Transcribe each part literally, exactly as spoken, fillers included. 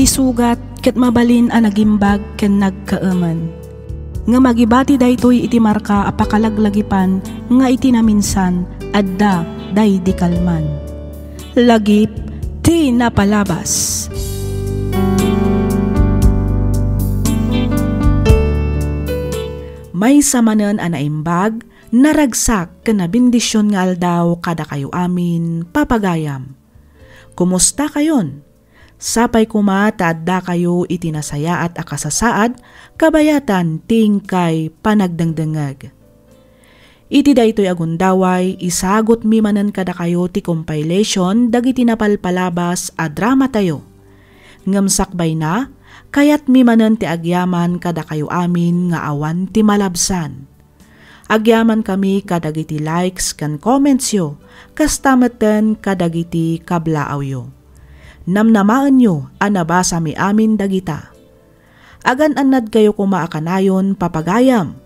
sugat ket mabalin a nagimbag ken nagkaemen. Ngem agibati daytoy iti marka a pakalaglagipan nga iti naminsan, adda daydi kalman. Lagip ti napalabas. Maysa manen a naimbag, naragsak ken nabendision nga aldaw kadakayo amin, papagayam. Kumustakayon? Sapay koma ta addakayo iti nasayaat a kasasaad kabayatan ti inkay panagdengdengngeg. Iti daytoy a gundaway, isagutmi manen kadakayo ti compilation dagiti napalpalabas a dramatayo. Ngem sakbayna, kayatmi manen ti agyaman kadakayo amin nga awan ti malabsan. Agyamankami kadagiti likes ken commentsyo, kasta metten kadagiti kablaawyo. Namnamaenyo a nabasami amin dagita. Agan-annadkayo koma a kanayon, papagayam.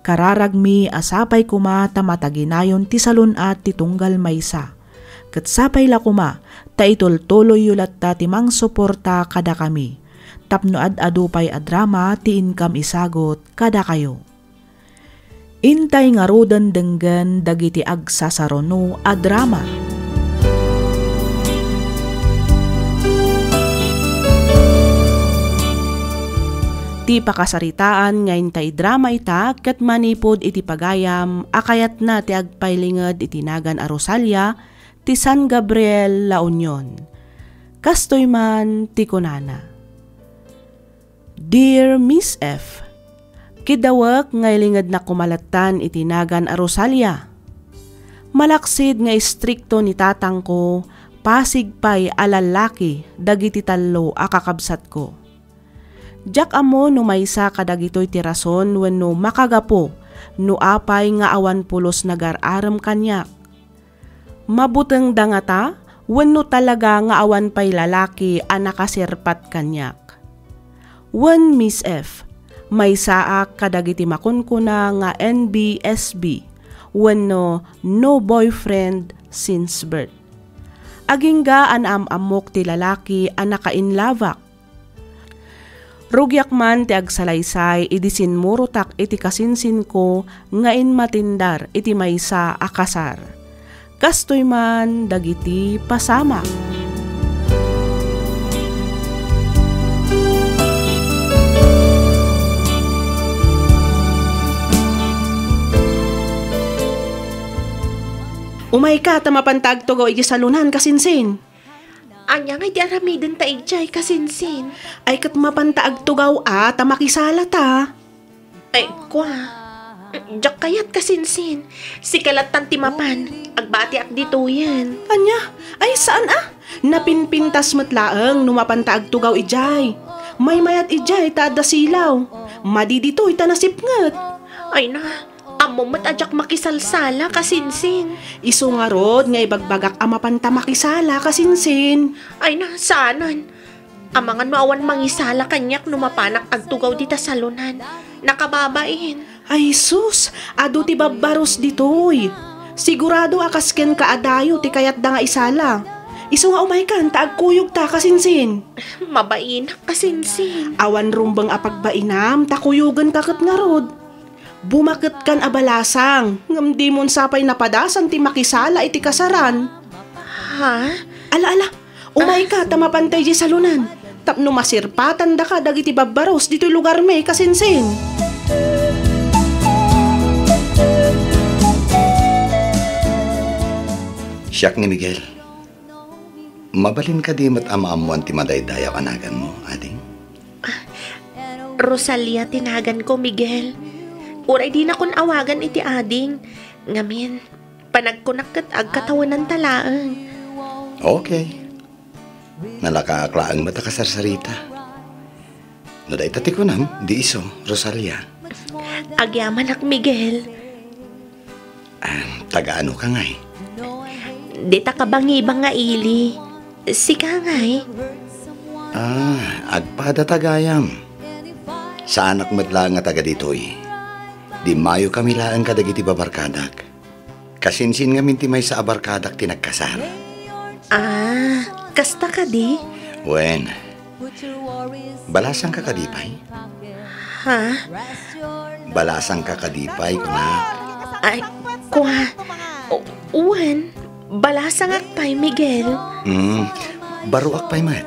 Kararagmi a sapay koma ta mataginayon ti salun-at ti tunggal maysa. Ket sapay la koma ta itultuloyyo latta ti mangsuporta kadakami tapno ad-adu pay a drama ti inkam isagut kadakayo. Intay ngaruden denggen dagiti agsasaruno a drama. Ti pakasaritaan nga intay drama ita ket manipud iti pagayam a kayatna ti agpailinged iti nagan a Rosalia ti San Gabriel, La Union. Kastoy man ti kunana. Dear Miss F, kidawek nga ilingednak koma lattan iti nagan a Rosalia. Malaksid nga istrikto ni tatangko, pasig pay a lallaki dagiti tallo a kakabsatko. Diak ammo no maysa kadagitoy ti rason wenno makagapu no apay nga awan pulos nagar-arem kaniak. Mabutengda ngata wenno talaga nga awan pay lalaki a nakasirpat kaniak? Wen, Miss F, maysaak kadagiti makunkuna nga N B S B wenno no boyfriend since birth. Agingga a naam-ammok ti lalaki a nakainlabak. Rugiak man ti agsalaysay idi sinmurotak iti kasinsinko nga inmatindar iti maysa a kasar. Kastoy man dagiti pasamak. Umayka ta mapanta agtugaw iti salonan, kasinsin. Ania ngay ti aramidenta idiay, kasinsin? Ay, ket mapanta agtugaw a ta makisalata. Ay, kua. Diak kayat, kasinsin. Sika lattan ti mapan. Agbatiak ditoyen. Ania? Ay, saan a? Napinpintas met laeng no mapanta agtugaw idiay. Maymayat idiay ta adda silaw. Madi ditoy ta nasipnget. Ay na, Ammom met a diak makisalsala, kasinsin. Isu ngarud nga ibagbagak a mapanta makisala, kasinsin. Ay na, saanen. Amangan no awan mangisala kaniak no mapanak agtugaw dita salonan. Nakababain. Ay sus, adu ti babbarus ditoy. Sigurado a kas kenka a dayo ti kayatda nga isala. Isu nga umaykan ta agkuyogta, kasinsin. Mabainak, kasinsin. Awan rumbeng a pagbainam ta kuyogenka ket ngarud. Bumaketkan a balasang, ngem dimon sapay napadasan ti makisala iti kasaran. Ha? Ala, ala, umayka ta mapanta idiay salonan. Tapno masirpatandaka dagiti babbarus ditoy lugarmi, kasinsin. Siak ni Miguel. Mabalin kadi met a maammoan ti madaydayaw a naganmo, ading? Rosalia ti naganko, Miguel. Uray dinakon awagan iti ading. Ngamin, panagkunak ket agkatawenanta laeng. Okay. Nalakaak laeng met a kasarsarita. No dayta ti kunam, di isu, Rosalia. Agyamanak, Miguel. Ah, taga-ano ka ngay? Dita kabangibang nga ili. Sika ngay? Ah, agpada ta gayam. Saanak met laeng nga taga ditoy. Dimmayo kami laeng kadagiti babarkadak. Kasinsin ngamin ti maysa a barkadak ti nagkasar. Ah, kasta kadi? Wen, Balasangka kadi pay? Ha? Balasangka kadi pay, kuna? Ay, kua. O, wen, balasangak pay, Miguel. Hmm, baruak pay met.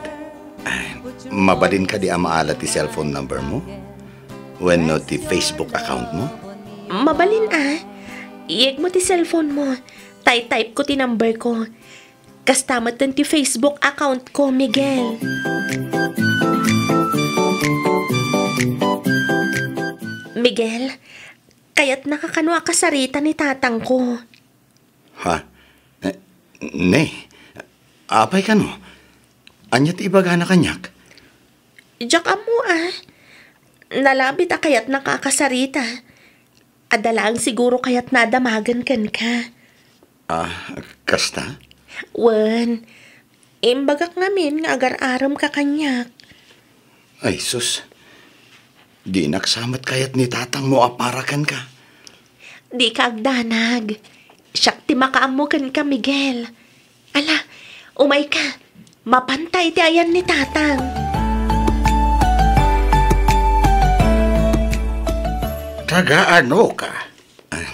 Ay, mabalin kadi a maala ti cellphone number mo? Wenno ti Facebook account mo? Mabalin a. Iyegmo ti cellphone mo. Tay-type ko ti number ko. Kasta metten ti Facebook account ko, Miguel. Miguel, kayatnaka kano a kasarita ni tatangko? Ha? Eh, ne. Apay kano? Ania ti ibagana kaniak? Diak ammo a. Nalabit a kayatnaka a kasarita. Adda laeng siguro kayatna a damagen kenka. Ah, kasta? Wen, imbagak ngamin nga agar-aremka kaniak. Ay, sus. Dinak sa met kayat ni tatangmo a para kenka. Dika agdanag. Siak ti makaammo kenka, Miguel. Ala, umayka. Mapanta iti ayan ni tatang. Taga-anoka? Ah,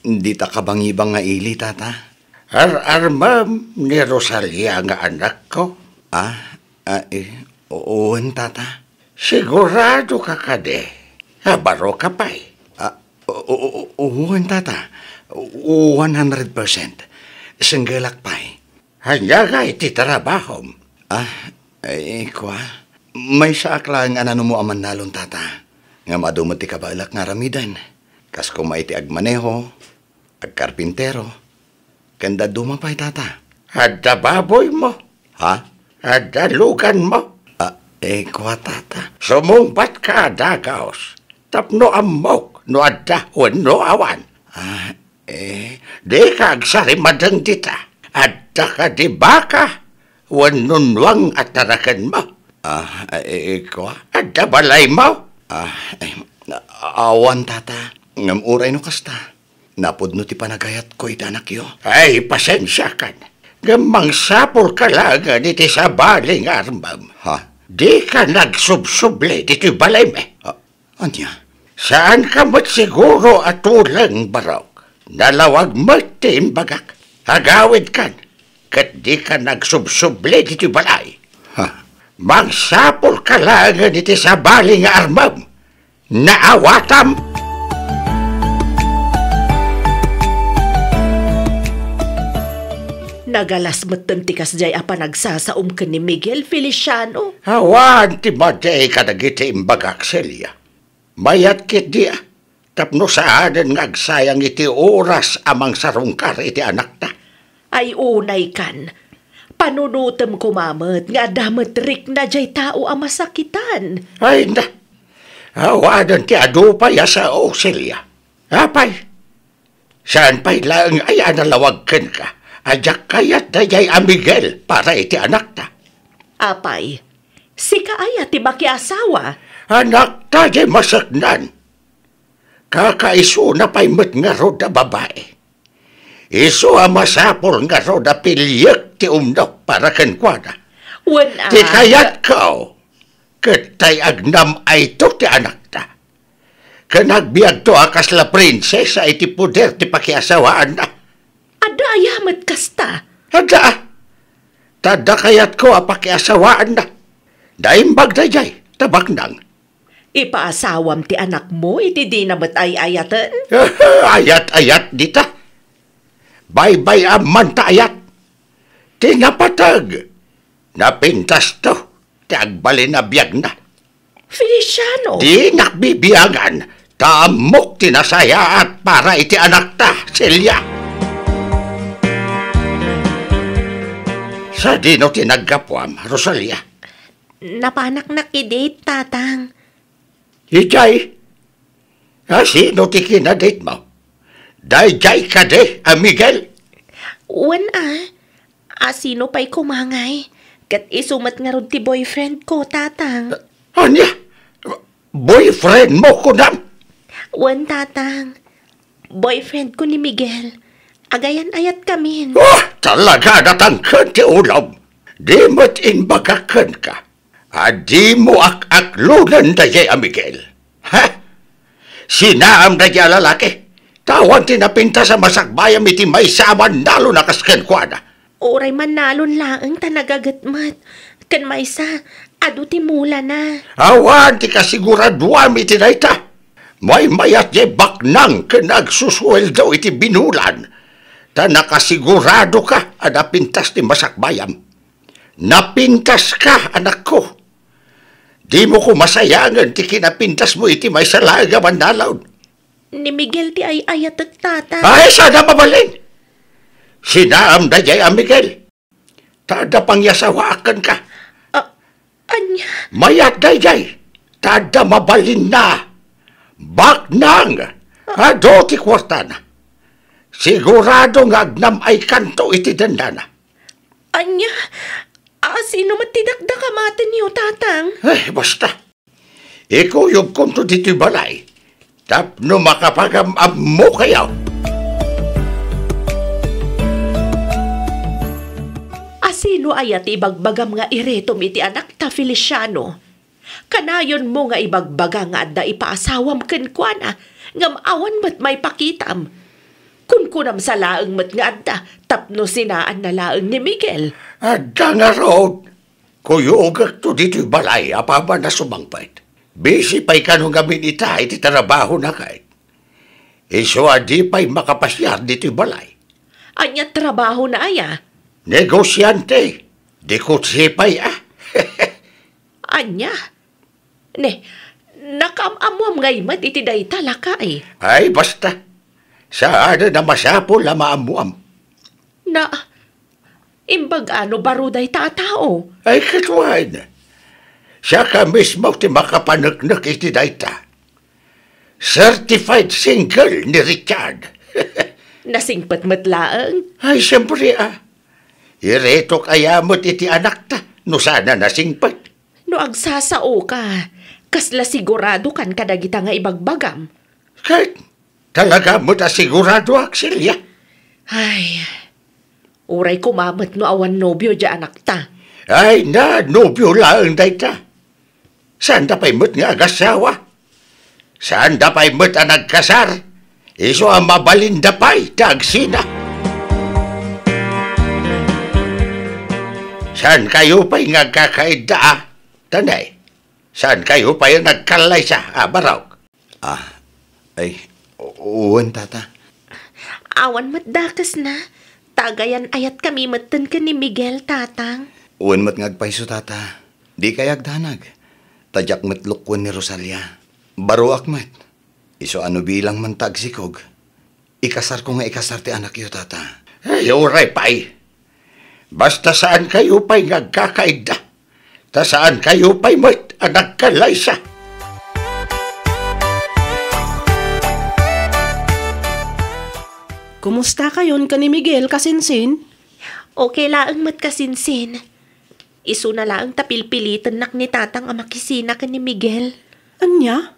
dita kabangibang nga ili, tata. Ar-armem ni Rosalia nga anakko? Ah, ah, eh, wen, tata. Siguradoka kadi a baroka pay? Ah, o-, o-, o-, wen, tata. One hundred percent. Singgelak pay. Ania ngay ti trabahom? Ah, eh, kua. Maysaak laeng a nanumo a mannalon, tata. Ngem adu met ti kabaelak nga aramiden. Kas koma iti agmaneho, agkarpintero, ken dadduma pay, tata. Adda baboymo? Ha? Adda luganmo? Ah, eh, kua, tata. Sumungbatka a dagaos tapno ammok no adda wenno awan. Ah, eh. Dika agsarimadeng dita. Adda kadi baka wenno nuang a tarakenmo? Ah, eh, kua? Adda balaymo? Ah, eh, awan, tata. Ngem uray no kasta. Napudno ti panagayatko iti anakyo. Ay, pasensiakan. Ngem mangsapulka laengen iti sabali nga armem. Ha? Dika nagsubsubli ditoy balaymi. Ah, ania? Saanka met siguro a tuleng, barok. Nalawag met ti imbagak. Agawidkan, ket dika nagsubsubli ditoy balay. Ha? Mangsapulka laengen iti sabali nga armem. Naawatam! Nagalas metten ti kasdiay a panagsasaom ken ni Miguel, Feliciano. Awan ti madi kadagiti imbagak, Celia. Mayat ketdi a, tapno saanen nga agsayang iti oras a mangsarungkar iti anakta. Ay, unaykan. Panunotem koma met nga adda met rikna jay tao a masakitan. Ay na, awanen ti adu pay a sao, Celia. Apay, saan pay laeng ay a nalawag kenka a diak kayat daydiay a Miguel para iti anakta? Apay, sika aya ti makiasawa? Anakta diay maseknan. Kakaisuna pay met ngarud a babai. Isu a masapul ngarud a piliek ti umno para kenkuana. Wen a. Ti kayatko, ket tay agnam-ayto ti anakta. Ken agbiagto a kasla prinsesa iti poder ti pakiasawaanna. Adda aya met kasta? Adda. Ta adda kayatko a pakiasawaanna. Naimbag daydiay, ta baknang. Ipaasawam ti anakmo iti dina met ay-ayaten? Ayat-ayat dita. Baybay-am man ta ayat. Ti napateg, napintasto ti agbalin a biagna. Feliciano! Dinak bibiangan, ta ammok ti nasayaat para iti anakta, Celia. Sadino ti naggapuam, Rosalia? Napanak na-date, Tatang. Idiay? A, sino ti kina-date mo? Daydiay kadi a Miguel? Wen a. A, sino pay koma ngay? Ket isu met ngarud ti boyfriend ko, Tatang. Ania? Boyfriend mo, kunam? Wen, Tatang. Boyfriend ko ni Miguel. Agayan-ayatkamin. Ah, talaga natangken ti ulom. Di met imbagak kenka. A dimo ak-aklonen daydiay a Miguel. Ha? Sinaam daydiay a lalaki. Ta awan ti napintas a masakbayam iti maysa a mannalon a kas kenkuana. Uray mannalon laeng ta nagagetmet. Ken maysa, adu ti mulana. Awan ti kasiguraduam iti dayta. Maymayat diay baknang ken agsusueldo iti binulan. Ta nakasiguradoka a napintas ti masakbayam. Napintaska, anakko. Dimo koma sayangen ti kinapintasmo iti maysa laeng a mannalon. Ni Miguel ti ay-ayatek, Tatang. Ay, saan a mabalin? Sinaam daydiay a Miguel. Ta adda pangiasawaak kenka. A-, ania? Mayat daydiay. Ta adda mabalinna. Baknang. Adu ti kuartana. Sigurado nga agnam-aykanto iti dennana. Ania? A, sino met ti dakdakamatenyo, Tatang? Eh, basta. Ikuyogkonto ditoy balay tapno makapagam-ammokayo. A, sino aya ti ibagbagam nga iretom iti anakta, Feliciano? Kanayonmo nga ibagbaga nga adda ipaasawam kenkuana, ngem awan met maipakitam. Kunkunam sa laeng met nga adda tapno sinaanna laeng ni Miguel. Adda ngarud. Kuyogekto ditoy balay apaman a sumangpet. Busy pay kano ngamin ita iti trabahona ket. Isu a di pay makapasiar ditoy balay. Ania trabahona aya? Negosiante. Di kutsi pay a. Ania? Ne, nakaam-ammoam ngay met iti dayta, lakay? Ay, basta. Saanen a masapul a maammoam. Na, imbag-a no baro dayta a tao? Ay, ket wen. Siaka mismo ti makapaneknek iti dayta. Certified single ni Richard. Nasingpet met laeng? Ay, siempre, a. Iretok aya met iti anakta no saan a nasingpet. No agsasaoka, kasla siguradokan kadagita nga ibagbagam? Ket talaga met a siguradoak, Celia. Ay, uray koma met no awan nobio diay anakta. Ay, na, nobio laeng dayta. Saanda pay met nga agasawa. Saanda pay met a nagkasar. Isu a mabalinda pay ti agsina. Saankayo pay nga agkakaidda, a? Tanay, saankayo pay a nagkallaysa, a, Barok? Ah, ay, u-, wen, Tata. Awan met dakesna. Ta agayan-ayatkami metten ken ni Miguel, Tatang. Wen met nga agpayso, Tata. Dikay agdanag. Ta diak met lukuen ni Rosalia. Baroak met. Isu a no bilang man ta agsikog, ikasarko nga ikasar ti anakyo, Tata. Ay, uray pay. Basta saankayo pay nga agkakaidda. Ta saankayo pay met a nagkallaysa. Kumustakayon ken ni Miguel, kasinsin? Okay laeng met, kasinsin. Isuna laeng ta pilpilitennak ni Tatang a makisina ken ni Miguel. Ania?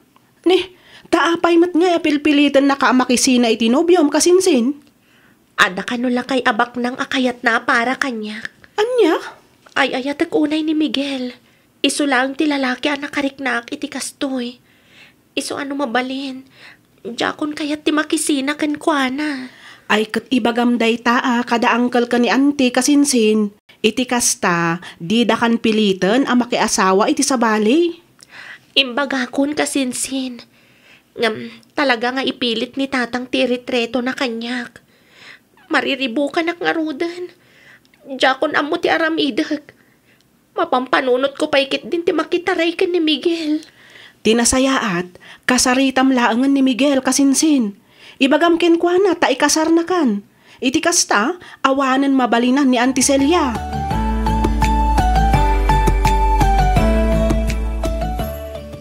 Ne, ta apay met ngay a pilpilitennaka a makisina iti nobiom, kasinsin? Adda kano lakay a baknang a kayatna a para kaniak. Ania? Ay-ayatek unay ni Miguel. Isu laeng ti lalaki a nakariknaak iti kastoy. Isu a no mabalin, diakon kayat ti makisina kenkuana. Ay, ket ibagam dayta a kada angkelka ni anti, kasinsin. Iti kasta, didakan piliten a makiasawa iti sabali. Imbagakon, kasinsin. Ngem talaga nga ipilit ni Tatang ti iretretona kaniak. Mariribukanak ngaruden. Diakon ammo ti aramidek. Mapampanunotko pay ketdin ti makitaray ken ni Miguel. Ti nasayaat, kasaritam laengen ni Miguel, kasinsin. Ibagam kenkuana ta ikasarnakan. Iti kasta, awanen mabalinan ni Auntie Celia.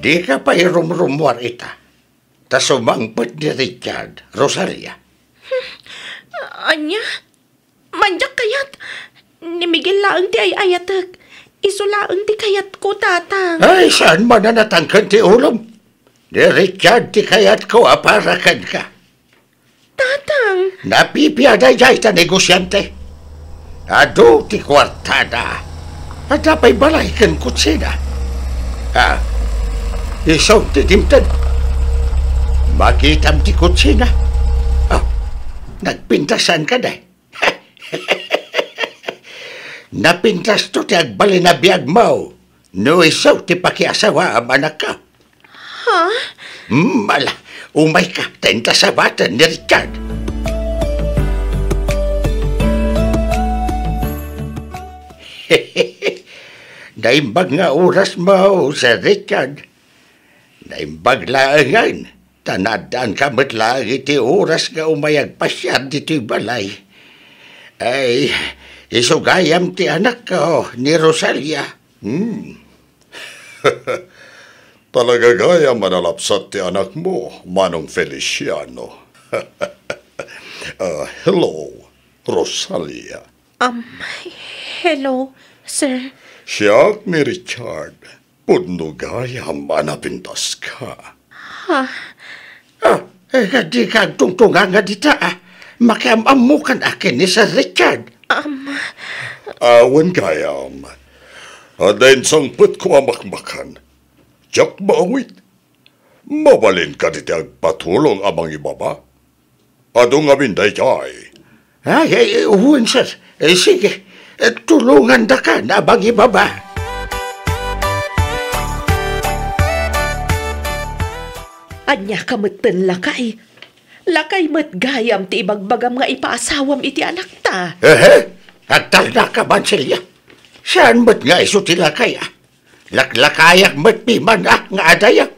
Dika pay rumrumuar ita. Ta sumangpet ni Richard, Rosalia. Ania? Mandiak kayat? Ni Miguel laeng ti ay-ayatek. Isu laeng ti kayatko, Tatang. Ay, saan man a natangken ti ulom? Ni Richard ti kayatko a para kenka. Tatang! Napipia daydiay ta negosiante. Adu ti kuartada. Adda pay balay ken kutsina. Ah, isu ti dimted. Makitam ti kutsina. Ah, nagpintasan ka, day. Napintas to ti agbalin a biagmo. No isu ti pakiasawaam, anakko. Ha? Hmm, ala, umayka, ta inta sabaten ni Richard. Naimbag nga orasmo, Sir Richard. Naimbag laengen, ta naaddaanka met laeng iti oras nga umay agpasiar ditoy balay. Ay, isu gayam ti anakko, ni Rosalia. Hmm. Talaga gayam a nalapsat ti anakmo, Manong Feliciano. Ah, hello, Rosalia. Um, hello, sir. Siak ni Richard. Pudno gayam a napintaska. Ha? Ah, eh, dika agtungtunganga dita, ah. Makiam-ammokan a ken ni Sir Richard. Um, Ah, wen gayam. Adda insangpetko a makmakan. Diak maawit. Mabalin kadi ti agpatulong a mangibaba? Adu ngamin daydiay. Ay, ay, wen, sir. Eh, sige. Eh, tulongandakan a mangibaba. Ania ka metten, lakay? Lakay met gayam ti ibagbagam nga ipaasawam iti anakta. Ehe? Agtarnaka man, Celia. Saan met nga isu ti lakay, ah? Laklakayak met piman, ah, nga adayak.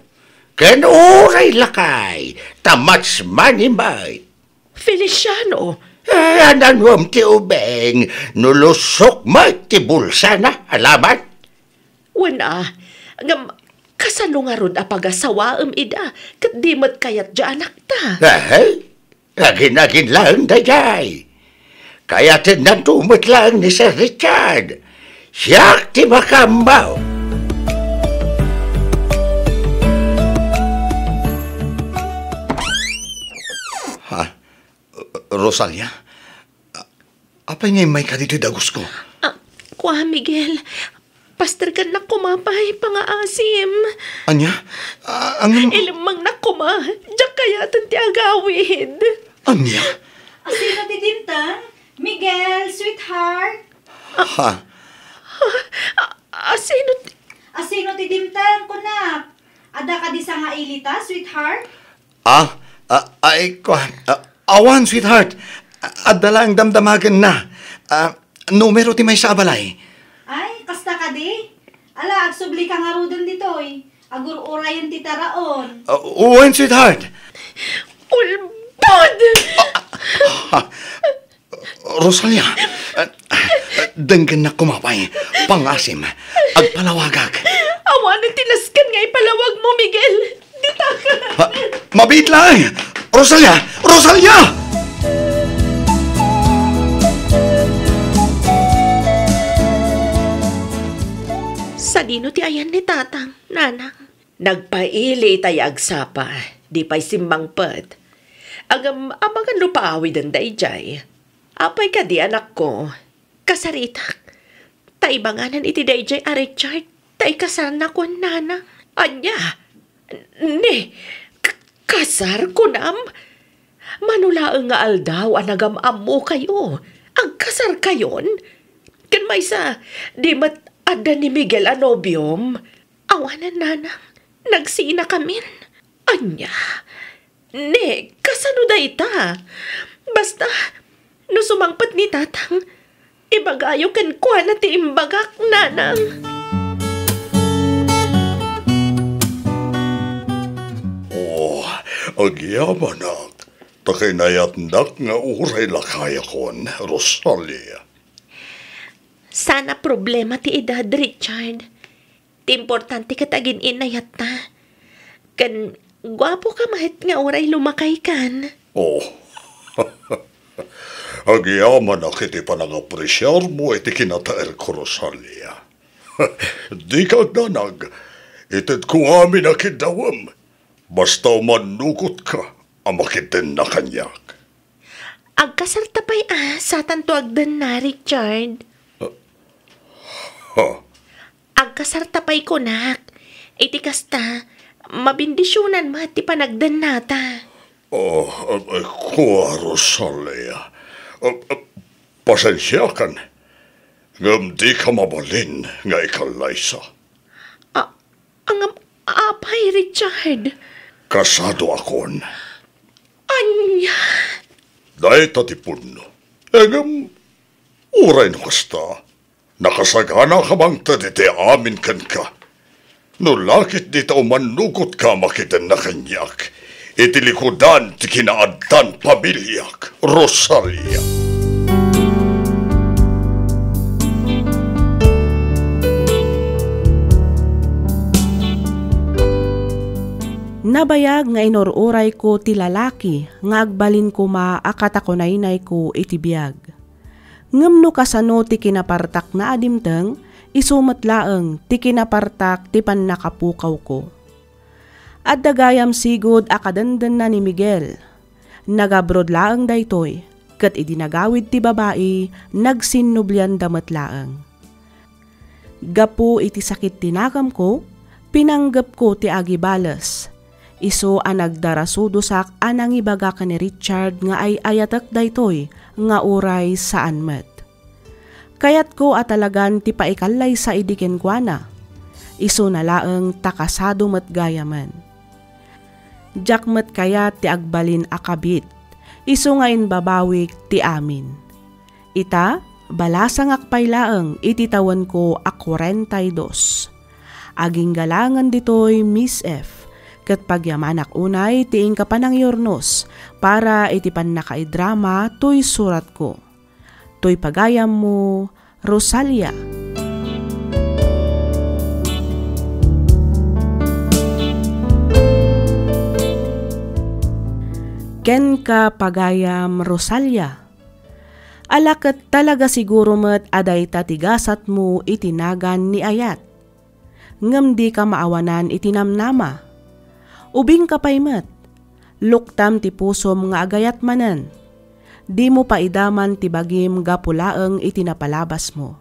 Ken uray lakay, ta much money met. Feliciano! Eh, ananuem ti ubing, no lusok met ti bulsana, alaman? Wen a, ngem kasano ngarud a pagasawaem ida, ket di met kayat diay anakta? Ahay, agin-agin laeng daydiay. Kayatennanto met laeng ni Sir Richard. Siak ti makaammo. Ha? Rosalia? A-, apay nga immayka ditoy dagusko? Ah, kua, Miguel. Pasterkennak koma pay pangaasim. Ania? Ah, ang Ilemmengnak koma. Diak kayaten ti agawid. Ania? Asino ti dimteng? Miguel, sweetheart? Ha? Ah, asino ti Asino ti dimteng, kunak? Adda kadi sangailita, sweetheart? Ah, ah, ay, kuan, ah, awan, sweetheart. Adda laeng damdamagenna. Ah, numero ti maysa a balay. Ay, kasta kadi? Ala, agsubli ka ngaruden ditoy. Agur-urayen ti taraon. Ah, wen, sweetheart. Ulbod! Ah, ah, Rosalia, ah, denggennak koma pay. Pangaasim, agpalawagak. Awanen ti nasken nga ipalawagmo, Miguel. Ditaka. Ah, mabiit laeng! Rosalia! Rosalia! Sadino ti ayan ni Tatang, Nanang? Nagpaili itay agsapa, di pay simmangpet. Ngem amangan no paawiden daydiay. Apay kadi, anakko? Kasaritak. Ta ibanganan iti daydiay a Richard, ta ikasarna ken Nanang. Ania? Ne, k-, kasar, kunam? Mano laeng nga aldaw a nagam-ammokayo, agkasarkayon? Ken maysa, di met adda ni Miguel a nobiom? Awanen, Nanang. Nagsinakamin. Ania? Ne, kasano dayta? Basta, no sumangpet ni Tatang, ibagayo kenkuana ti imbagak, Nanang. Oh, agyamanak. Ta kinayatnak nga uray lakayakon, Rosalia. Saan a problema ti edad, Richard. Ti importante ket agin-innayatta. Ken guapoka met nga uray lumakaykan. Oh. Agyamanak iti panangapresiarmo iti kinataerko, Rosalia. Dika agdanag. Itedko amin a kiddawem. Basta umannukotka a makiddenna kaniak. Agkasarta pay a, satanto agdenna, Richard. Ha? Agkasarta pay kunak. Iti kasta, mabendisionan met ti panagdennata. Oh, eh, eh, kua, Rosalia. Eh, eh, pasensiakan, ngem dika mabalin nga ikallaysa. A-, ngem, apay, Richard? Kasadoakon. Ania? Dayta ti pudno. Ngem, uray no kasta, nakasaganaka mangted iti amin kenka. No lakit dita umannugotka a makidenna kaniak iti likudan ti kinaaddan pamiliak, Rosalia. Nabayag nga inur-urayko ti lalaki nga agbalin koma a katakunaynayko iti biag. Ngem no kasano ti kinapartakna a dimteng, isu met laeng ti kinapartak ti pannakapukawko. Adda gayam sigud a kadendenna ni Miguel. Nag-abroad laeng daytoy, ket idi nagawid ti babai, nagsinnublianda met laeng. Gapu iti sakit ti nagamko, pinanggepko ti agibales. Isu a nagdarasudosak a nangibaga ken ni Richard nga ay-ayatek daytoy nga uray saan met. Kayatko a talagan ti paikallaysa idi kenkuana. Isuna laeng ta kasado met gayamen. Diak met kayat ti agbalin a kabit, isu nga imbabawik ti amin. Ita, balasangak pay laeng iti tawenko a kuarenta y dos. Agingga laengen ditoy, Miss F, ket pagyamanak unay ti inka panangyurnos para iti pannakaidrama toy suratko. Toy pagayammo, Rosalia. Kenka, pagayam Rosalia. Ala ket talaga siguro met a dayta ti gasatmo iti nagan ni Ayat. Ngem dika maawanan iti namnama. Ubingka pay met. Luktam ti pusom nga agayat manen. Dimo paidaman ti bagim gapu laeng iti napalabasmo.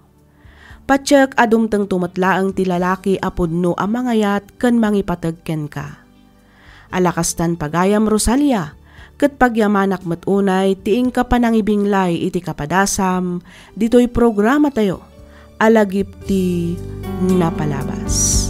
Patiek a dumtengto met laeng ti lalaki a pudno a mangayat ken mangipateg kenka. Ala kastan pagayam, Rosalia, ket pagyamanak met unay ti inka panangibinglay iti kapadasam ditoy programatayo a Lagip ti Napalabas.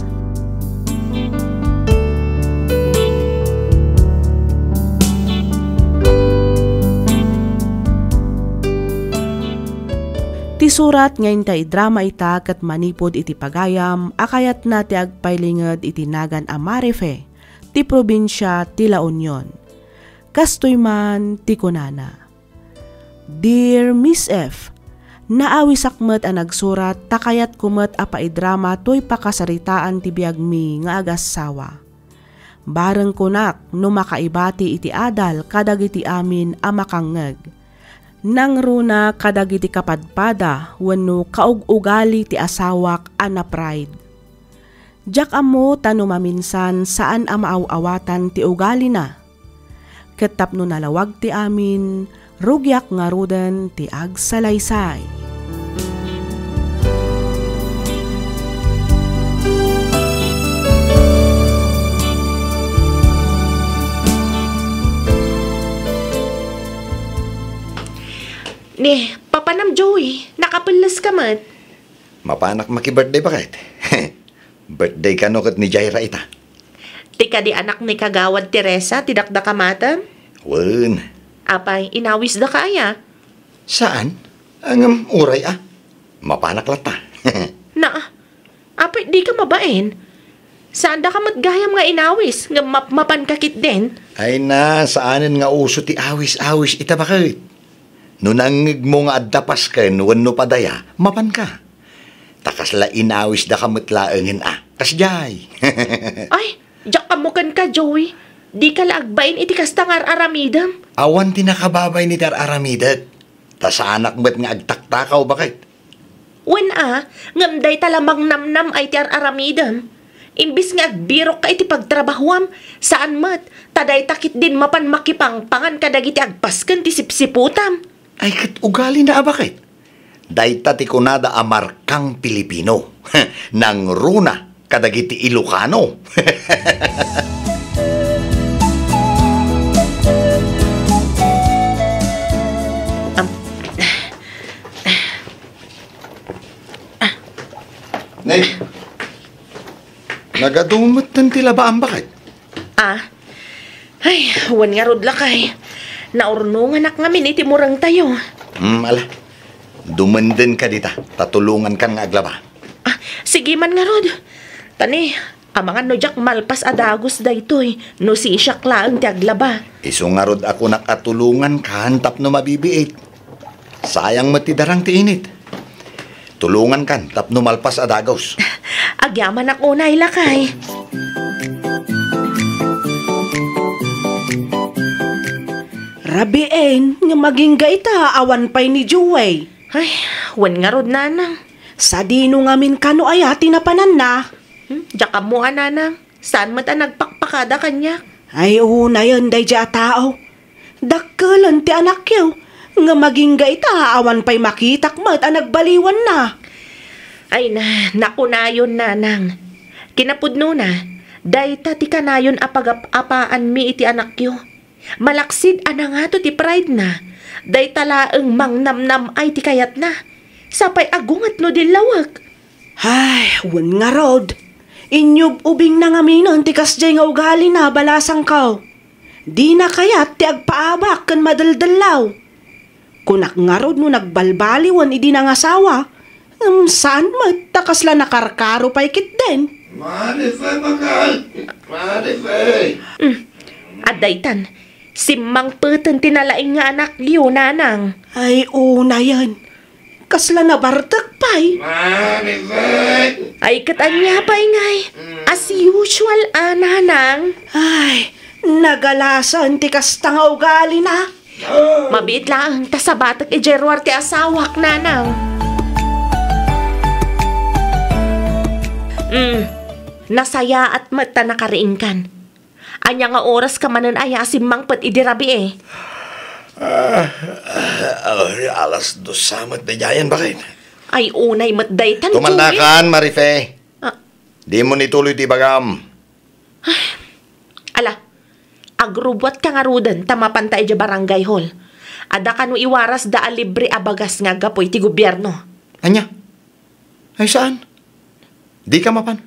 Ti surat nga inta idrama ita ket manipud iti pagayam a kayatna ti agpaylinged iti nagan a Marife ti probinsia ti La Union. Kastoy man ti kunana, "Dear Miss F, naawisak met a nagsurat ta kayatko met a paidrama toy pakasaritaan ti biagmi nga agassawa. Bareng kunak no makaibati iti adal kadagiti amin a makangngeg. Nangruna kadagiti kapadpada wenno kaug-ugali ti asawak a na-pride. Diak ammo ta no maminsan saan a maaw-awatan ti ugalina. Ket tapno nalawag ti amin, rugiak ngaruden ti agsalaysay." Ni, papanam, Joey, nakapelles ka met. Mapanak maki-birthday, baket. Birthday kano ket ni Jaira ita? Ti kadi anak ni Kagawad Teresa ti dakdakamatem? Wen. Apay, inawisdaka aya? Saan? Ngem uray a. Mapanak latta. Naa, apay dika mabain? Saandaka met gayam nga inawis, ngem map-, mapanka ketdin? Ay na, saanen nga uso ti awis-awis ita, baket. No nangngegmo nga adda pasken wenno padaya, mapanka. Ta kasla inawisdaka met laengen a. Kasdiay. Ay, diak ammo kenka, Joey. Dika la agbain iti kasta nga ar-aramidem. Awan ti nakababain iti ar-aramidek. Ta saanak met nga agtaktakaw, baket. Wen a, ngem dayta la mangnamnam ay ti ar-aramidem. Imbes nga agbirokka iti pagtrabahuam, saan met, ta dayta ketdin mapan makipangpangan kadagiti agpasken ti sipsiputam. Ay, ket ugalina a, baket. Dayta ti kunada a markang Pilipino. Nangruna kadagiti Ilocano. Am-, Ne, nagadu metten ti labaam, baket? Ah, ay, wen ngarud lakay. Naurnonganak ngamin iti murengtayo. Hmm, ala. Dumendenka dita, ta tulongankan nga aglaba. Ah, sige man ngarud. Ta ne, amangan no diak malpas a dagus daytoy, no sisiak laeng ti aglaba. Isu ngarud a kunak a tulongankan tapno mabibiit. Sayang met ti darang ti init. Tulongankan tapno malpas a dagus. Agyamanak unay, lakay. Rabien nga agingga ita awan pay ni Joey. Ay, wen ngarud, nanang. Sadino ngamin kano aya ti napananna? Hmm, diak ammo a, nanang. Saan met a nagpakpakada kaniak? Ay, unayen daydiay a tao. Dakkelen ti anakyo, ngem agingga ita awan pay makitak met a nagbaliwanna. Ay na, nakunayon, nanang. Kinapudnona, dayta ti kanayon a pagap-apaanmi iti anakyo. Malaksid a nangato ti pride-na, dayta laeng mangnamnam-ay ti kayatna. Sapay agunget no dillawek. Ay, wen ngarud. Inyub-ubingna ngaminen ti kasdiay nga ugalina, balasangko. Dina kayat ti agpaabak ken madeldellaw. Kunak ngarud no nagbalbaliwen idi nangasawa, ngem saan met ta kasla nakarkaro pay ketdin. Marife, bakal! Marife! Mm. Addaytan, simmangpeten ti nalaing nga anakyo, nanang. Ay, unayen. Kasla nabartek pay. Marife! Ay, ket ania pay ngay? As usual, a, nanang. Ay, nagalasan ti kasta nga ugalina. Mabiit laeng ta sabatek idiay ruar ti asawak, nanang. Mm, nasayaat met ta nakariingkan. Ania nga oras ka manen aya a simmangpet idi rabii? Ah, ah, alas dos sa met daydiayen, baket. Ay, unay met daytan, Joey. Tumannakan, Marife. Ah. Dimo ituloy ti ibagam. Ala, agrubbuatka ngaruden ta mapanta idiay barangay hall. Adda kano iwarasda a libre a bagas nga aggapu iti gobierno. Ania? Ay, saan? Dika mapan?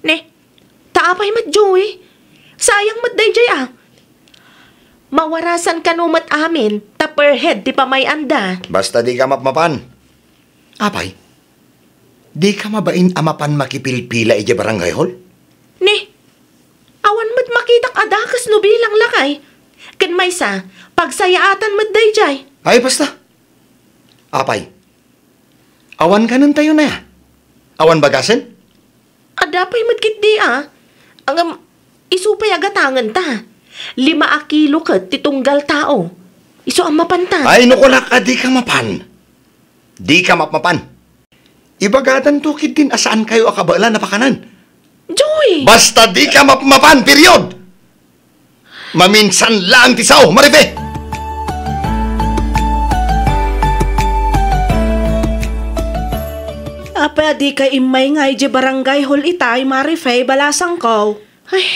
Ne, ta apay met, Joey? Sayang met daydiay, a. Mawarasan kano met amin ta per head ti pamay-anda. Basta dika mapmapan. Apay? Dika mabain a mapan makipilpila idiay barangay hall? Ne, awan met makitak a dakes no bilang, lakay. Ken maysa, pagsayaatan met daydiay. Ay, basta. Apay? Awan kanentayon aya? Awan bagasen? Adda pay met ketdi, a. Ngem, isu pay a gatangenta. Lima a kilo ket ti tunggal tao. Isu a mapanta. Ay, no kunak a dika mapan. Dika mapmapan. Ibagadanto ketdin a saankayo a kabaelan a pakanen. Joey! Basta dika mapmapan, period! Maminsan laeng ti sao, Marife! Apay a dika immay ngay idiay barangay hall itay, Marife, balasangko? Ay,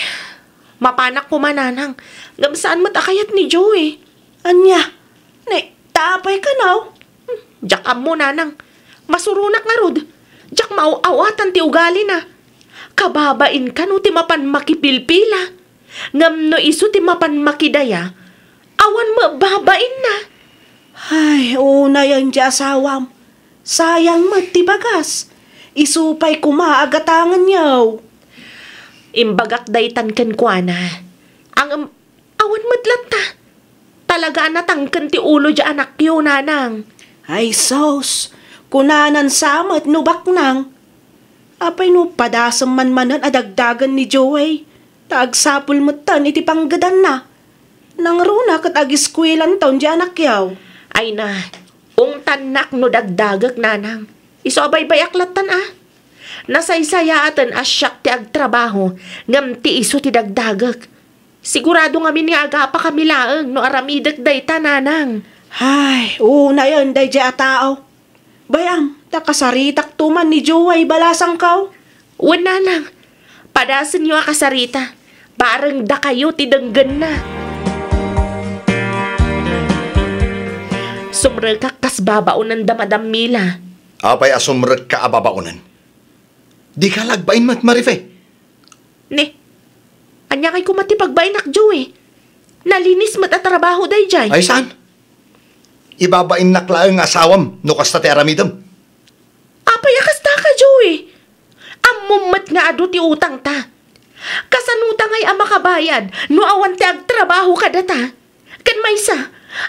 mapanak koma, nanang. Ngem saan met a kayat ni Joey. Ania? Ne, ta apay kano? Hmm, diak ammo, nanang. Masuronak ngarud. Diak maaw-awatan ti ugalina. Kababain kano ti mapan makipilpila. Ngem no isu ti mapan makidaya, awan met babainna. Ay, unayen ti asawam. Sayang met ti bagas. Isu pay koma a gatangenyo. Imbagak daytan kenkuana. Ngem awan met latta. Talaga a natangken ti ulo diay anakyo, nanang. Ay sus, kunanan sa met no baknang. Apay no padasem man manen a dagdagen ni Joey, ta agsapul metten iti panggedanna. Nangruna ket agiskuelanton diay anakyo. Ay na, ungtannak no dagdagek, nanang. Isu a baybay-ak lattan, a. Nasaysayaaten a siak ti agtrabaho, ngem ti isu ti dagdagek. Sigurado ngamin nga agapakami laeng no aramidek dayta, nanang. Ay, unayen daydiay a tao. Bay-am, ta kasaritakto man ni Joey, balasangko. Wen, nanang, padasenyo a kasarita. Bareng dakayo ti denggenna. Sumrekak kas babaonenda, Madam Mila. Apay a sumrekka a babaonen? Dika la agbain met, Marife. Ne, ania kay koma ti pagbainak, Joey? Nalinis met a trabaho daydiay. Ay, saan? Ibabainnak laeng nga asawam no kasta ti aramidem. Apay a kastaka, Joey? Ammom met nga adu ti utangta. Kasano ta ngay a makabayad no awan ti agtrabaho kadata? Ken maysa,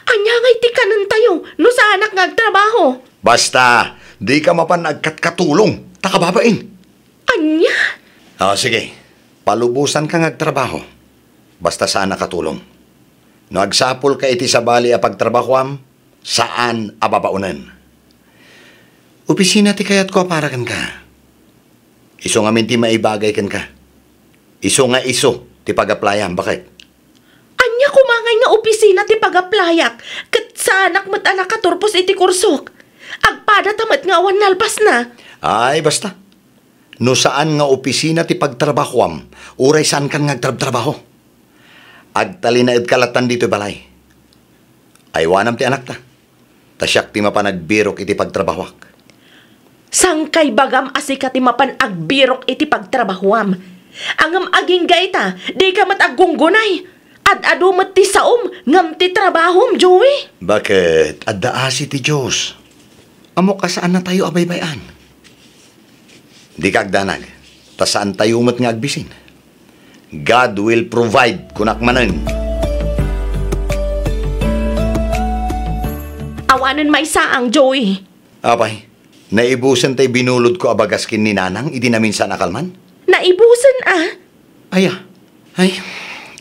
ania ngay ti kanentayo no saanak nga agtrabaho? Basta, dika mapan agkatkatulong, ta kababain. Ania? O, sige. Palubosanka nga agtrabaho. Basta saan a katulong. No agsapulka iti sabali a pagtrabahoam, saan a babaonen. Opisina ti kayatko a para kenka. Isu ngamin ti maibagay kenka. Isu nga isu ti pag-applyam, baket? Ania koma ngay nga opisina ti pag-applyak, ket saanak met a nakaturpos iti kursok? Agpadata met nga awan nalpasna. Ay, basta. No saan nga opisina ti pagtrabahoam, uray saankan nga agtrabtrabaho. Agtalinaedka lattan ditoy balay. Aywanam ti anakta. Ta siak ti mapan agbirok iti pagtrabahoak. Saan kay bagam a sika ti mapan agbirok iti pagtrabahoam? Ngem agingga ita, dika met aggunggunay. Ad-adu met ti saom ngem ti trabahom, Joey. Baket, adda asi ti Dios. Ammok a saannatayo a baybay-an. Dika agdanag, ta saantayo met nga agbisin. God will provide, kunak manen. Awanen maysaang, Joey. Apay, naibusen tay binulodko a bagas ken ni Nanang idi naminsan a kalman? Naibusen a? Aya. Ay,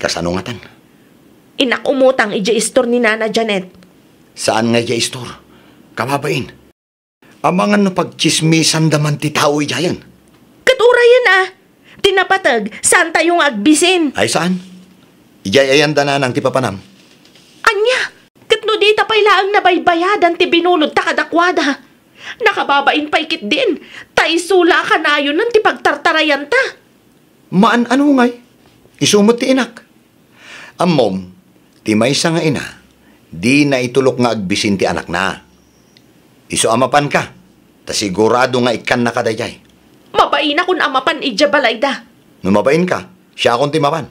kasano ngatan? Innak umutang idiay istor ni Nana Janet. Saan nga idiay istor? Kababain. Amangan no pagtsismisanda man ti tao idiayen. Ket urayen a, ti napateg, saantayo nga agbisin. Ay, saan? Idiay ayanda, Nanang, ti papanam. Ania? Ket no dita pay laeng nabaybayadan ti binulodta kadakuada, nakababain pay ketdin, ta isu la a kanayonen ti pagtartarayanta. Maan-ano ngay? Isu met ti inak. Ammom, ti maysa nga ina, dina itulok nga agbisin ti anakna. Isu a mapanka, ta sigurado nga ikkannaka daydiay. Mabainak a mapan idiay balayda. No mabainka, siakon ti mapan.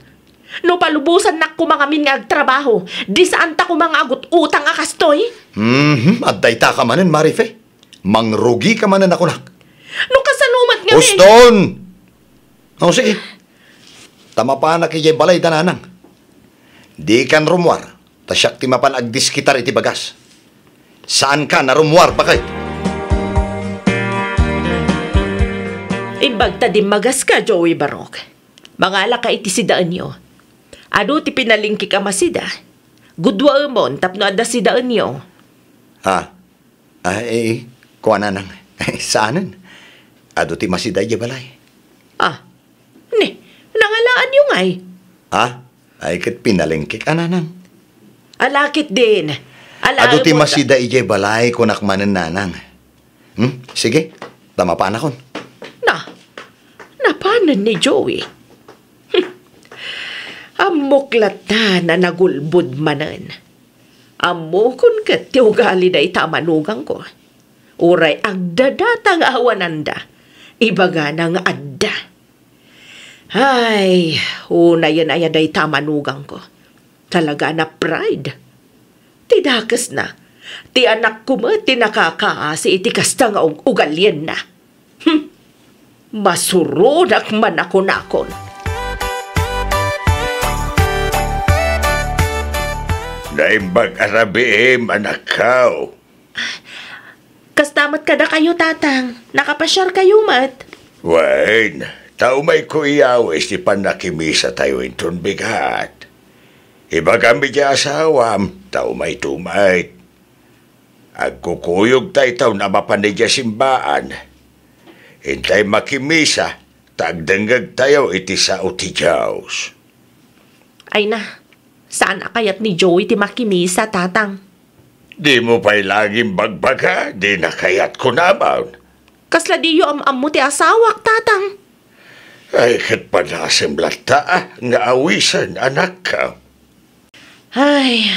No palubosannak koma ngamin nga agtrabaho, di saanta koma nga agut-utang a kastoy? Mhm, adda itaka manen, Marife. Mangrugika manen a kunak. No kasano met ngamin? Uston! O, sige. Ta mapanak idiay balayda, Nanang. Dikan rummuar, ta siak ti mapan agdiskitar iti bagas. Saankan a rummuar, baket? Imbag ta dimmagaska, Joey Barok. Mangalaka iti sidaenyo. Adu ti pinalingkik a masida. Gudwaemon tapno adda sidaenyo. Ha? Ay, kuana, Nanang. Saanen. Adu ti masida idiay balay. Ah, ne, nangalaanyo ngay? Ha? Ay, ket pinalengkek a, Nanang. Ala ketdin. Ala, adu ti masida idiay balay, kunak manen, Nanang. Hmm? Sige, ta mapanakon. Na, napanen ni Joey. Hmm. Ammok latta a nagulbod manen. Ammokon ket ti ugali dayta a manugangko. Uray agdadata nga awananda, ibagana nga adda. Ay, unayen aya dayta a manugangko. Talaga a pride. Ti dakesna, ti anakko met ti nakakaasi iti kasta nga ug-, ugalienna. Hmm. Masuronak man a kunakon. Naimbag a rabiim, anakko. Kasta met kadakayo, Tatang. Nakapasiarkayo met. Wen, ta umayko iyawis ti pannakimisatayo inton bigat. Ibagam iti asawam, ta umayto met. Agkukuyogtayto a mapan idiay simbaan. Intay makimisa, ta agdengngegtayo iti sao ti Dios. Ay na, saan a kayat ni Joey ti makimisa, Tatang? Dimo pay laeng imbagbaga, dina kayat kunamon. Kasla diyo am-ammo ti asawak, Tatang? Ay, ket padasem latta, ah, nga awisen, anakko. Ay,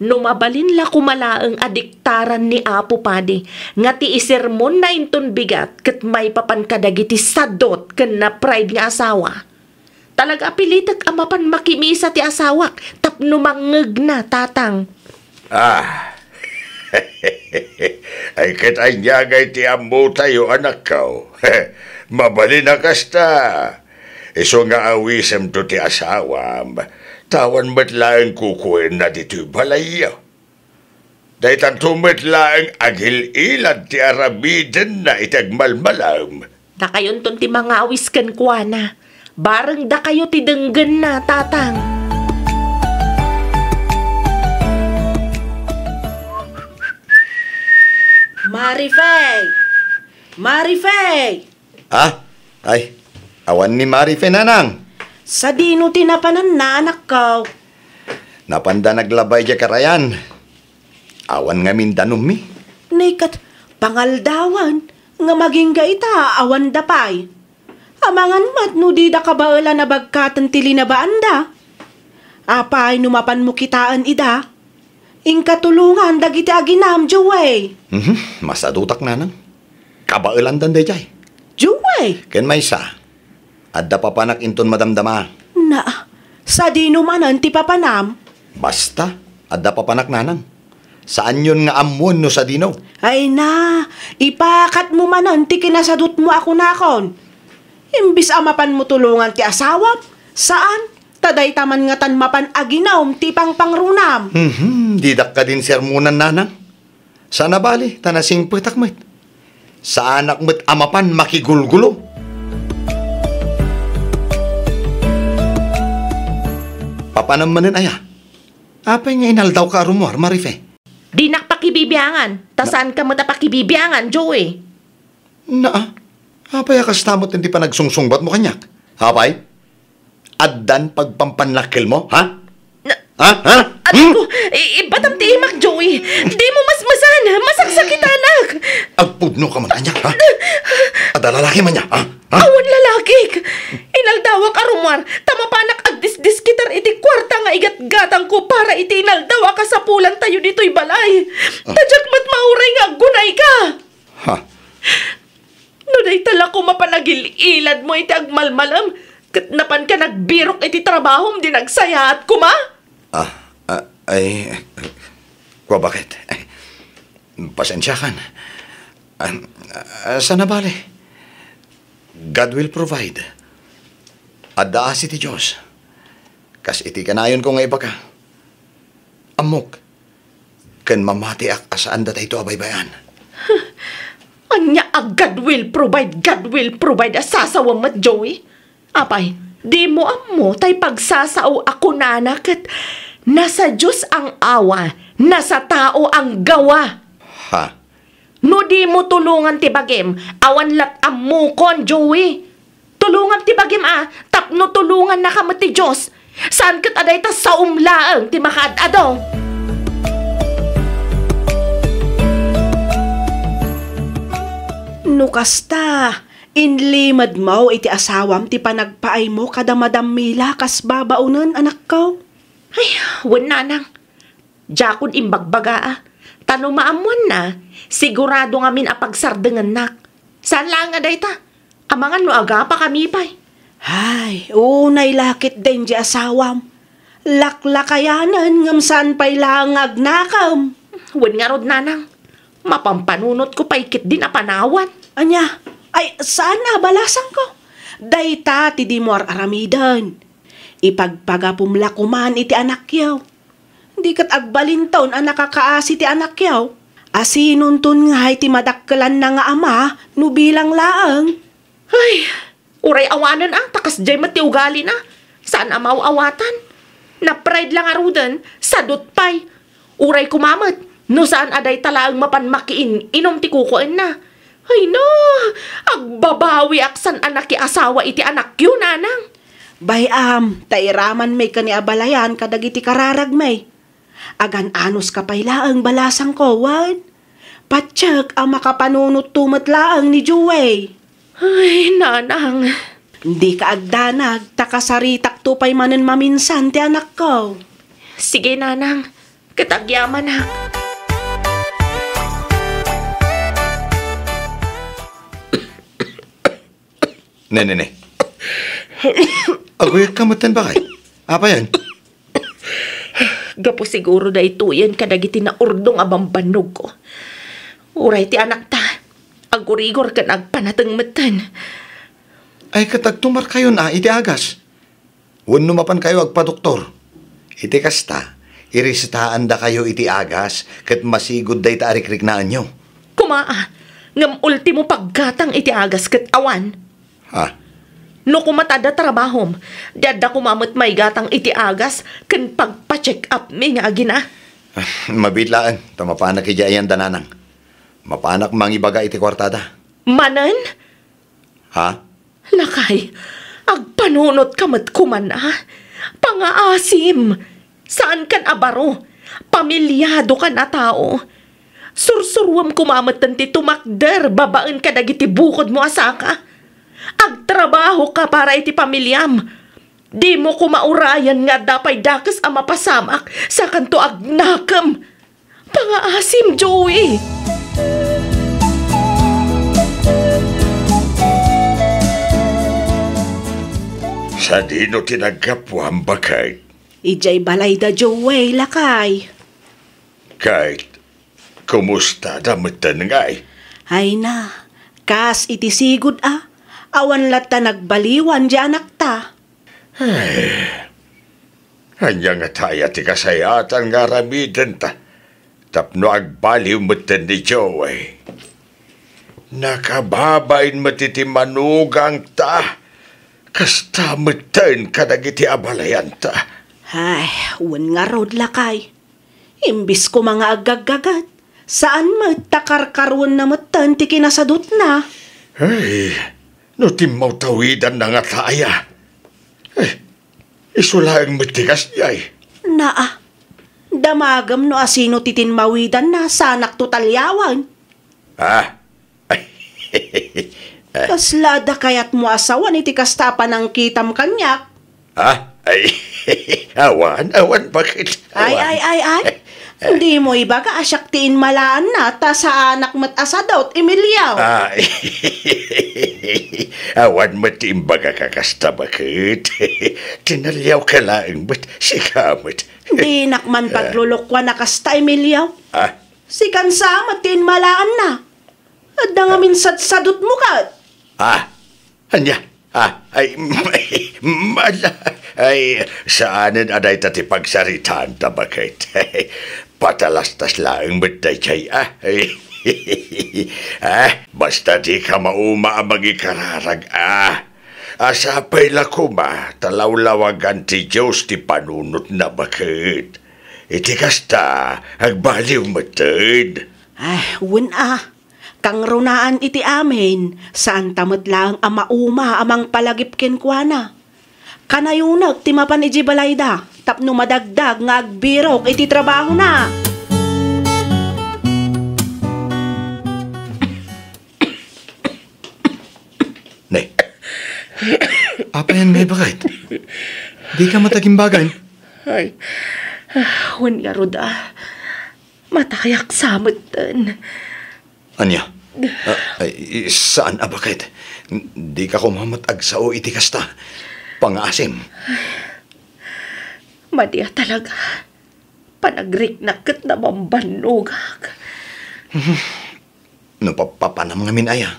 no mabalin la koma laeng a diktaran ni Apo Padi nga ti isermonna inton bigat ket maipapan kadagiti sadut ken na-pride nga asawa. Talaga a pilitek a mapan makimisa ti asawak tapno mangngegna, Tatang. Ah. Ay, ket ania ngay ti ammotayo, anakko? Mabalin a kasta. Isu nga awisemto ti asawam, ta awan met laeng kukuenna ditoy balayyo. Daytanto met laeng agil-ilad ti aramidenna iti agmalmalem. Dakayonton ti mangawis kenkuana. Bareng dakayo ti denggenna, Tatang. Marifay! Marifay! Ah? Ay, awan ni Marife, nanang. Sadino ti napananna, anakko? Napanda naglaba idiay karayan. Awan ngamin danummi. Nay ket, pangaldawan nga magingga ita, awanda pay. Amangan met no dida kabaelan a bagkaten ti linabaanda. Apay no mapanmo kitaen ida? Inka tulongan dagiti aginam, Joey. Mhm, masadutak, nanang. Kabaelandan daydiay. Joey! Ken maysa, adda papanak inton madamdama. Na, sadino manen ti papanam? Basta, adda papanak, nanang. Saanyon nga ammoen no sadino. Ay na, ipakatmo manen ti kinasadutmo a kunakon. Imbis a mapanmo tulongan ti asawam, saan, ta dayta man ngatan mapan aginum ti pangpangrunam. Mhm, didak kadin sermonan, nanang. Saan a bali, ta nasingpetak met. Saanak met a mapan makigulgulo. Papanam manen aya? Apay nga inaldawka a rummuar, Marife? Dinak pakibibiangan, ta saanka met a pakibibiangan, Joey. Naa, apay a kasta met ti panagsungsungbatmo kaniak? Apay? Addan pagpampannakkelmo, ha? Na- Ha? Ha? Aray ko, i-, ibatam ti imak, Joey. Dimo masmasan, masaksakitanak. Agpudno ka man kaniak, ha? Adda lalaki man niya, ha? Ha? Awan lalakik. Inaldawak a rummuar, ta mapanak agdisdiskitar iti kuarta nga igatgatangko para iti inaldaw a kasapulantayo ditoy balay. Ah. Ta diak met mauray nga aggunayka. Ha? No dayta la koma panagil-iladmo iti agmalmalem, ket napanka nagbirok iti trabahom, di nagsayaat koma? Ah, ah, ay, kua baket. Pasensiakan. Ah, ah, saan a bali. God will provide. Adda asi ti Dios. Kas iti kanayonko nga ibaga. Ammok, ken mamatiak a saan datayto a baybay-an. Ania a God will provide, God will provide a sasawem met, Joey? Apay, dimo ammo tay pagsasao a kunana ket nasa Dios ang awa, nasa tao ang gawa. Ha? No dimo tulongan ti bagim, awan lat ammokon, Joey. Tulongam ti bagim a, tapno tulongannaka met ti Dios. Saan ket a dayta saom laeng ti makaad-ado. No kasta, inlimedmo iti asawam ti panagpaaymo kada Madam Mila kas babaonen, anakko? Ay, wen, nanang. Diakon imbagbagaa, ta no maammoanna, sigurado ngamin a pagsardengennak. Saan laeng a dayta, amangan no agapakami pay. Ay, unay la ketdi diay asawam. Laklakayanen ngem saan pay laeng nga agnakem. Wen ngarud, nanang, mapampanunotko pay ketdin a panawan. Ania? Ay, saan a balasangko? Dayta ti dimo ar-aramiden. Ipagpagapom la koman iti anakyo. Di ket agbalinton a nakakaasi ti anakyo. Asinonton ngay ti madakkelanna nga ama no bilang laeng? Ay, uray awanen a, ta kasdiay met ti ugalina. Saan a maaw-awatan. Na-pride la ngaruden, sadut pay. Uray koma met, no saan a dayta laeng mapan makiin-inom ti kukuenna. Ay na, agbabawiak saan a nakiasawa iti anakyo, nanang. Bay-am, ta iramanmi ken ni abalayan kadagiti kararagmi. Agan-anos ka pay laeng balasangko, wen? Patiek a makapanunotto met laeng ni Joey. Ay, nanang. Dika agdanag, ta kasaritakto pay manen maminsan ti anakko. Sige, nanang. Ket agyamanak. Ne, ne, ne. Aguyod ka metten, bakay? Apayen? Gapu siguro daytoyen kadagiti naurdong a bambannogko. Uray ti anakta, agurigor ken agpanateng metten. Ay, ket agtumarkayon a iti agas. Wenno mapankayo agpadoktor. Iti kasta, iresetaandakayo iti agas ket masigud dayta a rikriknaanyo. Koma a, ngem ultimo paggatang iti agas ket awan. Ha? No koma ta adda trabahom, di adda koma met maigatang iti agas ken pagpa-check up mi nga agina. Ah, mabiit laeng, ta mapanak idiay ayan da nanang. Mapanak mangibaga iti kuartada. Manen? Ha? Lakay, agpanunotka met koma, a? Pangaasim! Saankan a baro. Pamiliadokan a tao. Sursuruem koma metten ti tumakder babaen kadagiti bukodmo a saka. Agtrabahoka para iti pamiliam. Dimo koma urayen nga adda pay dakes a mapasamak, sakanto agnakem. Pangaasim, Joey! Sadino ti naggapuam, baket? Idiay balay da Joey, lakay. Ket, kumusta da metten ngay? Ay na, kas iti sigud a, awan latta nagbaliwan di anakta. Ay, ania ngata aya ti kasayatan nga aramidenta tapno agbaliw metten ni Joey? Nakababain met iti manugangta, kasta metten kadagiti abalayanta. Ay, wen ngarud, lakay. Imbis koma nga aggaggagat, saan met ta karkaruenna metten ti kinasadutna. Ay, no timmawtawidanna ngata aya? Eh, isu laeng met ti kasdiay. Naa, damagem no asino ti tinmawidanna, saanakto talliawen. Ah, Kasla adda kayatmo a sawen iti kasta a panangkitam kaniak? Ha? Ay, awan, awan, baket? Ay, awan. Ay, ay, ay. Dimo ibaga a siak ti inmalaanna, ta saanak met a sadut, Emilio. Ay, awan met ti imbagak a kasta, baket? Tinaliawka laeng met, sika met. Dinak man paglulukuan a kasta, Emilio. Ah? Sikan sa met ti inmalaanna. Adda ngamin sadsadutmo ket. Ah, ania? Ah, ay, mala, ay, saanen a dayta ti pagsaritaanta, baket? Patalastas laeng met daydiay, ah. Ah, basta dika mauma a mangikararag, ah. Sapay la koma ta lawlawagan ti Dios ti panunotna, baket. Iti kasta, agbaliw metten. Ah, wen a. Kangrunaan iti amin, saanta met laeng a mauma a mangpalagip kenkuana. Kanayonek ti mapan idiay balayda tapno madagdag nga agbirok iti trabahona. Ne. Apayen ngay, baket? Dika met agimbagan? Ay, wen ngarud a. Matayak sa metten. Ania? Ah, ay, saan a, baket? Dika koma met agsao iti kasta. Pangaasim. Madi a talaga. Panagriknak ket nabambannogak. No papapanam ngamin aya,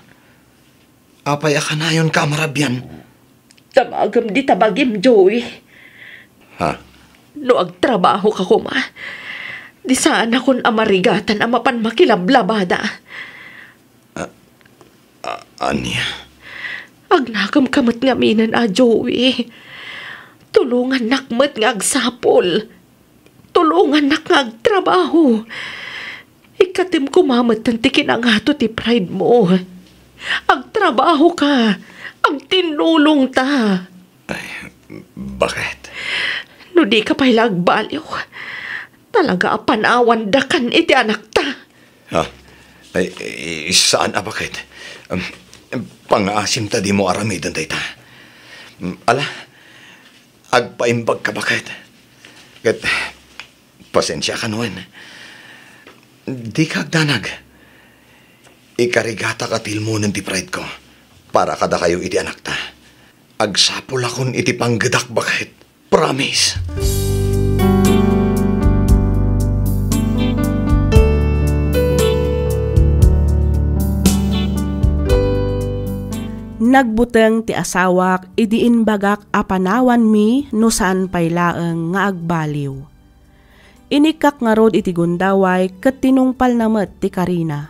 apay a kanayonka a marabian? Damagem dita bagim, Joey. Ha? No agtrabahoka koma, di saanakon a marigatan a mapan makilablabada. A-, a-, ania? Agnakemka met ngaminen a, Joey. Tulongannak met nga agsapul. Tulongannak nga agtrabaho. Ikkatem koma metten ti kinangato ti pride mo. Agtrabahoka. Agtinnulongta. Ay, baket? No dika pay la agbaliw, talaga a panawandakan iti anakta. Ha? Ay, ay, saan a, baket? Em, pangaasim ta dimo aramiden dayta. Mm, ala, agpaimbag ka baket. Ket, pasensia ka, Noen. Di ka agdanag. Ikarigatak a tilmonen ti pride ko para kadakayo iti anakta. Agsapulakon iti panggedak baket. Promise. Nagbuteng ti asawak idi imbagak a panawanmi no saan pay laeng nga agbaliw. Inikkak ngarud iti gundaway ket tinungpalna met ti karina.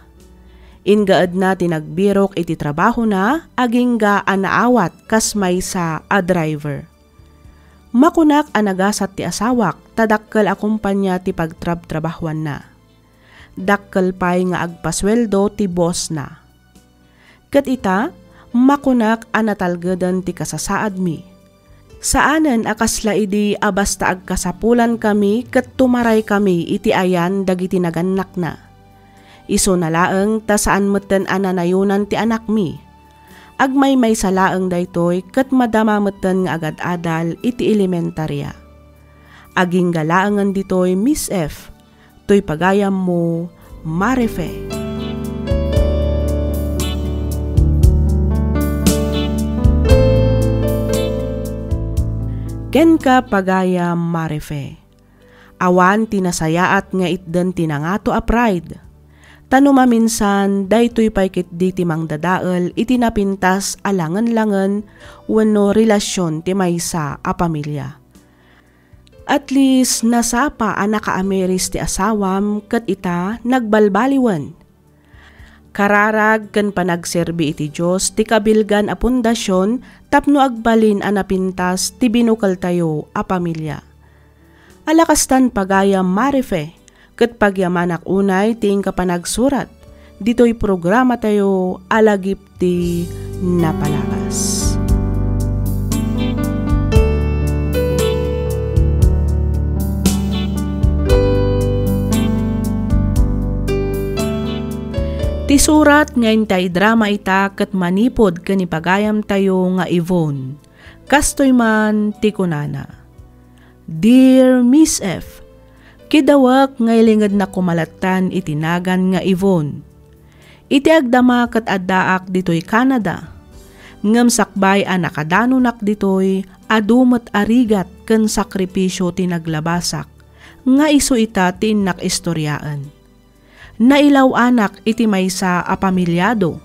Inggaedna ti nagbirok iti trabahona agingga a naawat kas maysa a driver. Makunak a nagasat ti asawak ta dakkel a kompania ti pagtrabtrabahuanna. Dakkel pay nga agpasueldo ti bossna. Ket ita, makunak a natalgeden ti kasasaadmi. Saanen a kasla idi a basta agkasapulankami ket tumaraykami iti ayan dagiti nagannakna. Isuna laeng ta saan metten a nanayonan ti anakmi. Agmaymaysa laeng daytoy ket madama metten nga agad-adal iti elementaria. Agingga laengen ditoy, Miss F. Toy pagayammo, Marife. Kenka, pagayam Marife. Awan ti nasayaat nga itden ti nangato a pride. Ta no maminsan, daytoy pay ketdi ti mangdadael iti napintas a langen-langen wenno relasyon ti maysa a pamilia. At least, nasapa a nakaamiris ti asawam ket ita nagbalbaliwen. Kararag ken panagserbi iti Dios ti kabilgan a pundasyon tapno agbalin a napintas ti binukeltayo a pamilia. Ala kastan pagayam Marife, ket pagyamanak unay ti inka panagsurat ditoy programatayo a lagip ti napalabas. Ti surat nga inta idrama ita ket manipud ken ni pagayamtayo nga Yvonne. Kastoy man ti kunana, Dear Miss F, kidawek nga ilingednak koma lattan iti nagan nga Yvonne. Iti agdama ket addaak ditoy Canada, ngem sakbay a nakadanonak ditoy, adu met a rigat ken sakripisio ti naglabasak nga isu ita ti innak istoriaen. Nailaw-anak iti maysa a pamiliado,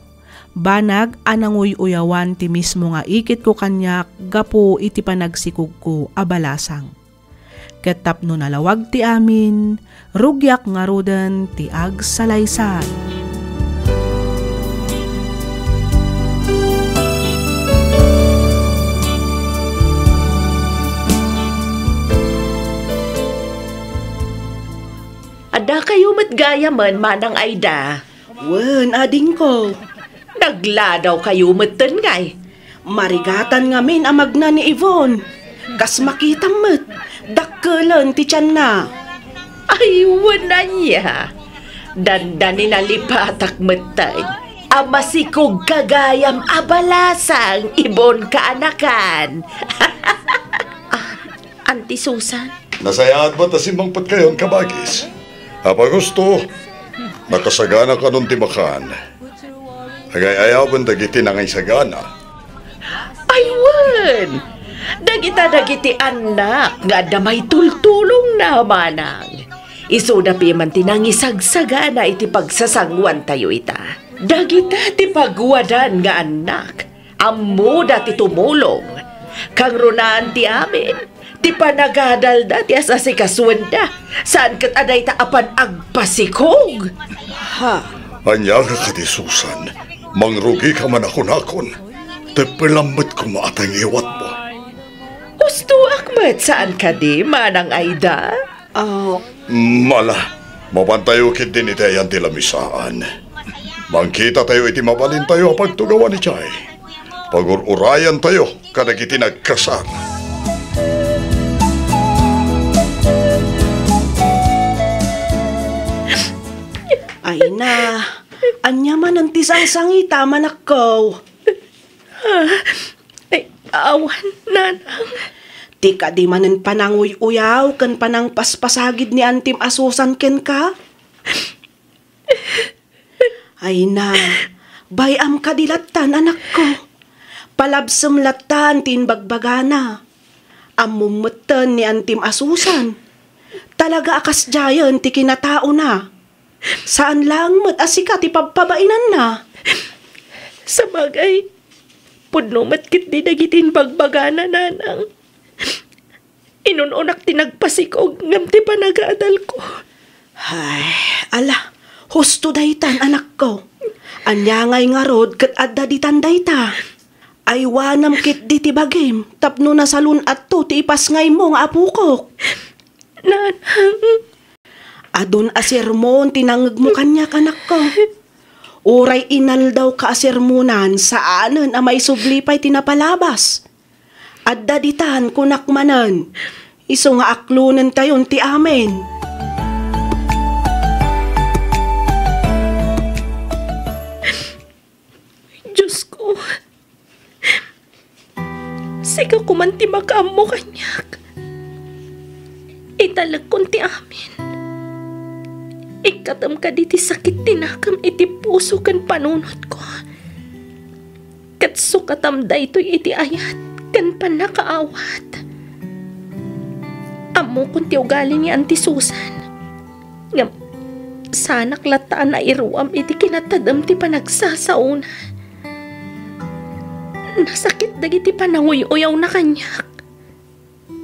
banag a nanguy-uyawan ti mismo nga ikitko kaniak gapu iti panagsikogko a balasang. Ket tapno nalawag ti amin, rugiak ngaruden ti agsalaysay. Addakayo met gayamen, Manang Aida. Wen, adingko. Nagladawkayo metten ngay. Marigatan ngamin a magna ni Yvonne. Kas makitam met, dakkelen ti tianna. Ay, wen ania. Dandani nalipatak metten a masikog ka gayam a balasang, Ibon kaanakan. Ah, Auntie Susan. Nasayaat met a simmangpet kayon, kabagis. Apay gusto, nakasagana kanon ti makan. Agay-ayawen dagiti nangisagana. Ay wen! Dagita dagiti annak nga adda maitultulongna, manang. Isuda piman ti nangisagsagana iti pagsasanguantayo ita. Dagita ti pagwadan nga annak. Ammoda ti tumulong. Kangrunaan ti amin, ti panagadalda ti as-asikasuenda, saan ket a dayta a pan-agpasikog. Ha? Ania ka kadi, Susan? Mangrugika man a kunakon. Teppelam met koma a tangiwatmo. Ustoak met, saan kadi, Manang Aida? Ah. Mala, mapantayo ketdin iti ayan ti lamisaan. Mangkitatayo iti mabalintayo a pagtugawan idiay. Pagur-urayantayo kadagiti nagkasar. Ay na, ania manen ti sangsangita, manakko? Ah, ay, Awan, nanang. Ti kadi manen pananguy-uyaw ken panangpaspasagid ni antim a Susan kenka? Ay na, bay-am kadi lattan, anakko. Palabsem lattan ti imbagbagana. Ammom metten ni antim a Susan. Talaga a kasdiayen ti kinataona. Saan laeng met a sika ti pabpabainanna. Sabagay, pudno met ketdi dagiti imbagbagana, nanang. Inun-unak ti nagpasikog ngem ti panagadalko. Ay, ala, husto daytan, anakko. Ania ngay ngarud ket adda ditan dayta? Aywanam ketdi ti bagim tapno nasalun-atto ti ipasngaymo nga apokok. Nanang. Adun a sermon ti nangngegmo kaniak, anakko. Uray inaldawka a sermonan, saanen a maisubli pay ti napalabas. Adda ditan, kunak manen, isu nga aklonentayon ti amin. Diosko, sika koman ti makaammo kaniak. Italekkon ti amin. Ikkatem kadi ti sakit ti nakem iti puso ken panunotko. Ket sukatam daytoy iti ayat ken pannakaawat. Ammokon ti ugali ni Auntie Susan. Ngem, saanak latta a nairuam iti kinatadem ti panagsasaona. Nasakit dagiti pananguy-uyawna kaniak.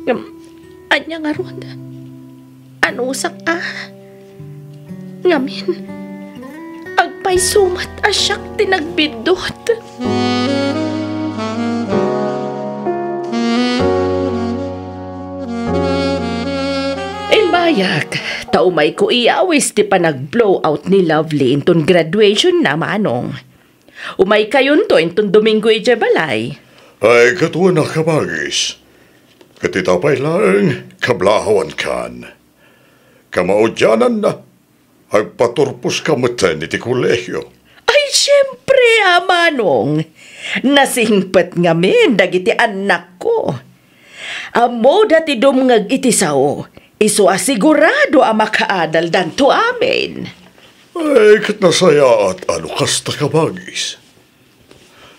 Ngem, ania ngarud? Anusak a? Ngamin, agpayso met a siak ti nagbiddut. Imbayak, ta umayko iyawis ti panag-blow out ni Lovely inton graduation na, Manong. Umaykayonto inton Domingo idiay balay. Ay, ket wen a, kabagis. Ket ita pay laeng, kablahawankan. Kamaudiananna, agpaturposka metten iti kolehio. Ay, siempre, a, Manong. Nasingpet ngamin dagiti annakko. Ammoda ti dumngeg iti sao, isu a sigurado a makaadaldanto amin. Ay, ket nasayaat a no kasta, kabagis.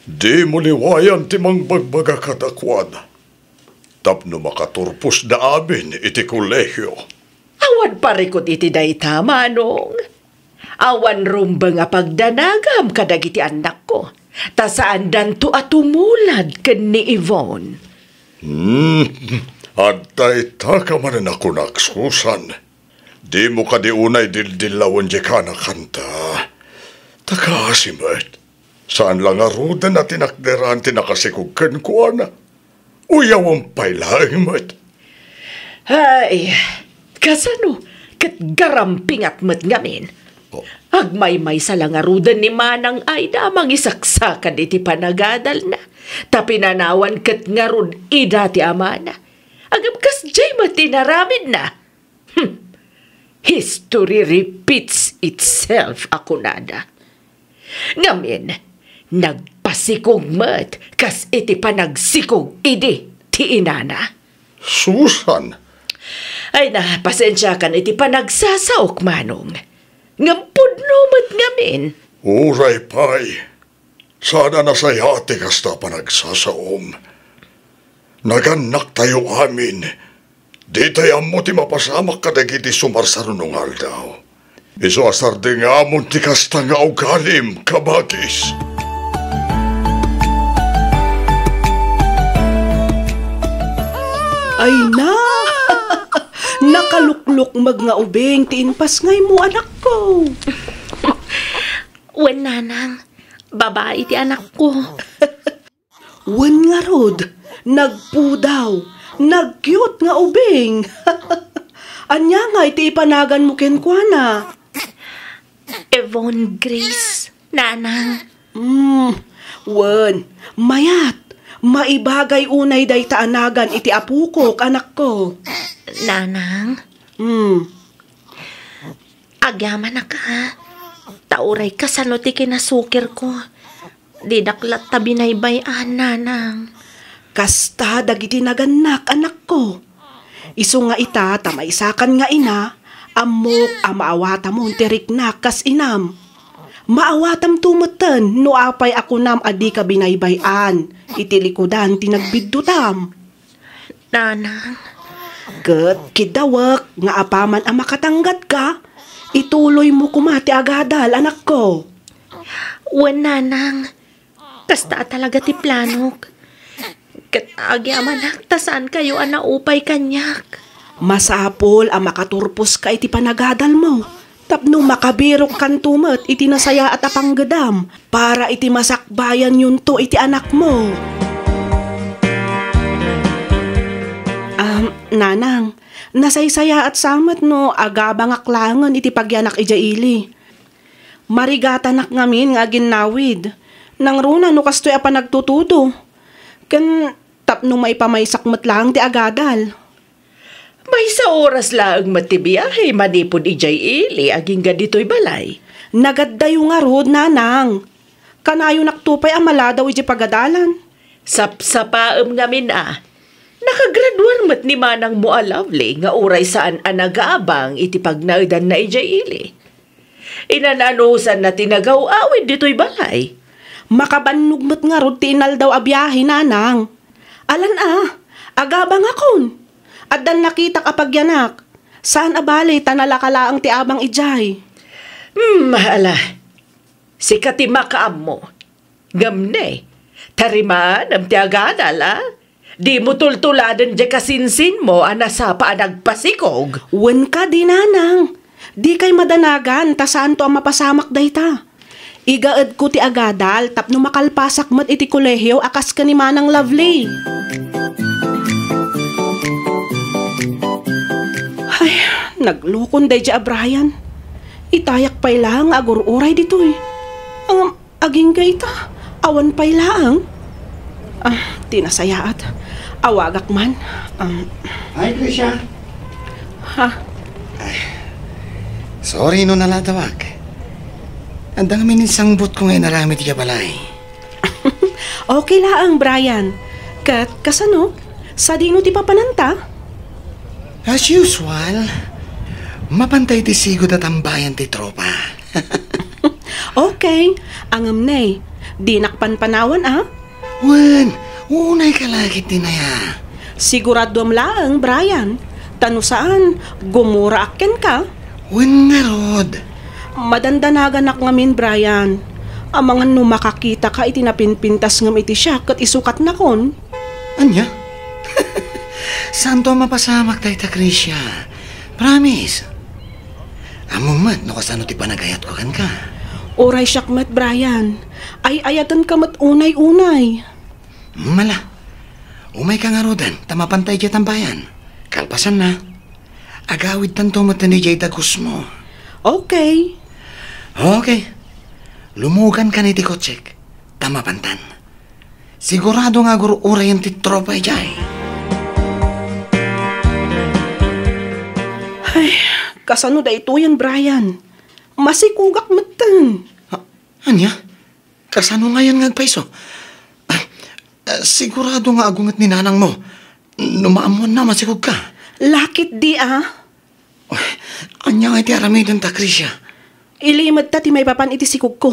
Dimo liwayan ti mangbagbaga kadakuada tapno makaturposda amin iti kolehio. Awan parikut iti dayta, Manong. Awan rumbeng a pagdanagam kadagiti annakko, ta saandanto a tumulad ken ni Yvonne. Hmm, adda ita ka manen a kunak, Susan. Dimo kadi unay dildillawen diay kana kanta. Ta kaasi met. Saan la ngaruden a tinakderan ti nakasikog kenkuana. Uyawen pay laeng met. Ay, kasano ket garampingat met ngamin? Oh. Agmaymaysa la ngaruden ni Manang Aida a mangisaksakad iti panagadalna, ta pinanawan ket ngarud ida ti amana. Agabkas diay met ti inaramidna. Hmm. History repeats itself, a kunada. Ngamin, nagpasikog met kas iti panagsikog idi ti inana. Susan! Ay na, pasensiakan iti panagsasaok, Manong. Ngem pudno met ngamin. Uray pay. Saan a nasayaat ti kasta a panagsasaom. Nagannaktayo amin. Ditay ammo ti mapasamak kadagiti sumarsarno nga aldaw. Isu a sardengam ti kasta nga ugalim, kabagis. Ay na! Nakaluklukmeg nga ubing ti impasngaymo, anakko. Wen, nanang, babai ti anakko. Wen ngarud, nagpudaw, nag-cute nga ubing. Ania ngay ti ipanaganmo kenkuana? Yvonne Grace, nanang. Hmm, wen, mayat. Maibagay unay dayta a nagan iti apokok, anakko. Nanang? Hmm. Agyamanak, a. Ta uray kasano ti kinasukirko, dinak latta binaybay-an, nanang. Kasta dagiti nagannak, anakko. Isu nga ita, ta maysakan nga ina, ammok a maawatamon ti riknak kas inam. Maawatamto metten no apay a kunam a dika binaybay-an iti likudan ti nagbiddutam. Nanang. Ket kiddawek nga apaman a makatanggatka, ituloymo koma ti agadal, anakko. Wen, nanang. Kasta a talaga ti planok. Ket agyamanak ta saankayo a naupay kaniak. Masapul a makaturposka iti panagadalmo tapno makabirokkanto met iti nasayaat a panggedam para iti masakbayanyonto iti anakmo. Am, nanang, nasaysayaat sa met no agabangak laengen iti pagyanak idiay ili. Marigatanak ngamin nga aginnawid. Nangruna no kastoy a panagtutudo. Ken tapno maipamaysak met laeng ti agadal. Maysa oras laeng met ti biahe manipud idiay ili agingga ditoy balay. Nagaddayo ngarud, nanang. Kanayonakto pay a maladaw idiay pagadalan. Sapsapaem ngamin a. Nakagraduar met ni manangmo a Lovely nga uray saan a nagabang iti pagnaedanna idiay ili. Inan-anusanna ti nagaw-awid ditoy balay. Makabannog met ngarud ti inaldaw a biahe, nanang. Alan a, agabangakon. Addan nakitak a pagyanak. Saan a bale ta nalaka laeng ti abang idiay. Hmm, ala. Sika ti makaammo. Ngem ne, tarimanem ti agadal, a? Dimo tultuladen diay kasinsinmo a nasapa a nagpasikog. Wen kadi, nanang. Dikay madanagan ta saanto a mapasamak dayta. Igaedko ti agadal tapno makalpasak met iti kolehio a kas ken ni Manang Lovely. Ay, naglukon daydi a Brian. Itayak pay laeng nga agur-uray ditoy. Ngem, agingga ita, awan pay laeng. Ah, ti nasayaat. Awagak man. Um, Hi, Tricia. Ha? Sorry no naladawak. Adda ngamin insangbutko nga inaramid idiay balay. Okay laeng, Brian. Ket kasano? Sadino ti papananta? As usual, mapantay ti sigud a tambayan ti tropa. Okay, ngem ne, dinak panpanawan a? Wen, unay ka la ket ti naya. Siguraduem laeng, Brian. Ta no saan, gumuraak kenka. Wen ngarud. Madandanaganak ngamin, Brian. Amangan no makakitaka iti napinpintas ngem iti siak ket isukatnakon. Ania? Saanto a mapasamak dayta, Tricia. Promise. Ammom met no kasano ti panagayatko kenka. Uray siak met, Brian. Ay-ayatenka met unay-unay. Mala. Umayka ngaruden ta mapantay diay tambayan. Kalpasanna, agawidtanto met idiay dagusmo. Okay. Okay. Lumugankan iti kotsek ta mapantan. Sigurado nga agur-urayen ti tropa idiay. Ay, kasano daytoyen, Brian? Masikogak metten. A-, ania? Kasano ngayen nga agpayso? Ah, ah, sigurado nga agunget ni nanangmo. No maammoanna, masikogka. Lakit di, a? Oy, ania ngay ti aramidenta, Tricia? Ilimedta ti maipapan iti sikogko.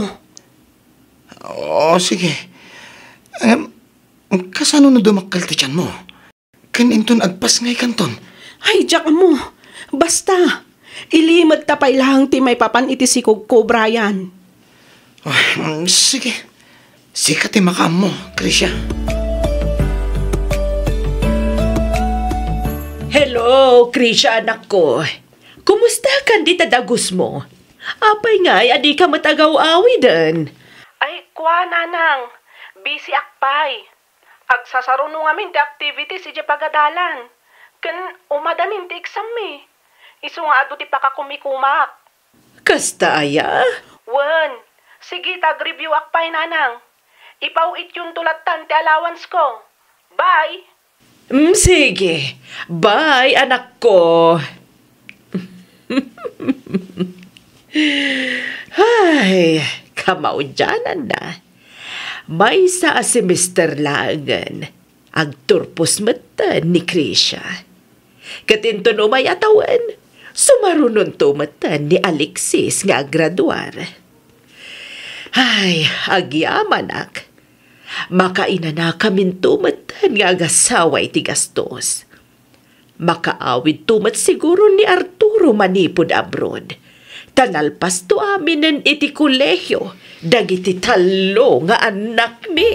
O, sige. Em, kasano no dumakkel ti tianmo? Ken inton agpasngaykanton? Ay, diak ammo. Basta, ilimedta pay laeng ti maipapan iti sikogko, Brian. Ah, mm, sige. Sika ti makaammo, Krisha. Hello, Krisha, anakko. Kumusta kan dita dagusmo? Apay ngay a dika met agaw-awiden? Ay, kua, nanang. Busy ak pay. Agsasaruno ngamin ti activities idiay pagadalan. Ken umadanin ti exam-mi. Isu nga adu ti pakakumikumak. Kasta aya? Wen, sige ta agreview-ak pay, nanang. Ipaw-ityonto lattan ti allowance-ko. Bye! Mm, sige. Bye, anakko. Ay, kamaudiananna. Maysa a semester laengen. Agturpos metten ni Krisha. Ket inton umay a tawen, sumarunonto metten ni Alexis nga aggraduar. Ay, agyamanak. Makainanakaminto metten nga agasawa iti gastos. Makaawidto met siguro ni Arturo manipud abroad. Ta nalpasto aminen iti kolehio dagiti tallo nga annakmi.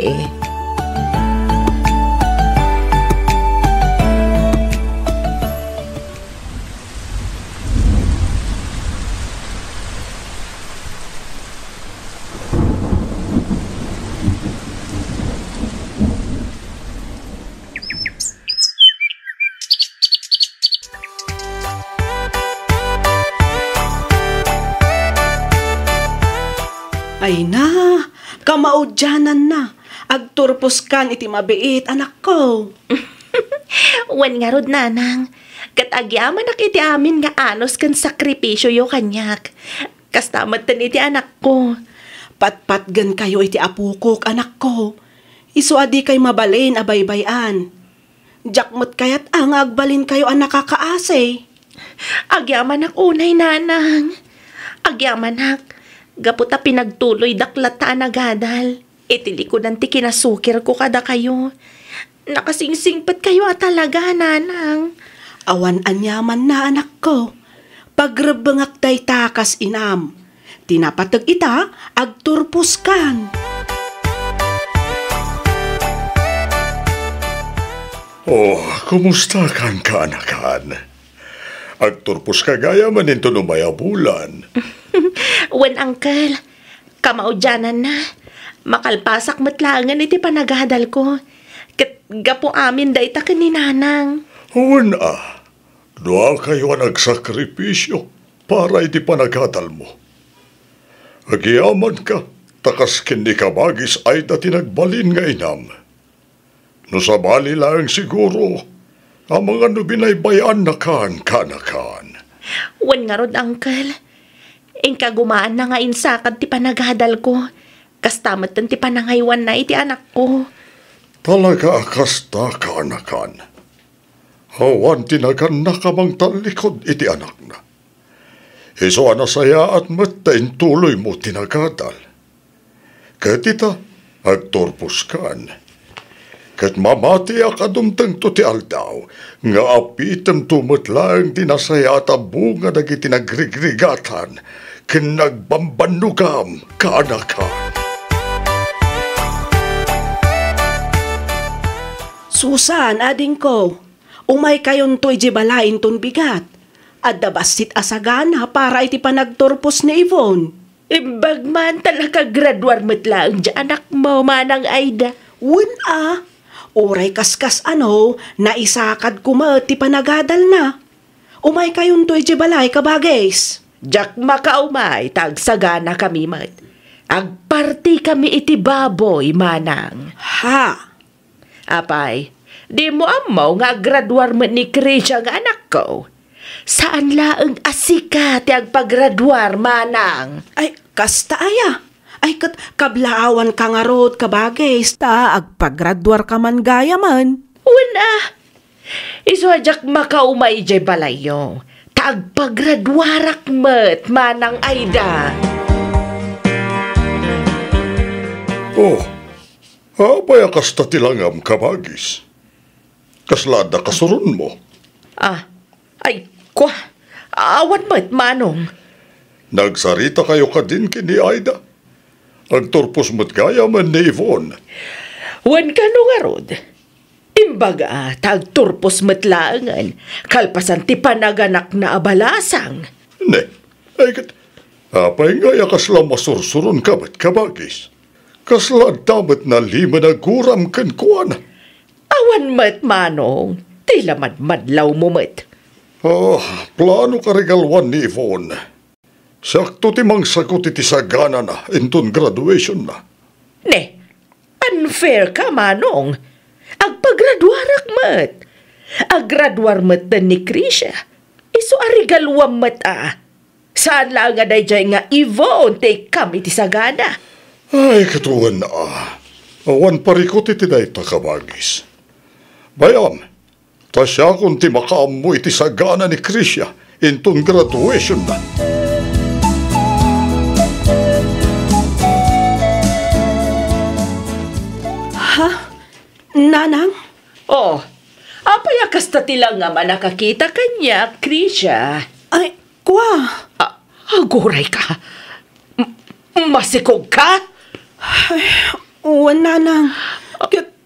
Ay na, kamaudiananna, agturposkan iti mabiit, anakko. Wen ngarud, nanang, ket agyamanak iti amin nga anus ken sakripisioyo kaniak. Kasta metten iti anakko. Patpatgenkayo iti apokok, anakko. Isu a dikay mabalin a baybay-an. Diak met kayat a nga agbalinkayo a nakakaasi. Agyamanak unay, nanang. Agyamanak, gapu ta pinagtuloydak latta a nagadal iti likudan ti kinasukirko kadakayo. Nakasingsingpetkayo a talaga, nanang. Awan aniamanna, anakko. Pagrebbengak dayta kas inam. Ti napateg ita, agturposkan. Oh, kumusta kan kaanakan? Agturposka gayam inton umay a bulan. Wen, uncle. Kamaudiananna. Makalpasak met laengen iti panagadalko. Ket gapu amin dayta ken ni nanang. Wen a, duakayo a nagsakripisio para iti panagadalmo. Agyamanka, ta kas ken ni Kabagis Aida ti nagbalin nga inam. No sabali laeng siguro, amangan no binaybay-annakan, kaanakan. Wen ngarud, uncle. Inka gumaanna nga insakad ti panagadalko. Kasta metten ti panangaywanna iti anakko. Talaga a kasta, kaanakan. Awan ti nagannaka mangtallikud iti anakna. Isu a nasayaat met ta intuloymo ti nagadal. Ket ita, agturposkan. Ket mamatiak a dumtengto ti aldaw nga apitemto met laeng ti nasayaat a bunga dagiti nagrigrigatan ken nagbambannogam, kaanakan. Susan, adingko, umaykayonto idiay balay inton bigat. Adda bassit a sagana para iti panagturpos ni Yvonne. Imbag man ta nakagraduar met laeng ti anakmo, Manang Aida. Wen a, uray kaskas-ano, naisakadko met ti panagadalna. Umaykayonto idiay balay, kabagis. Diak makaumay ta agsaganakami met. Agpartikami iti baboy, Manang. Ha? Apay, dimo ammo nga aggraduar met ni Krisha nga anakko? Saan laeng a sika ti agpagraduar, Manang. Ay, kasta aya? Ay, ket kablaawanka ngarud, kabagis, ta agpagraduarka man gayamen. Wen a, isu a diak makaumay idiay balayyo, ta agpagraduarak met, Manang Aida. Oh, apay a kasta ti langam, kabagis? Kasla adda kasuronmo? Ah, ay, kua, awan met, Manong. Nagsaritakayo kadin ken ni Aida? Agturpos met gayamen ni Yvonne. Wen kano ngarud? Imbaga ta agturpos met laengen, kalpasan ti panaganakna a balasang. Ne, ay ket, apay ngay a kasla masursuronka met, kabagis? Kasla adda met nalimed a guram kenkuana? Awan met, Manong, ti la madmadlawmo met. Ah, planoka rigaluan ni Yvonne. Siakto ti mangsagut iti saganana inton graduationna. Ne, unfair ka, Manong. Agpagraduarak met. Aggraduar metten ni Krisha. Isu a rigaluam met a. Saan laeng a daydiay nga Yvonne ti ikkam iti sagana. Ay, ket wen a. Awan parikut iti dayta, kabagis. Bay-am, ta siakon ti makaammo iti sagana ni Krisha inton graduationna. Ha? Nanang? Oh, apay a kasta ti langam a nakakita kaniak, Krisha? Ay, kua. Ah, aguray ka. M-, masikog ka? Ay, wen, Nanang. Ket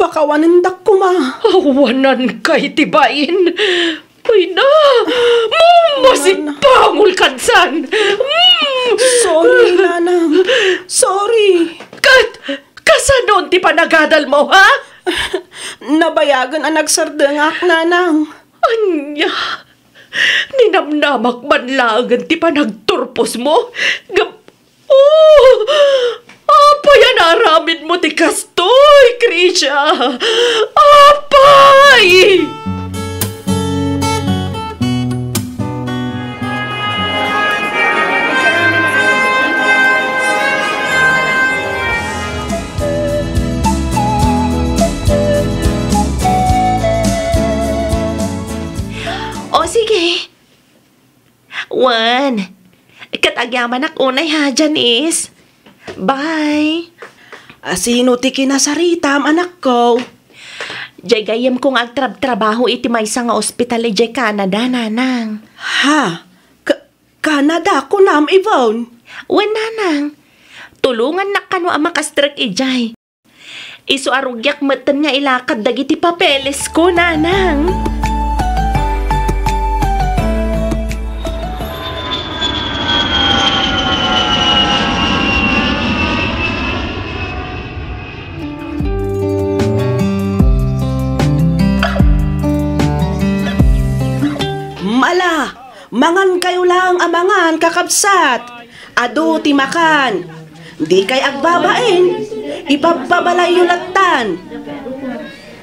pakawanendak koma. Awanan ka iti bain. Ay na, mamasipangol kadsan. Mm. Sorry, Nanang. Sorry. Ket, kasano ti panagadalmo, ha? Nabayagen a nagsardengak, Nanang. Ania? Ninamnamak man laengen ti panagturposmo? Gap-, Oh! Apay a naaramidmo ti kastoy, Krisha? Apay! O, sige. Wen. Ket agyamanak unay ha, Janice. Bye. A, sino ti kinasaritam, anakko? Jay gayyemko nga agtrabtrabaho iti maysa nga ospital idiay Canada, Nanang. Ha? Ka-, Canada, kunam, Yvonne? Wen, Nanang. Tulongannak kano a makastrek idiay. Isu a rugiak metten nga ilakad dagiti papelesko, Nanang. Mala! Mangankayo laeng a mangan, kakabsat. Adu ti makan. Dikay agbabain. Ipabpabalayyo lattan.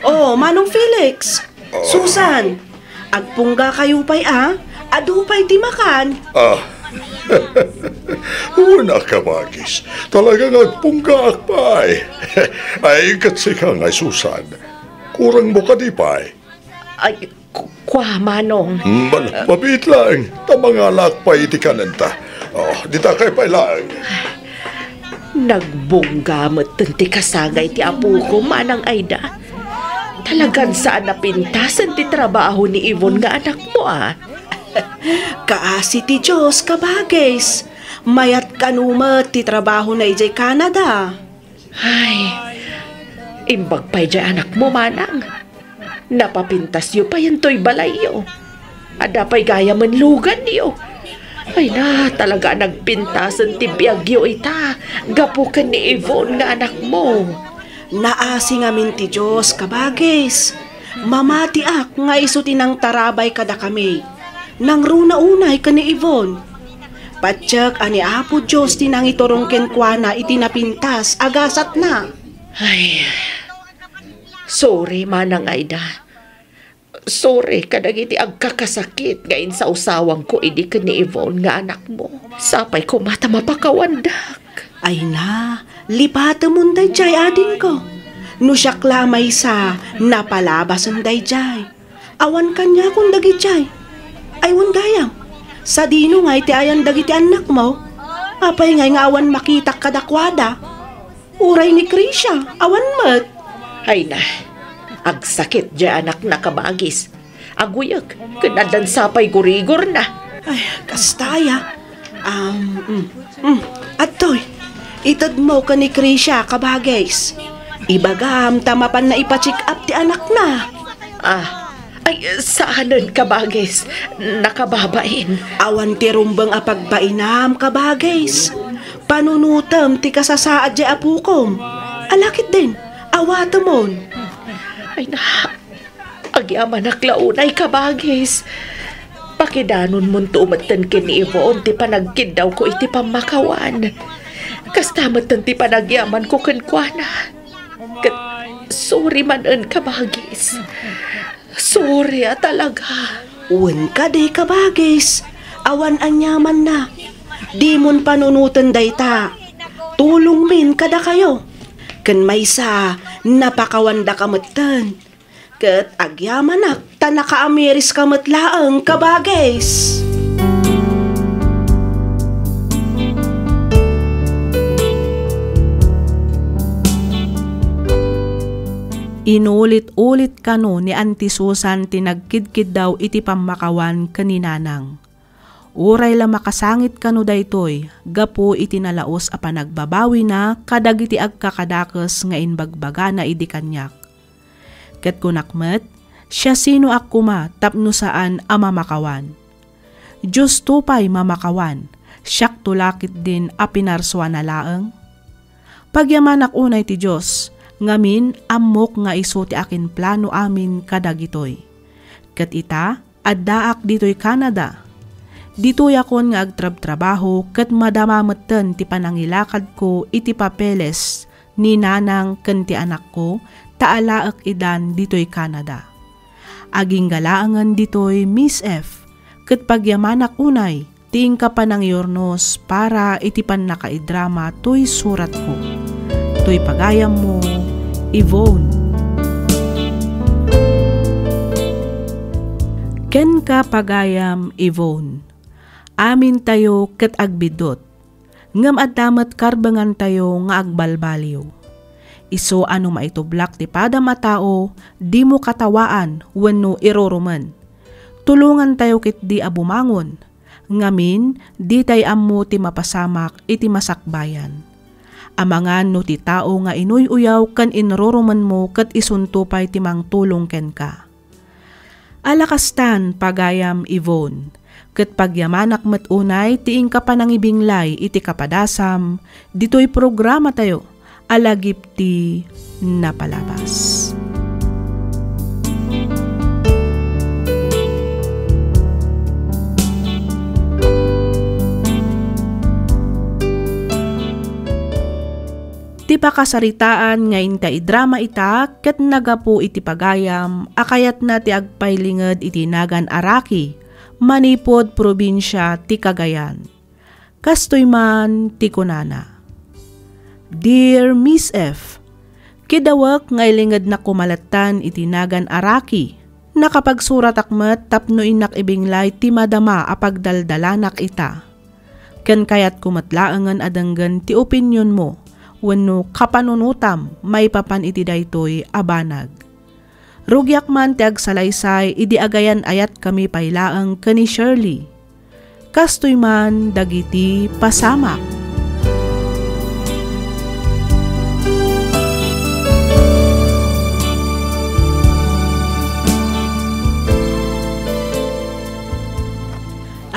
Oh, Manong Felix. Susan, agpunggakayo pay a. Adu pay ti makan. Ah. Una, kabagis. Talaga nga agpunggaak pay. Ay, ket sika ngay, Susan. Kurangmo kadi pay? Ay, ku-, kua, Manong. Mal-, mabiit laeng, ta mangalak pay iti kanenta. Oh, dita kay pay laeng. Nagbungga metten ti kasangay ti apoko, Manang Aida. Talagan saan a pintasen ti trabaho ni Yvonne nga anakmo, a. Kaasi ti Dios, kabagis. Mayat kano met ti trabahona idiay Canada. Ay, imbag pay diay anakmo, Manang. Napapintasyo payen toy balayyo. Adda pay gayamen luganyo. Ay na, talaga a nagpintasen ti biagyo ita, gapu ken ni Yvonne nga anakmo. Naasi ngamin ti Dios, kabagis. Mamatiak nga isu ti nangtarabay kadakami. Nangruna unay ken ni Yvonne. Patiek a ni Apo Dios ti nangiturong kenkuana iti napintas a gasatna. Ay, sorry, Manang Aida. Sorry kadagiti agkakasakit nga insawsawangko idi ken ni Yvonne nga anakmo. Sapay koma ta mapakawandak. Ay na, lipatemon daydiay, adingko. No siak la a maysa, napalabasen daydiay. Awan kaniakon dagidiay. Ay, wen gayam, sadino ngay ti ayan dagiti annakmo? Apay ngay nga awan makitak kadakuada? Uray ni Krisha, awan met. Ay na, agsakit diay anakna, kabagis. Aguyek, ken addan sapay gurigorna. Ay, kasta aya. Um, mm, mm. Adtoy, itedmo ken ni Krisha, kabagis. Ibagam ta mapanna ipa-check up ti anakna. Ah, ay, saanen, kabagis. Nakababain. Awan ti rumbeng a pagbainam, kabagis. Panunotem ti kasasaad diay apokom. Ala ketdin, awatemon. Ay na, agyamanak la unay, kabagis. Pakidanonmonto metten ken ni Yvonne ti panagkiddawko iti pammakawan. Kasta metten ti panagyamanko kenkuana. Ket sorry manen, kabagis. Sorry a talaga. Wen kadi, kabagis. Awan aniamanna. Dimon panunoten dayta. Tulongmin kadakayo. Ken maysa, napakawandaka metten. Ket agyamanak ta nakaamiriska met laeng, kabagis. Inulit-ulit kano ni Auntie Susan ti nagkidkiddaw iti pammakawan ken ni Nanang. Uray la makasangit kano daytoy gapu iti nalaus a panagbabawina kadagiti agkakadakes nga imbagbagana idi kaniak. Ket kunak met, siasinoak koma tapno saan a mamakawan? Diosto pay mamakawan, siakto la ketdin a pinarsuana laeng? Pagyamanak unay ti Dios, ngamin, ammok nga isu ti akinplano amin kadagitoy. Ket ita, addaak ditoy Canada. Ditoyakon nga agtrabtrabaho ket madama metten ti panangilakadko iti papeles ni nanang ken ti anakko ta alaek idan ditoy Canada. Agingga laengen ditoy, Miss F, ket pagyamanak unay ti inka panangiyurnos para iti pannakaidrama toy suratko. Toy pagayammo, Yvonne. Kenka, pagayam Yvonne, amintayo ket agbiddut, ngem adda met karbengantayo nga agbalbaliw. Isu a no maitublak ti padam a tao, dimo katawaan wenno irurumen. Tulongantayo ketdi a bumangon. Ngamin, ditay ammo ti mapasamak iti masakbayan. Amangan no ti tao nga inuy-uyaw ken inrurumenmo ket isunto pay ti mangtulong kenka. Ala kastan, pagayam Yvonne, ket pagyamanak met unay ti inka panangibinglay iti kapadasam ditoy programatayo a Lagip ti Napalabas. Ti pakasaritaan nga inta idrama ita ket nagapu iti pagayam a kayatna ti agpailinged iti nagan a raki manipud probinsia ti Cagayan. Kastoy man ti kunana, "Dear Miss F, kidawek nga ilingednak koma lattan iti nagan a raki. Nakapagsuratak met tapno innak ibinglay ti madama a pagdaldalanak ita. Ken kayatko met laengen a denggen ti opinionmo wenno kapanunotam maipapan iti daytoy a banag. Rugiak man ti agsalaysay idi agayan-ayatkami pay laeng ken ni Shirley. Kastoy man dagiti pasamak."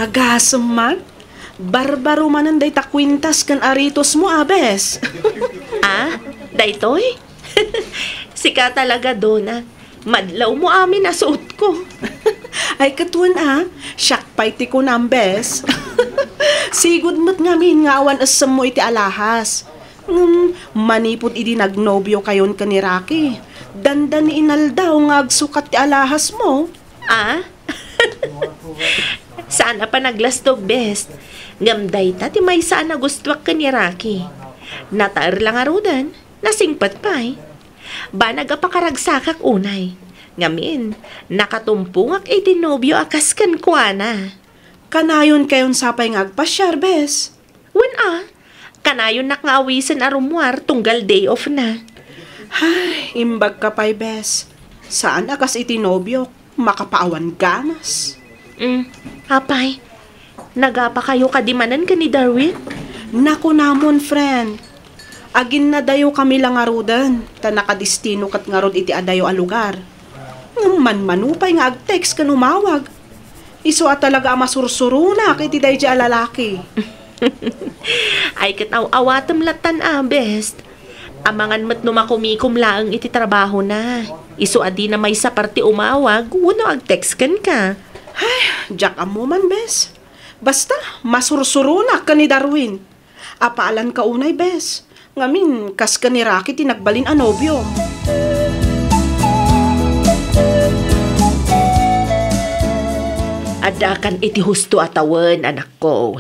Agasem man, barbaro manen dayta kuentas ken aritosmo, a bes. Ah, daytoy? Sika talaga, Dona. Madlawmo amin a suotko. Ay, ket wen a, siak pay ti kunam, bes. Sigud met ngamin nga awan essemmo iti alahas. Ngem manipud idi nagnobiokayon ken ni Rocky, dandani inaldaw nga agsukat ti alahasmo. Ah? Saan a panaglastog, bes. Ngem dayta ti maysa a nagustuak ken ni Rocky. Nataer la ngaruden, nasingpet pay. Banag a pakaragsakak unay. Ngamin, nakatumpongak iti nobio a kas kenkuana. Kanayon kayon sapay nga agpasiar, bes? Wen a, kanayonnak nga awisen a rummuar tunggal day off na. Ay, imbagka pay, bes. Saan a kas iti nobiok, makapaawan ganas. Mm, apay, nagapakayo kadi manen ken ni Darwin? Nakunamon, friend. Aginnadayokami la ngaruden, ta nakadistino ket ngarud iti adayo a lugar. Ngem manmano pay nga ag-text ken umawag. Isu a talaga a masursuronak iti daydi a lalaki. Ay ket aw-awatem lattan a, bes. Amangan met no makumikom laeng iti trabahona. Isu a dina maysa parte umawag wenno ag-text kenka. Ay, diak ammo man, bes. Basta, masursuronak ken ni Darwin. Apaalanka unay, bes. Ngamin, kas ken ni Rocky ti nagbalin a nobio. Addakan iti husto a tawen, anakko.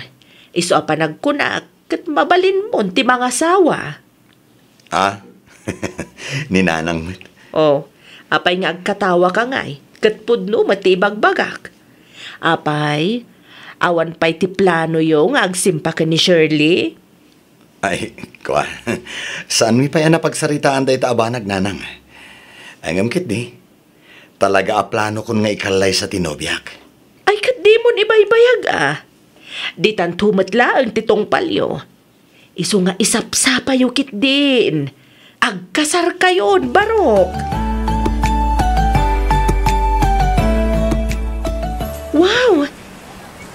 Isu a panagkunak, ket mabalinmon ti mangasawa. Ah? Ni nanang met. Oh, Apay nga agkatawaka ngay, ket pudno met ti ibagbagak. Apay, awan pay ti planoyo nga agsimpa ken ni Shirley? Ay, kua, saanmi pay a napagsaritaan dayta a banag, nanang. Ngem ketdi, talaga a planokon nga ikallaysa ti nobiak. Ay, ket dimon ibaybayag a. Ditanto met laeng ti tungpalyo. Isu nga isapsapayo ketdin. Agkasarkayon, barok. Wow!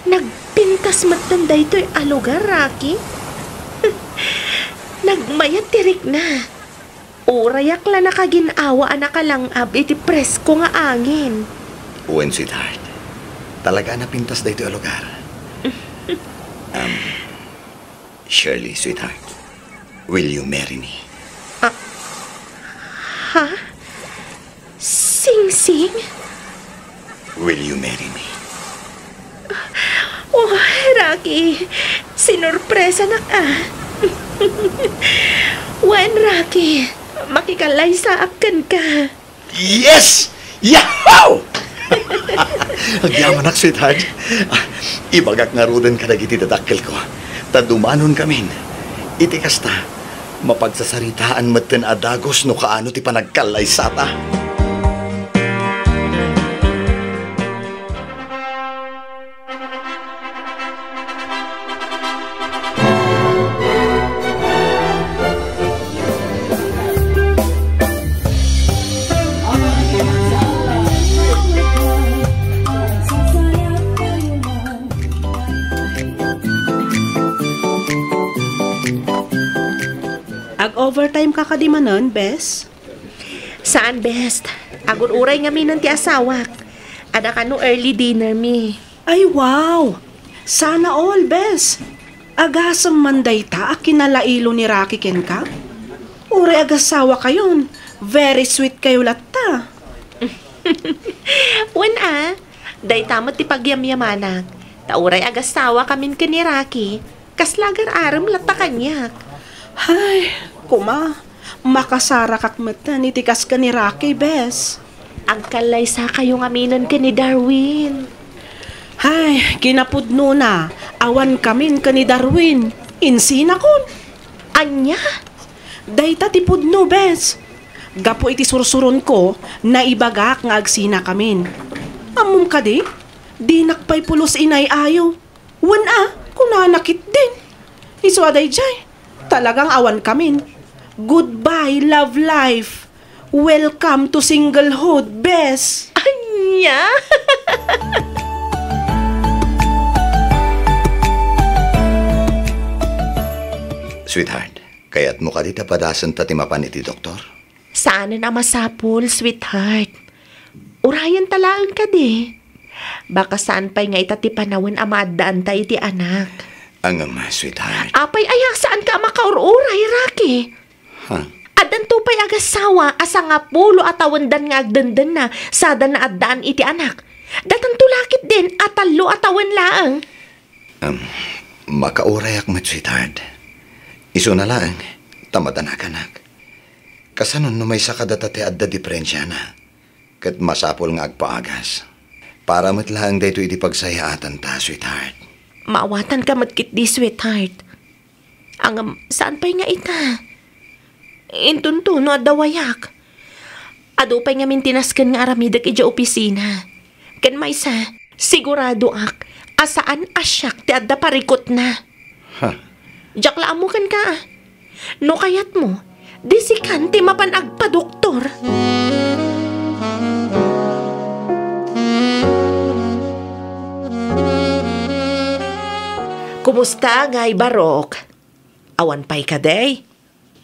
Nagpintas metten daytoy a lugar, Rocky. Nagmayat ti rikna. Urayak la nakagin-awa a nakalang-ab iti presko nga angin. Wen, sweetheart. Talaga a napintas daytoy a lugar. Um, Shirley, sweetheart, will you marry me? Ah, ha? Singsing? Will you marry me? Oh, Rocky, sinurpresanak a. Wen, Rocky, makikallaysaak kenka. Yes! Yahoo! Agyamanak, sweetheart. Ah, ibagak ngaruden kadagiti dadakkelko ta dumanonkamin. Iti kasta, mapagsasaritaan metten a dagus no kaano ti panagkallaysata. Ag-overtime ka kadi manen, bes? Saan, bes. Agur-uray ngaminen ti asawak. Adda kano early dinner mi. Ay, wow! Sana all, bes. Agasem man dayta a kinalailo ni Rocky kenka? Uray agasawa kayon, very sweet kayo latta. Wen a, dayta met ti pagyamyamanak. Ta uray agasawa kamin ken ni Rocky, kasla agar-arem latta kaniak. Hay, kuma, makasarakak metten iti kas ken ni Rocky, bes. Agkallaysakayo ngaminen ken ni Darwin. Hay, kinapudnona, awan kamin ken ni Darwin. Insinakon. Ania? Dayta ti pudno, bes. Gapu iti sursuronko, naibagak nga agsinakamin. Ammom kadi? Dinak pay pulos inay-ayo. Wen a, kunana ketdin. Isu a daydiay, talagang awan kamin. Goodbye, love life. Welcome to singlehood, bes. Ania? Sweetheart, kayatmo kadi ta padasenta ti mapan iti doktor? Saanen a masapul, sweetheart. Urayenta laeng kadi. Baka saan pay nga ita ti panawen a maaddaanta iti anak. Ngem, sweetheart. Apay aya, saanka a makaur-uray, Rocky? Ha? Addanto pay agasawa a sangapulo a tawendan nga agdendenna sada naaddaan iti anak. Datanto la ketdin a tallo a tawen laeng. Um, makaurayak met, sweetheart. Isuna laeng, ta madanaganak. Kasanon no maysa kadata ti adda diperensiana? Ket masapul nga agpaagas. Para met laeng daytoy iti pagsayaatanta, sweetheart. Maawatanka met ketdi, sweetheart. Ngem, saan pay nga ita? Intonto no adda wayak. Adu pay ngamin ti nasken nga aramidek idiay opisina. Ken maysa, siguradoak a saan a siak ti adda parikutna. Ha? Diak la ammo kenka, a. No kayatmo, di sikan ti mapan agpadoktor. Kumusta ngay, Barok? Awan pay kadi?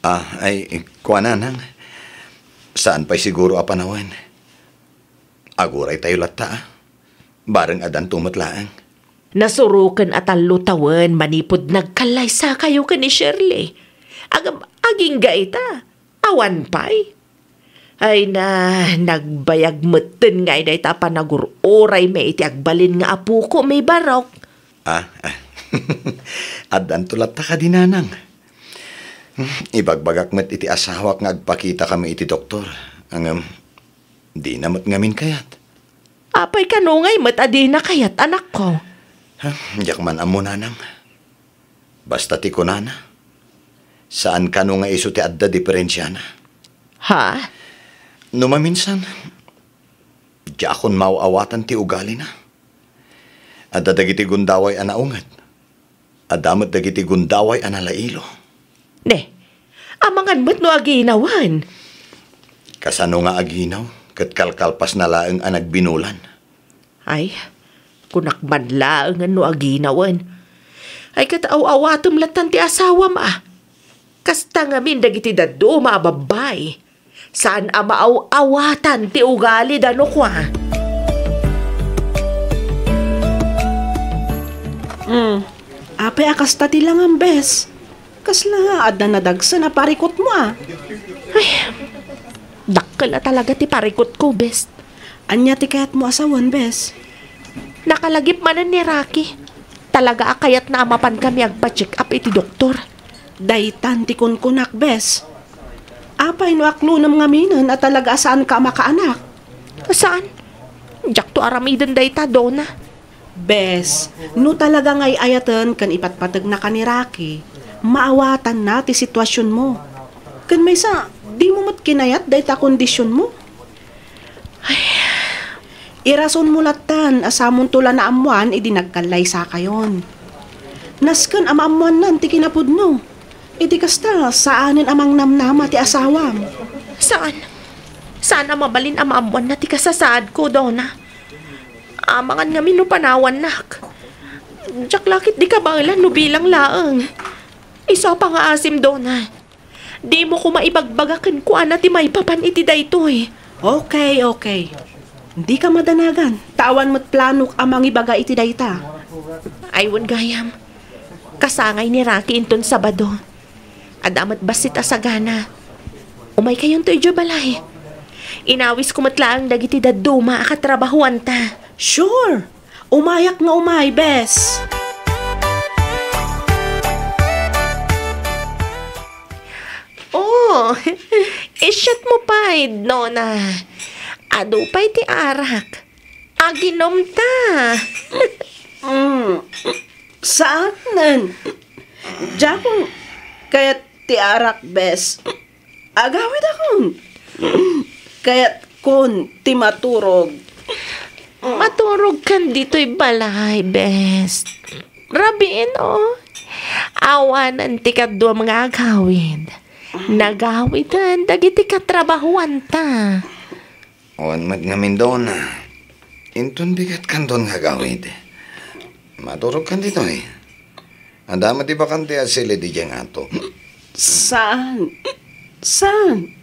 Ah, ay, kuana, nang. Saan pay siguro a panawen. Aguraytayo latta, a. Bareng addanto met laeng. Nasuroken a tallo tawen manipud nagkallaysakayo ken ni Shirley. Agam-, agingga ita. Awan pay. Ay na, nagbayag metten ngay dayta a panagur-uraymi iti agbalin nga apoko, mi Barok. Ah, ah. Addanto latta kadi, nanang. Ibagbagak met iti asawak nga agpakitakami iti doktor. Ngem, Dina met ngamin kayat. Apay kano ngay met a dina kayat, anakko? Ha, diak man ammo, nanang. Basta ti kunana, saan kano nga isu ti adda diferensiana. Ha? No maminsan, diakon maaw-awatan ti ugalina. Adda dagiti gundaway a naunget. Adda met dagiti gundaway a nalailo. Ne, amangan met no aginawen. Kasano nga aginaw ket kalkalpasna laeng a nagbinulan? Ay, kunak man laengen no aginawen. Ay, ket aw-awatem lattan ti asawam a. Kasta ngamin dagiti dadduma a babbai. Saan a maaw-awatan ti ugalida no kua. Hmm. Apay a kasta ti langam, bes? Kasla adda nadagsen a parikutmo a? Ay, dakkel a talaga ti parikutko, bes. Ania ti kayatmo a sawen, bes? Nakalagip manen ni Rocky. Talaga a kayatna a mapankami agpa-check up iti doktor. Daytan ti kunkunak, bes. Apay no aklonem ngaminen a talaga a saanka a makaanak? Saan? Diakto aramiden dayta, Dona. Bes, no talaga nga ay-ayaten ken ipatpategnaka ni Rocky, maawatanna ti situasionmo. Ken maysa, dimo met kinayat dayta kondisionmo. Ay, irasonmo lattan a samonto la naammoan idi nagkallaysakayon. Nasken a maammoannan ti kinapudno. Iti kasta, saanen a mangnamnama ti asawam. Saan? Saan a mabalin a maammoanna ti kasasaadko, Dona? Amangan ngamin no panawannak. Diak la ket di kabaelan no bilang laeng. Isu a pangaasim, Dona. Dimo koma ibagbaga kenkuana ti maipapan iti daytoy. Okay, okay. Dika madanagan, ta awan met planok a mangibaga iti dayta. Ay, wen gayam. Kasangay ni Rocky inton Sabado. Adda met bassit a sagana. Umaykayonto idiay balay. Inawisko met laeng dagiti dadduma a katrabahuanta. Sure! Umayak nga umay, bes. Oh, isyatmo pay, Dona. Adu pay ti arak. Aginomta. Mm. Saanen. Diakon kayat ti arak, bes. Agawidakon. Kayatkon ti maturog. Maturogkan ditoy balay, bes. Rabiin, oh. Awanen ti kaduam nga agawid. Nagawiden dagiti katrabahuanta. Awan met ngamin, Dona. Inton bigat kanton nga agawid. Maturogkan ditoy. Adda met ti bakante a silid idiay ngato. Saan? Saan?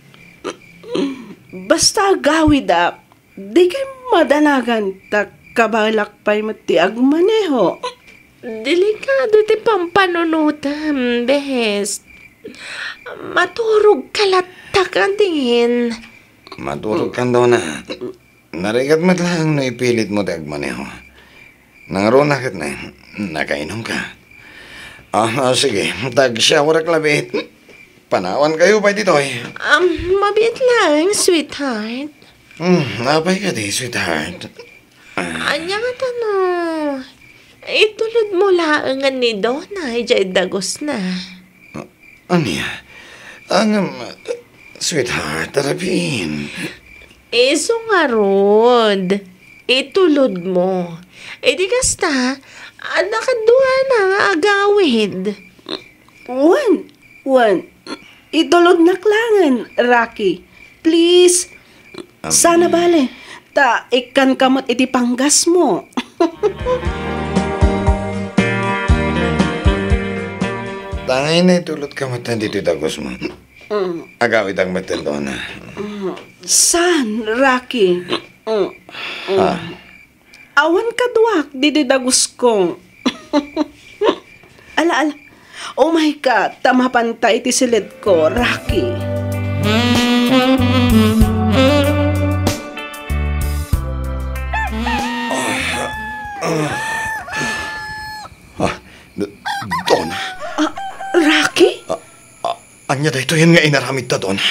Basta agawidak, dikay madanagan ta kabaelak pay met ti agmaneho. Delikado ti pampanunotem, bes. Maturogka latta kadin. Maturogkan, Dona. Narigat met laeng no ipilitmo ti agmaneho. Nangruna ket na, nakainumka. Ah, ah, sige, tag-showerek labiit. Panawankayo pay ditoy. Um, mabiit laeng, sweetheart. Hmm, apay kadi, sweetheart? Ah. Ania ngata no itulodmo laengen ni Dona idiay dagusna? Ah, ania? Ngem, sweetheart, arabin. Isu ngarud, itulodmo. Idi kasta, adda kaduana nga agawid. Wen, wen. Itulodnak laengen, Rocky. Please. Am- Sana bale, ta ikkanka met iti panggasmo. Tangay na itulodka met ditoy dagusmo. Mm. Agawidak met, Dona. Mm. Saan, Rocky? Mm. Mm. Ha? Awan kaduak didi dagusko. Ala, ala. Umayka, ta mapanta iti silidko, Rocky. Ah, D-, Dona. Ah, Rocky? Ah, ah, ania daytoyen nga inaramidta, Dona?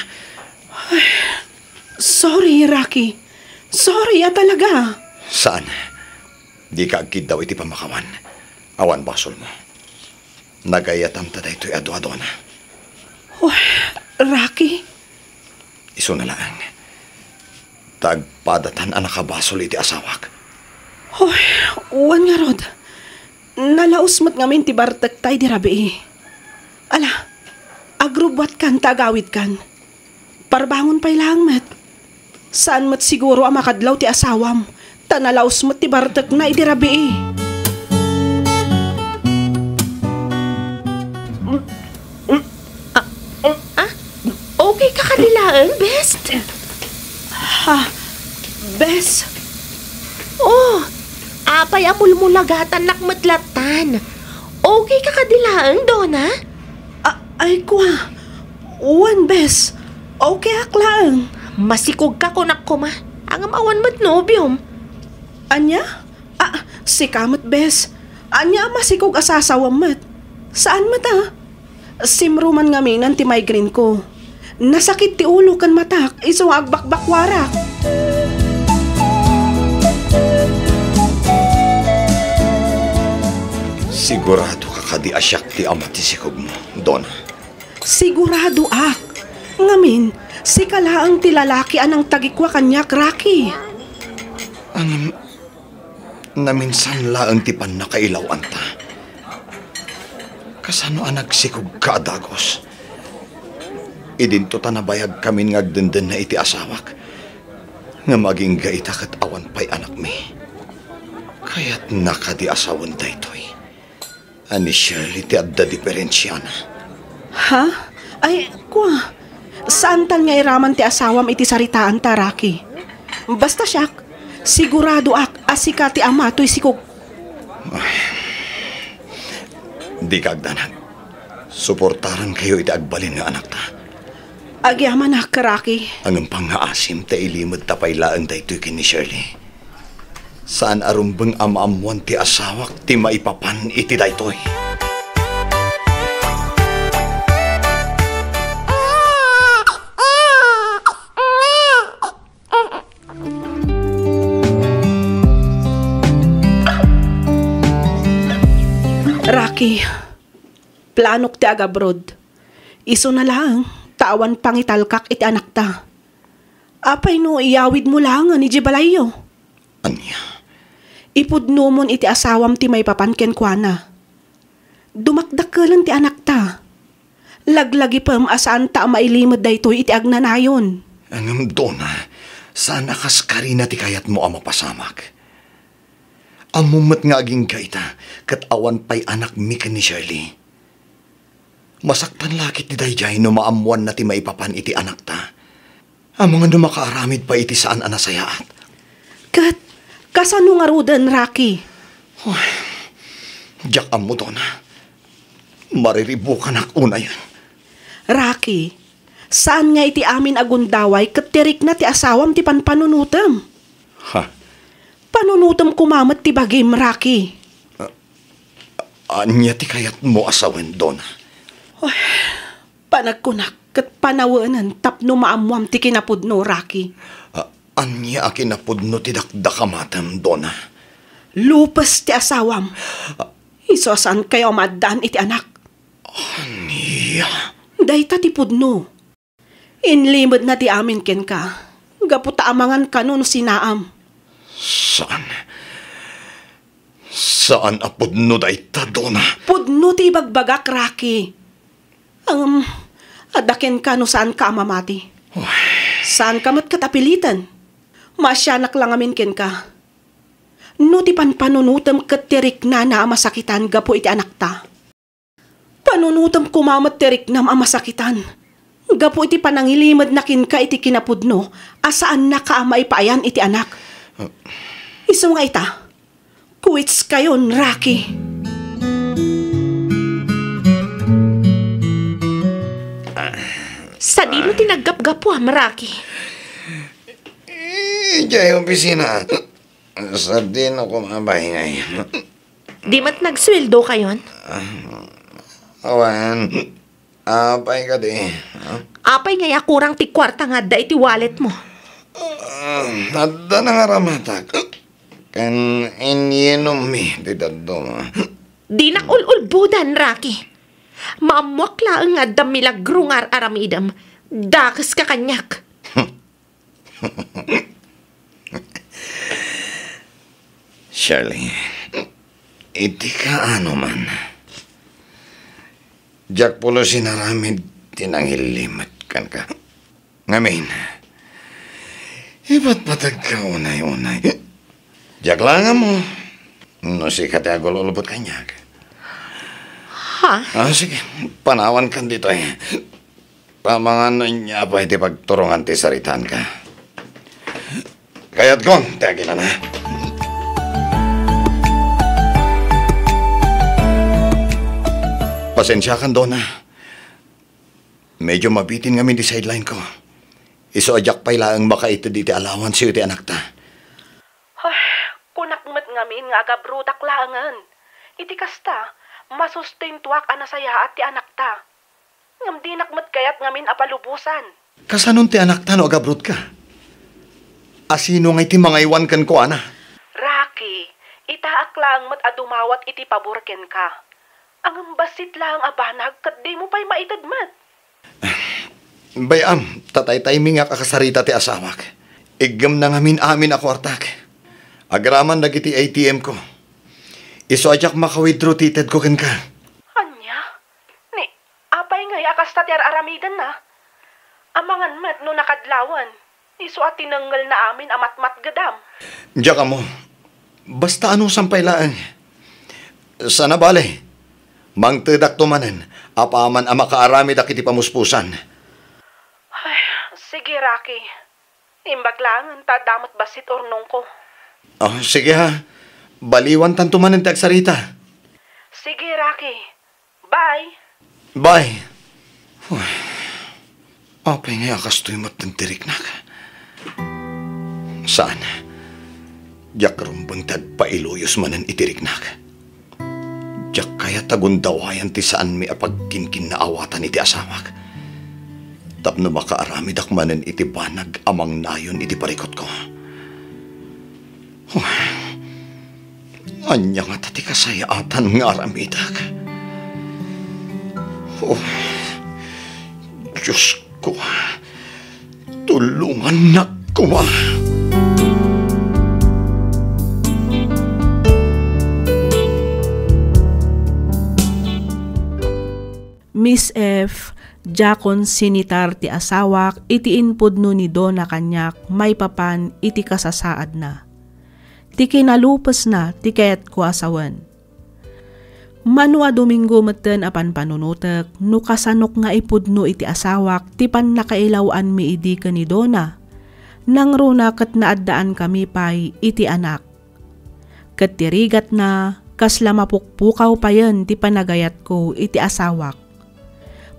Ay, sorry, Rocky. Sorry a talaga. Saan? Dika agkiddaw iti pamakawan. Awan basolmo. Nagayatanta daytoy a dua, Dona. Uy, Rocky. Isuna laeng. Ta agpadatan a nakabasol iti asawak. Uy, wen ngarud. Nalaus met ngamin ti bartekta idi rabii. Ala, agrubbuatkan ta agawidkan. Parbangon pay laeng met. Saan met siguro a makadlaw ti asawam, ta nalaus met ti bartekna idi rabii. Ah, ah, okay ka kadi laeng, Bes? Ha? Bes? Oh, apay a mulmulagatannak met lattan? Okay ka kadi laeng, Dona? Ah, ay, kua. Wen, Bes. Okay ak laeng. Masikog ka, kunak koma. Ngem awan met nobiom. Ania? Ah, sika met, Bes. Ania a masikog a sasawem met? Saan met, a? Simruman ngaminan ti migraine ko. Nasakit ti ulo ken matak, isu nga agbakbakwarak. Sigurado ka kadi a siak ti ama ti sikogmo, Dona? Siguradoak. Ngamin, sika laeng ti lalaki a nangtagikua kaniak, Rocky. Ngem, naminsan laeng ti pannakailaw-anta. Kasano a nagsikogka a dagus? Idinto ta nabayagkamin nga agdendenna iti asawak. Ngem agingga ita ket awan pay anakmi. Kayatna kadi a sawen daytoy? A ni Shirley ti adda diperensiana. Ha? Ay, kua, saantan nga iraman ti asawam iti saritaanta, Rocky. Basta siak, siguradoak a sika ti ama toy sikog. Ay, dika agdanag. Suportarankayo iti agbalin nga anakta. Agyamanak, Rocky. Ngem pangngaasim ta ilimedta pay laeng daytoy ken ni Shirley. Saan a rumbeng a maammoan ti asawak ti maipapan iti daytoy. Rocky, planok ti agabroad. Isuna laeng ta awan pangitalkak iti anakta. Apay no iyawidmo laengen idiay balayyo? Ania? Ipudnomon iti asawam ti maipapan kenkuana. Dumakdakkelen ti anakta. Laglagipem a saanta a mailimed daytoy iti agnanayon. Ngem, Dona, saan a kas karina ti kayatmo a mapasamak. Ammom met nga agingga ita, ket awan pay anakmi ken ni Shirley. Masaktan la ketdi daydiay no maammoanna ti maipapan iti anakta. Amangan no makaaramid pay iti saan a nasayaat. Ket kasano ngaruden, Rocky? Uy, diak ammo, Dona. Mariribukanak unayen. Rocky, saan nga iti amin a gundaway ket ti rikna ti asawam ti panpanunotem? Ha? Panunotem koma met ti bagim, Rocky. Ania ti kayatmo a sawen, Dona? Uy, panagkunak ket panawenen tapno maammoam ti kinapudno, Rocky. A-, ania a kinapudno ti dakdakamatem, Dona? Lupes ti asawam. A- Isu a saankayo a maaddaan iti anak. Ania? Dayta ti pudno. Inlimedna ti amin kenka, gapu ta amangan kano no sinaam. Saan? Saan a pudno dayta, Dona? Pudno ti ibagbagak, Rocky. Ngem, adda kenka no saanka a mamati. Uy. Saanka met ket a piliten. Maasianak la ngamin kenka. No ti panpanunotem ket ti riknana a masakitan gapu iti anakta. Panunotem koma met ti riknam a masakitan gapu iti panangilimedna kenka iti kinapudno a saannaka a maipaayan iti anak. Isu nga ita, quits kayon, Rocky. Sadino ti naggapgapuam, Rocky? Idiay opisina. Sadino koma baybay. Di met nagsueldo kayon? Awan. Apay kadi, ha? Apay ngay a kurang ti kuarta nga adda iti walletmo? Ah, adda nangaramidek. Ken inyinommi ti dadduma. Dinak ul-ulbodan, Rocky. Maammoak laeng nga adda milagro nga ar-aramidem. Dakeska kaniak. Shirley, iti kaano man, diak pulos inaramid ti nangilimed kenka. Ngamin, ipatpategka unay-unay. Diak laeng ammo no sika ti agul-ulbod kaniak. Ha? Ah, sige, panawankan ditoy. Pamangan no ania pay ti pagturongan ti saritaanka. Kayatkon ti aginana. Pasensiakan, Dona. Medyo mabitin ngamin ti sideline ko. Isu a diak pay laeng makaited iti allowance-yo iti anakta. Ay, kunak met ngamin nga agabrodak laengen. Iti kasta, masustentuak a nasayaat ti anakta. Ngem dinak met kayat ngamin a palubosan. Kasanon ti anakta no agabrodka? Asino ngay ti mangaywan kenkuana? Rocky, itaak laeng met a dumawat iti pabor kenka. Ngem bassit laeng a banag ket dimo pay maited met. Bay-am, ta taytaymingak a kasarita ti asawak. Iggemna ngamin amin a kuartak. Agraman dagiti A T M ko. Isu a diak maka-withdraw ti itedko kenka. Ania? Ni, apay ngay a kasta ti ar-aramidenna? Amangan met no nakadlawan, isu a tinengngelna amin a matmatgedam. Diak ammo. Basta anusam pay laeng. Sana bale, mangtedakto manen apaman a makaaramidak iti pamuspusan. Ay, sige, Rocky. Imbag laengen ta adda met bassit urnongko. Oh, sige ha. Baliwantanto manen ti agsarita. Sige, Rocky. Bye. Bye. Uy, apay ngay a kastoy met ti riknak? Saan. Diak rumbeng ti agpailuyos manen iti riknak. Diak kayat a gundawayan ti saanmi a pagkinkinnaawatan iti asawak. Tapno makaaramidak manen iti banag a mangnayon iti parikutko. Uy, ania ngata ti kasayaatan nga aramidak? Oh, Diosko, tulongannak koma. Miss F, diakon sinitar ti asawak iti impudno ni Dona kaniak maipapan iti kasasaadna. Ti kinalupesna ti kayatko a sawen. Mano a Domingo metten a panpanunotek no kasanok nga ipudno iti asawak ti pannakailaw-anmi idi ken ni Dona. Nangruna ket naaddaankami pay iti anak. Ket ti rigatna, kasla mapukpukaw payen ti panagayatko iti asawak.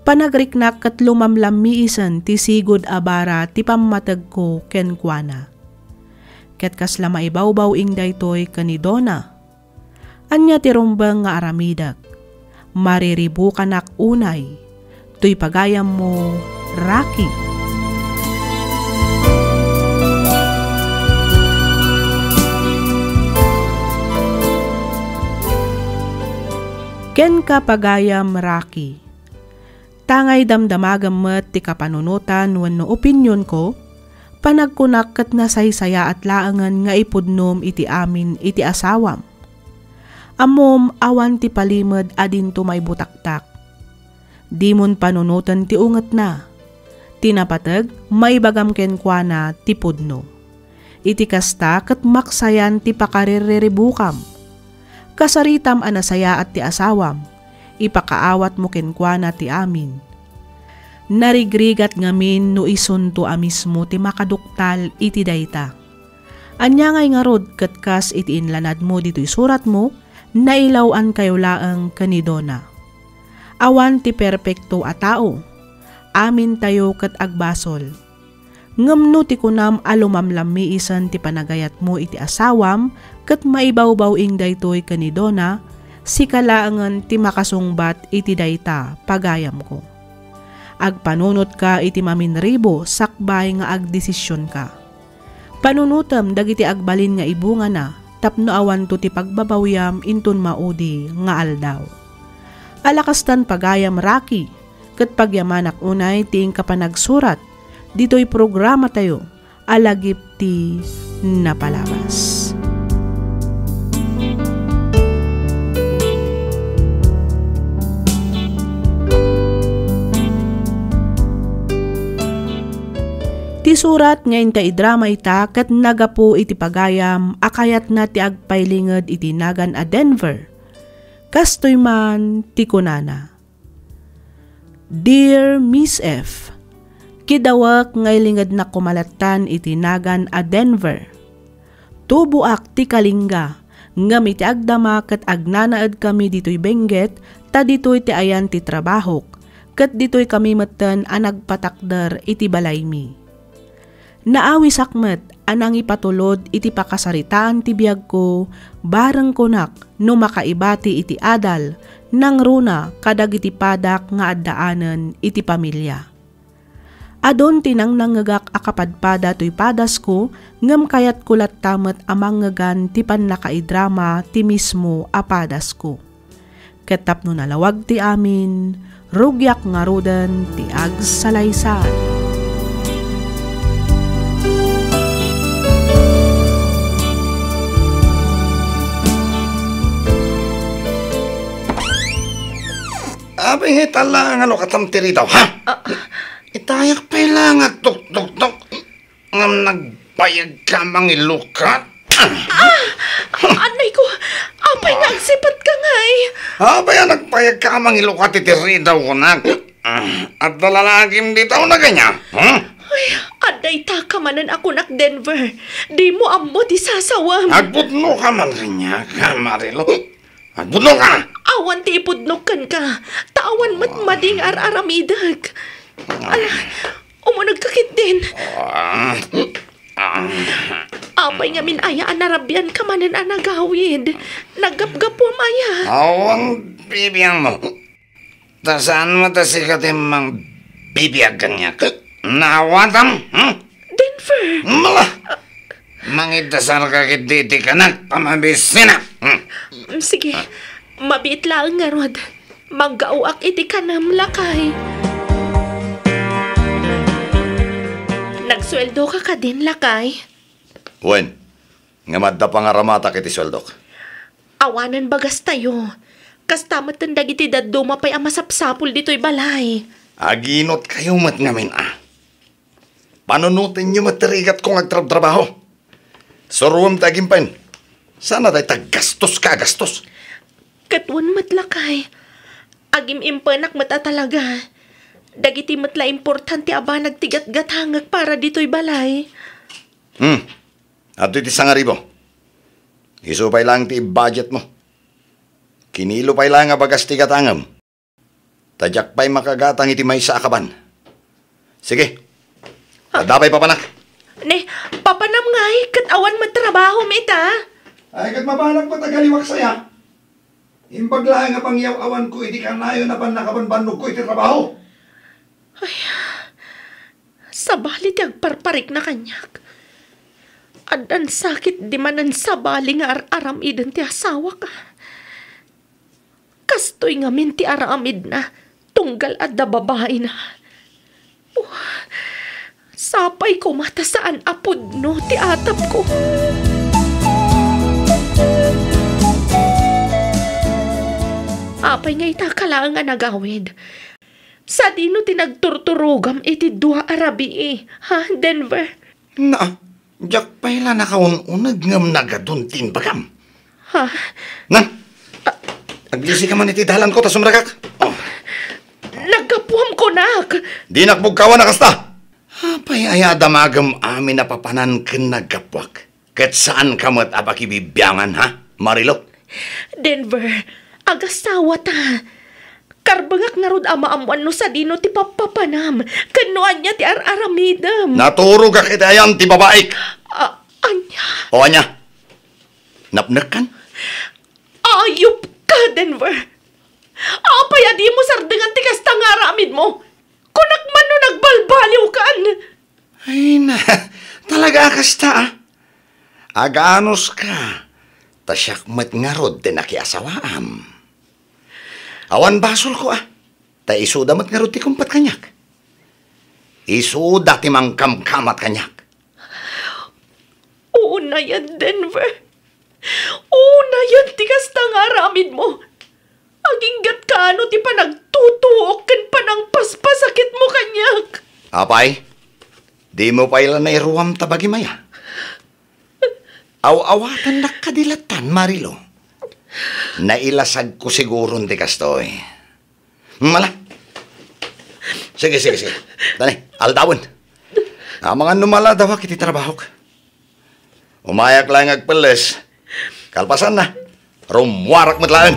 Panagriknak ket lumamlammiisen ti sigud a bara ti pammategko kenkuana. Ket kasla maibawbaw-ing daytoy ken ni Dona. Ania ti rumbeng nga aramidek? Mariribukanak unay. Toy pagayammo, Rocky. Kenka, pagayam Rocky. Tangay damdamagem met ti kapanunotan wenno opinionko, panagkunak ket nasaysayaat laengen nga ipudnom iti amin iti asawam. Ammom, awan ti palimed a dinto maibutaktak. Dimon panunoten ti ungetna. Ti napateg, maibagam kenkuana ti pudno. Iti kasta, ket maksayan ti pakarirriribukam. Kasaritam a nasayaat ti asawam, ipakaawatmo kenkuana ti amin. Narigrigat ngamin no isunto a mismo ti makaduktal iti dayta. Ania ngay ngarud ket kas iti inlanadmo ditoy suratmo, nailaw-ankayo laeng ken ni Dona. Awan ti perpekto a tao. Amintayo ket agbasol. Ngem no ti kunam a lumamlammiisen ti panagayatmo iti asawam ket maibawbaw-ing daytoy ken ni Dona, sika laengen ti makasungbat iti dayta, pagayamko. Agpanunotka iti maminribo sakbay nga agdesisionka. Panunotem dagiti agbalin nga ibungana tapno awanto ti pagbabawiam inton maudi nga aldaw. Ala kastan pagayam, Rocky, ket pagyamanak unay ti inka panagsurat ditoy programatayo a Lagip ti Napalabas. Ti surat nga inka idrama ita ket naggapu iti pagayam a kayatna ti agpailinged iti nagan a Denver. Kastoy man ti kunana, "Dear Miss F, kidawek nga ilingednak koma lattan iti nagan a Denver. Tuboak ti Kalinga, ngem iti agdama ket agnanaedkami ditoy Benguet ta ditoy ti ayan ti trabahok, ket ditoy kami metten a nagpatakder iti balaymi. Naawisak met a nangipatulod iti pakasaritaan ti biagko, bareng kunak no makaibati iti adal, nangruna kadagiti padak nga addaanen iti pamilia. Adun ti nangnangngegak a kapadpada toy padasko, ngem kayatko latta met a mangngegan ti pannakaidrama ti mismo a padasko. Ket tapno nalawag ti amin, rugiak ngaruden ti agsalaysay." Apay nga ita la nga lukatam ti ridaw, ha? Ah. Itayak pay la nga agtuktuktok. Ngem nagbayag ka mangilukat? Ah! Anay ko! Apay nga agsipat ka ngay? Apay a nagbayag ka mangilukat iti ridaw kunak? Ah, adda lalagim dita una kanya? Hmm? Ay, adda ita ka manen a kunak, Denver. Di mo ammo ti sasawam. Agpudno ka man kanya, ka, Marilo. Agpudno ka! Awan ti ipudnok kenka, ta awan met madi nga ar-aramidek. Ala, umunegka ketdin. Ah, ah. Apay ngamin aya a narabian ka manen a nagawid? Naggapgapuam aya? Awan bibiangmo. Ta saan met a sika ti mangbibiag kaniak? Naawatam? Hmm? Denver! Mala! Mangidasar ka ketdi iti kanak, pamabisina! Hmm? Mm, sige. Mabiit laeng ngarud. Manggaoak iti kanem, lakay. Nagsueldo ka kadin, lakay? Wen, ngem adda pangaramatak iti sueldok. Awanen bagastayo. Kasta metten dagiti dadduma pay a masapsapul ditoy balay. Aginotkayo met ngamin a. Panunotenyo met ti rigatko nga agtrabtrabaho. Suroem ti agimpen. Saan a dayta gastos ka a gastos. Ket wen met, lakay. Agim-impenak met a talaga. Dagiti met la importante a banag ti gatgatangek para ditoy balay. Hmm. Adtoy ti sangaribo. Isu pay laeng ti budget mo. Kinilo pay laeng a bagas ti gatangem. Ta diak pay makagatang iti maysa a kaban. Sige. Ah. Adda pay papanak. Ne, papanam ngay, ket awan met trabahom ita. Ay, ket mabanak met a galiwak saya. Imbag laeng a pangyaw-awanko iti kanayon a pannakabanbannogko iti trabaho. Ay, sabali ti agparparikna kaniak. Addan sakit di manen sabali nga ar-aramiden ti asawak. Kastoy ngamin ti aramidna, tunggal adda babaina. Oh, sapay koma ta saan a pudno ti atapko. Apay nga ita ka laeng a nagawid? Sadino ti nagturturogam iti dua a rabii, ha, Denver? Na, diak pay la nakaun-uneg ngem nagadun ti imbagam. Ha? Na, aglisi ka man iti dalanko ta sumrekak. Oh. Naggapuam kunak. Dinak bugkawan a kasta. Apay aya a damagem amin a papanan ken naggapuak? Ket saan ka met a pakibibiangan, ha, Marilo? Denver, agasawa ta. Karbengak ngarud a maammoan no sadino ti pappapanam, ken no ania ti ar-aramidem. Naturogak iti ayan ti babaik. A-, ania? O ania? Napnekkan? Ayup ka, Denver! Apay a dimo sardengan ti kasta nga aramidmo? Kunak man no nagbalbaliwkan! Ay na, talaga a kasta, a? Aganuska, ta siak met ngarud ti nakiasawaam. Awan basolko, a? Ta isuda met ngarud ti kumpat kaniak. Isuda ti mangkamkamat kaniak. Unayen, Denver. Unayen ti kasta nga aramidmo. Aginggatka no ti panagtutuok ken panangpaspasakitmo kaniak. Apay, dimo pay la nairuam ta bagim aya? Aw-awatennak kadi lattan, Marilo. Nailasagko siguron ti kastoy. Mala. Sige, sige, sige. Tani, aldawen. Amangan no maladawak iti trabahok. Umayak laeng agpelles. Kalpasanna, rummuarak met laeng.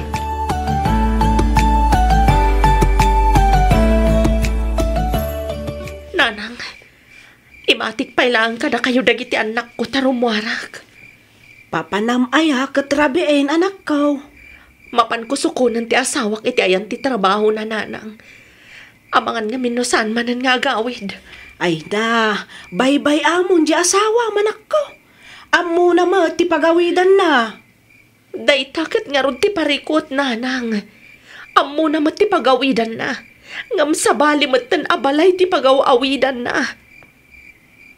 Nanang, imatik pay laeng kadakayo dagiti annakko ta rummuarak. Papanam aya ket rabiin, anakko? Mapanko sukonen ti asawak iti ayan ti trabahona, nanang. Amangan ngamin no saan manen nga agawid. Ay na, baybay-amon di asawam, anakko. Ammona met ti pagawidanna. Dayta ket ngarud ti parikut, nanang. Ammona met ti pagawidanna. Ngem sabali metten a balay ti pagaw-awidanna.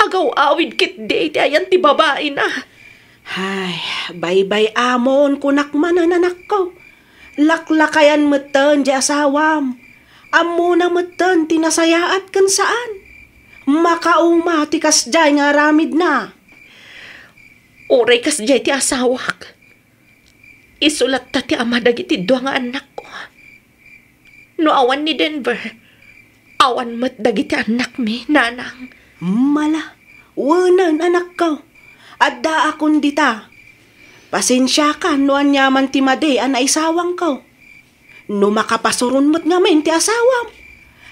Agaw-awid ketdi iti ayan ti babaina. Ay, baybay-amon, kunak manen, anakko. Laklakayan metten di asawam. Ammona metten ti nasayaat ken saan. Makauma ti kasdiay nga aramidna. Uray kasdiay ti asawak, isu latta ti ama dagiti dua nga annakko. No awan ni Denver, awan met dagiti annakmi, nanang. Mala, wenen, anakko. Addaakon dita. Pasensiakan no aniaman ti madi a naisawangko. No makapasuron met ngamin ti asawam,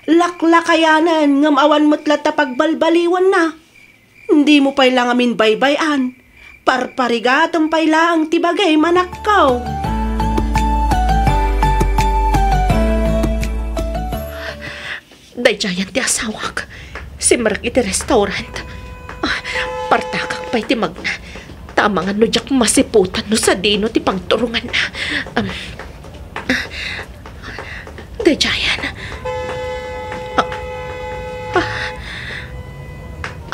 laklakayanen ngem awan met latta pagbalbaliwanna. Dimo pay la ngamin baybay-an. Parparigatem pay laeng ti bagim, anakko. Daydiayen ti asawak. Simrek iti restaurant. Ah, partakak pay ti magna. Ta amangan no diak masiputan no sadino ti pagturonganna. Um, ah, daydiayen. Ah, ah,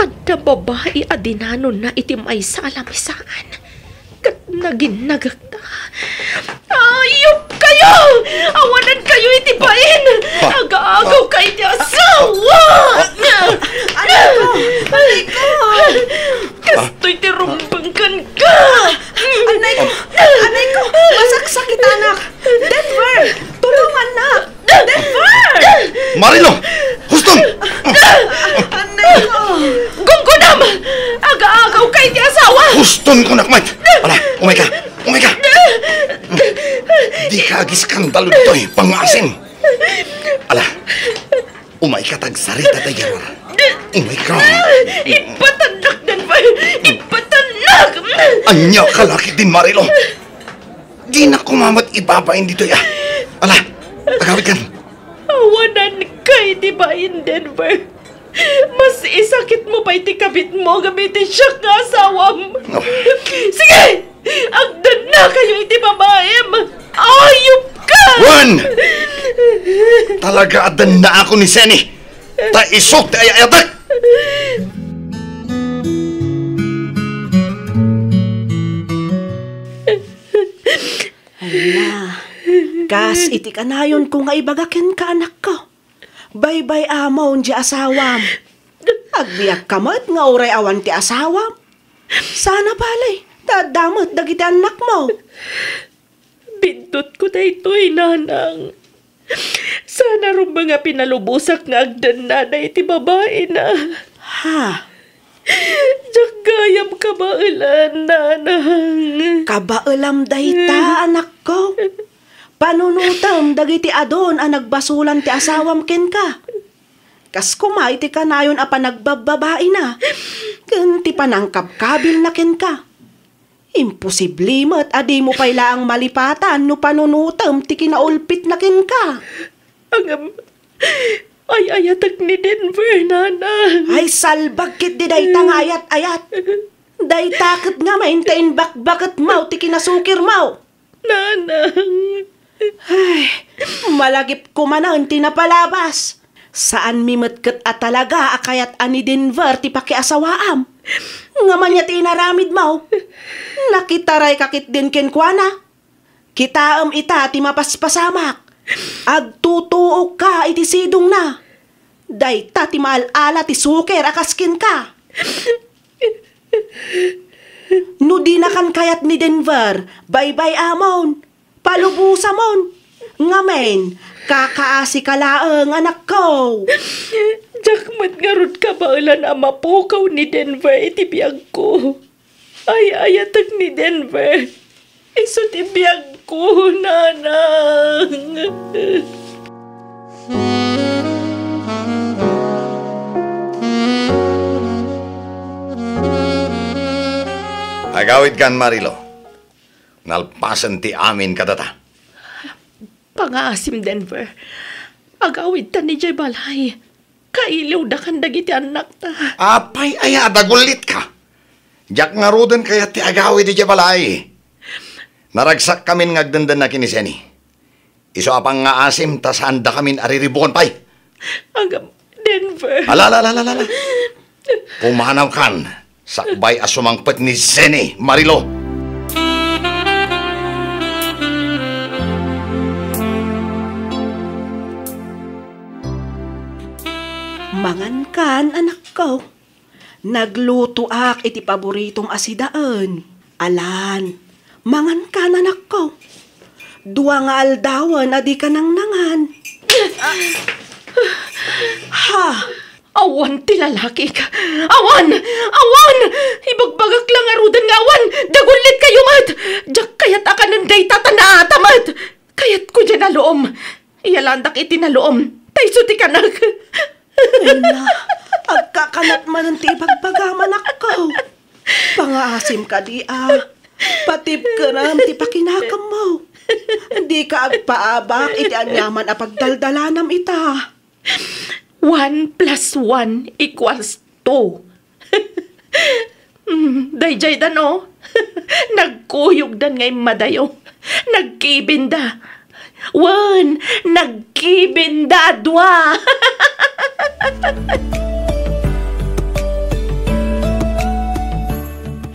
adda babai a dinanonna iti maysa a lamisaan. Ket naginnagakta. Ayupkayo! Awanankayo iti bain! Ha? Agaagawka iti asawa! Anay ko! Anay ko! Kastoy ti rumbeng kenka! Anay ko! Anay ko! Masaksakitanak! Denver! Tulongannak! Denver! Marilo! Huston! Anay ko! Gunggonam! Agaagawka iti asawa! Huston kunak met! Ala, umayka! Umayka! Dika agiskandalo ditoy, pangngaasim! Ala, umayka ta agsarita ta yarar. Umayka! Ipatannak, Denver! Ipatannak! Ania ka la ketdin, Marilo? Dinak koma met ibabain ditoy, a. Ala, agawidkan. Awananka iti bain, Denver. Mas isakitmo pay ti kabitmo ngem iti siak nga asawam. No. Sige! Agdennakayo iti babaim! Ayupka! Wen! Talaga a dennaakon ni Seni. Ta isok ti ay-ayatek! Ala, kas iti kanayonko nga ibaga kenka, anakko, baybay-amon ti asawam. Agbiagka met nga uray awan ti asawam. Sana bale, ta adda met dagiti annakmo. Bindutko daytoy, nanang. Sana rumbeng a pinalubosak nga agdennada iti babaina. Ha? Diak gayam kabaelan, nanang. Kabaelam dayta, anakko. Panunotem dagiti adun a nagbasolan ti asawam kenka. Kas koma iti kanayon a panagbabbabaina ken ti panangkabkabilna kenka. Imposible met a dimo pay laeng malipatan no panunotem ti kinaulpitna kenka. Ngem, Ay-ayatek ni Denver, nanang. Ay, salbag ketdi dayta nga ayat-ayat. Dayta ket ngamin ta imbakbaketmo ti kinasukirmo. Nanang. Ay, malagipko manen ti napalabas. Saanmi met ket a talaga a kayat a ni Denver ti pakiasawaam. Ngem ania ti inaramidmo? Nakitarayka ketdin kenkuana. Kitaem ita ti mapaspasamak. Agtutuokka iti sidongna. Dayta ti maal-ala ti suker a kas kenka. No dinakan kayat ni Denver, baybay-amon, palubosamon. Ngamin, kakaasika laeng, anakko. Diak met ngarud kabaelan a mapukaw ni Denver iti biagko. Ay-ayatek ni Denver. Isu ti biagko, nanang. Agawidkan, Marilo. Nalpasen ti amin kadata. Pangaasim, Denver. Agawidtan idiay balay. Kailiwdakan dagiti annakta. Apay aya a dagullitka? Diak ngaruden kayat ti agawid idiay balay. Naragsakkamin nga agdendennaki ni Zenny. Isu a pangngaasim ta saandakamin a riribukon pay. Agam, Denver. Ala, ala, ala, ala, ala. Pumanawkan, sakbay a sumangpet ni Zenny, Marilo. Mangankan, anakko. Naglutoak iti paboritom a sidaen. Alan, mangankan, anakko. Dua nga aldawen a dika nangnangan. Ha? Awan ti lalakik. Awan! Awan! Ibagbagak la ngaruden nga awan! Dagullit kayo met! Diak kayat a kanen dayta ta naata met! Kayatko diay naloom. Iyalandak iti naloom. Ta isu ti kanak. Ay na, agkakanat manen ti ibagbagam, anakko. Pangaasim kadi a. Patibkerem ti pakinakemmo. Dika agpaabak iti aniaman a pagdaldalanam ita. One plus one equals two. Mm, daydiay da, no? Nagkuyogdan nga immadayo. Nagkibinda. Wen, nagkibinda a dua.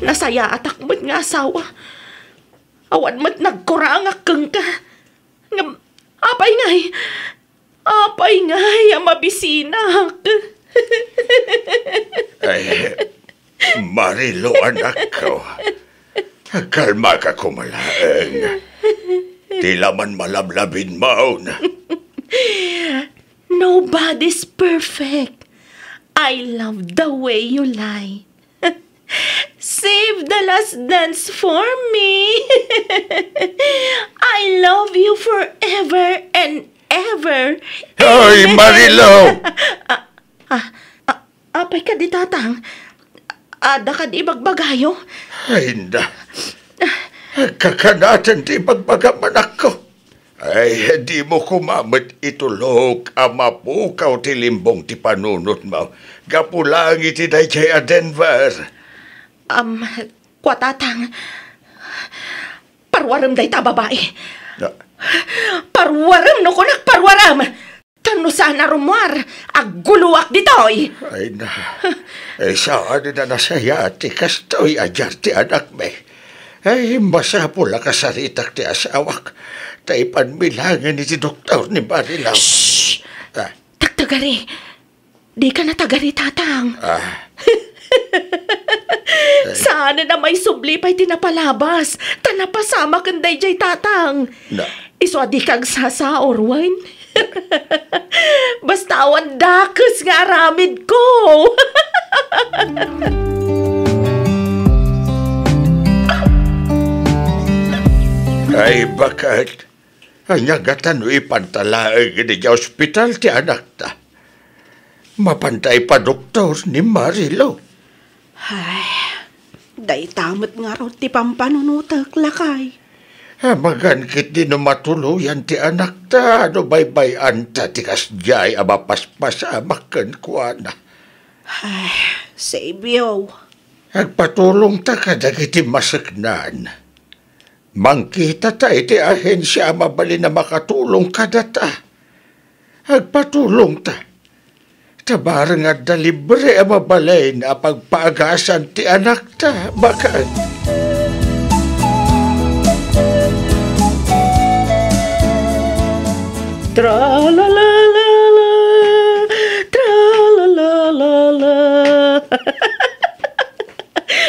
Nasayaatak met nga asawa. Awan met nagkurangak kenka. Ngem, apay ngay? Apay ngay a mabisinak? Ay, Marilo, anakko. Kalmaka koma laeng. Ti laman malablabidmon. Nobody's perfect. I love the way you lie. Save the last dance for me. I love you forever and ever. Hoy, Marilo! Ah, ah, ah, apay kadi, Tatang? Adda kadi ibagbagayo? Ay, na. Kakanaten ti ibagbagam, anakko. Ay, dimo koma met itulok a mapukaw ti limbong ti panunotmo gapu laeng iti daydiay a Denver. Am, kua, Tatang, parwarem dayta a babai. Na- Parwarem, no kunak, parwarem! Ta no saan a rummuar, agguloak ditoy! Ay na, eh, saan a nasayaat ti kastoy a diak ti anakmi. Ay, masapul a kasaritak ti asawak, ta ipanmi laengen iti doktor ni Marilaw. Shh! Ah. Tagtagari. Dika natagari, Tatang. Ah. Saan a maisubli pay ti napalabas, ta napasamaken daydiay, Tatang. Na- Isu a dika agsasaur, wen? Basta awan dakes nga aramidko. Ay, baket. Ania ngata no ipanta laeng idiay ospital ti anakta? Mapanda ipadoktor ni Marilo. Ay, dayta met ngarud ti pampanunotek, lakay. Amangan ketdi no matuloyan ti anakta no baybay-anta ti kasdiay a mapaspasamak kenkuana. Ay, Sebio. Agpatulongta kadagiti maseknan. Mangkitata iti ahensia a mabalin a makatulong kadata. Agpatulongta. Ta bareng adda libre a mabalin a pagpaagasan ti anakta, baket. Tralalalala, tralalalala.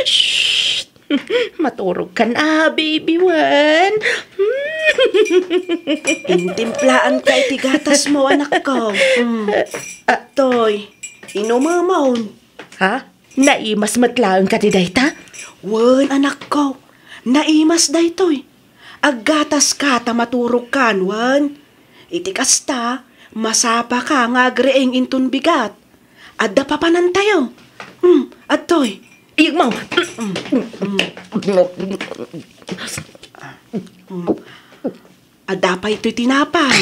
Shh! Maturogkan a, baby wen. Intimplaanka iti gatasmo, anakko. Mm. Toy, inumemon. Ha? Naimas met laeng kadi dayta? Wen, anakko. Naimas daytoy. Aggataska ta maturogkan, wen. Iti kasta, masapaka nga agriing inton bigat. Adda papanantayo. Hmm, adtoy. Iyagmo. Hmm, hmm. Hmm. Adda pay toy tinapay.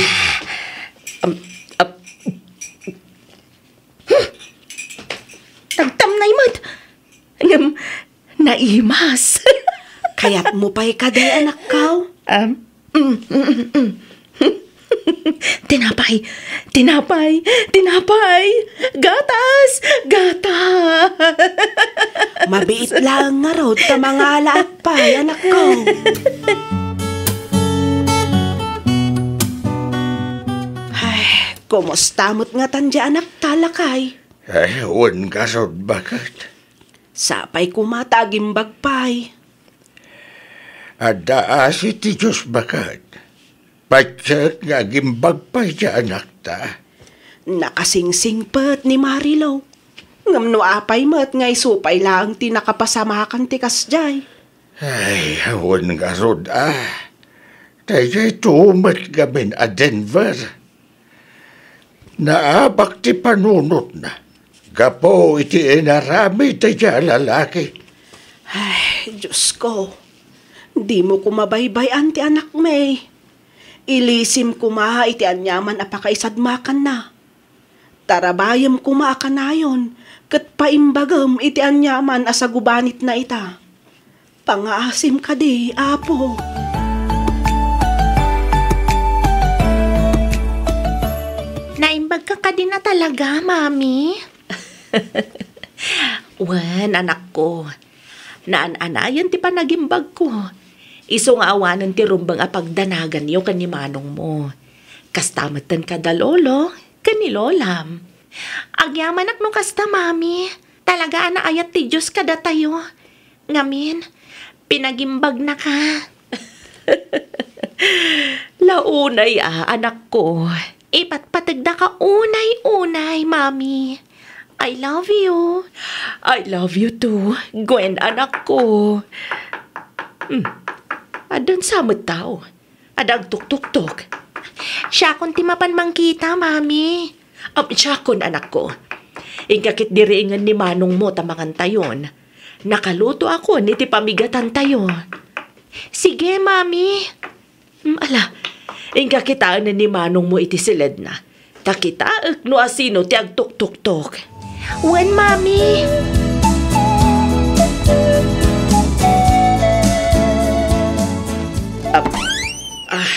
Um, uh, hmm. Tagtamnay met. Ngem, naimas. Kayatmo pay kadi, anakko? Um, mm, mm, mm, mm. Tinapay, tinapay, tinapay. Gatas, gatas. Mabiit laeng ngarud ta mangalaak pay, anakko. Ay, kumusta met ngatan diay anakta, lakay? Ay, wen ngarud, baket. Sapay koma ta agimbag pay. Adda asi ti Dios, baket. Patiek nga agimbag pay ti anakta. Nakasingsingpet ni Marilou. Ngem no apay met nga isu pay laeng ti nakapasamakan ti kasdiay. Ay, awan ngarud a. Daytoy met ngamin a Denver. Naabak ti panunotna gapu iti inaramid daydiay a lalaki. Ay, Diosko, dimo koma baybay-an ti anakmi. Ilisim koma iti aniaman a pakaisadmakanna. Tarabayem koma a kanayon ket paimbagem iti aniaman a sagubanitna ita. Pangaasim kadi, Apo. Naimbagka kadi na talaga, Mami? Wen, anakko. Naan-anayon ti panagimbagko. Isu nga awanen ti rumbeng a pagdanaganyo ken ni manongmo. Kasta metten kada lolo ken ni lolam. Agyamanak no kasta, Mami. Talaga a naayat ti Dios kadatayo. Ngamin, pinagimbagnaka. La unay a, anakko. Ipatpategdaka unay-unay, Mami. I love you. I love you too, Gwen, anakko. Hmm. Addan sa met tao. Adda agtuktuktok. Siakon ti mapan mangkita, Mami. Um, siakon, anakko. Inka ketdi riingen ni manongmo ta mangantayon. Nakalutoakon iti pamigatantayo. Sige, Mami. Mm, ala, inka kitaen ni manongmo iti siledna. Ta kitaek no asino ti agtuktuktok. Wen, Mami. Ah, ah.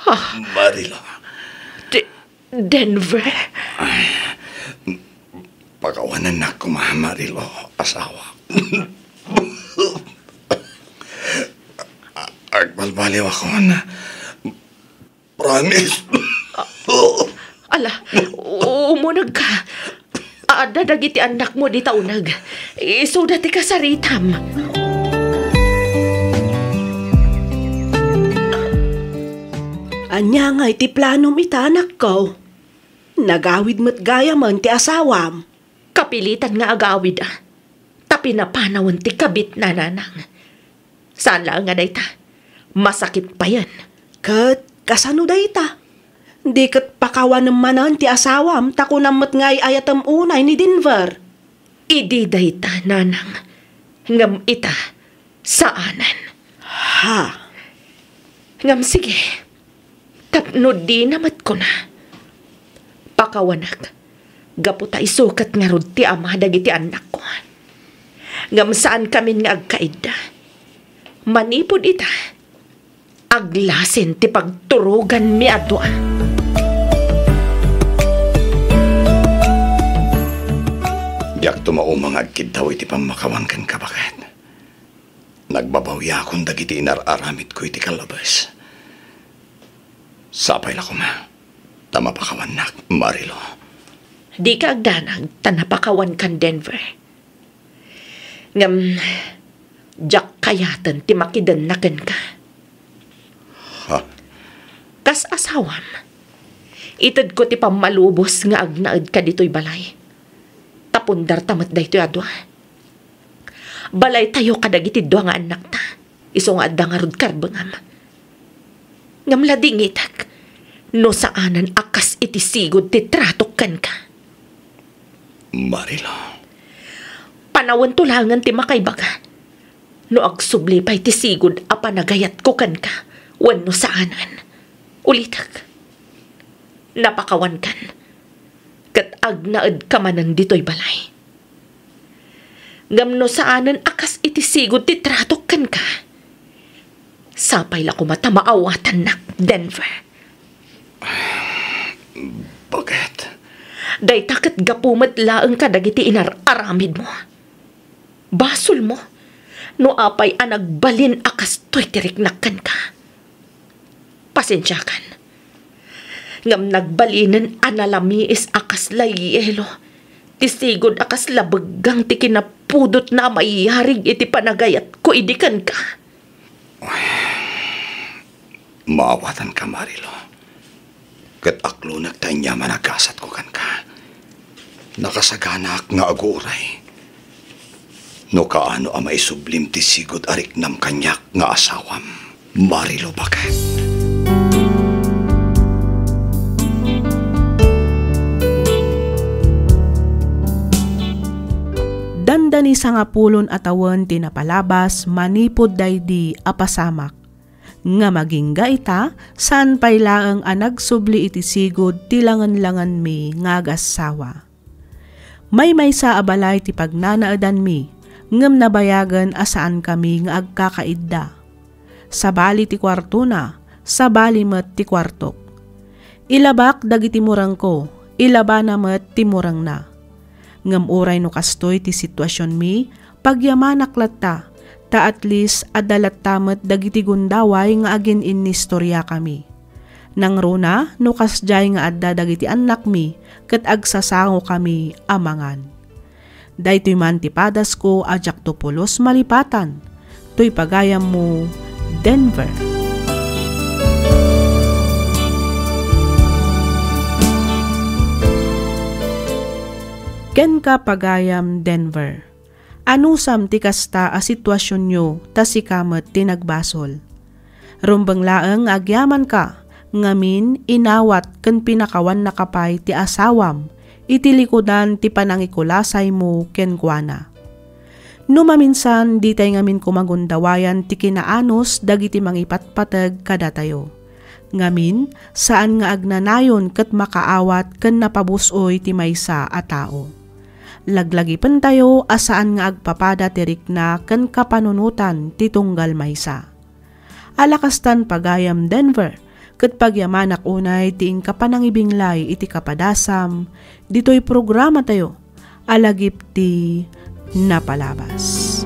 Ah. Marilo. Di, Denver? Ay, pakawanennak koma, Marilo, asawa. Agbalbaliwakon. Promise. Ala, umunegka. Adda dagiti annakmo dita uneg. Isuda ti kasaritam. Ania ngay ti planom ita, anakko? Nagawid met gayamen ti asawam. Kapilitan nga agawid, a. Ta pinapanawen ti kabitna, nanang. Saan laeng a dayta. Masakit payen. Ket kasano dayta? Di ket pakawanem manen ti asawam ta kunam met nga ay-ayatem unay ni Denver. Idi dayta, nanang. Ngem ita, Saanen. Ha? Ngem sige, tapno dina met kuna, pakawanak, gapu ta isu ket ngarud ti ama dagiti annakko. Ngem saankamin nga agkaidda. Manipud ita, aglasin ti pagturoganmi a dua. Diak tumauma nga agkiddaw iti pammakawan kenka, baket. Nagbabawiakon dagiti inar-aramidko iti kallabes. Sapay la koma ta mapakawannak, Marilo. Dika agdanag ta napakawankan, Denver. Ngem, diak kayaten ti makidenna kenka. Ha? Kas asawam, itedko ti pammalubos nga agnaedka ditoy balay. Ta pundarta met daytoy a dua. Balaytayo kadagiti dua nga annakta, isu nga adda ngarud karbengam. Ngem ladingitek no saanen a kas iti sigud ti tratok kenka. Marilo. Panawento laengen ti makaibaga no agsubli pay ti sigud a panagayatko kenka wenno saanen. Ulitek, napakawankan, ket agnaedka manen ditoy balay. Ngem no saanen a kas iti sigud ti tratok kenka, sapay la koma ta maawatannak, Denver. Baket. Dayta ket gapu met laeng kadagiti inar-aramidmo. Basolmo no apay a nagbalin a kastoy ti riknak kenka. Pasensiakan. Ngem nagbalinen a nalamiis a kasla yelo ti sigud a kasla beggang ti kinapudotna a maiyarig iti panagayatko idi kenka. Maawatanka, Marilo. Ket aklonek ta aniaman a gasatko kenka. Nakasaganaak nga aguray no kaano a maisublim ti sigud a riknam kaniak nga asawam, Marilo, baket. Dandani sangapulon a tawen ti napalabas manipud daydi a pasamak. Ngem agingga ita, saan pay laeng a nagsubli iti sigud ti langenlangenmi nga agassawa. Maymaysa a balay ti pagnanaedanmi, ngem nabayagen a saankami nga agkakaidda. Sabali ti kuartona, sabali met ti kuartok. Ilabak dagiti murengko, ilabana met ti murengna. Ngem uray no kastoy ti situasionmi, pagyamanak latta, ta at least adda latta met dagiti gundaway nga agin-innistoriakami. Nangruna no kasdiay nga adda dagiti annakmi ket agsasangokami a mangan. Daytoy man ti padasko a diakto pulos malipatan. Toy pagayammo, Denver. Kenka, pagayam Denver. Anusam ti kasta a situasionyo ta sika met ti nagbasol. Rumbeng laeng nga agyamanka, ngamin inawat ken pinakawannaka pay ti asawam iti likudan ti panangikulasaymo kenkuana. No maminsan, ditay ngamin koma gundawayan ti kinaanus dagiti mangipatpateg kadatayo. Ngamin, saan nga agnanayon ket makaawat ken napabus-oy ti maysa a tao. Laglagipentayo a saan nga agpapada ti rikna ken kapanunotan ti tunggal maysa. Ala kastan, pagayam Denver, ket pagyamanak unay ti inka panangibinglay iti kapadasam ditoy programatayo a lagip ti napalabas.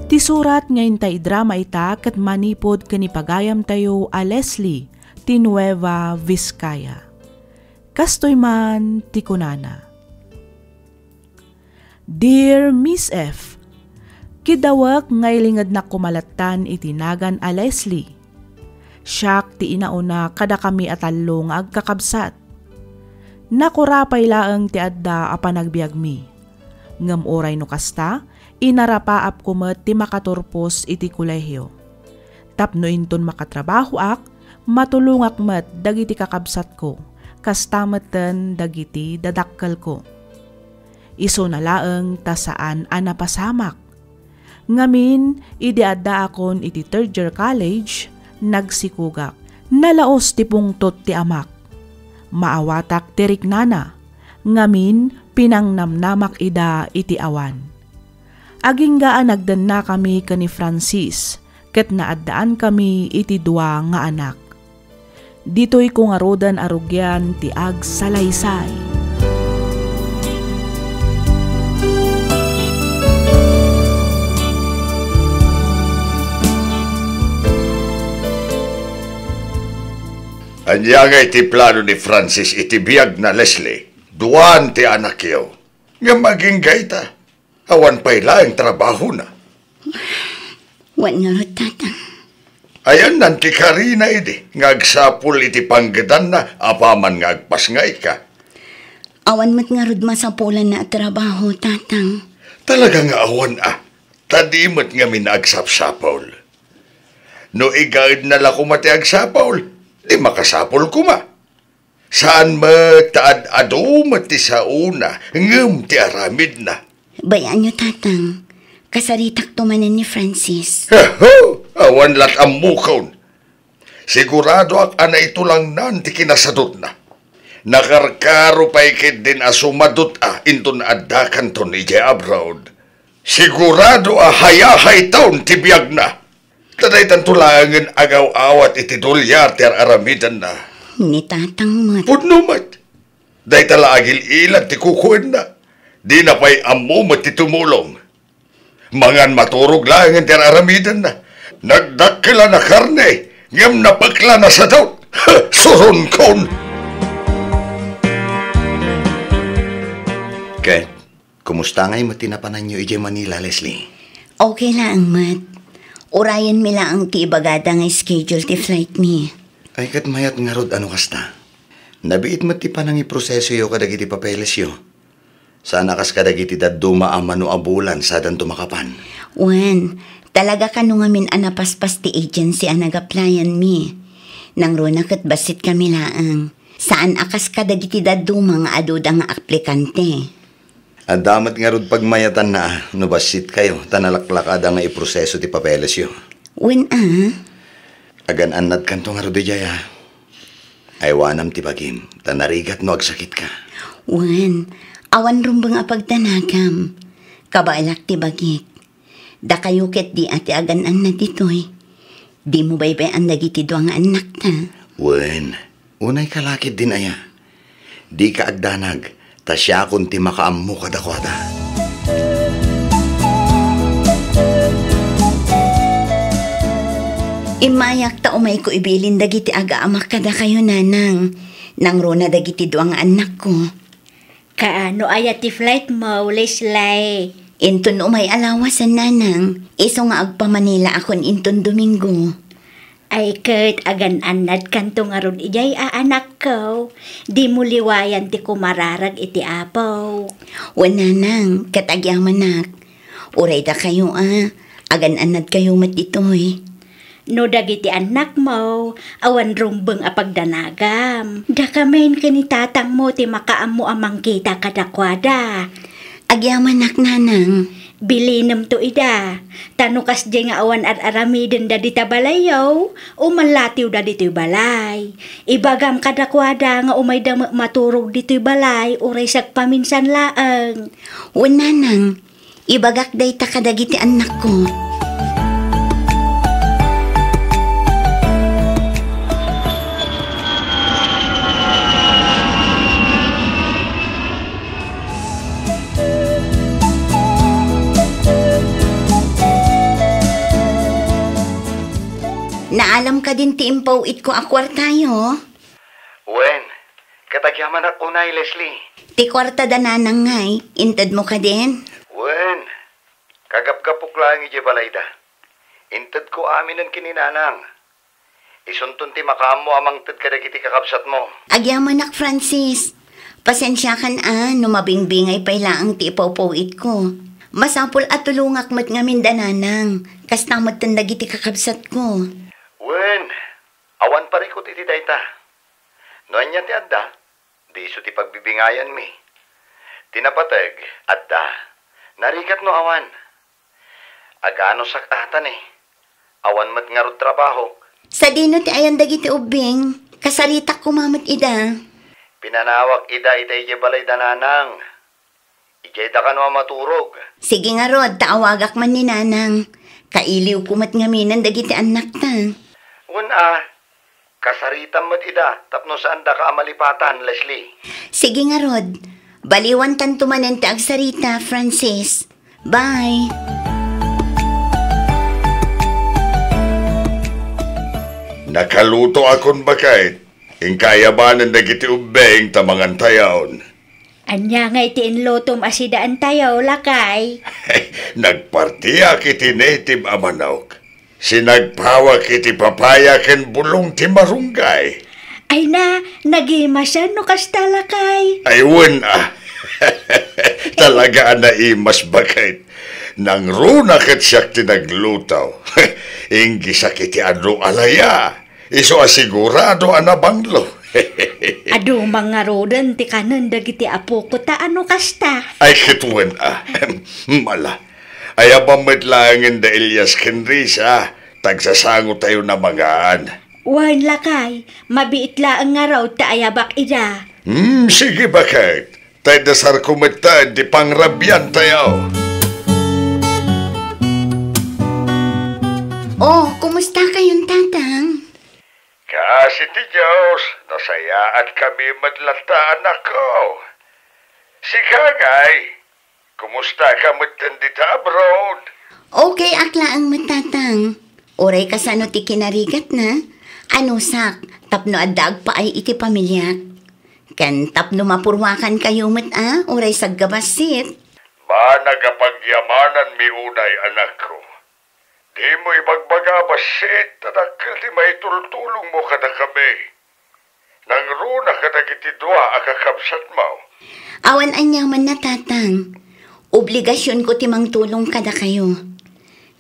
Ti surat nga inta idrama ita ket manipud ken ni pagayamtayo a Leslie ti Nueva Vizcaya. Kastoy man ti kunana, Dear Miss F, kidawek nga ilingednak koma lattan iti nagan a Leslie. Siak ti inauna kadakami a tallo nga agkakabsat. Nakurapay laeng ti adda a panagbiagmi. Ngem uray no kasta, inarapaapko met ti makaturpos iti kolehio. Tapno inton makatrabahoak, Matulongak met dagiti kakabsatko, kasta metten dagiti dadakkelko. Isuna laeng ta saan a napasamak. Ngamin, idi addaakon iti third year college, nagsikogak. Nalaos ti pungtot ti amak. Maawatak ti riknana. Ngamin, pinangnamnamak ida iti awan. Agingga a nagdennakami ken ni Francis, ket naaddaankami iti dua nga anak. Ditoyko ngaruden a rugian ti agsalaysay. Ania ngay ti plano ni Francis iti biagna, Leslie? Duan ti anakyo. Ngem agingga ita, awan pay laeng trabahona. Wen ngarud, Tatang. Ayanna ti karina idi nga agsapul iti panggedanna apaman nga agpasngayka. Awan met ngarud masapulanna a trabaho, Tatang. Talaga nga awan a. Ta di met ngamin agsapsapul. No igaedna la koma ti agsapul, di makasapul koma. Saan met ta ad-adu met ti saona ngem ti aramidna. Bay-anyo, Tatang. Kasaritakto manen ni Francis. Heho! Awan lat ammokon. Siguradoak a naitulangnan ti kinasadutna. Nakarkaro pay ketdin a sumadut a inton addakanton idiay abroad. Sigurado a hayahayton ti biagna. Ta daytanto laengen agaw-awat iti dolyar ti ar-aramidenna. Ni Tatang met. Pudno met. Dayta la agil-ilad ti kukuenna. Dina pay ammo met ti tumulong. Mangan maturog laengen ti ar-aramidenna. Nagdakkel a nakarne, ngem napekla a nasadut. Suronkon! Ket, kumusta ngay met ti napananyo idiay Manila, Leslie? Okay laeng met. Urayenmi laeng ti ibagada nga schedule ti flight mi. Ay, ket mayat ngarud a no kasta. Nabiit met ti panangiprosesoyo kadagiti papelesyo. Saan a kas kadagiti dadduma a mano a bulan sadanto makapan. Wen, talaga kano ngamin a napaspas ti agency a nag-applyan mi. Nangruna ket bassit kami laeng. Saan a kas kadagiti dadduma nga aduda nga aplikante. Adda met ngarud pagmayatanna a no bassit kayo ta nalaklakada nga iproseso ti papelesyo. Wen a? Agan-annadkanto ngarud idiay a. Aywanam ti bagim, ta narigat no agsakitka. Wen, awan rumbeng a pagdanagam. Kabaelak ti bagik. Dakayo ket di a ti agan-annad ditoy. Dimo baybay-an dagiti dua nga annakta. Wen, unay ka la ketdin aya. Dika agdanag, ta siakon ti makaammo kadakuada. Immayak ta umayko ibilin dagiti agaamak kadakayo, Nanang. Nangruna dagiti dua nga annakko. Kaano aya ti flight mo, Leslie? Inton umay a lawasen, Nanang, isu nga agpa-Manila akon inton Domingo. Ay ket agan-annadkanto ngarud idiay a, anakko. Dimo liwayan ti kumararag iti Apo. Wen, Nanang, ket agyamanak. Uray dakayo a, agan-annadkayo met ditoy. No dagiti annakmo, awan rumbeng a pagdanagam. Dakamin ken ni tatangmo ti makaammo a mangkita kadakuada. Agyamanak, Nanang. Bilinemto ida. Ta no kasdiay nga awan ar-aramidenda dita balayyo, umalatiwda ditoy balay. Ibagam kadakuada nga umayda met maturog ditoy balay, uray sagpaminsan laeng. Wen, Nanang. Ibagak dayta kadagiti annakko. Naalam kadin ti impaw-itko a kuartayo? Wen, ket agyamanak unay, Leslie. Ti kuarta da Nanang ngay, intedmo kadin? Wen, kagapgapok laeng idiay balayda. Intedko aminen ken ni Nanang. Isunton ti makaammo a mangted kadagiti kakabsatmo. Agyamanak, Francis. Pasensiakan a no mabingbingay pay laeng ti ipawpaw-itko. Masapul a tulongak met ngamin da Nanang. Kasta metten dagiti kakabsatko. Wen, Awan parikut iti dayta. No ania ti adda, diiso ti pagbibingayanmi. Ti napateg, adda. Narigat no awan. Aganusak ata ni. Awan met ngarud trabahok. Sadino ti ayan dagiti ubbing? Kasaritak koma met ida. Pinanawak ida ita idiay balay da nanang. Idiay da kano a maturog. Sige ngarud, ta awagak man ni nanang. Kailiwko met ngaminen dagiti annakta. Wen a, kasaritam met ida tapno saandaka a malipatan, Leslie. Sige ngarud, baliwantanto manen ti agsarita, Francis. Bye. Nakalutoakon, baket. Inka ayabanen dagiti ubbing ta mangantayon. Ania ngay ti inlutom a sidaantayo, lakay? Nagpartiak iti native a manok. Sinagpawak iti papaya ken bulong ti marunggay. Ay na, nagimasen no kasta, lakay. Ay, wen a. Talaga a naimas, baket. Nangruna ket siak ti nagluto. Inggisak iti adu a laya. Isu a sigurado a nabanglo. Adu man ngaruden ti kanen dagiti apoko ta ano kasta. Ay, ket wen a. Mala. Ayabam met laengen da Elias ken Risa, tagsasangotayon a mangan. Wen, lakay, mabiit laeng ngarud ta ayabak ida. Hmm, sige, baket. Ta idasarko metten ti pangrabiantayo. Oh, kumusta kayon, Tatang? Kaasi ti Dios, nasayaatkami met latta, anakko. Sika ngay, kumusta ka metten dita abroad? Okay ak laeng met, Tatang. Uray kasano ti kinarigatna, anusak, tapno adda agpaay iti pamiliak. Ken tapno mapurwakan kayo met a, uray saggabassit. Banag a pagyamananmi unay, anakko. Dimo ibagbaga a bassit, ta dakkel ti maitultulongmo kadakami. Nangruna kadagiti dua a kakabsatmo. Awan aniamanna, Tatang. Obligasionko ti mangtulong kadakayo.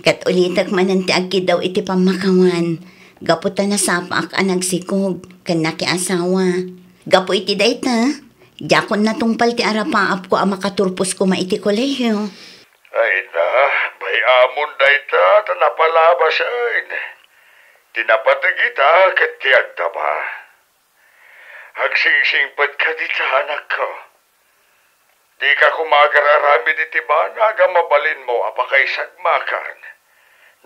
Ket ulitek manen ti agkiddaw iti pammakawan, gapu ta nasapaak a nagsikog ken nakiasawa. Gapu iti dayta, diakon natungpal ti arapaapko a makaturpos koma iti kolehio. Ay na, bay-amon dayta ta napalabasen. Ti napateg ita ket ti agdama. Agsingsingpetka dita, anakko. Dika koma agar-aramid iti banag a mabalinmo a pakaisagmakan.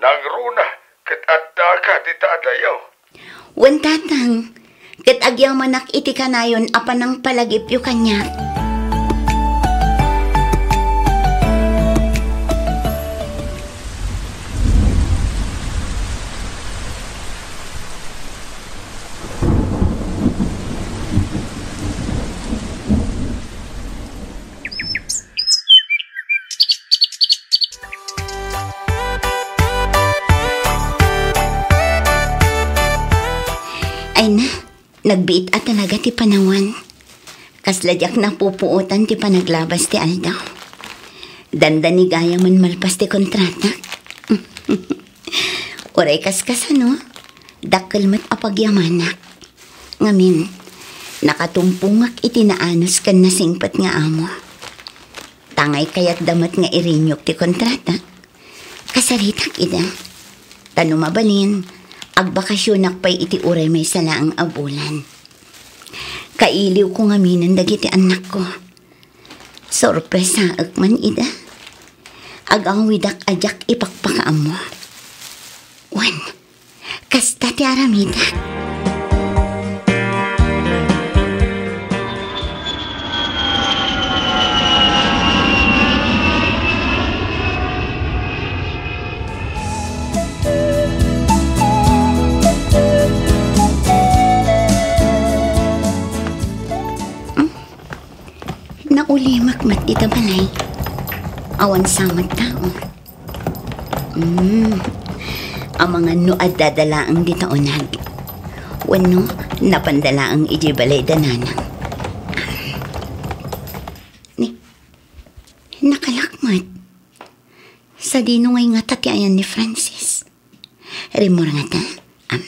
Nangruna ket addaka dita adayo. Wen, Tatang, ket agyamanak iti kanayon a panangpalagipyo kaniak. Ay na, nagbiit a talaga ti panawan. Kasla diak napupuotan ti panaglabas ti aldaw. Dandani gayam malpas ti kontrata. Uray kaskasano, dakkel met a pagyamanak. Ngamin, nakatumpongak iti naanus ken nasingpet nga amo. Tangay kayatda met nga irinyok ti kontrata. Kasaritak ida. Ta no mabalin, agbakasionak pay iti uray maysa laeng a bulan. Kailiwko ngaminen dagiti annakko. Sorpresaek man ida. Agawidak a diak ipakpakaammo. Wen, kasta ti aramidek. Hmm? Naulimek met dita balay. Awan sa met tao. Hmm. Amangan no addada laeng dita uneg. Wenno, napanda laeng idiay balay da nanang. Ni, nakalak met. Sadino ngay ngata ti ayan ni Francis? Rimmuar ngata? Am.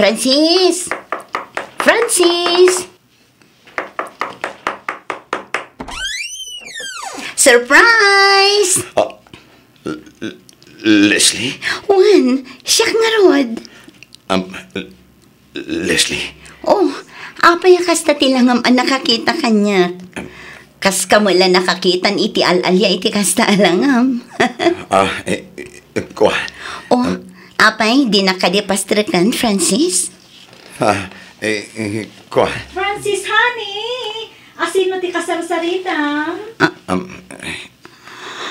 Francis! Francis! Surprise! Ah, L-, L-, Leslie? Wen, siak ngarud. Um, L-, Leslie? Oh, apay a kasta ti langam a nakakita kaniak? Kaskam la nakakitan iti al-alia iti kasta a langam. Ah, eh, eh, kua. Oh, Um, apay, dinak kadi pastreken, Francis? Ah, eh, eh, kua. Francis, honey! Asino ti kasarsaritam? Ah, Um,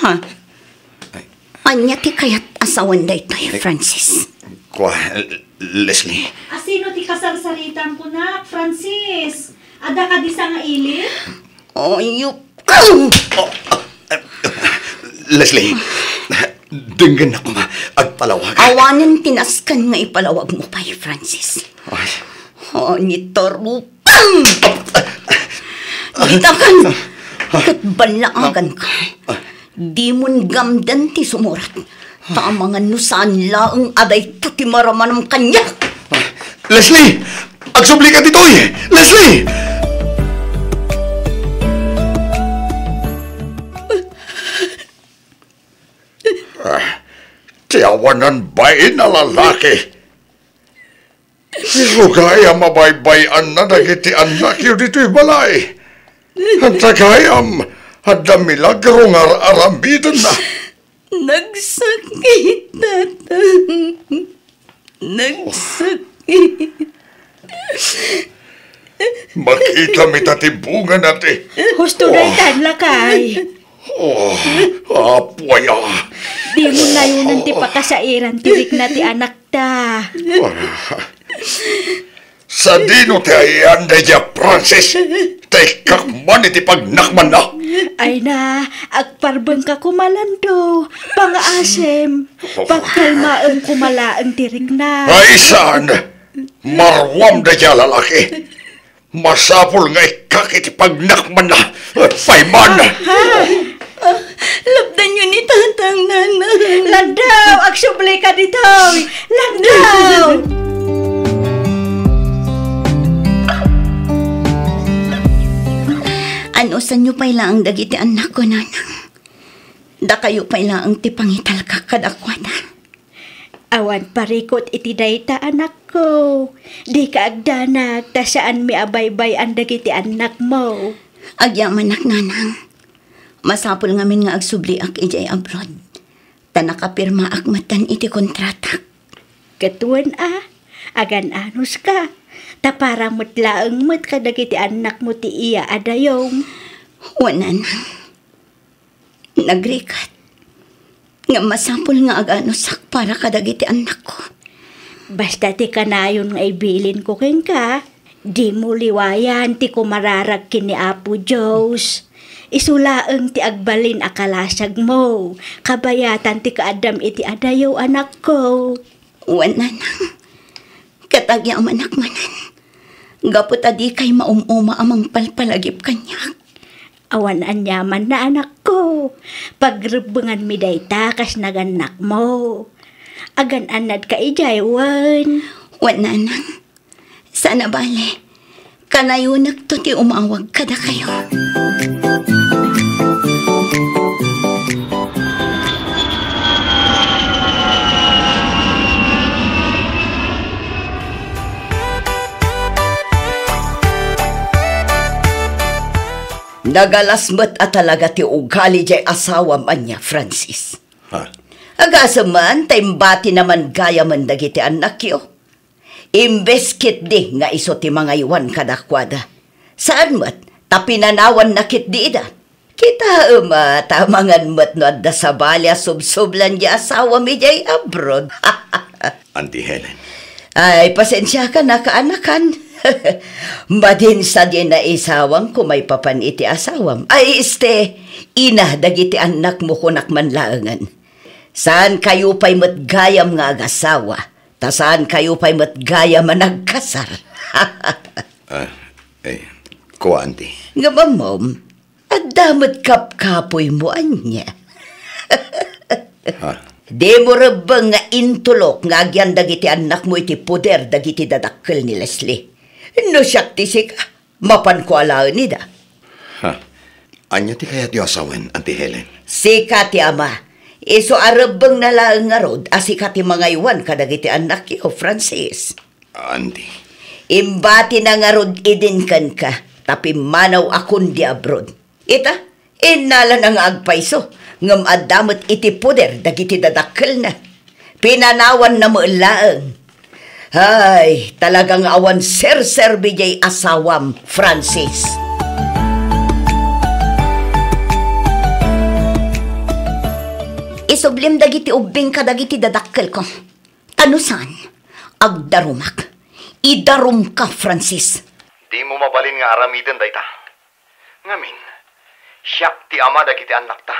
ha? Ania ti kayat a sawen daytoy, Francis? Kua, L-, Leslie. Asino ti kasarsaritam kunak, Francis? Adda kadi sangaili? Ayup. Oh, ah, Leslie, denggennak koma, agpalawag. Awanen ti nasken nga ipalawagmo pay, Francis. Ay. Ani tarupam! Ditakan! Ket ballaaganka. Dimon gamden ti sumurat. Ta amangan no saan laeng a dayta ti maramanam kaniak. Leslie! Agsublika ditoy! Leslie! Ah, ti awanan bain a lalaki. Isu gayam a baybay-anna dagiti annakyo ditoy balay. Anta gayam, adda milagro nga ar-aramidenna. Nagsakit, Tatang. Nagsakit. Makitami ta ti bungana ti Husto daytan, lakay. Oh, Apo aya. Dimo nayonan ti pakasairan ti rikna ti anakta. Sadino ti ayan daydiay a Francis? Ta ikkak man iti pagnakmanna. Ay na, agparbengka koma, Lando. Pangaasem. Pagkalmaem koma laeng ti rikna. Ay, saan? Maruam daydiay a lalaki. Masapul nga ikkak iti pagnakmanna. Payman! Ah, lapdanyo ni Tatang, Nanang. Landaw! Agsublika ditoy! Landaw! Anusanyo pay laeng dagiti annakko, Nanang. Dakayo pay laeng ti pangitalkak kadakuada. Awan parikut iti dayta, anakko. Dika agdanag ta saanmi a baybay-an dagiti annakmo. Agyamanak, Nanang. Masapul ngamin nga agsubliak idiay abroad. Ta nakapirmaak metten iti kontratak. Ket wen a, agan-anuska. Ta para met laeng met kadagiti annakmo ti iya a dayom. Wen, Nanang. Nagrigat. Ngem masapul nga aganusak para kadagiti annakko. Basta ti kanayon nga ibilinko kenka, dimo liwayan ti kumararag ken ni Apo Dios. Isu laeng ti agbalin a kalasagmo, kabayatan ti kaaddam iti adayo, anakko. Wen, Nanang. Ket agyamanak manen, gapu ta dikay maum-uma a mangpalpalagip kaniak. Awan aniamanna, anakko. Pagrebbenganmi dayta kas nagannakmo. Agan-annadka idiay, wen? Wen, Nanang. Saan a bale, kanayonekto ti umawag kadakayo. Nagalas met a talaga ti ugali diay asawam ania, Francis. Ha? Agasem man ta imbatina man gayamen dagiti annakyo. Imbes ketdi nga isu ti mangaywan kadakuada, saan met ta pinanawanna ketdi ida. Kitaem a ta amangan met no adda sabali a subsublan diay asawam idiay abroad. Auntie Helen. Ay, pasensiakan a kaanakan. Madin sadin a isawangko maipapan iti asawam. Ay, este, ina dagiti annakmo, kunak man laengen. Saankayo pay met gayam nga agasawa, ta saankayo pay met gayam a nagkasar. Ah, eh, kua, Auntie. Ngem ammom, adda met kapkapoymo ania. Ha? Dimo rebbeng nga intulok nga agyan dagiti annakmo iti poder dagiti dadakkel ni Leslie. No siak ti sika, mapanko alaen ida. Ha? Ania ti kayatyo a sawen, Auntie Helen? Sika ti ama. Isu a rebbengna laeng ngarud a sika ti mangaywan kadagiti annakyo, Francis. Auntie. Imbatina ngarud idin kenka, ta pimmanaw a kundi abroad. Ita, innalana nga agpayso, ngem adda met iti poder dagiti dadakkelna. Pinanawanna met laeng. Ay, talaga nga awan serserbi diay asawam, Francis. Isublim dagiti ubbing kadagiti dadakkelko. Ta no saan, agdarumak. Idarumka, Francis. Dimo mabalin nga aramiden dayta. Ngamin, siak ti ama dagiti annakta.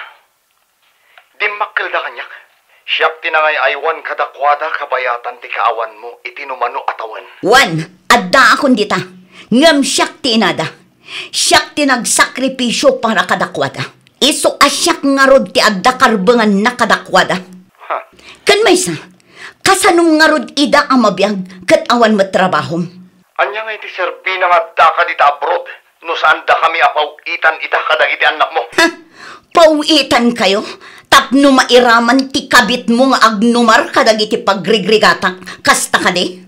Dimmakkelda kaniak. Siak ti nangay-aywan kadakuada kabayatan ti kaawanmo iti numano a tawen. Wen, addaakon dita. Ngem siak ti inada. Siak ti nagsakripisio para kadakuada. Isu a siak ngarud ti adda karbenganna kadakuada. Ha? Ken maysa, kasanom ngarud ida a mabiag ket awan met trabahom? Ania ngay ti serbina nga addaka dita abroad no saandakami a paw-itan ita kadagiti annakmo? Ha? Paw-itankayo tapno mairaman ti kabitmo nga agnumar kadagiti pagrigrigatak, kasta kadi?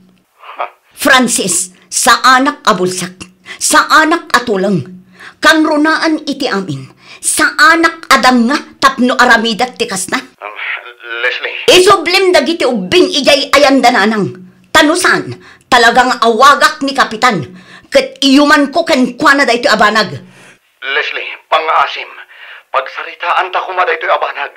Ha? Francis, saanak a bulsak, saanak a tuleng. Kangrunaan iti amin, saanak a danga tapno aramidak ti kasta. Um, Leslie. Isublim dagiti ubbing idiay ayanda, nanang. Ta no saan, talaga nga awagak ni Kapitan, ket iyumanko kenkuana daytoy a banag. Leslie, pangngaasim, pagsaritaanta koma daytoy a banag.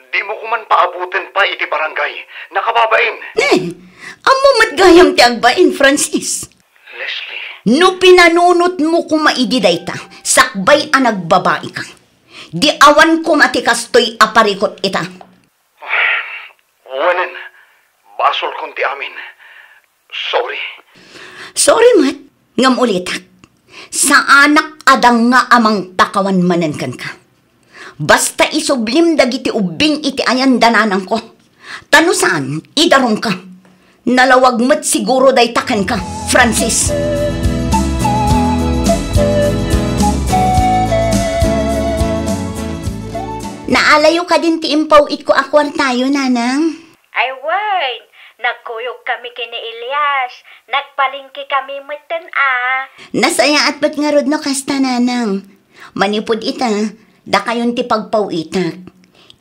Dimo koman paaboten pay iti barangay. Nakababain. Ne, ammo met gayam ti agbain, Francis. Leslie. No pinanunotmo koma idi dayta, sakbay a nagbabaika. Di awan koma ti kastoy a parikut ita. Wenen, basolkon ti amin. Sorry. Sorry met, ngem ulitak. Saanak a danga a mangtakawan manen kenka. Basta isublim dagiti ubbing iti ayan da nanangko. Ta no saan, idarumka. Nalawag met siguro dayta kenka, Francis. Naalayo kadin ti impaw-itko a kuartayo, nanang? Ay wen, nagkuyogkami ken ni Elias. Nagpalengkekami metten a. Nasayaat met ngarud no kasta, nanang. Manipud ita, dakayon ti pagpaw-itak.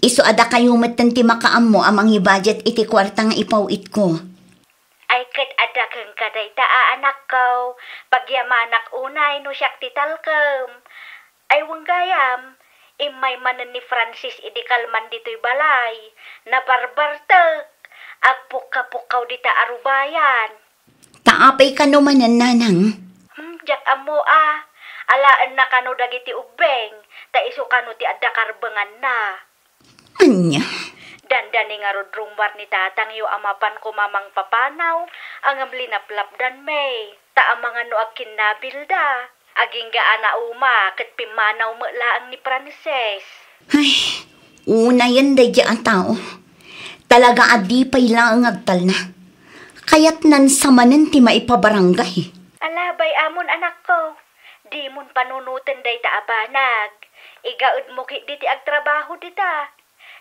Isu a dakayo metten ti makaammo a mangi-budget iti kuarta nga ipaw-itko. Ay ket adda kenka dayta a, anakko. Pagyamanak unay no siak ti talkem. Ay wen gayam, immay manen ni Francis idi kalman ditoy balay. Nabarbartek. Agpukkapukkaw dita a rubayan. Ta apay kano manen, nanang? Hmm, diak ammo a. Alaenna kano dagiti ubbing, ta isu kano ti adda karbenganna. Ania? Dandani ngarud rummuar ni tatangyo a mapan koma mangpapanaw, ngem linaplapdanmi, ta amangan no agkinnabilda. Agingga a nauma ket pimmanaw met laeng ni Francis. Ay, unayen daydi a tao. Talaga a di pay laeng agtalna. Kayatnan sa manen ti maipabarangay. Alabay amon, anakko. Dimon panunoten dayta a banag. Igaedmo ketdi ti agtrabaho dita.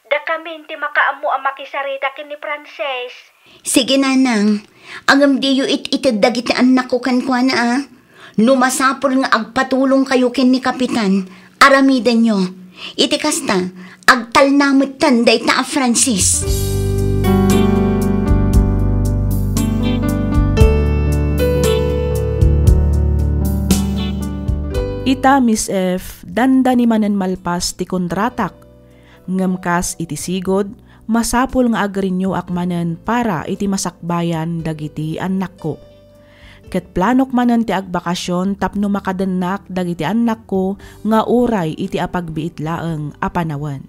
Dakamin ti makaammo a makisarita ken ni Francis. Sige, nanang. Ngem diyo it-ited dagiti annakko kenkuana, a. No masapul nga agpatulongkayo ken ni Kapitan, aramidenyo. Iti kasta, agtalna metten dayta a Francis. Ita, Miss F, dandani manen malpas ti kontratak. Ngem kas iti sigud, masapul nga agrenew-ak manen para iti masakbayan dagiti annakko. Ket planok manen ti agbakasyon tapno makadennak dagiti annakko nga uray iti apagbiit laeng a panawen.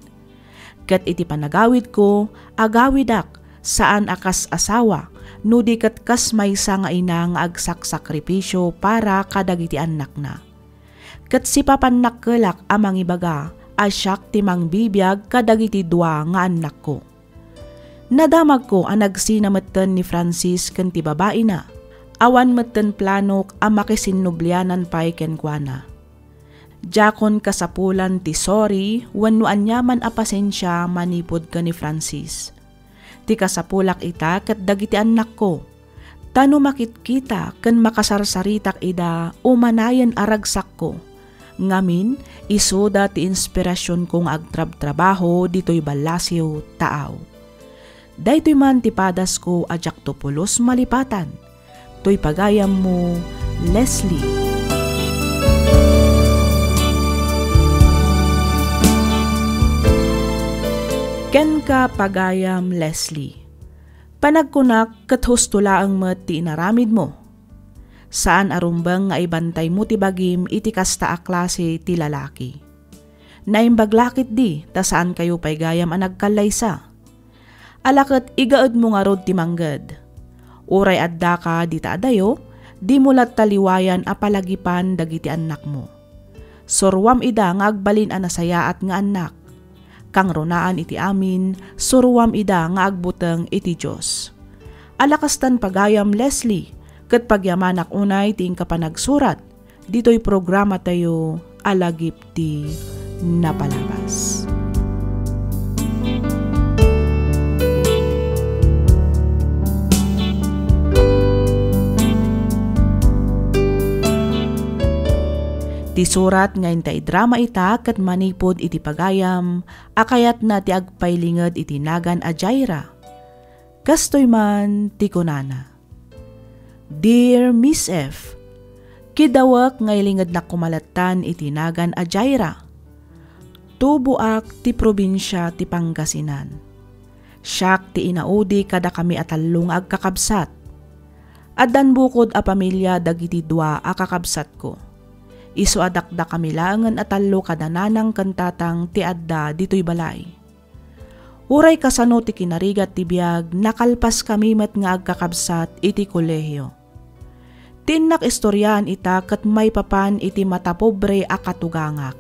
Ket iti panagawidko, agawidak saan a kas asawa, no di ket kas maysa nga ina nga agsaksakripisio para kadagiti annakna. Ket sipapannakkelak a mangibaga a siak ti mangbibiag kadagiti dua nga annakko. Nadamagko a nagsina metten ni Francis ken ti babaina. Awan metten planok a makisinnublianan pay kenkuana. Diakon kasapulan ti sorry wenno aniaman a pasensia manipud ken ni Francis. Ti kasapulak ita ket dagiti annakko. Ta no makitkita ken makasarsaritak ida, umanayen a ragsakko. Ngamin, isuda ti inspirasionko nga agtrabtrabaho ditoy ballasiw, taaw. Daytoy man ti padasko a diakto pulos malipatan. Toy pagayammo, Leslie. Kenka, pagayam Leslie. Panagkunak ket husto laeng met ti inaramidmo. Saan a rumbeng nga ibantaymo ti bagim iti kasta a klase ti lalaki. Naimbag la ketdi ta saankayo pay gayam a nagkallaysa. Ala ket igaedmo ngarud ti mangged. Uray addaka dita adayo, dimo latta liwayan a palagipan dagiti annakmo. Suruam ida nga agbalin a nasayaat nga annak. Kangrunaan iti amin, suruam ida nga agbuteng iti Dios. Ala kastan pagayam Leslie, ket pagyamanak unay ti inka panagsurat ditoy programatayo a Lagip ti Napalabas. Ti surat nga inta idrama ita ket manipud iti pagayam a kayatna ti agpailinged iti nagan a Jaira. Kastoy man ti kunana, Dear Miss F, kidawek nga ilingednak koma lattan iti nagan a Jaira. Tuboak ti probinsia ti Pangasinan. Siak ti inaudi kadakami a tallo nga agkakabsat. Addan bukod a pamilia dagiti dua a kakabsatko. Isu a dakdakami laengen a tallo kada nanang ken tatang ti adda ditoy balay. Uray kasano ti kinarigat ti biag, nakalpaskami met nga agkakabsat iti kolehio. Ti innak istoriaan ita ket maipapan iti matapobre a katugangak.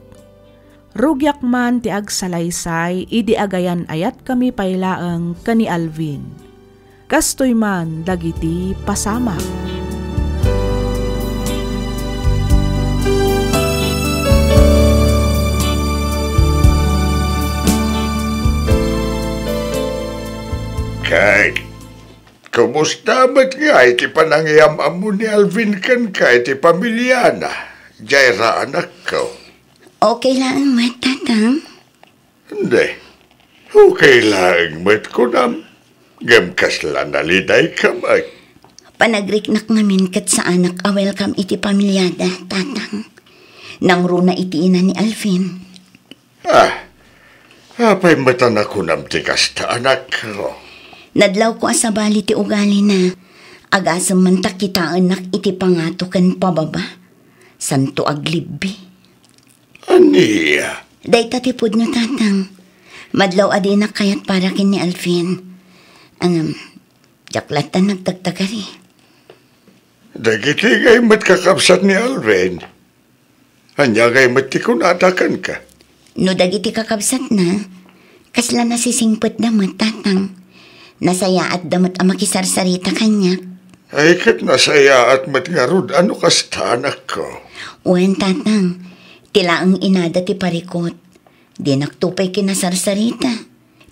Rugiak man ti agsalaysay idi agayan-ayatkami pay laeng ken ni Alvin. Kastoy man dagiti pasamak. Ket kumusta met ngay ti panangiyam-ammo ni Alvin kenka iti pamiliana, Jaira, anakko? Okay laeng met, Tatang. Ende, okay laeng met kunam, ngem kasla nalidayka met. Panagriknak ngamin ket saanak a welcome iti pamiliada, Tatang. Nangruna iti ina ni Alvin. Ah, apay met a nakunam ti kasta, anakko? Nadlawko a sabali ti ugalina. Agasem man ta kitaennak iti pangato ken pababa. Santo aglibbi. Ania? Dayta ti pudno, Tatang. Madlaw a dinak kayat para ken ni Alvin. Ngem, diak latta nagtagtagari. Dagiti ngay met kakabsat ni Alvin. Ania ngay met ti kunada kenka? No dagiti kakabsatna, kasla nasisingpetda met, Tatang. Nasayaatda met a makisarsarita kaniak. Ay, ket nasayaat met ngarud a no kasta, anakko. Wen, Tatang. Ti laeng inada ti parikot. Dinakto pay kinasarsarita.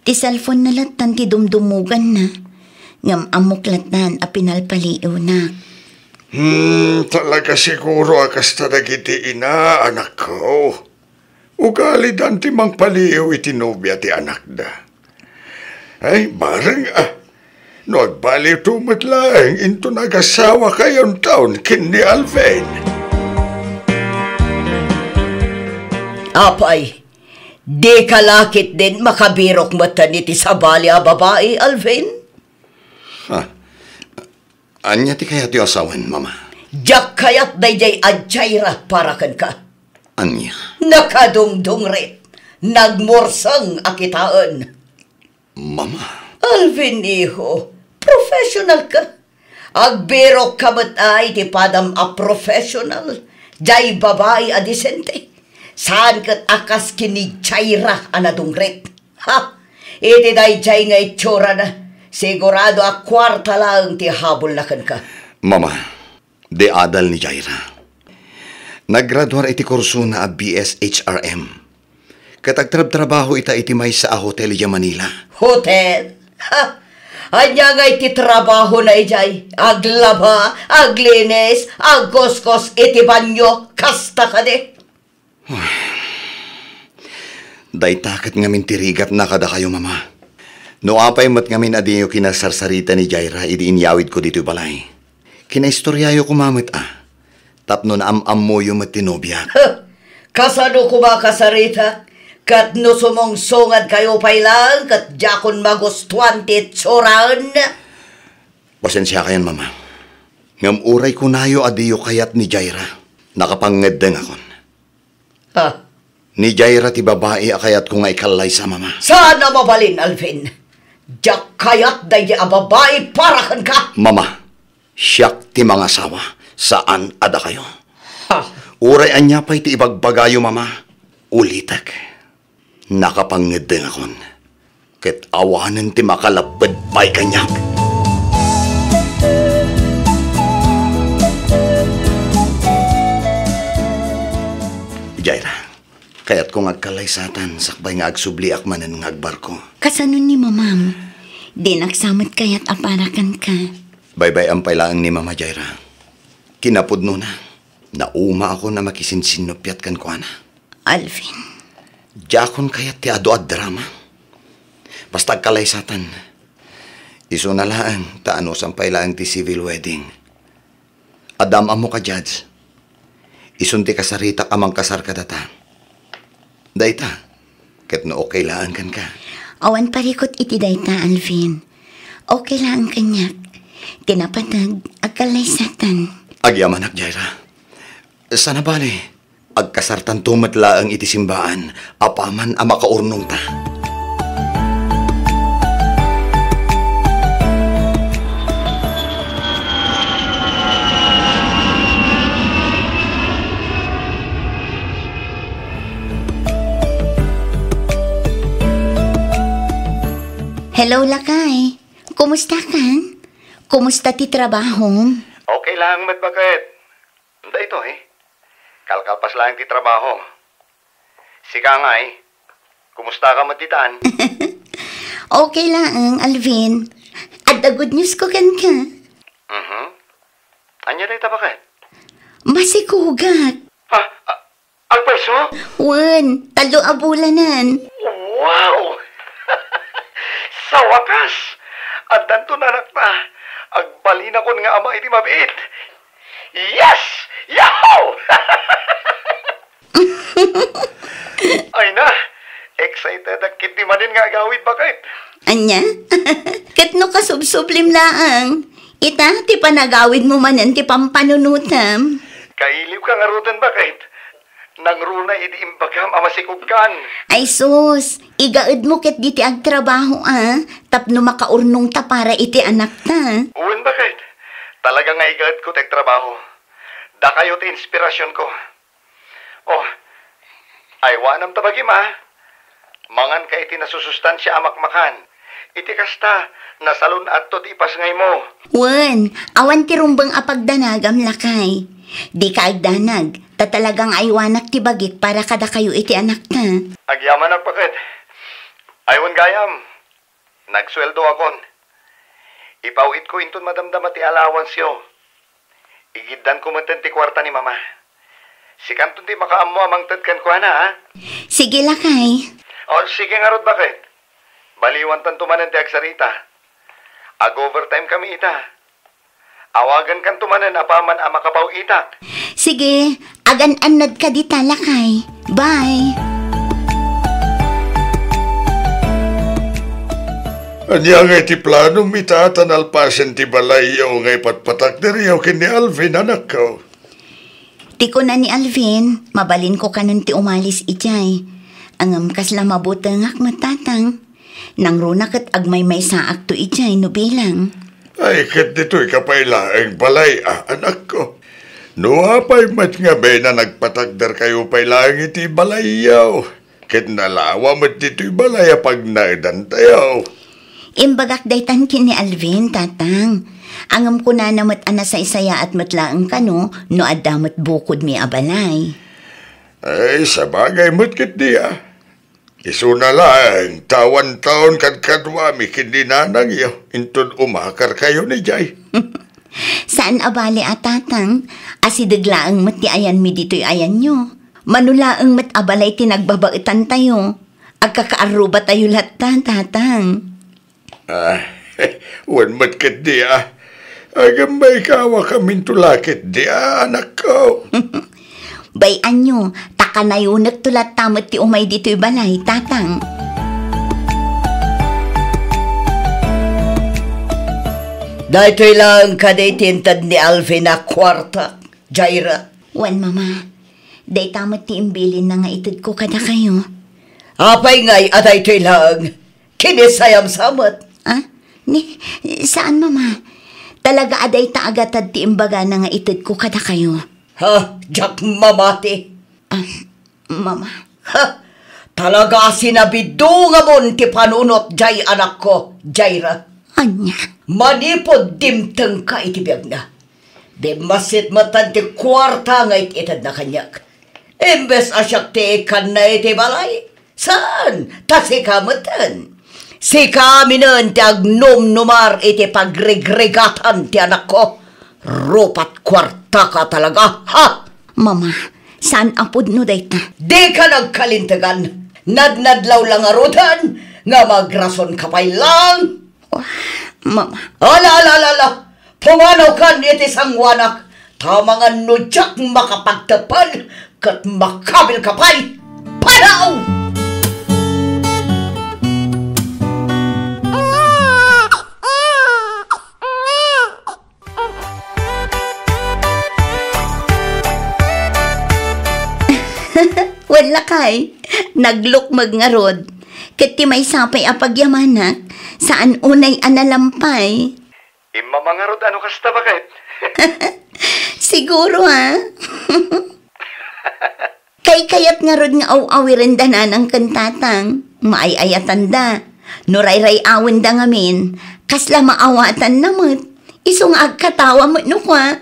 Ti cellphone-na lattan ti dumdumuganna. Ngem ammok lattan a pinalpaliiwnak. Hmm, talaga siguro a kasta dagiti ina, anakko. Ugalidan ti mangpaliiw iti nobia ti anakda. Ay, bareng, ah, no agbaliwto met laeng inton agasawakayonton ken ni Alvin. Apay, dika la ketdin makabirok metten iti sabali a babai, Alvin? Ha? Ania ti kayatyo a sawen, Mama? Diak kayat daydiay a Jaira para kenka. Ania? Nakadungdungrit, nagmurseng a kitaen. Mama. Alvin, iho, professional ka. Agbirok ka met a iti padam a professional. Diay babai a disente. Saan ket a kas ken ni Jaira a nadungrit. Ha! Iti daydiay nga itsurana, Sigurado a kuarta laeng ti habulna kenka. Mama, di adal ni Jaira. Naggraduar iti kursona a B S H R M. Ket agtrabtrabaho ita iti maysa a hotel idiay Manila. Hotel? Ha! Ania ngay ti trabahona idiay? Aglaba, aglinis, agkuskos iti banyo, kasta kadi? Dayta ket ngamin ti rigatna kadakayo, Mama. No apay met ngamin a diyo kinasarsarita ni Jaira idi inyawidko ditoy balay, kinaistoriayo koma met a, tapno naam-ammoyo met ti nobiak. Huh! Kasano koma kasarita? Ket no sumungsungadkayo pay laeng ket diakon magustuan ti itsurana. Pasensiakayon, Mama. Ngem uray kunayo a diyo kayat ni Jaira, nakapangngeddengakon. Ha? Ni Jaira ti babai a kayatko nga ikallaysa, Mama. Saan a mabalin, Alvin. Diak kayat daydi a babai para kenka. Mama, siak ti mangasawa, saan a dakayo. Ha? Uray ania pay ti ibagbagayo, Mama, ulitek. Nakapangngeddengakon. Ket awanen ti makalapped pay kaniak. Jaira, kayatko nga agkallaysatan sakbay nga agsubliak manen nga agbarko. Kasano ni Mamam? Dinak sa met kayat a para kenka. Baybay-am pay laeng ni Mama, Jaira. Kinapudnona, naumaakon a makisinsinnuppiat kenkuana. Alvin. Diakon kayat ti adu a drama. Basta agkallaysatan. Isuna laeng ta anusam pay laeng ti civil wedding. Adda am-ammoka, Judge. Isun ti kasaritak a mangkasar kadata. Dayta, ket no okay laeng kenka. Awan parikut iti dayta, Alvin. Okay laeng kaniak. Ti napateg, agkallaysatan. Agyamanak, Jaira. Sana bale, agkasartanto met laeng iti simbaan apaman a makaurnongta. Hello, lakay. Kumusta kan? Kumusta ti trabahom? Okay laeng met, baket. Daytoy, kalkalpas laeng ti trabaho. Sika ngay, kumusta ka met ditan? Okay laeng, Alvin. Adda good news ko kenka. Mhm. Ania dayta, baket? Masikogak. Ha? A-, agpayso? Wen, tallo a bulanen. Wow! Sa wakas, addanton anakta. Agbalinakon nga ama iti mabiit. Yes! Yahoo! Ay na, excited ak ketdi manen nga agawid, baket. Ania? Ket no kasubsublim laeng, ita ti panagawidmo manen ti pampanunotam. Kailibka ngaruden, baket. Nangruna idi imbagam a masikogkan. Ay sus, igaedmo ketdi ti agtrabaho a, tapno makaurnongta para iti anakta. Wen, baket. Talaga nga igaedko ti agtrabaho. Dakayo ti inspirasionko. Oh, aywanam ta bagim a. Manganka iti nasusustansia a makmakan. Iti kasta, nasalun-atto ti ipasngaymo. Wen, awan ti rumbeng a pagdanagam, lakay. Dika agdanag, ta talaga nga aywanak ti bagik para kadakayo iti anakta. Agyamanak, baket. Ay wen gayam, nagsueldoakon. Ipaw-itko inton madamdama ti allowanceyo. Igiddanko metten ti kuarta ni Mama. Sikanton ti makaammo a mangted kenkuana, ha? Sige, lakay. O, sige ngarud, baket. Baliwantanto manen ti agsarita. Ag-overtime kami ita. Awagankanto manen apaman a makapaw-itak. Sige, agan-annadka dita, lakay. Bye. Ania ngay ti planom ita ta nalpasen ti balayyo nga ipatpatakderyo ken ni Alvin, anakko? Ti kuna ni Alvin, mabalinko kanon ti umalis idiay. Ngem kasla mabutengak met, tatang. Nangruna ket agmaymaysaakto idiay no bilang. Ay, ket ditoyka pay laeng balay a, anakko. No apay met ngamin a nagpatakderkayo pay laeng iti balayyo, ket nalawa met ditoy balay a pagnaedantayo. Imbagak daytan ken ni Alvin, Tatang. Ngem kunana met a nasaysayaat met laeng kano no adda met bukodmi a balay. Ay, sabagay met ketdi, a. Isuna laeng ta awan taon kadkaduami ken ni nanangyo inton umakarkayon idiay. Saan a bale a, Tatang, asideg laeng met ti ayanmi ditoy ayanyo. Mano laeng met a balay ti nagbabaetantayo. Agkakaarrubatayo latta, Tatang. Ah, wen met ketdi, a. Agam maikawakaminto la ketdi, a, anakko. Bay-anyo, ta kanayonekto latta met ti umay ditoy balay, Tatang. Daytoy laeng kadi ti inted ni Alvin a kuarta, Jaira? Wen, Mama. Dayta met ti imbilinna nga itedko kadakayo. Apay ngay a daytoy laeng? Kinisayam sa met. Ah? Ni, saan, Mama. Talaga a dayta a gatad ti imbagana nga itedko kadakayo. Ha? Diak mamati. Ah, Mama. Ha? Talaga a sinabidungamon ti panunot diay anakko, Jaira. Ania? Manipud dimtengka iti biagna, bimmasit metten ti kuarta nga it-itedna kaniak. Imbes a siak ti ikkanna iti balay, saan, ta sika metten. Sika aminen ti agnumnumar iti pagrigrigatan ti anakko. Rupat kuartaka talaga, ha? Mama, saan a pudno dayta. Dika nagkalintegan. Nadnadlaw la ngaruden nga magrasonka pay laeng. Oh, Mama. Ala, ala, ala, ala. Pumanawkan iti sangoanak, ta amangan no diak makapagteppel ket makabilka pay. Panaw! Wen lakay, naglukmeg ngarud. Ket ti maysa pay a pagyamanak, saan unay a nalampay. Immama ngarud a no kasta, baket? Siguro, a. Kaykayat ngarud nga aw-awirenda nanang ken tatang. Maay-ayatanda. No rayray-awenda ngamin, kasla maawatanna met. Isu nga agkatawa met no kua.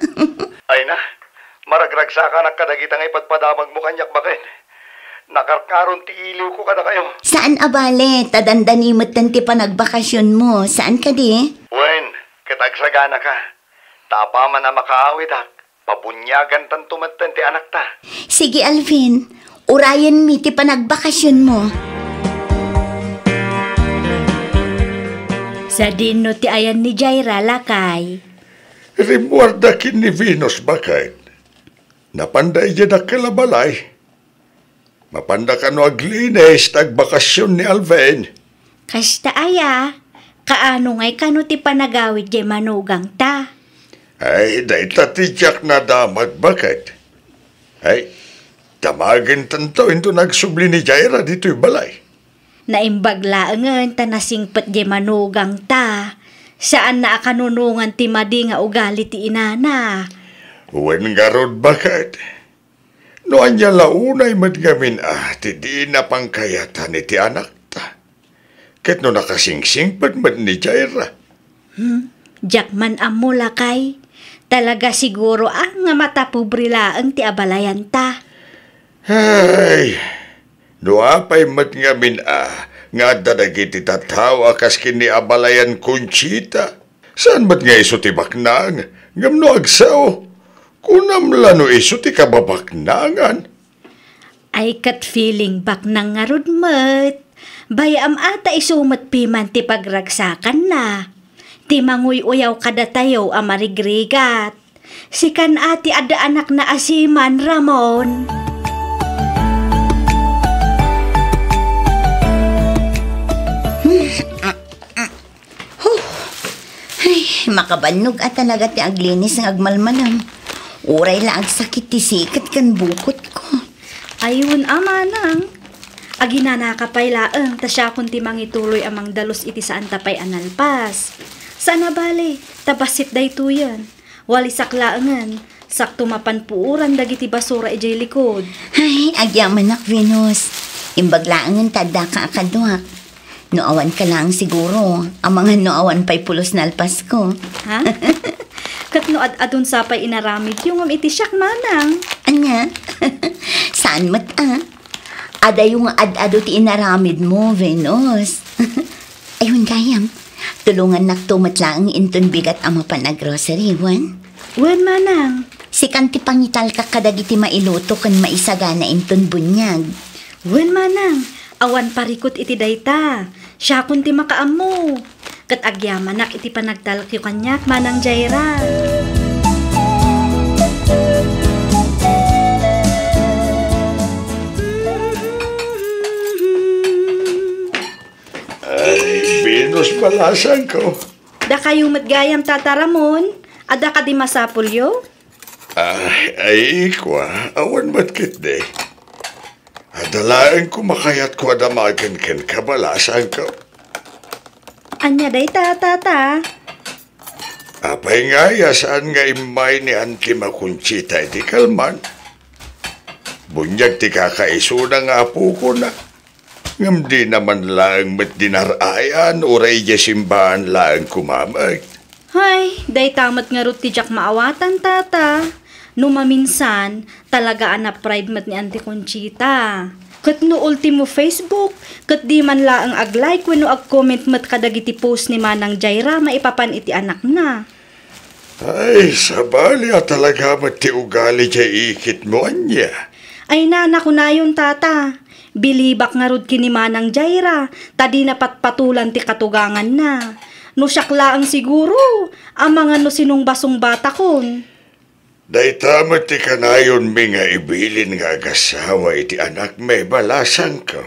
Ay na, maragragsakanak kadagita nga ipadpadamagmo kaniak, baket. Nakarkaron ti iliwko kadakayo. Saan a bale, ta dandani metten ti panagbakasionmo, saan kadi? Wen, ket agsaganaka. Ta apaman a makaawidak, pabuniagantanto metten ti anakta. Sige, Alvin, urayenmi ti panagbakasionmo. Sadino ti ayan ni Jaira, lakay? Rimmuarda ken ni Venus, baket. Napanda idiay dakkel a balay. Mapanda kano aglinis ta agbakasion ni Alvin. Kasta aya, kaano ngay kano ti panagawid diay manugangta? Ay, dayta ti diak nadamag, baket. Ay, damagentanto inton agsubli ni Jaira ditoy balay. Naimbag laengen ta nasingpet diay manugangta. Saanna a kanunongan ti madi nga ugali ti inana. Wen ngarud, baket. No ania la unay met ngamin a ti dina pangkayatan iti anakta. Ket no nakasingsingpet met ni Jaira. Hmm, diak man ammo, lakay. Talaga siguro a nga matapobre laeng ti abalayanta. Ay, no apay met ngamin a nga adda dagiti tattao a kas ken ni abalayan Conchita. Saan met nga isu ti baknang, ngem no agsao, kunam la no isu ti kababaknangan. Ay, ket feeling baknang ngarud met. Bay-am a ta isu met piman ti pagragsakanna. Ti manguy-uyaw kadatayo a marigrigat. Sikan a ti adda anakna a siman, Ramon. Huh! Ay, makabannog a talaga ti aglinis nga agmalmalam. Uray la agsakit ti siket ken bukotko. Ayun a, manang. Aginanaka pay laeng ta siakon ti mangituloy a mangdalus iti saanta pay a nalpas. Saan a bale, ta bassit daytoyen. Walisak laengen, sakto mapan puoran dagiti basura idiay likod. Ay, agyamanak, Venus. Imbag laengen ta addaka a kaduak. No awan ka lang siguro, amangan no awan pay pulos nalpas ko. Ha? Ket no ad-adun sa pay inaramidyo ngem iti siak, manang? Ania? Saan met a? Adayo nga ad-adu ti inaramid mo, Venus. Ayun gayam, tulongannakto met laeng inton bigat a mapan a grocery, wen? Wen, manang. Sikan ti pangitalka kadagiti mailuto ken maisagana inton buniag. Wen, manang, awan parikut iti dayta. Siakon ti makaammo. Ket agyamanak iti panagtalkyo kaniak, Manang Jaira. Ay, Venus, balasangko. Dakayo met gayam, Tata Ramon. Adda kadi masapulyo? Ay, ay, ikua, awan met ketdi. Adda laeng kumakayatko a damagen kenka, balasangko. Ania dayta, Tata? Apay nga aya saan nga immay ni Anti Conchita iti kalman? Buniag ti kakaisuna nga apokona. Ngem dina man laeng met dinar-ayan, uray idiay simbaan laeng koma met. Hay, dayta met ngarud ti diak maawatan, Tata. No maminsan, talaga a na-pride met ni Auntie Conchita. Ket no ultimo Facebook, ket di man laeng ag-like wenno ag-comment met kadagiti post ni Manang Jaira maipapan iti anakna. Ay, sabali a talaga met ti ugali diay ikitmo, ania? Ay, nana, kunayon, Tata. Bilibak ngarud ken ni Manang Jaira, ta dina patpatulan ti katuganganna. No siak laeng siguro, amangan no sinungbasungbatakon. Dayta met ti kanayonmi nga ibilin nga agasawa iti anakmi, balasangko.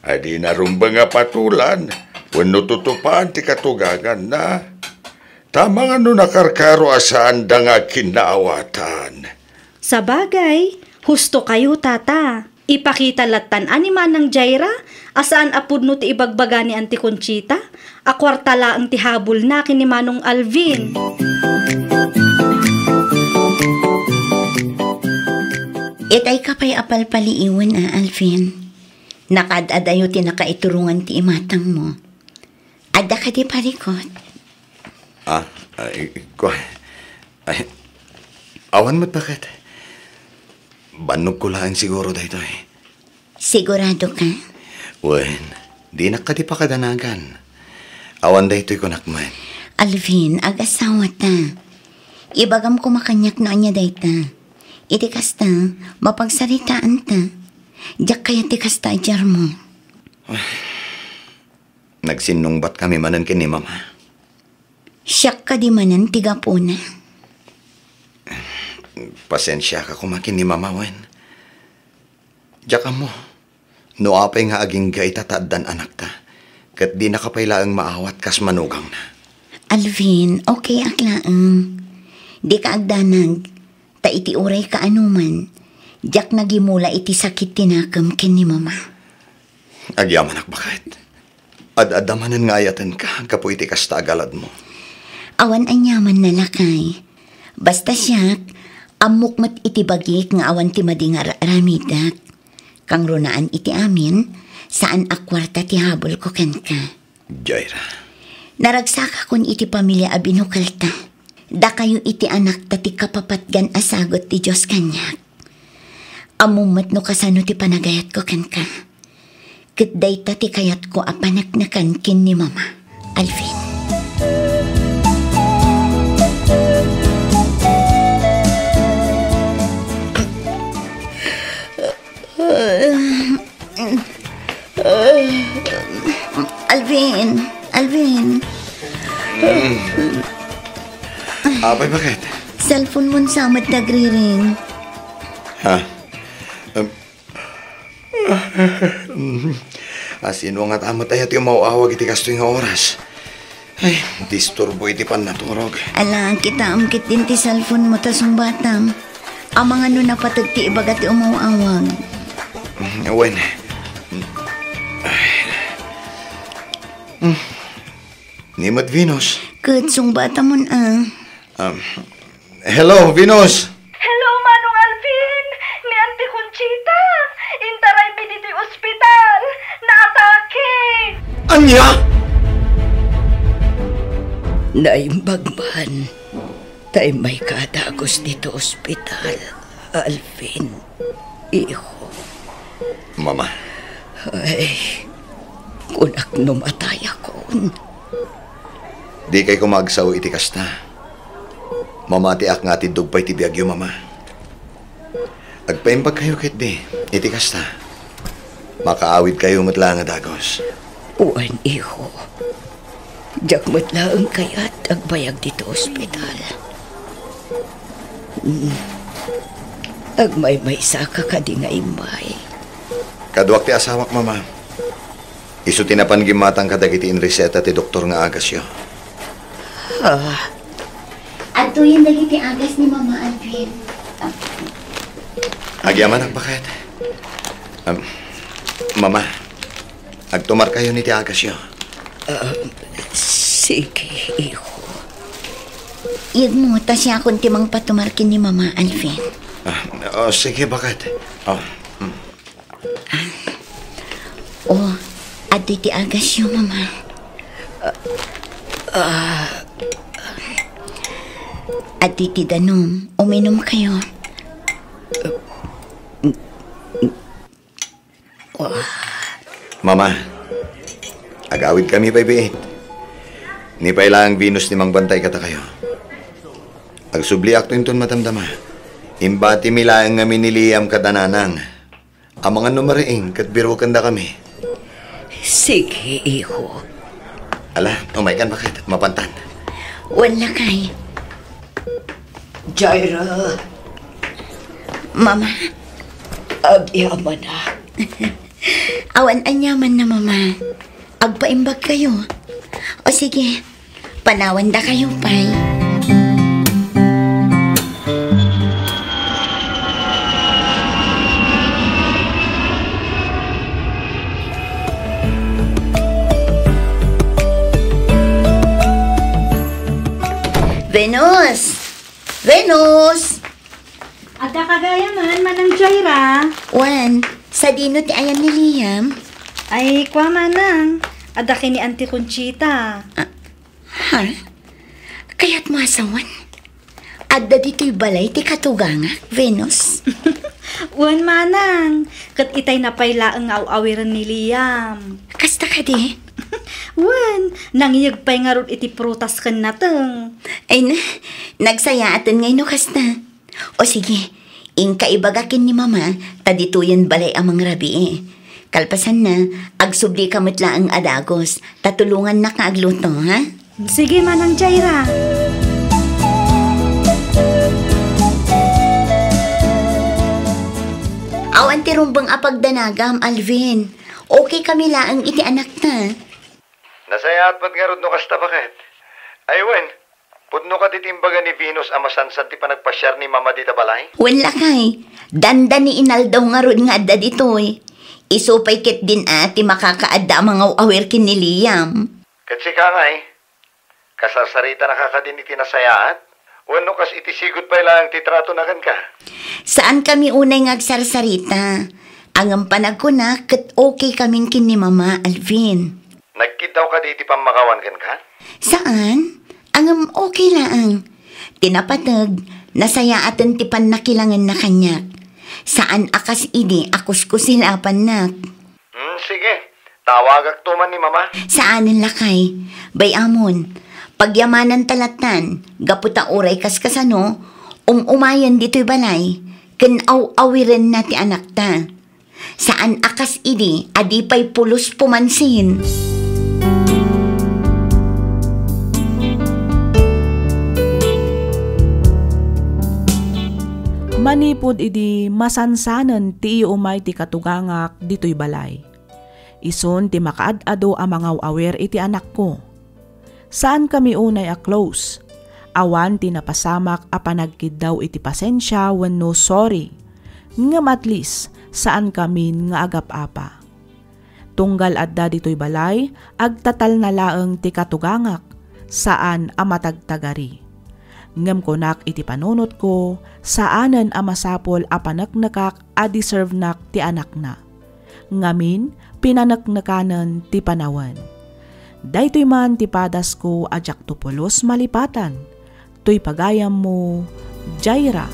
A dina rumbeng a patulan wenno tutupaen ti katuganganna. Ta amangan no nakarkaro a saanda nga agkinnaawatan. Sabagay, husto kayo, Tata. Ipakita lattan a ni Manang Jaira a saan a pudno ti ibagbaga ni Auntie Conchita a kuarta laeng ti habulna ken ni Manong Alvin. Itay ka pay a palpaliiwen a, Alvin. Nakaad-adayo ti nakaiturongan ti imatangmo. Adda kadi parikut? Ah, ay, ko, ay, awan met, baket. Bannogko laeng siguro daytoy. Sigurado ka? Wen, dinak kadi pakadanagan. Awan daytoy kunak met. Alvin, agasawa ta. Ibagam koma kaniak no ania dayta. Iti kasta, mapagsaritaanta. Diak kayat ti kasta a diarmo. Nagsinnungbat kami manen ken ni Mama. Siak kadi manen ti gapuna? Pasensiaka koma ken ni Mama, wen. Diak ammo no apay nga agingga ita ta addan anakta, ket dinaka pay laeng maawat kas manugangna. Alvin, okay ak laeng. Dika agdanag, ta iti uray kaanoman, diak nagimula iti sakit ti nakem ken ni Mama. Agyamanak, baket. Ad-adda manen nga ayatenka gapu iti kasta a galadmo. Awan aniamanna, lakay. Basta siak, ammok met iti bagik nga awan ti madi nga ar-aramidek. Kangrunaan iti amin, saan a kuarta ti habulko kenka. Jaira. Naragsakakon iti pamilia a binukelta. Dakayo iti anakta ti kapapatgan a sagut ti Dios kaniak. Ammom met no kasano ti panagayatko kenka. Ket dayta ti kayatko a paneknekan ken ni Mama. Alvin. Alvin, Alvin. Apay, baket? Cellphone mo sa met nagriring. Ha? Um, Asino nga tamet aya ti umaw-awag iti kastoy nga oras? Ay, disturbo iti pannaturog. Ala, kitaem ketdin ti cellphone mo ta sungbatam. Amangan no napateg ti ibaga ti umaw-awag. Mm, wen. Ay. Mm. Ni met Venus. Ket sungbatamon a. Um, hello, Venus! Hello, Manong Alvin! Ni Auntie Conchita! Intaraymi ditoy ospital! Naatake! Ania? Naimbag man ta immayka a dagus ditoy ospital, Alvin, iho. Mama. Ay, kunak no matayakon. Dikay koma agsao iti kasta. Mamatiak nga atiddog pay ti biagyo, Mama. Agpaimbagkayo ketdi iti kasta. Makaawidkayo met laeng a dagus. Wen, iho. Diak met laeng kayat agbayag ditoy ospital. Mm. Agmaymaysaka kadi nga immay? Kaduak ti asawak, Mama. Isu ti napan gimmatang kadagiti inreseta ti doktor nga agasyo. Ah. Adtoyen dagiti agas ni Mama Alvin. Agyamanak, baket. Am, Mama, agtumarkayon iti agasyo. Ah, sige, iho. Yegmo, ta siakon ti mangpatumar ken ni Mama Alvin. Ah, oh, sige, baket. Oh, hmm. O, adtoy ti agasyo, Mama. Ah, ah. Adtoy ti danum, uminumkayo. Mama, agawidkami pay biit. Ni pay laeng Venus ti mangbantay kadakayo. Agsubliakto inton madamdama. Imbatimi laeng ngamin ni Liam kada nanang. Amangan no mariing ket birukendakami. Sige, iho. Ala, umaykan, baket. Mapantan. Wen, lakay. Jaira. Mama. Agyamanak. Awan aniamanna, Mama. Agpaimbagkayo. O sige, panawandakayo pay. Venus! Venus! Adda ka gayam, Manang Jaira? Wen, sadino ti ayan ni Liam? Ay, kua, Manang. Adda ken ni Auntie Conchita. Ah, ha? Kayatmo a sawen? Adda ditoy balay ti katugangak, Venus? Wen, Manang. Ket itayna pay laeng nga aw-awiren ni Liam. Kasta kadi? Wen, nangiyeg pay ngarud iti prutas ken nateng. Ay na, nagsayaaten ngay no kasta. O sige, inka ibaga ken ni Mama ta ditoyen balay a mangrabii. Kalpasanna, agsublika met laeng a dagus, ta tulongannak nga agluto, ha? Sige, Manang Jaira. Awan ti rumbeng a pagdanagam, Alvin. Okay kami laeng iti anakta. Nasayaat met ngarud no kasta, baket. Ay wen, pudno kadi ti imbaga ni Venus a masansan ti panagpasiar ni Mama dita balay? Wen, lakay, dandani inaldaw ngarud nga adda ditoy. Isu pay ketdin a ti makakaadda a mangaw-awir ken ni Liam. Ket sika ngay, kasarsaritanaka kadin iti nasayaat? Wenno kas iti sigud pay laeng ti tratona kenka? Saankami unay nga agsarsarita. Ngem panagkunak ket okay kamin ken ni Mama, Alvin. Nagkiddaw kadi iti pammakawan kenka? Saan. Ngem okay laeng. Ti napateg, nasayaaten ti pannakilangenna kaniak. Saan a kas idi a kuskusilapannak. Hmm, sige. Tawagakto man ni Mama. Saanen, lakay. Bay-amon, pagyamananta lattan, gapu ta uray kaskasano, um-umayen ditoy balay, ken aw-awirenna ti anakta. Saan a kas idi a di pay pulos pumansin. Manipud idi masansanen ti iumay ti katugangak ditoy balay. Isun ti makaad-ado a mangaw-awir iti anakko. Saankami unay a close. Awan ti napasamak a panagkiddaw iti pasensia wenno sorry. Ngem at least, saankamin nga agap-apa. Tunggal adda ditoy balay, agtatalna laeng ti katugangak, saan a matagtagari. Ngem kunak iti panunotko, saanen a masapul a paneknekak a deservenak ti anakna. Ngamin, pinaneknekanen ti panawen. Daytoy man ti padasko a diakto pulos malipatan. Toy pagayammo, Jaira.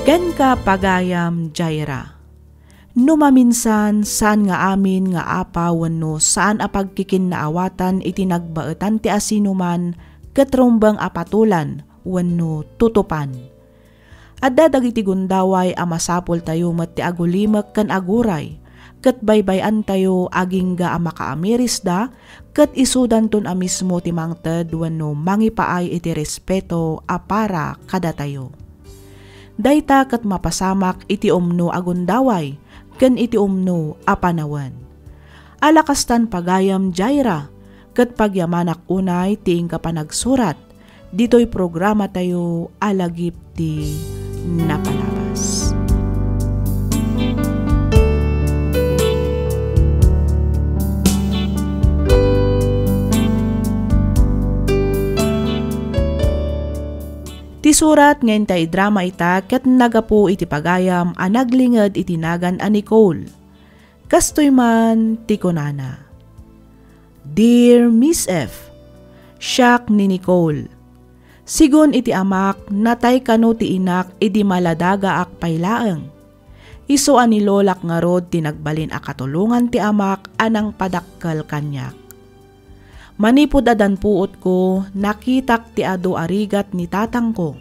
Kenka, pagayam, Jaira. No maminsan, saan nga amin nga apa wenno saan a pagkikinnaawatan iti nagbaetan ti asinoman ket rumbeng a patolan wenno tutupan. Adda dagiti gundaway a masapultayo met ti agulimek ken aguray, ket baybay-antayo agingga a makaamirisda, ket isudanton a mismo ti mangted wenno mangipaay iti respeto a para kadatayo. Dayta ket mapasamak iti umno a gundaway ken iti umno a panawen. Ala kastan pagayam, Jaira, ket pagyamanak unay ti inka panagsurat ditoy programatayo a Lagip ti Napalabas. Ti surat nga inta idrama ita ket nagapu iti pagayam a naglinged iti nagan a Nicole. Kastoy man ti kunana, "Dear Miss F, siak ni Nicole. Sigun iti amak, natay kano ti inak idi maladagaak pay laeng. Isu a ni lolak ngarud ti nagbalin a katulongan ti amak a nangpadakkel kaniak. Manipud a danpuotko, nakitak ti adu a rigat ni tatangko.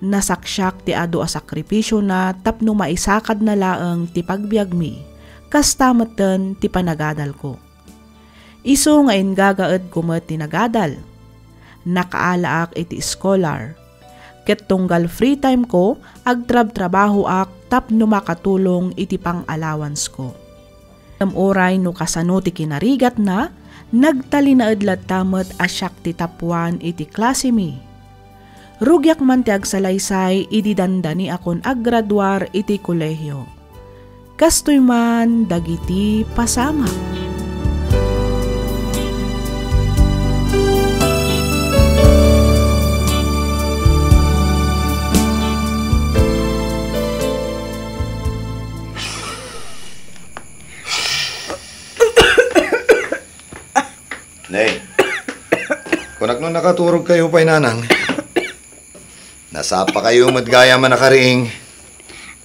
Nasaksiak ti adu a sakripisiona tapno maisakadna laeng ti pagbiagmi, kasta metten ti panagadalko. Isu nga inggagaedko met ti nagadal. Nakaalaak iti scholar. Ket tunggal free time ko, agtrabtrabahoak tapno makatulong iti pang-allowance ko." Ngem uray no kasano ti kinarigatna, nagtalinaed latta met a siak ti tapuan iti klasemi. Rugiak man ti agsalaysay idi dandaniakon aggraduar iti kolehio. Kastoy man dagiti pasamak. Nay, kunak no nakaturog kayo pay, nanang. Nasapa kayo met gayam a nakariing.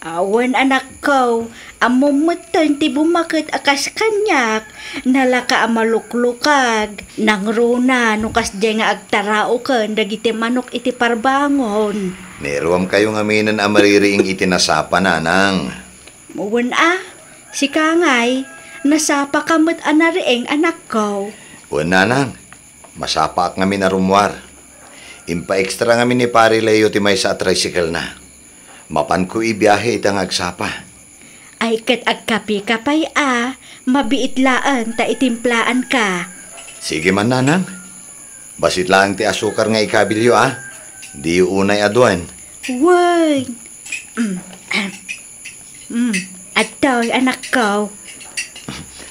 Awan, anakko, ammom metten ti bumaket a kas kaniak, nalaka a maluklukag, nangruna no kasdiay nga agtaraoken dagiti manok iti parbangon. Nairuam kayo ngaminen a maririing iti nasapa, nanang. Wen a, sika ngay, nasapaka met a nariing, anakko. Wen, nanang, masapaak ngamin a rummuar. Impaextra ngamin ni Pare Leo ti maysa a tricycle-na. Mapanko ibiahe ita nga agsapa. Ay, ket agkapeka pay a, mabiit laeng ta itimplaanka. Sige man, nanang. Bassit laeng ti asukar nga ikabilyo a. Diyo unay a duen. Wen. Mm. Mm. Adtoy, anakko.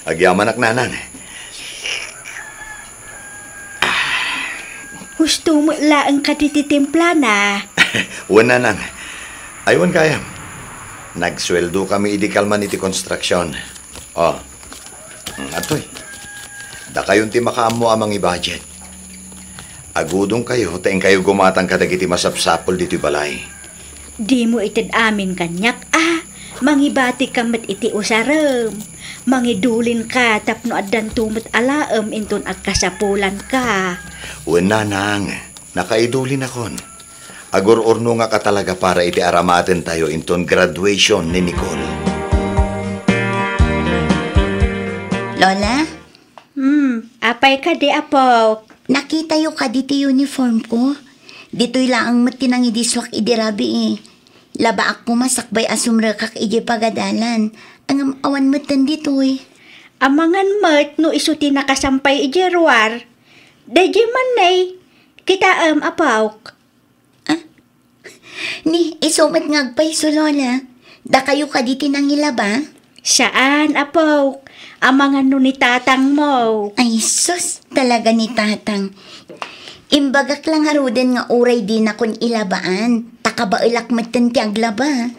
Agyamanak, nanang. Husto met laeng kadi ti timplana. Wen, nanang. Ay, wen gayam. Nagsueldo kami idi kalman iti konstruksion. Oh. Mm, adtoy. Dakayon ti makaammo a mangi-budget. Agudongkayo ta inkayo gumatang kadagiti masapsapul ditoy balay. Dimo ited amin kaniak a, mangibatika met iti usarem. Mangidulinka tapno addanto met a laem inton agkasapulanka. Wen, nanang, nakaidulinakon. Agur-urnongak a talaga para iti aramatentayo inton graduation ni Nicole. Lola? Hmm, apay kadi, apo? Nakitayo kadi ti uniform ko? Ditoy laeng met ti nangidisuak idi rabii. Labaak koma sakbay a sumrekak idiay pagadalan. Ngem awan metten ditoy. Amangan met no isu ti nakasampay idiay ruar. Daydiay man, nay. Kitaem, apok. Ah? Ni, isu met nga agpayso, Lola. Dakayo kadi ti nangilaba? Saan, apok. Amangan no ni tatangmo. Ay, sus, talaga ni tatang. Imbagak la ngaruden nga uray dinakon ilabaan, ta kabaelak metten ti aglaba.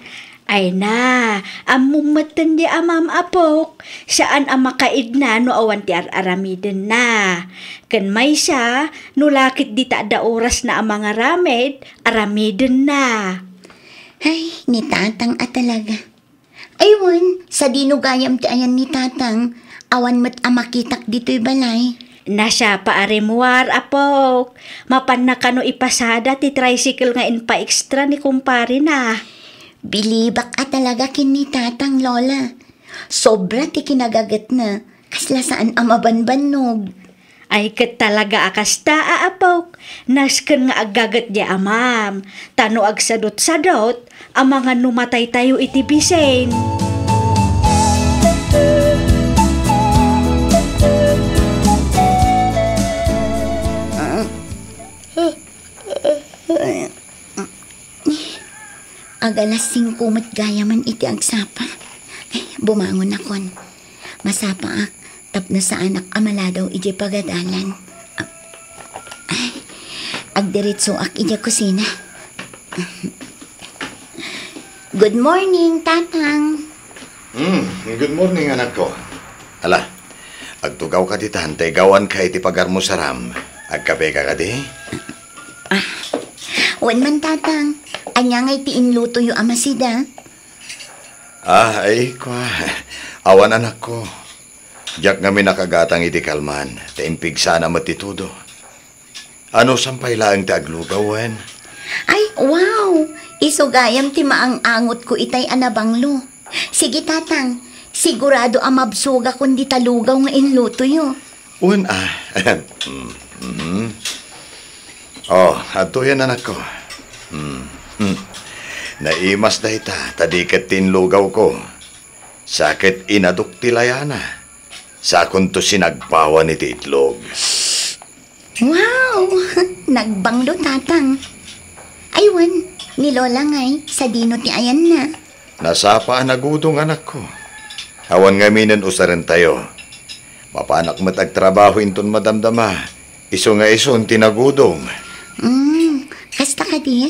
Ay na, ammom metten di amam, apok. Saan a makaidna no awan ti ar-aramidenna. Ken maysa, no la ket dita adda orasna a mangaramid, aramidenna. Ay, ni Tatang a talaga. Ay wen, sadino gayam ti ayan ni Tatang? Awan met a makitak ditoy balay. Nasapa a rimmuar, apok. Mapanna kano ipasada ti tricycle nga inpa-extra ni kumparena. Bilibak a talaga ken ni Tatang, Lola. Sobra ti kinagagetna, kasla saan a mabanbannog. Ay, ket talaga a kasta, a apok. Nasken nga aggaget di amam. Ta no agsadutsadut, amangan no mataytayo iti bisin. Agalas singko met gayamen iti agsapa. Ay, bumangonakon. Masapaak tapno saanak a maladaw idiay pagadalan. Ay, agdiretsoak idiay kusina. Good morning, Tatang. Hmm, good morning, anakko. Ala, agtugawka ditan, ta igawanka iti pagarmusaram. Agkapeka kadi? Ah, wen man, Tatang. Ania ngay ti inlutoyo a masida? Ah, ay, kua. Awan, anakko. Diak ngamin nakagatang iti kalman, ta impigsana met ti todo. Ano, sampay laeng ti aglugaw, wen? Ay, wow! Isu gayam ti maang-angotko itay a nabanglo. Sige, Tatang. Sigurado a mabsogakon dita lugaw nga inlutoyo. Wen, ah. Mm, mhm. Oh, adtoyen, anakko. Hmm. Hmm. Naimas dayta, ta di ket ti inlugawko. Sa ket inadok ti layana. Sakonto sinagpawan iti itlog. Wow! Nagbanglo, Tatang. Ay wen, ni Lola ngay, sadino ti ayanna? Nasapa a nagudong, anakko. Awan ngaminen usarentayo. Mapanak met agtrabaho inton madamdama. Isu nga isun ti nagudong. Mm, kasta kadi?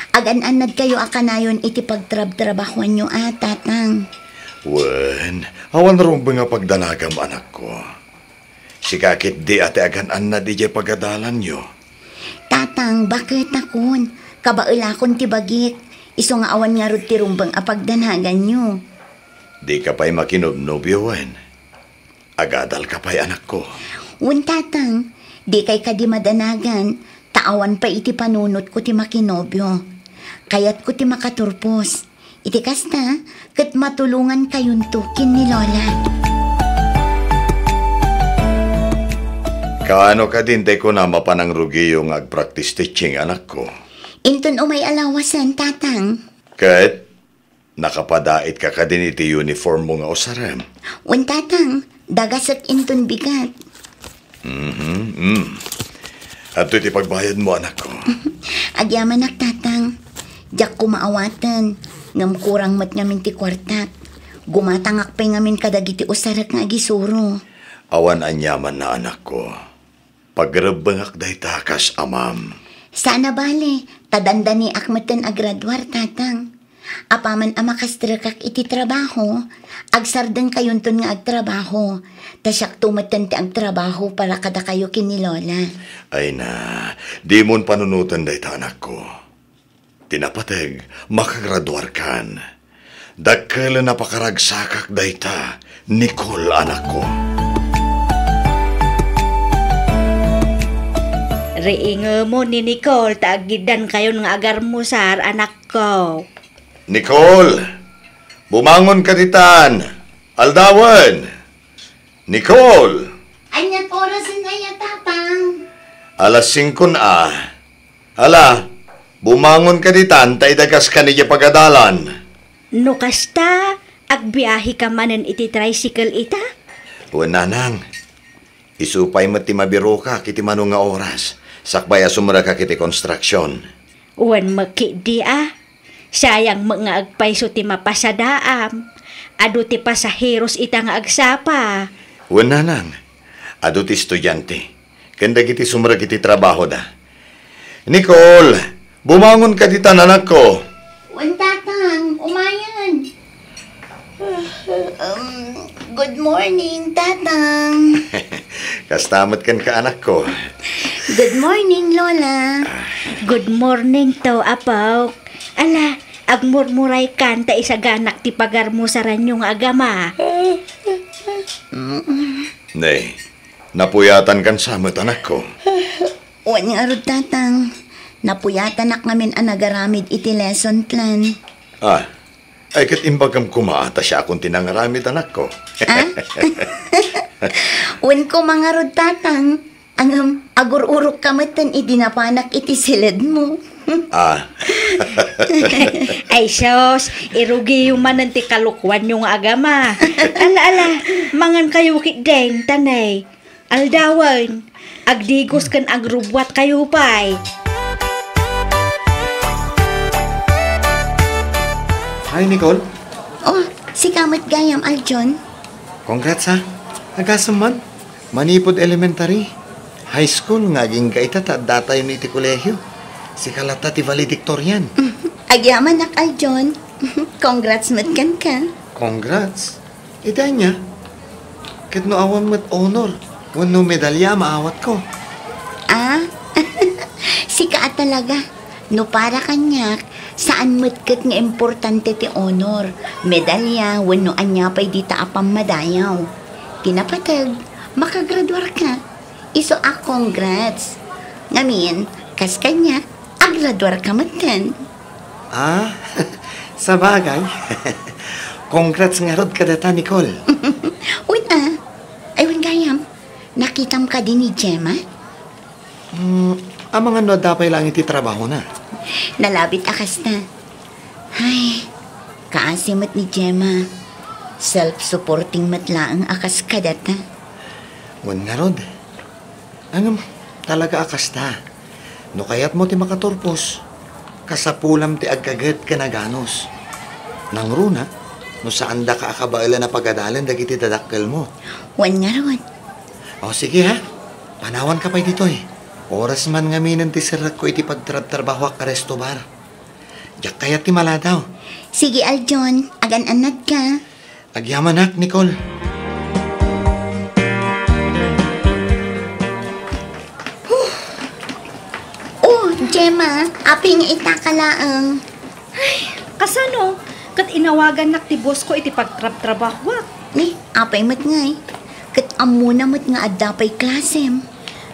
Agan-annadkayo a kanayon iti pagtrabtrabahoanyo a, Tatang. Wen, awan rumbeng a pagdanagam, anakko. Sika ketdi a ti agan-annad idiay pagadalanyo. Tatang, baketakon. Kabaelakon ti bagik. Isu nga awan ngarud ti rumbeng a pagdanaganyo. Dika pay makinobnobio, wen? Agadalka pay, anakko. Wen, Tatang, dikay kadi madanagan, ta awan pay iti panunotko ti makinobio. Kayatko ti makaturpos. Iti kasta, ket matulongankayonto ken ni Lola. Kaano kadin tay kuna mapan a rugiyo nga agpractice teaching, anakko? Inton umay a lawasen, Tatang. Ket nakapadaitka kadin iti uniformmo nga usarem? Wen, Tatang, dagasek inton bigat. Mhm, mm. Adtoy ti pagbayadmo, anakko. Agyamanak, Tatang. Diak koma awaten, ngem kurang met ngamin ti kuartak. Gumatangak pay ngamin kadagiti usarek nga agisuro. Awan aniamanna, anakko. Pagrebbengak dayta kas amam. Saan a bale, ta dandaniak metten a graduar, Tatang. Apaman a makastrekak iti trabaho, agsardengkayonton nga agtrabaho, ta siakto metten ti agtrabaho para kadakayo ken ni Lola. Ay na, dimon panunoten dayta, anakko. Ti napateg, makagraduarkan. Dakkelen a pakaragsakak dayta, Nicole, anakko. Riingemo ni Nicole ta aggiddankayon nga agarmusar, anakko. Nicole, bumangonka ditan. Aldawen. Nicole! Ania't orasen aya, Tatang? Alas singkon a. Ala, bumangonka ditan ta idagaska idiay pagadalan. No kasta, agbiaheka manen iti tricycle ita? Wen, nanang. Isu pay met ti mabirokak iti mano nga oras, sakbay a sumrekak iti konstruksion. Wen met ketdi a. Sayang met nga agpayso ti mapasadaam. Adu ti pasaheros ita nga agsapa. Wen, nanang. Adu ti estudiante ken dagiti sumrek iti trabahoda. Nicole, bumangonka ditan, anakko. Wen, Tatang, umay. Morning, Tatang. Kasta met kenka, anakko. Good morning, Lola. Good morning to, Apok. Ala, agmurmuraykan ta isaganak ti pagarmusaranyo nga agama. Ne, napuyatankan sa met, anakko? Wen ngarud, Tatang. Napuyatanak ngamin a nagaramid iti lesson plan. Ah, ay, ket imbagam koma ta siakon ti nangaramid, anakko. Ah? Wen koma ngarud, Tatang. Ngem, agur-urokka metten idi napanak iti siledmo. Ah. Ay sus, irugiyo manen ti kalokuanyo nga agama. Ala, ala, mangankayo ketdin, ta ne, aldawen, agdigos ken agrubbuatkayo pay. Hi, Nicole. Oh, sika met gayam, Aljon. Congrats, ha. Agasem man. Manipud elementary, high school nga agingga ita ta addatayon iti kolehio. Sika latta ti valedictorian. Agyamanak, Aljon. Congrats met kenka. Congrats. Iti ania? Ket no awan met honor wenno medalya a maawatko? Ah? Sika a talaga. No para kaniak, saan met ket nga importante ti honor, medalya, wenno ania pay dita a pammadayaw. Ti napateg, makagraduarka. Isu a congrats. Ngamin, kas kaniak, agraduarka metten. Ah, sabagay. Congrats ngarud kadata, Nicole. Wen a. Ay, wen gayam, nakitam kadi ni Gemma? Hmm, amangan no adda pay laeng iti trabahona. Nalabit a kasta. Ay, kaasi met ni Gemma. Self-supporting met laeng a kas kadata. Wen ngarud. Ngem, talaga a kasta. No kayatmo ti makaturpos, kasapulam ti agkaget ken aganus. Nangruna, no saandaka a kabaelan a pagadalen dagiti dadakkelmo. Wen ngarud. O, sige, ha? Panawanka pay ditoy. Oras man ngaminen ti serrekko iti pagtrabtrabahoak a resto bar. Diak kayat ti maladaw. Sige, Aljon, agan-annadka. Agyamanak, Nicole. Oh, Gemma, apay nga ita ka laeng? Ay, kasano? Ket inawagannak ti boss ko iti pagtrabtrabahoak. Ni, apay met ngay? Ket ammona met nga adda pay klasem.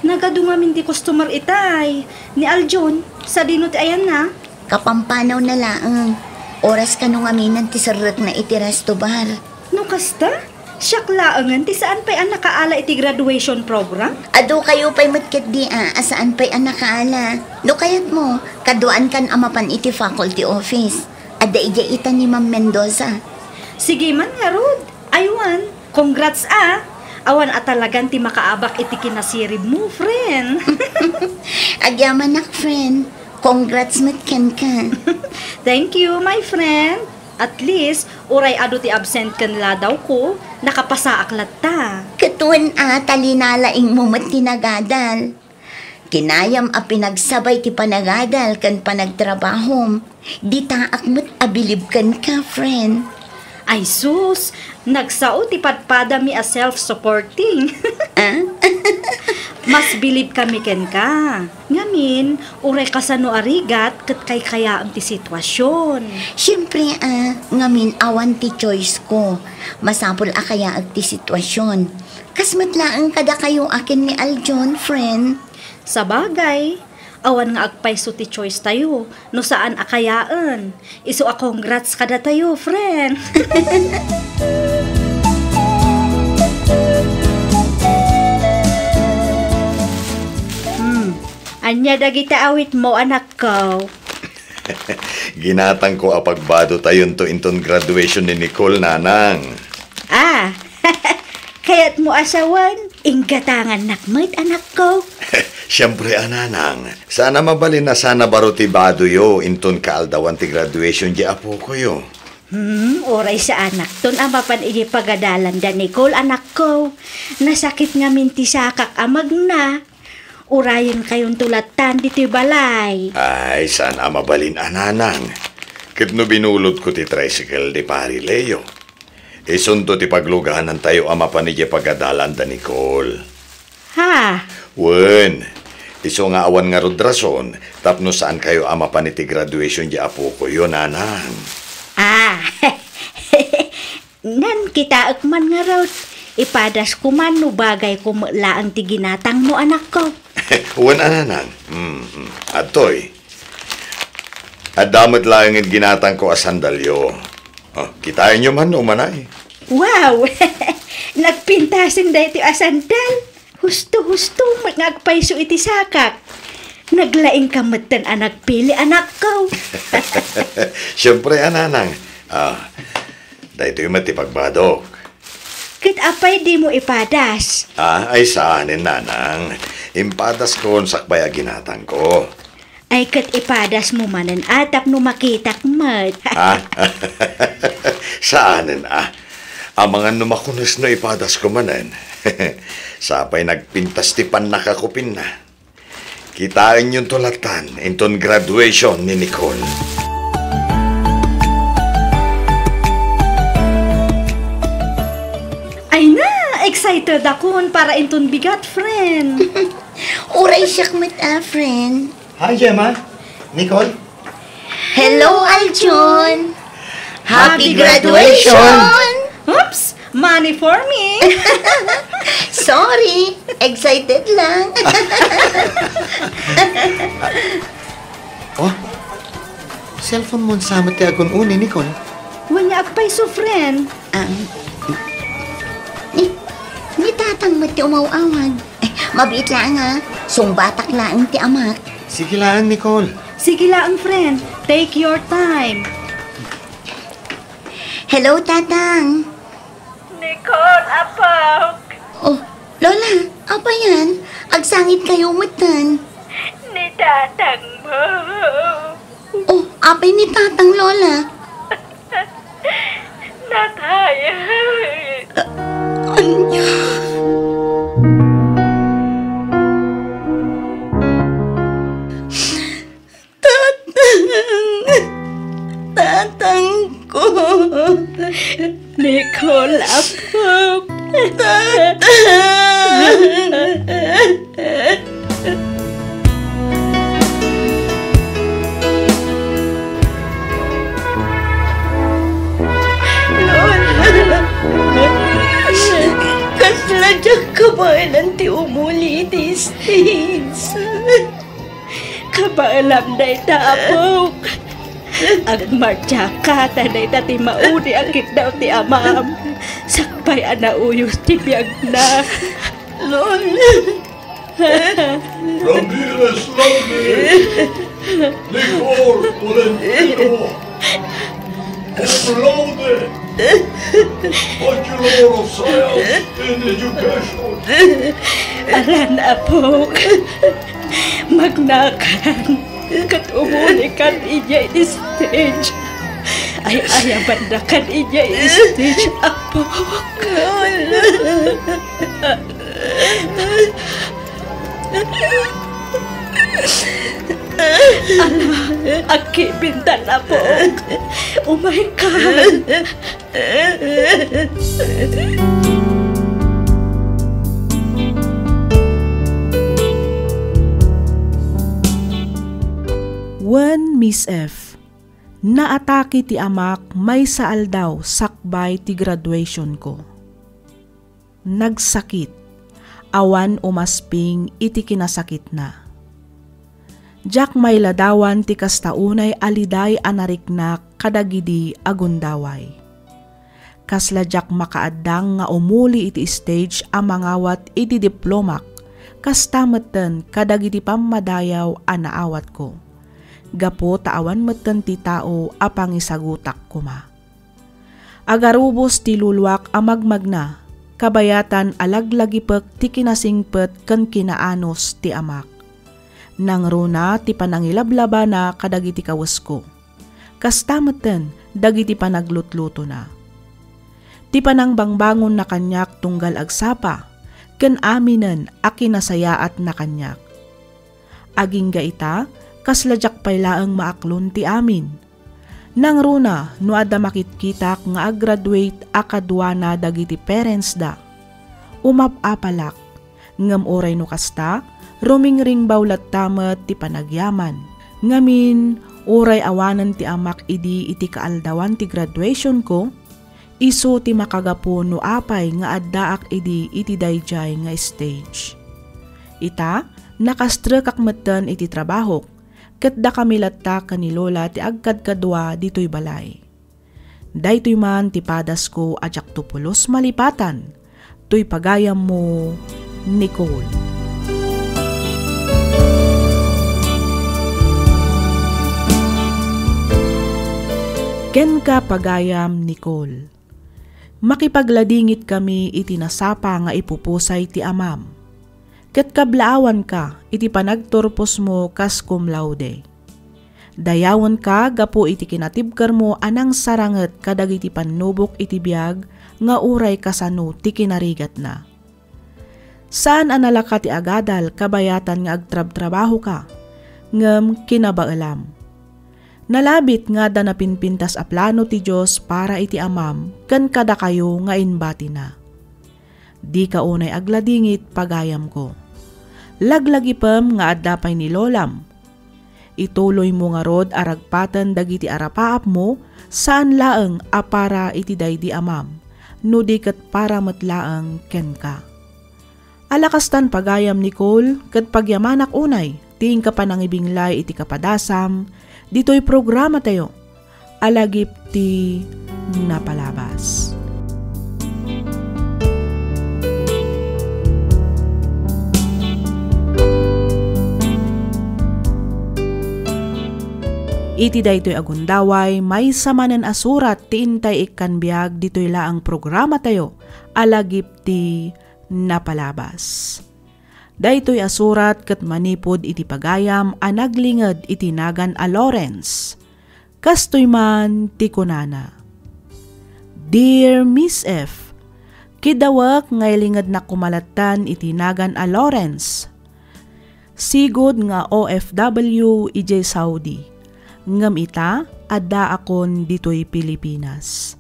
Nagadu ngamin ti customer itay. Ni Aljon, sadino ti ayanna? Kapampanawna laeng. Oras kano ngaminen ti serrekna iti resto bar. No kasta, siak laengen ti saan pay a nakaala iti graduation program? Adu kayo pay met ketdi a, a saan pay a nakaala. No kayatmo, kaduaankan a mapan iti faculty office. Adda idiay ita ni Ma'am Mendoza. Sige man ngarud. Aywan, congrats a! Awan a talagan ti makaabak iti kinasiribmo, friend. Agyamanak, friend. Congrats met kenka. Thank you, my friend. At least, uray adu ti absent ken ladawko, nakapasaak latta. Ket wen a, ta linalaingmo met ti nagadal. Kinayam a pinagsabay ti panagadal ken panagtrabahom. Ditaak met a bilib kenka, friend. Ay sus, nagsao ti padpadami a self-supporting. Ah? Mas bilib kami kenka. Ngamin, uray kasano a rigat ket kaykayaem ti situasion. Siempre, ah, ngamin awan ti choice ko. Masapul a kayaek ti situasion. Kas met laeng kadakayo a ken ni Aljon, friend. Sabagay, awan nga agpayso ti choice tayo no saan a kayaen. Isu a congrats kadatayo, friend. Hmm, ania dagiti awitmo, anakko? Ginatangko a pagbadotayonto inton graduation ni Nicole, nanang. Ah, kayatmo a sawen, inggatangannak met, anakko. Siempre a, nanang. Saan a mabalin a sana baro ti badoyo inton kaaldawan ti graduation di apokoyo. Hmm, uray saanakton a mapan iti pagadalanda, Nicole, anakko. Nasakit ngamin ti sakak a magna. Urayenkayonto lattan ditoy balay. Ay, saan a mabalin a, nanang. Ket no binulodko ti tricycle ni Pari Leo, Isunto ti pagluganantayo a mapan idiay pagadalan da Nicole. Ha? Wen, isu nga awan ngarud rason tapno saankayo a mapan iti graduation di apokoyo, nanang. Ah, nan kitaek man ngarud. Ipadasko man no bagayko met laeng ti ginatangmo, anakko. Wen a, nanang. Mm, mm. Adtoy. Adda met laeng ginatangko a sandalyo. Oh, kitaenyo man, umanay. Wow! Nagpintasen daytoy a sandal. Husto-husto met nga agpayso iti sakak. Naglaingka metten a nagpili, anakko. Siempre a, nanang. Ah, daytoy met ti pagbadok. Ket apay dimo ipadas? Ah, ay saanen, nanang. Impadaskon sakbay a ginatangko. Ay, ket ipadasmo manen a tapno makitak met. Ah, saanen a. Amangan no makunes no ipadasko manen. Sapay nagpintas ti pannakakupinna. Kitaenyonto lattan inton graduation ni Nicole. Ay na, excited akon para inton bigat, friend. Uray siak met a, friend. Hi, Gemma. Nicole. Hello, Aljon. Happy graduation! Oops! Money for me! Sorry, excited lang. Oh, cellphone mo sa met ti agun-uni, Nicole? Wen nga agpayso, friend. Ang, ni, ni tatang met ti umaw-awag. Eh, mabiit laeng a. Sungbatak laeng ti amak. Sige laeng, Nicole. Sige laeng, friend. Take your time. Hello, tatang. Nicole, apok. Oh, Lola, apay yan? Agsangit kayo metten. Ni tatang mo. Oh, apay ni tatang, Lola? Natay. Ania? Tatang! Tatang ko! Nicole, apok! Tatang! Lola! Kasla diak kabaelan ti umuli iti stage. Kabaelam dayta, apok. Agmartiaka ta dayta ti maudi a kiddaw ti amam. Sakbay a nauyos ti biagna. Lola. Ramirez Lola. Nicole Tolentino. Cum laude. Bachelor of Science in Education. Alan, apok. Magnakan. Ket umulikan idiay stage. Ay-ayabandakan idiay stage, apok. Ala, agkibintan, apok. Umaykan. Wen, Miss F, naatake ti amak maysa aldaw sakbay ti graduationko. Nagsakit. Awan umasping iti kinasakitna. Diak mailadawan ti kasta unay a liday a nariknak kadagidi a gundaway. Kasla diak makaaddang nga umuli iti stage a mangawat iti diplomak, kasta metten kadagiti pammadayaw a naawatko, gapu ta awan metten ti tao a pangisagutak koma. Agarubos ti luluak a magmagna, kabayatan a laglagipek ti kinasingpet ken kinaanus ti amak. Nangruna ti panangilablabana kadagiti kawesko. Kasta metten dagiti panaglutlutona. Ti panangbangbangonna kaniak tunggal agsapa, ken aminen a kinasayaatna kaniak. Agingga ita, kasla diak pay laeng maaklon ti amin. Nangruna no adda makitkitak nga aggraduate a kaduana dagiti parentsda. Umap-apalak, ngem uray no kasta, rumingringbaw latta met ti panagyaman. Ngamin, uray awanen ti amak idi iti kaaldawan ti graduationko, isu ti makagapu no apay nga addaak idi iti daydiay nga stage. Ita, nakastrekak metten iti trabahok, ket dakami latta ken ni Lola ti agkadkadua ditoy balay. Daytoy man ti padasko a diakto pulos malipatan, toy pagayammo, Nicole. Kenka, pagayam Nicole. Makipagladingit kami iti nasapa nga ipupusay ti amam. Ket kablaawanka iti panagturposmo kas cum laude. Dayawenka gapu iti kinatibkermo a nangsaranget kadagiti pannubok iti biag nga uray kasano ti kinarigatna. Saan a nalaka ti agadal kabayatan nga agtrabtrabahoka, ngem kinabaelam. Nalabit nga adda napinpintas a plano ti Dios para iti amam ken kadakayo nga imbatina. Dika unay agladingit, pagayamko. Laglagipem nga adda pay ni lolam. Ituloymo ngarud a ragpaten dagiti arapaapmo, saan laeng a para iti daydi amam, no di ket para met laeng kenka. Ala kastan, pagayam Nicole, ket pagyamanak unay ti inka panangibinglay iti kapadasam ditoy programatayo a lagip ti napalabas. Iti daytoy a gundaway, maysa manen a surat ti intay ikkan biag ditoy laeng programatayo a lagip ti napalabas. Daytoy a surat ket manipud iti pagayam a naglinged iti nagan a Lawrence. Kastoy man ti kunana, "Dear Miss F, kidawek nga ilingednak koma lattan iti nagan a Lawrence. Sigud nga O F W idiay Saudi. Ngem ita, addaakon ditoy Pilipinas.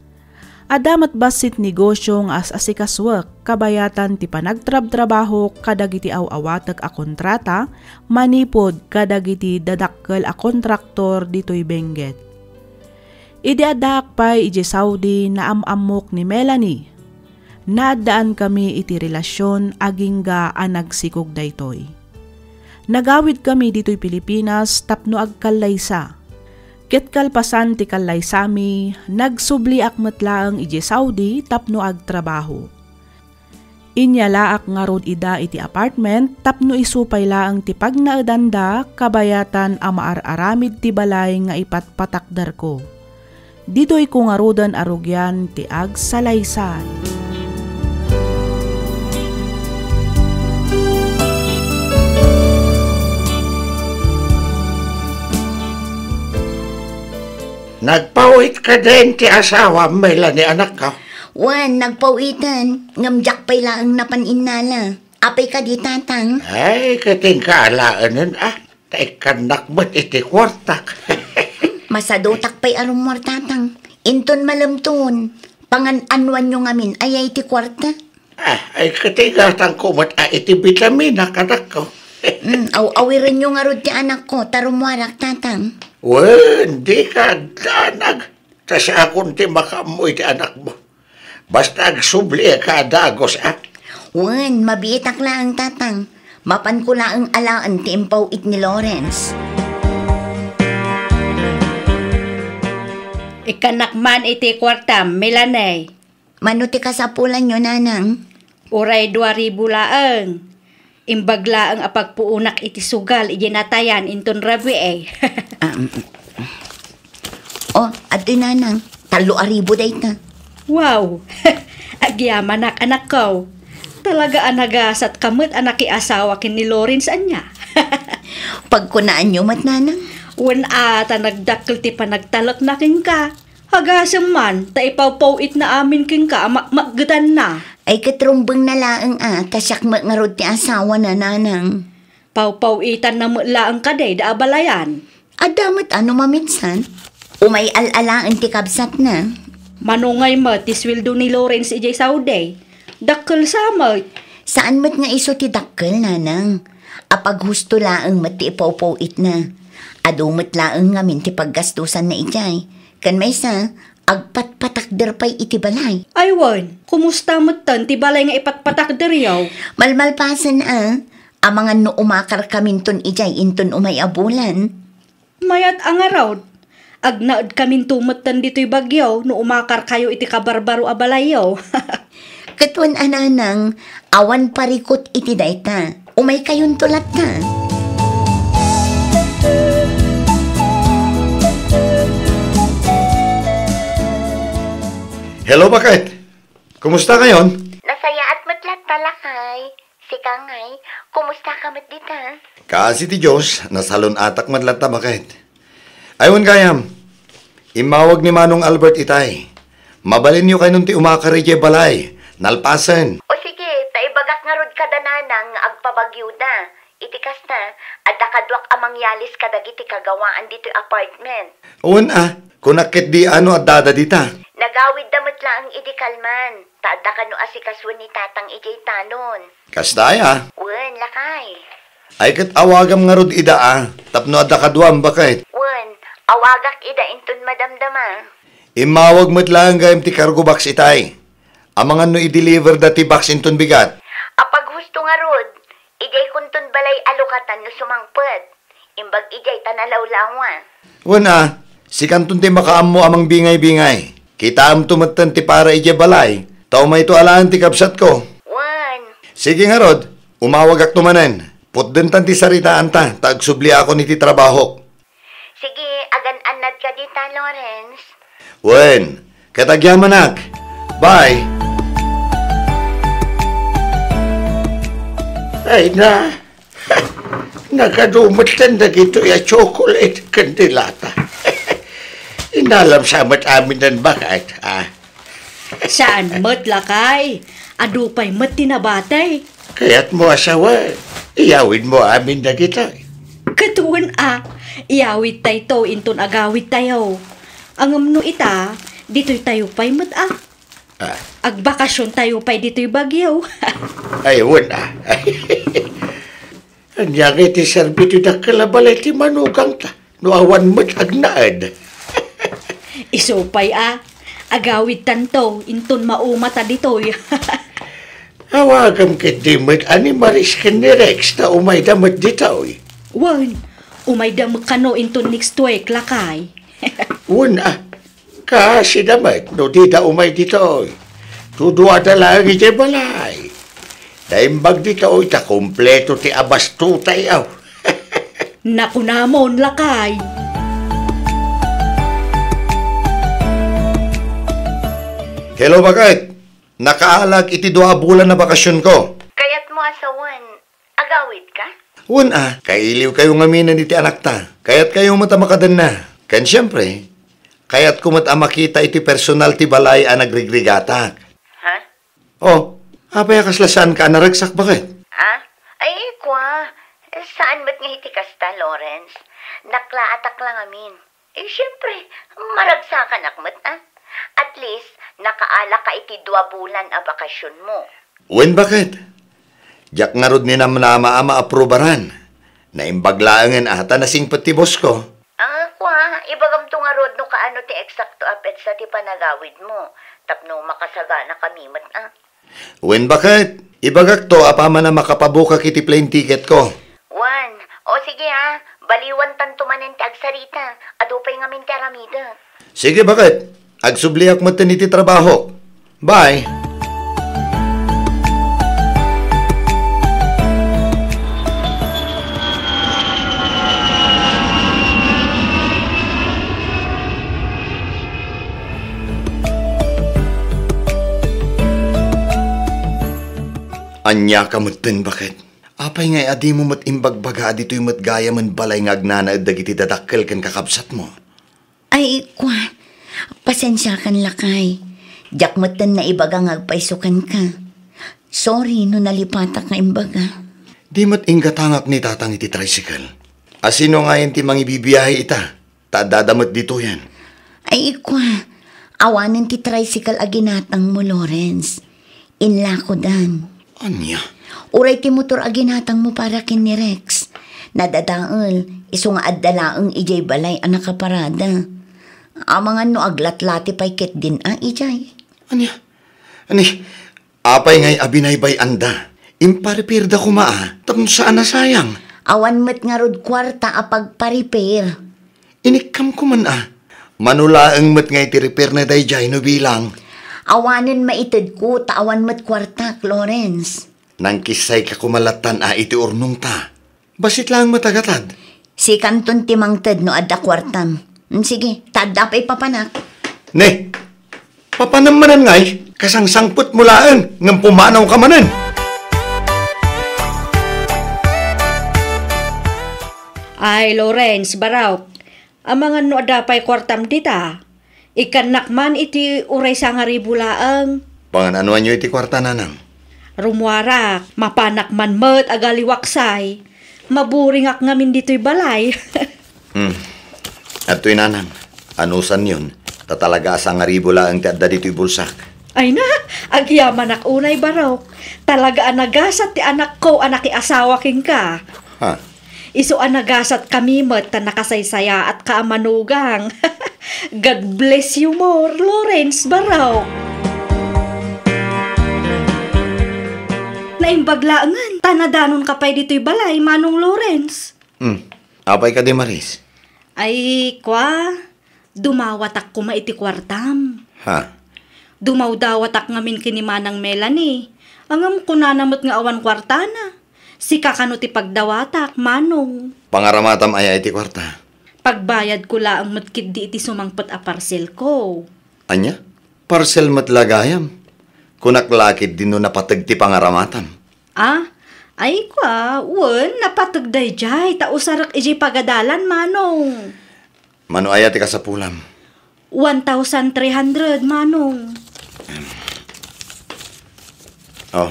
Adda met bassit negosio nga as-asikasuek kabayatan ti panagtrabtrabahok kadagiti aw-awatek a kontrata manipud kadagiti dadakkel a kontraktor ditoy Benguet. Idi addaak pay idiay Saudi, naam-ammok ni Melanie. Naaddaankami iti relasion agingga a nagsikog daytoy. Nagawidkami ditoy Pilipinas tapno agkallaysa. Ket kalpasan ti kallaysami, nagsubliak met laeng idiay Saudi tapno agtrabaho. Inyalaak ngarud ida iti apartment tapno isu pay laeng ti pagnaedanda kabayatan a maar-aramid ti balay nga ipatpatakderko. Ditoyko ngaruden a rugian ti agsalaysay." Nagpaw-it kadin ti asawam, Melanie, anakko? Wen, nagpaw-iten, ngem diak pay laeng napan innala. Apay kadi, Tatang? Ay, ket inka alaenen, a. Ta ikkannak met iti kuartak. Masadutak pay a rummuar, Tatang. Inton malemton, pangan-anuanyo ngamin aya iti kuarta? Ah, ay, katigatangko met a iti bitamina, anakko. Mm, aw-awirenyo ngarud ti anakko, ta rummuarak, Tatang. Wen, dika agdanag. Ta siakon ti makaammo iti anakmo. Basta agsubliak a dagus, a. Wen, mabiitak laeng, Tatang. Mapanko laeng alaen ti impaw-it ni Lawrence. Ikkannak man iti kuartam, Melanie. Mano ti kasapulanyo, Nanang? Uray dua ribu laeng. Imbag laeng a pagpuonak iti sugal idiay natayan inton rabii. Ah, mm, mm. Oh, adtoy, Nanang. Tallo a ribu dayta. Wow! Agyamanak, anakko. Talaga a nagasatka met a nakiasawa ken ni Lawrence, ania? Pagkunaanyo met, Nanang? Wen a, ta nagdakkel ti panagtalekna kenka. Agasem man, ta ipawpaw-itna amin kenka a makmakgetanna. Ay, ket rumbengna laeng a, ta siak met ngarud ti asawana, Nanang. Pawpaw-itanna met laeng kadi da abalayan. Adda met a no maminsan. Umay al-alaen ti kabsatna. Mano ngay met ti sueldo ni Lawrence idiay Saudi? Dakkel sa met. Saan met nga isu ti dakkel, nanang. Apaghusto laeng met ti ipawpaw-itna. Adu met laeng ngamin ti paggastusanna idiay. Ken maysa, agpatpatakder pay iti balay. Ay wen, kumusta metten ti balay nga ipatpatakderyo? Malmalpasen a, amangan no umakarkaminton idiay inton umay a bulan. Mayat a ngarud, agnaedkaminto metten ditoy bagyo no umakarkayo iti kabarbaro a balayyo. Ket wen a nanang, awan parikut iti dayta. Umaykayonto latta. Hello, baket. Kumusta kayon? Nasayaat met latta, lakay. Sika ngay, kumusta ka met dita? Kaasi ti Dios, nasalun-atak met latta, baket. Ay, wen gayam, immawag ni Manong Albert itay. Mabalinyo kaynon ti umakar idiay balay, nalpasen. O sige, ta ibagak ngarud kada nanang nga agpabagyoda. Iti kasta, adda kaduak a mangyalis kadagiti kagawaan ditoy apartment. Wen a, kunak ketdi a no addada dita. Nagawidda met laeng idi kalman, ta adda kano asikasuen ni tatang idiay talon. Kasta aya? Wen, lakay. Ay ket awagam ngarud ida a, tapno adda kaduam, baket. Wen, awagak ida inton madamdama. Immawag met laeng gayam ti cargo box itay. Amangan no i-deliver da ti box inton bigat. Apaghusto ngarud, idiay kunton balay a lukatan no sumangpet. Imbag idiay ta nalawlawa. Wen a, sikanton ti makaammo a mangbingay-bingay. Kitaemto metten ti para idiay balay, ta umayto alaen ti kabsatko. Wen. Sige ngarud, umawagakto manen. Putdentan ti saritaanta, ta agsubliakon iti trabahok. Sige, agan-annadka dita, Lawrence. Wen, ket agyamanak. Bye. Ay na, nagadu metten dagitoy a chocolate ken dilata. Inalam sa met amin nan baket, ah. Saan met, lakay. Adu pay met ti nabati. Kayatmo a sawen, iyawidmo amin dagitoy. Ket wen a, iyawidtayto inton agawidtayo. Ngem no ita, ditoytayo pay met a. Ah. Agbakasiontayo pay ditoy bagyo. Ay, wen a. Ania ngay ti serbi ti dakkel a balay ti manugangta no awan met agnaed? Isu pay a, agawidtanto inton maumata ditoy. Awagam ketdi met a ni Maris ken ni Rex ta umayda met ditoy. Wen, umayda met kano inton next week, lakay. Wen a, kaasida met no dida umay ditoy. Duduada laeng idiay balay. Naimbag ditoy ta kompleto ti abastotay, aw. Nakunamon, lakay. Hello, baket. Nakaalak iti dua a bulan a bakasionko. Kayatmo a sawen, agawidka? Wen a, kailiwkayo ngamin iti anakta. Kayatkayo met a makadenna. Ken siempre, kayatko met a makita iti personal ti balay a nagrigrigatak. Ha? Oh, apay a kasla saanka a naragsak, baket? Ah? Ay, kua, saan met nga iti kasta, Lawrence. Naklaatak la ngamin. Eh, siempre, maragsakanak met, ah. At least, nakaalak ka iti dua bulan a bakasionmo. Wen, baket? Diak ngarud ninamnama a maaprubaran. Naimbag laengen a ta nasingpet ti bosko. Ah, kua, ibagamto ngarud no kaano ti eksakto a petsa ti panagawidmo, tapno makasagana kami met, ah. Wen, baket, ibagakto apaman a makapabukak iti plane ticketko. Wen, o sige, ah, baliwantanto manen ti agsarita, adu pay ngamin ti aramidek. Sige, baket, agsubliak metten iti trabahok. Bye. Ania ka metten, baket? Apay ngay a dimo met imbagbaga a ditoy met gayamen balay nga agnanaed dagiti dadakkel ken kakabsatmo? Ay, kua, pasensiakan, lakay. Diak metten naibaga nga agpayso kenka. Sorry no nalipatak nga imbaga. Di met inggatangak ni Tatang iti tricycle. A sino ngayen ti mangibibiyahe ita? Ta addada met ditoyen. Ay, ikwa, awanen ti tricycle a ginatangmo, Lawrence. Inlakodan. Ania? Uray ti motor a ginatangmo para ken ni Rex. Nadadael, isu nga adda laeng idiay balay a nakaparada. Amangan no aglatlati pay ketdin a idiay. Ania? Ani, apay ngay a binaybay-anda? Imparipirda koma a, tapno saan a sayang. Awan met ngarud kuarta a pagparipir. Inikkam koman a. Mano laeng met nga iti repair na daydiay no bilang. Awanen maitedko ta awan met kuartak, Lawrence. Nangkissay ka koma lattan a iti urnongta. Bassit laeng met a gatad. Sikanton ti mangted no adda kuartam. Mm, sige, ta adda pay papanak. Ne, papanam manen ngay, kasangsangpetmo laeng, ngem pumanaw ka manen. Ay, Lawrence, Barok, amangan no adda pay kuartam dita. Ikkannak man iti uray sangaribu laeng. Pangan-anuanyo iti kuarta, nanang? Rummuarak, mapanak man met agaliwaksay. Maburingak ngamin ditoy balay. Hmm. Adtoy, nanang. Anusanyon, ta talaga a sangaribu laeng ti adda ditoy bulsak. Ay na, agyamanak unay, Barok. Talaga a nagasat ti anakko a nakiasawa kenka. Ha? Isu a nagasatkami met ta nakasaysayaatka a manugang. God bless you more, Lawrence Barok. Naimbag laengen ta nadanonka pay ditoy balay, Manong Lawrence. Hmm. Apay kadi, Maris? Ay, kwa, dumawatak koma iti kuartam. Ha? Dumawdawatak ngamin ken ni Manang Melanie. Ngem kunana met nga awan kuartana. Sika kano ti pagdawatak, Manong. Pangaramatam aya iti kuarta? Pagbayadko laeng met ketdi iti sumangpet a parcelko. Ania? Parcel met la gayam? Kunak la ketdi no napateg ti pangaramatam. Ah? Ay, kwa, wen, napateg daydiay, ta usarek idiay pagadalan, Manong. Mano aya ti kasapulam? One thousand three hundred, Manong. Oh,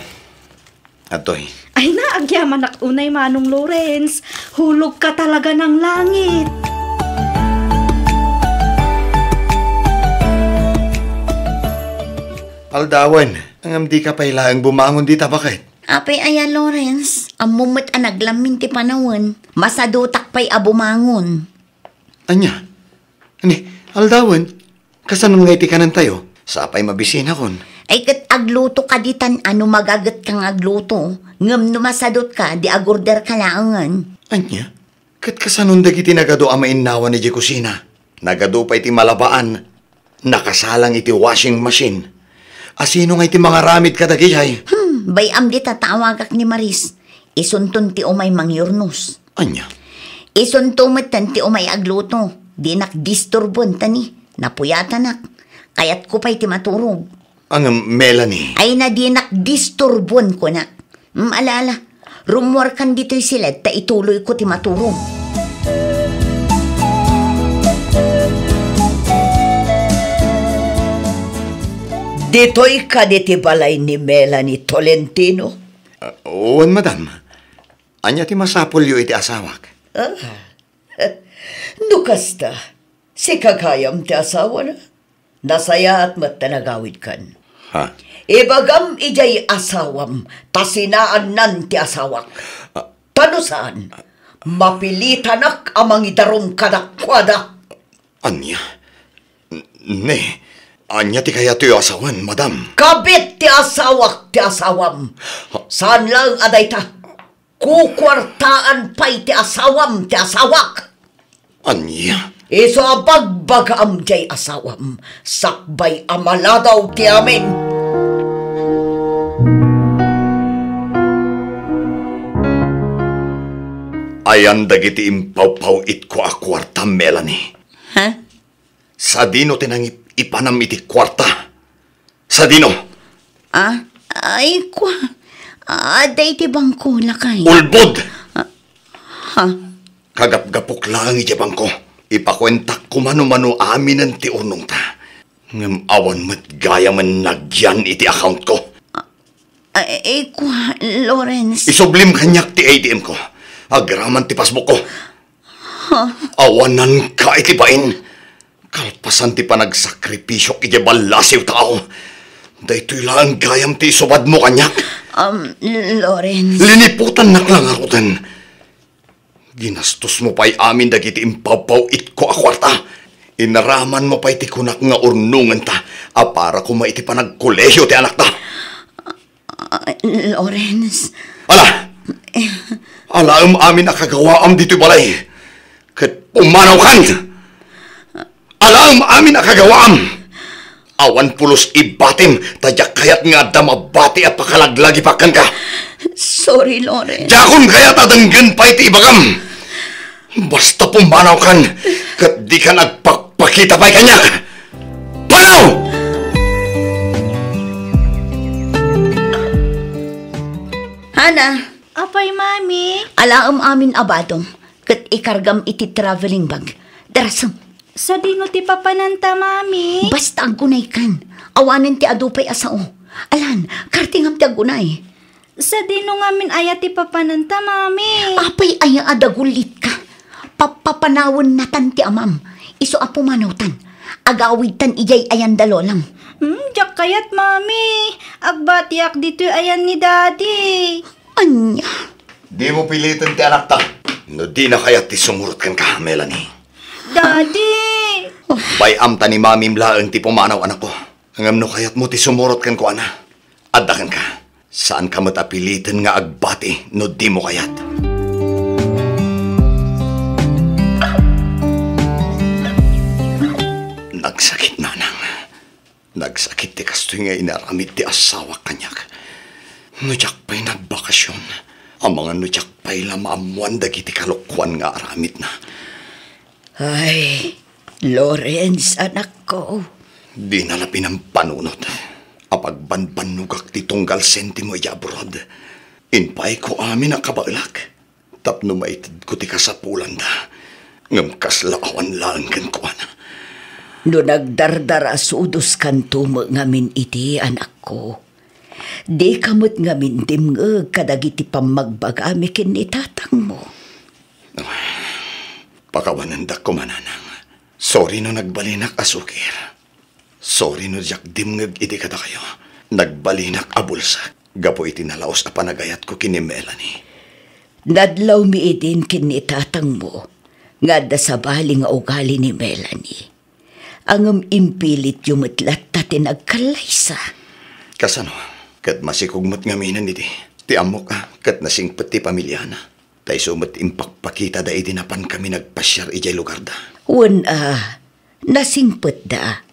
adtoy. Ay na, agyamanak unay, Manong Lawrence. Hulog ka talaga ng langit. Aldawen, ngem dika pay laeng bumangon dita, baket? Apay aya, Lawrence? Ammom met a naglammin ti panawen. Masadutak pay a bumangon. Ania? Ani, aldawen, kasano nga iti kanentayo? Sapay mabisinakon. Ay, ket agluto kadi tan a no magagetka nga agluto. Ngem no masadutka, di agorderka laengen. Ania? Ket kasanon dagiti nagadu a mainnawan idiay kusina? Nagadu pay ti malabaan, nakasalang iti washing machine. Asino nga iti mangaramid kadagijay? Hmm, bay-am dita ta awagak ni Maris. Isunton ti umay mangyurnos. Ania? Isunto metten ti umay agluto. Dinak disturboen ta ni, napuyatanak. Kayatko pay ti maturog. Ngem, Melanie. Ay na, dinak disturboen, kuna. Mm, ala, ala. Rummuarkan ditoy siled ta ituloyko ti maturog. Ditoy kadi ti balay ni Melanie Tolentino? Ah, wen, madam. Ania ti masapulyo iti asawak? Ah, no kasta, sika gayam ti asawana. Nasayaat met ta nagawidkan. Ha? Ibagam idiay asawam ta sinaannan ti asawak. Ah. Ta no saan, mapilitanak a mangidarum kadakuada. Ania? N-, ne, ania ti kayatyo a sawen, madam? Kabit ti asawak ti asawam. Ha? Saan laeng a dayta. Kukuartaan pay ti asawam ti asawak. Ania? Isu a bagbagaam diay asawam, sakbay a maladaw ti amin. Ayan dagiti impawpaw-itko a kuarta, Melanie. Ha? Sadino ti nangip-ipanam iti kuarta? Sadino? Ah, ay, kwa. Adda iti bangko, lakay. Ulbod! Ah, ha? Kagapgapok laeng iti bangko. Ipakuentak koma no mano aminen ti urnongta. Ngem awan met gayamen nagyan iti accountko. Ah, eh, kwa, Lawrence. Isublim kaniak ti A T M ko. Agraman ti passbook ko. Ha? Awananka iti bain. Kalpasan ti panagsakripisio iti ballasiw tao, daytoy laeng gayam ti isubadmo kaniak. Um, Lawrence. Liniputannak la ngaruden. Ginastosmo pay amin dagiti impawpaw-itko a kuarta. Inaramanmo pay ti kunak nga urnongenta a para koma iti panagkolehiyo ti anakta. Ah, Lawrence. Ala! Alaem amin a kagawaam ditoy balay. Ket pumanawkan! Alaem amin a kagawaam! Awan pulos ibatim, ta diak kayat nga adda mabati a pakalaglagipak kenka. Sorry, Lawrence. Diakon kayat a denggen pay ti ibagam. Basta pumanawkan, ket dikan agpakpakita pay kaniak. Panaw! Hana. Apay, Mami? Alaem amin a badom, ket ikargam iti traveling bag. Darasem. Sadino ti papananta, Mami? Basta agunaykan. Awanen ti adu pay a sao. Alan, kartingam ti agunay. Sadino ngamin aya ti papananta, Mami? Apay aya a dagulitka? Pappapanawennatan ti amam. Isu a pumanawtan. Agawidtan idiay ayan da lolam. Hmm, diak kayat, Mami. Agbatiak ditoy ayan ni Daddy. Ania? Dimo piliten ti anakta. No dina kayat ti sumurot kenka, Melanie. Daddy! Bay-am ta ni Mamim laeng ti pumanaw, anakko. Ngem no kayatmo ti sumurot kenkuana, adda kenka. Saanka met a piliten nga agbati no dimo kayat. Nagsakit, nanang. Nagsakit ti kastoy nga inaramid ti asawak kaniak. No diak pay nagbakasion, amangan no diak pay la maammoan dagiti kalokuan nga aramidna. Ay, Lawrence, anakko. Dina la pinampanunot a pagbanbannogak ti tunggal sentimo idiay abroad. Inpaayko amin a kabaelak tapno maitedko ti kasapulanda, ngem kasla awan laeng kenkuana. No nagdardarasudos kanto met ngamin iti, anakko, dika met ngamin dimngeg kadagiti pammagbagami ken ni tatangmo. Pakawanendak koma, nanang. Sorry no nagbalinak a sukir. Sorry no diak dimngeg iti kadakayo. Nagbalinak a bulsak gapu iti nalaus a panagayatko ken ni Melanie. Nadlawmi idin ken ni tatangmo nga adda sabali nga ugali ni Melanie. Ngem impilityo met latta ti nagkallaysa. Kasano? Ket masikog met ngaminen idi ti ammok a ket nasingpet ti pamiliana. Ta isu met impakpakitada idi napankami nagpasiar idiay lugarda. Wen a, nasingpetda,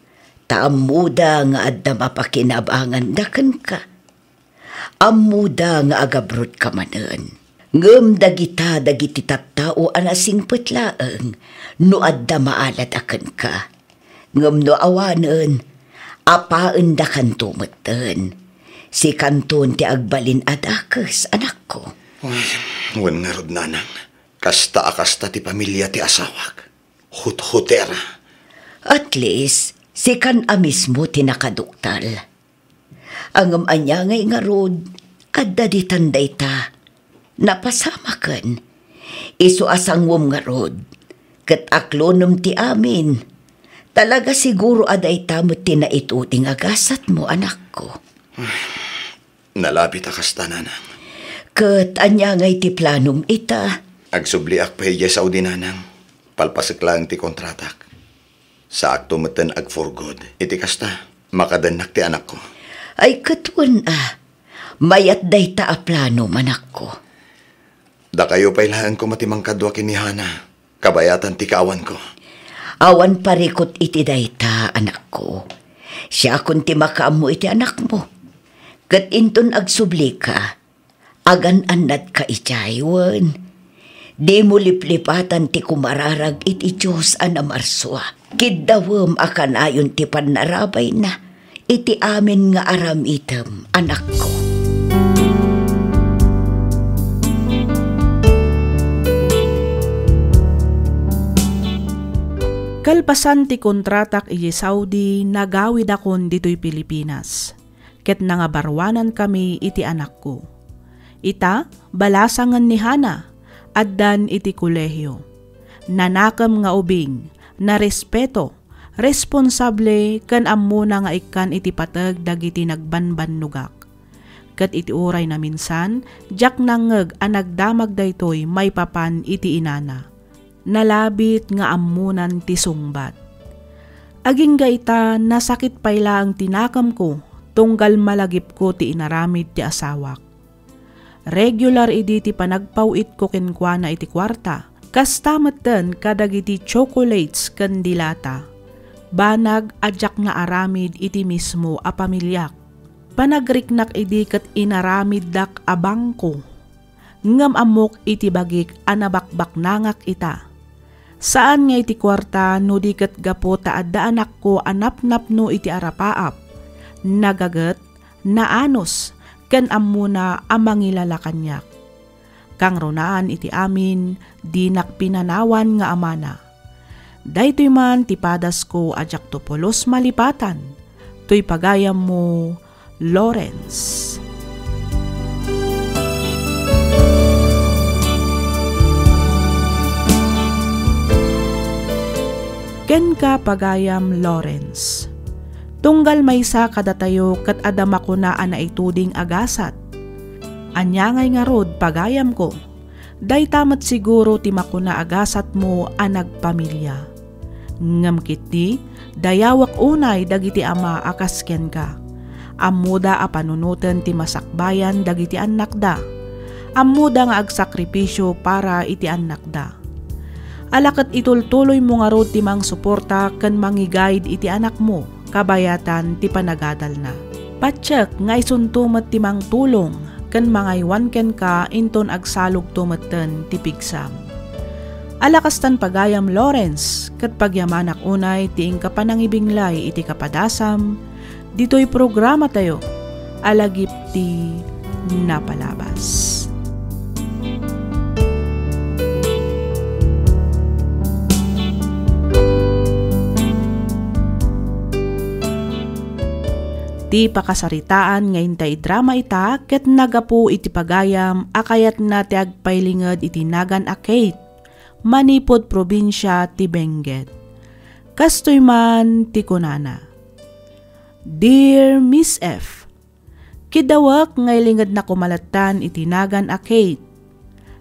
ta ammoda nga adda mapakinabanganda kenka. Ammoda nga agabrodka manen. Ngem dagita dagiti tattao a nasingpet laeng no adda maalada kenka. Ngem no awanen, apaendakanto metten. Sikanton ti agbalin a dakes, anakko. Ay, wen ngarud, nanang. Kasta a kasta ti pamilia ti asawak. Huthutera. At least, sikan a mismo ti nakaduktal. Ngem ania ngay ngarud, adda ditan dayta. Napasamaken. Isu a sanguem ngarud, ket aklonem ti amin. Talaga siguro a dayta met ti naituding a gasatmo, anakko. Nalabit a kasta, nanang. Ket ania ngay ti planom ita? Agsubliak pay idiay Saudi, nanang. Palpasek laeng ti kontratak. Saakto metten ag-for good. Iti kasta, makadennak ti anakko. Ay, ket wen a, mayat dayta a plano, anakko. Dakayo pay laeng koma ti mangkadua ken ni Hana, kabayatan ti kaawanko. Awan parikut iti dayta, anakko. Siakon ti makaammo iti anakmo. Ket inton agsublika, agan-annadka idiay wen. Dimo liplipatan ti kumararag iti Dios a namarsua. Kiddawem a kanayon ti pannarabayna iti amin nga aramidem, anakko. Kalpasan ti kontratak iti Saudi, nagawidakon ditoy Pilipinas. Ket nangabaruanankami iti anakko. Ita, balasangen ni Hana, addan iti kolehio. Nanakem nga ubing, narespeto, Responsable ken ammona nga ikkan iti pateg dagiti nagbanbannogak. Ket iti uray naminsan, diak nangngeg a nagdamag daytoy maipapan iti inana. Nalabit nga ammonan ti sungbat. Agingga ita, nasakit pay laeng ti nakemko, tunggal malagipko ti inaramid ti asawak. Regular idi ti panagpaw-itko kenkuana iti kuarta. Kasta metten kadagiti chocolates ken dilata. Banag a diak naaramid iti mismo a pamiliak. Panagriknak idi ket inaramiddak a bangko. Ngem ammok iti bagik a nabakbaknangak ita. Saan nga iti kuarta no di ket gapu ta adda anakko a napnapno iti arapaap, nagaget, naanus, ken ammona a mangilala kaniak. Kangrunaan iti amin, dinak pinanawan nga amana. Daytoy man ti padasko a diakto pulos malipatan. Toy pagayammo, Lawrence. Kenka, pagayam Lawrence. Tunggal maysa kadatayo ket adda makuna a naituding a gasat. Ania ngay ngarud, pagayamko? Dayta met siguro ti makuna a gasatmo a nagpamilia. Ngem ketdi, dayawek unay dagiti ama a kas kenka. Ammoda a panunoten ti masakbayan dagiti annakda. Ammoda nga agsakripisio para iti annakda. Ala ket itultuloymo ngarud ti mangsuporta ken mangi-guide iti anakmo kabayatan ti panagadalna. Patiek nga isunto met ti mangtulong ken mangaywan kenka inton agsalogto metten ti pigsam. Ala kastan, pagayam Lawrence, ket pagyamanak unay ti inka panangibinglay iti kapadasam ditoy programatayo a Lagip ti Napalabas. Ti pakasaritaan nga intay drama ita ket nagapu iti pagayam a kayatna ti agpailinged iti nagan a Kate manipud probinsia ti Benguet. Kastoy man ti kunana, "Dear Miss F, kiddawek nga ilingednak koma lattan iti nagan a Kate.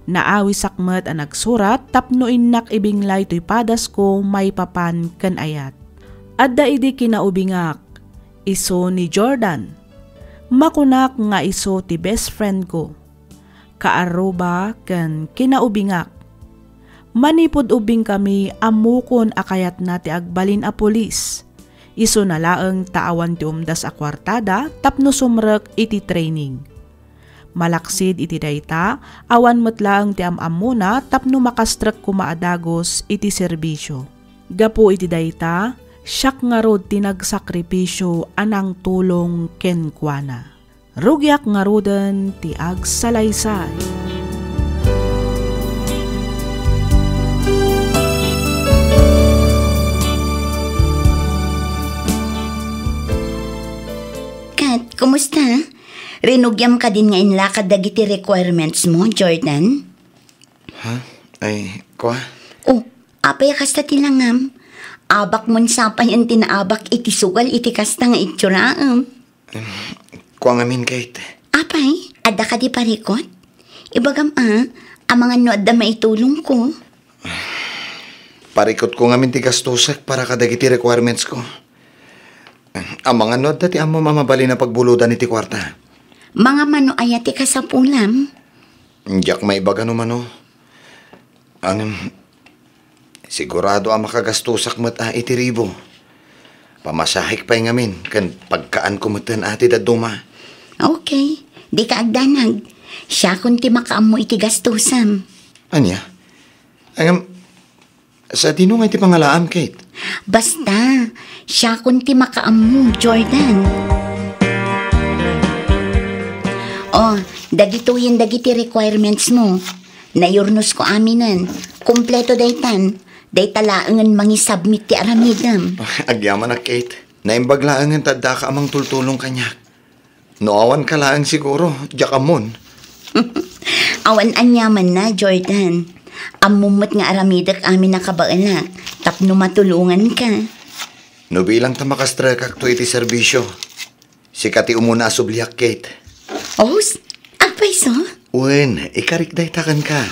Naawisak met a nagsurat tapno innak ibinglay toy padasko maipapan ken ayat. Adda idi kinaubingak, isu ni Jordan. Makunak nga isu ti best friend ko, kaarruba ken kinaubingak. Manipud ubbingkami, ammokon a kayatna ti agbalin a pulis. Isuna laeng ta awan ti umdas a kuartada tapno sumrek iti training. Malaksid iti dayta, awan met laeng ti am-ammona tapno makastrek koma a dagus iti serbisio. Gapu iti dayta, siak ngarud ti nagsakripisio a nangtulong kenkuana. Rugiak ngaruden ti agsalaysay." Kat, kumusta? Rinugiam kadin nga inlakad dagiti requirements mo, Jordan? Ha? Ay, kua? Oh, apay a kasta ti langam? Abak mon sapayan ti naabak iti sugal iti kasta nga itsuraan. Em, kua ngamin, Kate. Apay, adda kadi parikut? Ibagam a, amangan no adda maitulongko. Parikutko ngamin ti gastosek para kadagiti requirements ko. Amangan no adda ti ammom a mabalin a pagbulodan iti kuarta. Mangam no aya ti kasapulam? Diak maibaga no mano. Ngem, sigurado a makagastosak met a iti ribu. Pamasahek pay ngamin ken pagkaanko metten a ti dadduma. Okay, dika agdanag. Siakon ti makaammo iti gastosam. Ania? Ngem, sadino nga iti pangalaam, Kate? Basta, siakon ti makaammo, Jordan. Oh, dagitoyen dagiti requirements mo. Nayurnosko aminen. Kompleto daytan. Dayta laengen mangisubmit ti aramidem. Agyamanak, Kate. Naimbag laengen ta addaka a mangtultulong kaniak. No awanka laeng siguro, diak ammon. Awan aniamanna, Jordan. Ammom met nga aramidek amin a kabaelak tapno matulonganka. No bilang ta makastrekakto iti serbisio, sika ti umuna a subliak, Kate. Os, agpayso? Wen, ikarik dayta kenka.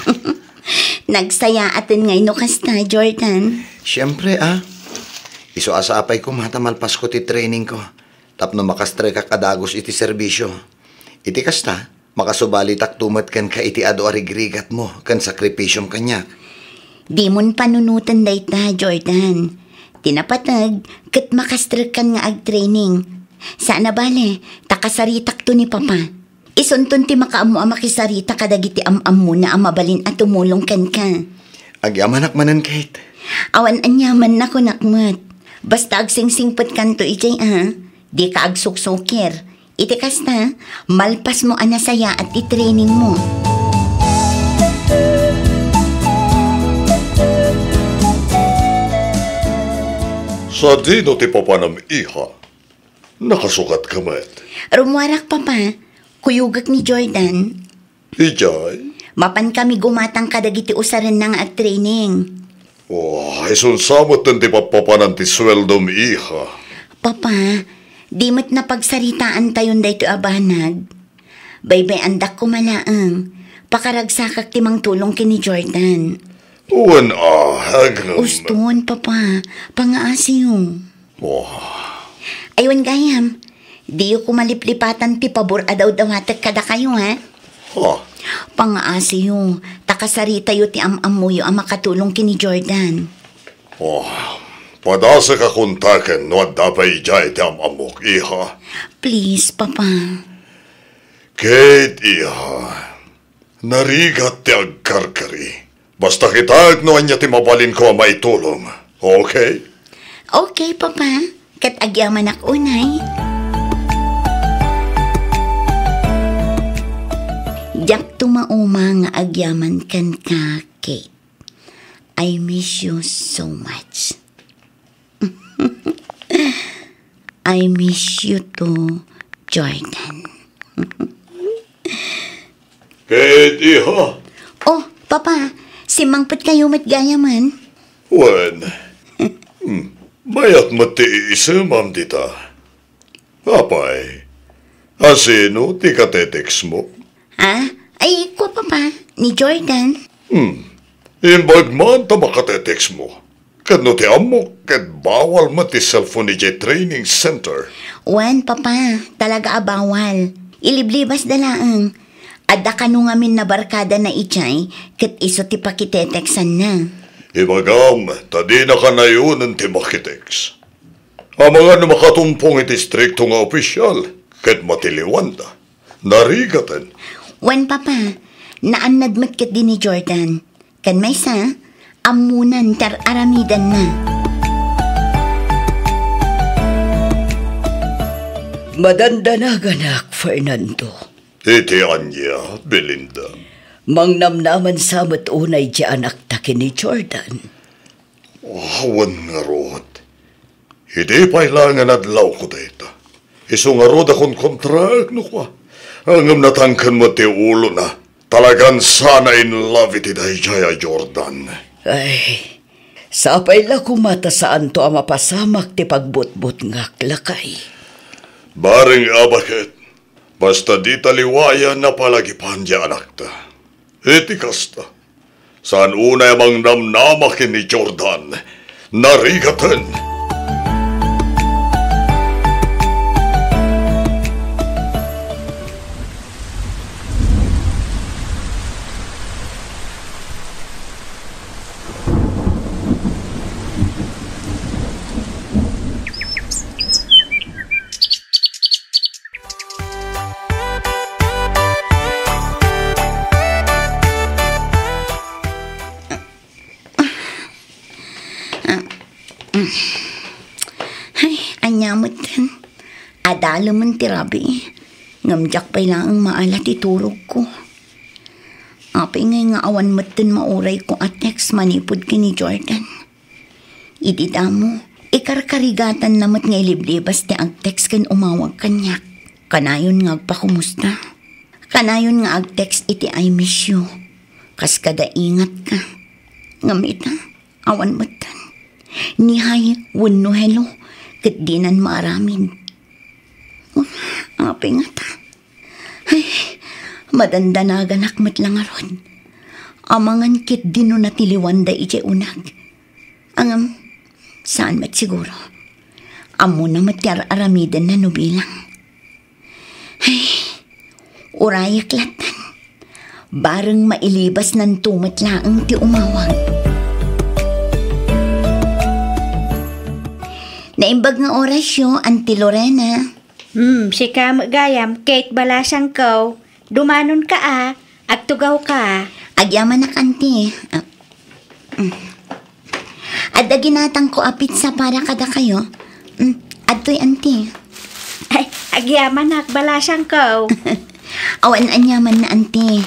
Nagsayaaten ngay no kasta, Jordan. Siempre, a. Isu a sapay koma ta malpasko ti training ko tapno makastrekak a dagus iti serbisio. Iti kasta, makasubalitakto met kenka iti adu a rigrigatmo ken sakripisiom kaniak. Dimon panunoten dayta, Jordan. Ti napateg, ket makastrekkan nga agtraining. Saan a bale, ta kasaritakto ni Papa. Isunton ti makaammo a makisarita kadagiti am-ammona a mabalin a tumulong kenka. Agyamanak manen, Kate. Awan aniaman, nakunak met. Basta agsingsingpetkanto idiay, a. Dika agsuksukir. Iti kasta, malpasmo a nasayaat ti trainingmo. Sadino ti papanam, iha? Nakasukatka met? Rummuarak, Papa. Kuyogek ni Jordan. Idiay? Mapankami gumatang kadagiti usarenna nga agtraining. Oh, isunsa metten ti pappapanan ti sueldom, iha? Papa, di met napagsaritaantayon daytoy a banag. Baybay-andak koma laeng. Pakaragsakak ti mangtulong ken ni Jordan. Wen a, agem. Uston, Papa. Pangaasiyo. Oh. Ay, wen gayam, diyo koma liplipatan ti pabor a dawdawatek kadakayo, ha? Ha? Pangaasiyo, ta kasaritayo ti am-ammoyo a makatulong ken ni Jordan. Oh, padasek a kontaken no adda pay idiay ti am-ammok, iha. Please, Papa. Kate, iha. Narigat ti agkarkari. Basta kitaek no ania ti mabalinko a maitulong. Okay? Okay, Papa. Ket agyamanak unay. Diak tumauma nga agyaman kenka, Kate. I miss you so much. I miss you too, Jordan. Kate, iha. Oh, Papa, simmangpetkayo met gayamen. Wen, hmm, mayat met ti iisemam dita. Apay, a sino ti katetextmo? Ah, ay, kua, Papa, ni Jordan. Hmm, imbag man ta makatetextmo. Ket no ti ammok, ket bawal met ti cellphone idiay training center. Wen, Papa, talaga a bawal. Iliblibasda laeng. Adda kano ngamin nabarkadana idiay, ket isu ti pakitetextanna. Ibagam, ta dina kanayonen ti makitext. Amangan no makatumpong iti istrikto nga opisial, ket matiliwanda. Narigaten. Wen, Papa, naannad met ketdi ni Jordan. Ken maysa, ammonan ti ar-aramidanna. Madandanaganak, Fernando. Iti ania, Belinda? Mangnamnaman sa met unay ti anakta ken ni Jordan. Awan ngarud. Idi pay laeng nga nadlawko dayta, isu ngarud a konkontraek no kua. Ngem natangken met ti ulona. Talagan sana in love iti daydiay a Jordan. Ay, sapay la koma ta saanto a mapasamak ti pagbutbutngak, lakay. Bareng a baket, basta dita liwayan a palagipan ti anakta. Iti kasta, saan unay a mangnamnama ken ni Jordan. Narigaten. Ay, ania metten? Adalemen ti rabii. Ngem diak pay laeng maala ti turogko. Apay ngay nga awan metten maurayko a text manipud ken ni Jordan. Idi damo, ikarkarigatanna met nga iliblibas ti agtext ken umawag kaniak. Kanayon nga agpakumusta. Kanayon nga agtext iti "I miss you." Kas kada ingatka. Ngem ita, awan metten. Ni hi wenno hello, ket dinan maaramid. Apay ngata? Ay, madandanaganak met la ngarud. Amangan ketdi no natiliwanda idiay uneg. Ngem, saan met siguro. Ammona met ti ar-aramidenna no bilang. Ay, urayek lattan. Bareng mailibasnanto met laeng ti umawag. Naimbag nga orasyo, Auntie Lorena. Hmm, sika met gayam, Kate balasangko. Dumanonka a, agtugawka. Agyamanak, Auntie. Ah, mm. Adda ginatangko a pizza para kadakayo. Mm, adtoy, Auntie. Ay, agyamanak, balasangko. Awan aniamanna, Auntie.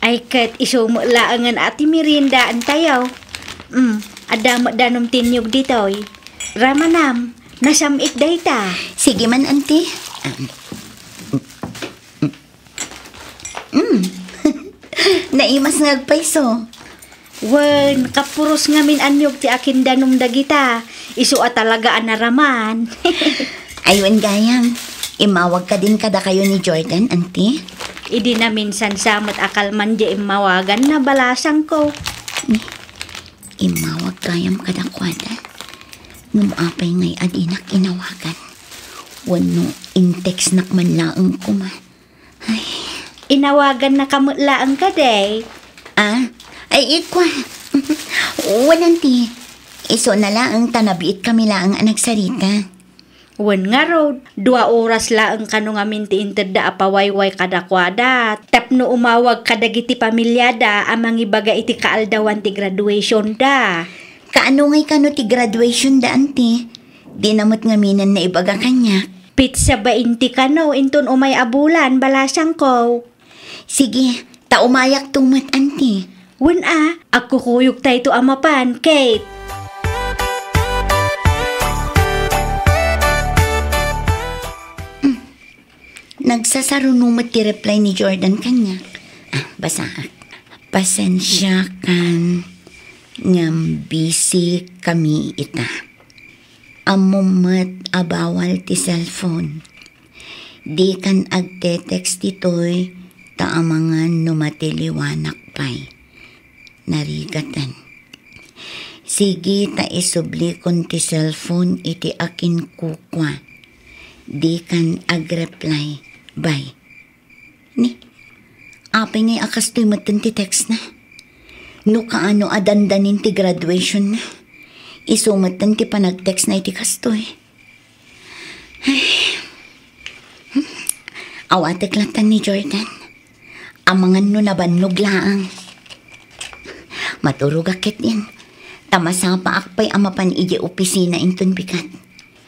Ay, ket isu met laengen a ti meriendaentayo. Mm, adda met danum ti niyog ditoy. Ramanam, nasam-it dayta. Sige man, Auntie. Ah, mm. Mm. Naimas nga agpayso. Wen, kapuros ngamin a niyog ti akindanum dagita. Isu a talaga a naraman. Ay, wen gayam. Immawag kadin kadakayo ni Jordan, Auntie? Idi naminsan sa met a kalman diay immawaganna, balasangko. Ni, immawag gayam kadakuada. Ngem apay ngay a dinak inawagan? Wenno intextnak man laeng koma? Ay. Inawagannaka met laeng kadi? Ah? Ay, ikua. Wen, Auntie. Isuna laeng ta nabiitkami laeng a nagsarita. Wen ngarud, dua oras laeng kano ngamin ti intedda a pawayway kadakuada tapno umawag kadagiti pamiliada a mangibaga iti kaaldawan ti graduationda. Kaano ngay kano ti graduationda, Auntie? Dina met ngaminen naibaga kaniak. Petsa bainte kano inton umay a bulan, balasangko. Sige, ta umayakto met, Auntie. Wen a, agkukuyogtayto a mapan, Kate. Mm. Nagsasaruno met ti reply ni Jordan kaniak. Ah, basaak. Pasensiakan ngem busy kami ita. Ammom met a bawal ti cellphone. Dikan agte-text ditoy ta amangan no matiliwanak pay. Narigaten. Sige ta isublikon ti cellphone iti akinkukua. Dikan agreply. Bye. Ni, apay ngay a kastoy metten ti textna? No kaano a dandanin ti graduationna, isu metten ti panagtextna iti kastoy. Ay. Awatek lattan ni Jordan. Amangan no nabannog laeng. Maturogak ketdin. Ta masapaak pay a mapan idiay opisina inton bigat.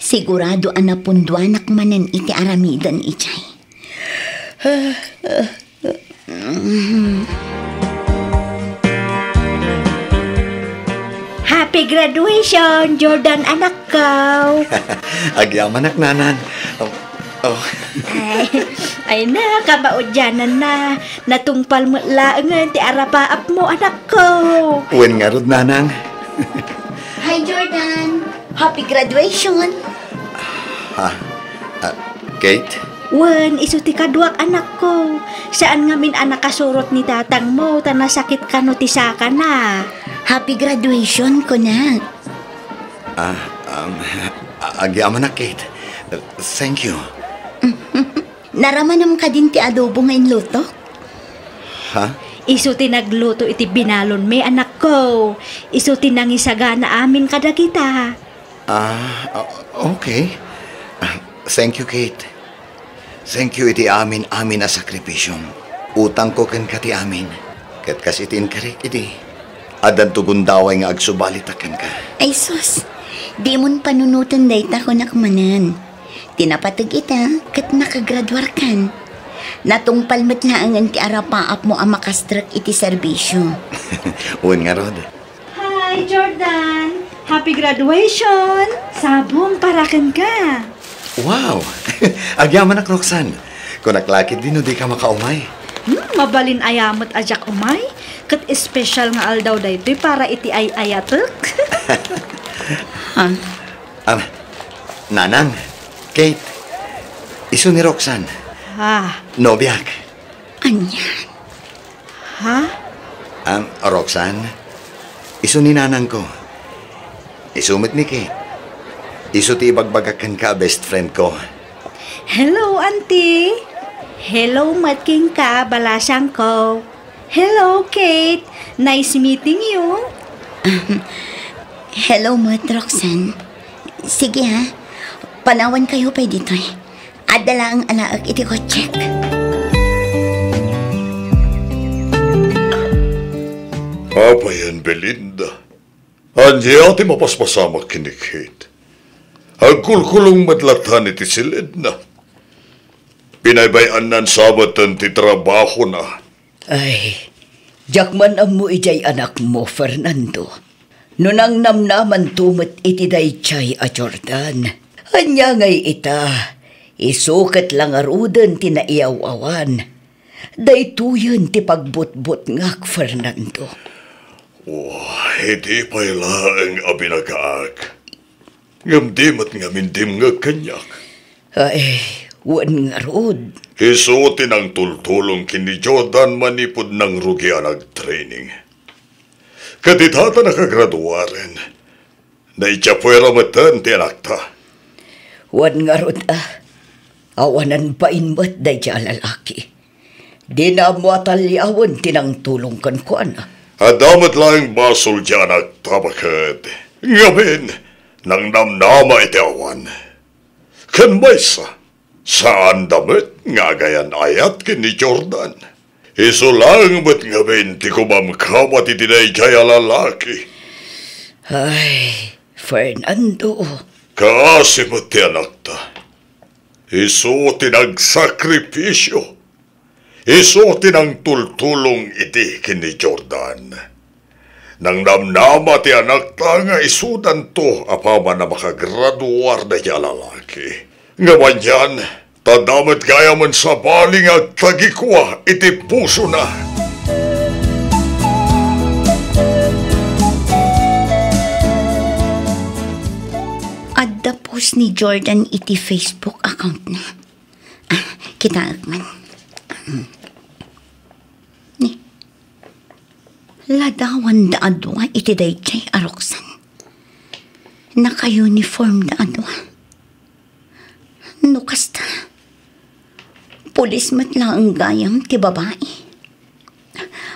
Sigurado a napunduanak manen iti aramiden idiay. Happy graduation, Jordan, anakko! Agyamanak, Nanang. Oh, oh. Ay, ay na, kamaudiananna. Natungpal met laengen ti arapaapmo, anakko. Wen ngarud, Nanang. Hi, Jordan. Happy graduation. Ha? Ah, Kate? Wen, isu ti kaduak, anakko. Saan ngamin a nakasurot ni tatangmo, ta nasakit kano ti sakana. Happy graduation, kunak. Ah, um, a-, agyamanak, Kate. Thank you. Naramanam kadin ti adobo nga inluto? Ha? Isu ti nagluto iti binalonmi, anakko. Isu ti nangisagana amin kadagita. Ah, o-, okay. Ah, thank you, Kate. Thank you iti amin-amin a sakripisiom. Utangko kenka ti amin. Ket kas iti inkarik idi, addanto gundaway nga agsubalitak kenka. Ay sus, dimon panunoten dayta, kunak manen. Ti napateg ita, ket nakagraduarkan. Natungpal met laengen ti arapaapmo a makastrek iti serbisio. Wen ngarud. Hi, Jordan! Happy graduation! Sabong para kenka! Wow! Agyamanak, Roxanne. Kunak la ketdi no dika makaumay. Hmm, mabalin aya met a diak umay. Ket espesyal nga aldaw daytoy para iti ay-ayatek. Ha? Ah, Nanang, Kate, isu ni Roxanne. Ah. Nobiak. Ania? Ha? Am, Roxanne, isu ni nanangko. Isu met ni Kate. Isu ti ibagbagak kenka a best friend ko. Hello, Auntie. Hello met kenka, balasangko. Hello, Kate. Nice meeting you. Ahem. Hello met, Roxanne. Sige ha. Panawankayo pay ditoy. Adda laeng alaek iti kotsek. Apay, Belinda? Ania ti mapaspasamak ken ni Kate? Agkulkulong met latta iti silidna. Binaybay-annan sa metten ti trabahona. Ay, diak man ammo idiay anakmo, Fernando. No nangnamnamanto met iti daydiay a Jordan, ania ngay ita? Isu ket la ngaruden ti naiyaw-awan. Daytoyen ti pagbutbutngak, Fernando. Oh, idi pay laeng a binagaak. Ngem di met ngamin dimngeg kaniak. Ay, wen ngarud. Isu ti nangtultulong ken ni Jordan manipud nangrugi a nagtraining. Ket ita ta nakagraduaren, naiddiay puera metten ti anakta. Wen ngarud a, awanan bain met daydiay a lalaki. Dina ammo a taliawen ti nangtulong kenkuana. Adda met laeng basol ti anakta baket. Ngamin, nangnamnama iti awan. Ken maysa, saanda met nga agayan-ayat ken ni Jordan. Isu laeng met ngamin ti kumamkabat iti daydiay a lalaki. Ay, Fernando. Kaasi met ti anakta. Isu ti nagsakripisio. Isu ti nangtultulong idi ken ni Jordan. Nangnamnama ti anakta nga isudanto apaman a makagraduar daydiay a lalaki. Ngem anian, ta adda met gayamen sabali nga agtagikua iti pusona. Adda post ni Jordan iti Facebook account na. Ah, kitaek man. Ni, ladawan da a dua iti daydiay a Roxanne. Naka-uniform da a dua. No kasta, pulis met laeng gayam ti babai.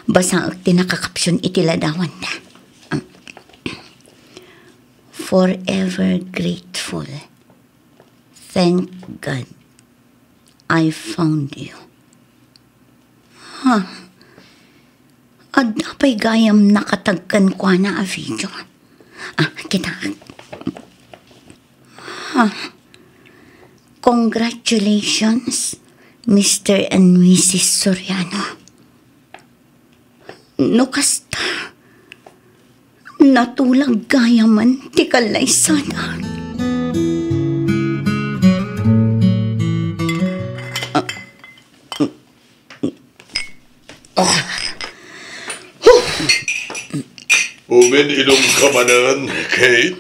Basaek ti nakakapsion iti ladawan da. Forever grateful. Thank God I found you. Ha? Adda pay gayam nakatag kenkuana a video. Ah, kita. Ha? Congratulations, Mister and Missus Soriano. No kasta, natulag gayamen ti kallaysada. Ah, ah. Huh. Umin-inom ka manen, Kate?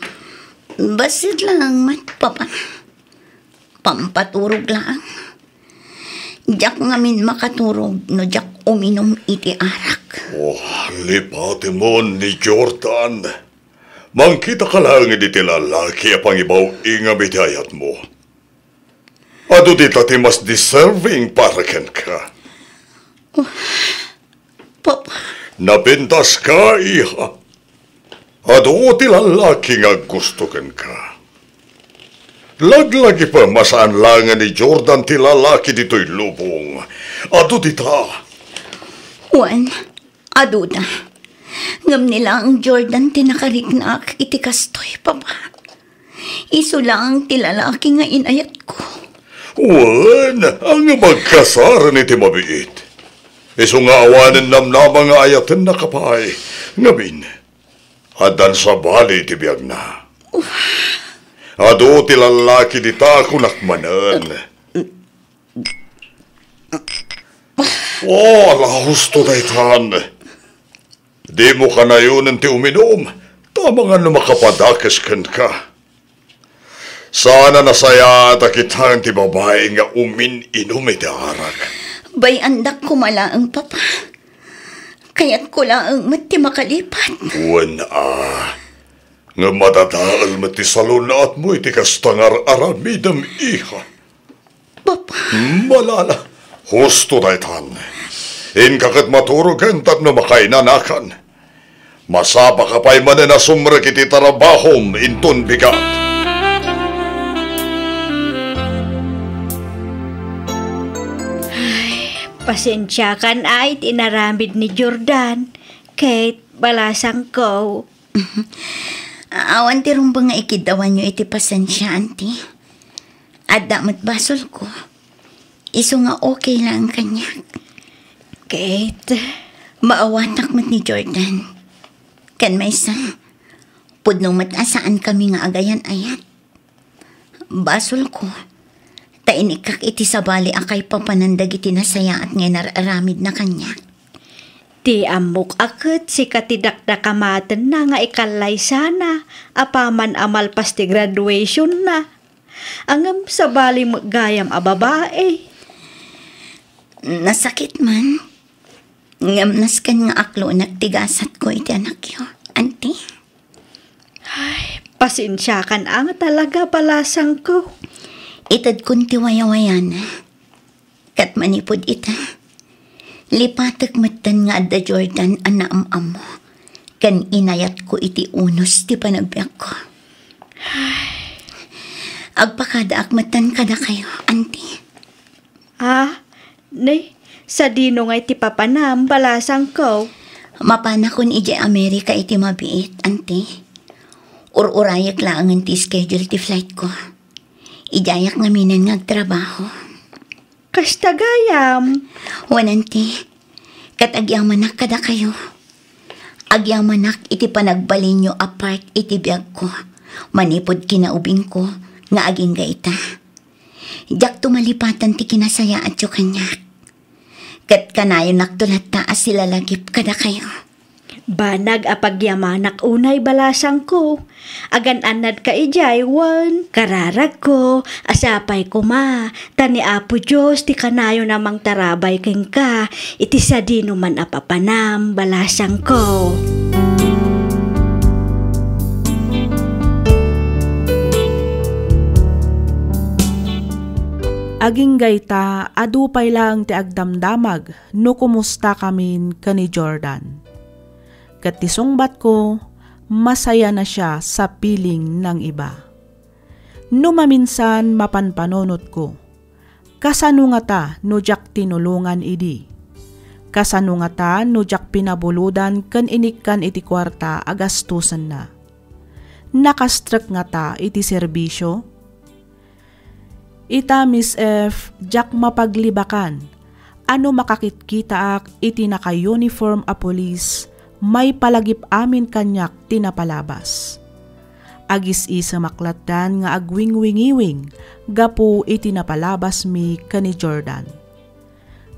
Bassit laeng met, Papa. Pampaturog laeng. Diak ngamin makaturog no diak uminum iti arak. Oh, lipatemon ni Jordan. Mangkitaka laeng iti lalaki a pangibaw-ingam iti ayatmo. Adu dita ti mas deserving para kenka. Oh, Papa. Napintaska, iha. Adu ti lalaki nga aggusto kenka. Laglagipem a saan laengen ni Jordan ti lalaki ditoy lubong. Adu dita. Wen, aduda. Ngem ni laeng Jordan ti nakariknaak iti kastoy, Papa. Isu laeng ti lalaki nga inayatko. Wen, ngem agkasaren iti mabiit. Isu nga awanen namnama nga ayatennaka pay. Ngamin, addan sabali iti biagna. Adu ti lalaki dita, kunak manen. Oh, ala husto daytan. Dimo kanayonen ti uminum, ta amangan no makapadakes kenka. Saan a nasayaat a kitaen ti babai nga umin-inum iti arak. Bay-andak koma laeng, Papa. Kayatko laeng met ti makalipat. Wen a, ngem madadael met ti salun-atmo iti kasta nga ar-aramidem, iha. Papa. Malala, husto daytan. Inka ket maturogen tapno makainanakan. Masapaka pay manen a sumrek iti tarabahom inton bigat. Ay, pasensiakan ay ti inaramid ni Jordan, Kate, balasangko. Awan ti rumbeng nga ikiddawanyo iti pasensia, Auntie. Adda met basolko. Isu nga okay laeng kaniak. Kate. Maawatak met ni Jordan. Ken maysa, pudno met a saankami nga agayan-ayat. Basolko, ta inikkak iti sabali a kaipapanan dagiti nasayaat nga inar-aramidna kaniak. Ti ammok a ket sika ti dakdakamatenna nga ikallaysana apaman a malpas ti graduationna. Ngem sabali met gayam a babai. Nasakit man, ngem nasken nga aklonak ti gasatko iti anakyo, Auntie. Ay, pasensiakan a nga talaga, balasangko. Itedkon ti wayawayana. Ket manipud ita, lipatek metten nga adda Jordan a naam-ammo ken inayatko iti unos ti panagbiagko. Agpakadaak metten kadakayo, Auntie. Ah, ne, sadino ngay ti papanam, balasangko? Mapanakon idiay Amerika iti mabiit, Auntie. Ur-urayek laengen ti schedule ti flightko. Idiayak ngaminen nga agtrabaho. Kasta gayam? Wen, Auntie. Ket agyamanak kadakayo. Agyamanak iti panagbalinyo a part iti biagko manipud kinaubingko nga agingga ita. Diakto malipatan ti kinasayaatyo kaniak. Ket kanayonakto latta a silalagip kadakayo. Banag a pagyamanak unay, balasangko. Agan-annadka idiay wen kararagko a sapay koma, ta ni Apo Dios ti kanayon a mangtarabay kenka iti sadinoman a papanam, balasangko. Agingga ita, adu pay laeng ti agdamdamag no kumustakamin ken ni Jordan. Ket ti sungbatko, masayana sia sa piling nang iba. No maminsan, mapanpanunotko, kasano ngata no diak tinulongan idi? Kasano ngata no diak pinabulodan ken inikkan iti kuarta a gastusenna? Nakastrek ngata iti serbisio? Ita, Miss F, diak mapaglibakan a no makakitkitaak iti naka-uniform a pulis, maipalagip amin kaniak ti napalabas. Agis-isemak lattan nga agwingwingiwing gapu iti napalabasmi ken ni Jordan.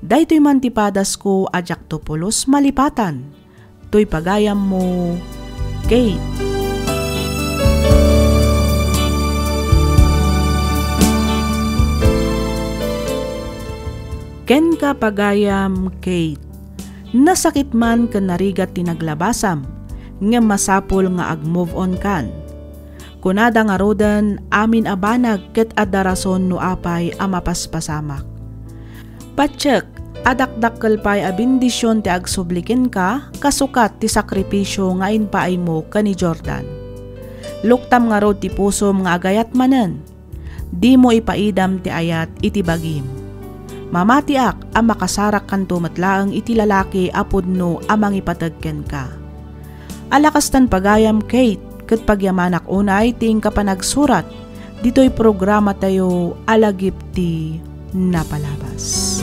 Daytoy man ti padasko a diakto pulos malipatan. Toy pagayammo, Kate. Kenka, pagayam, Kate. Nasakit man ken narigat ti naglabasam, ngem masapul nga ag-move on kan. Kunada ngaruden, amin a banag ket adda rason no apay a mapaspasamak. Patiek a dakdakkel pay a bendision ti agsubli kenka kasukat ti sakripisio nga impaaymo ken ni Jordan. Luktam ngarud ti pusom nga agayat manen. Dimo ipaidam ti ayat iti bagim. Mamatiak a makasarakkanto met laeng iti lalaki a pudno a mangipateg kenka. Ala kastan pagayam, Kate, ket pagyamanak unay ti inka panagsurat ditoy programatayo a Lagip ti Napalabas.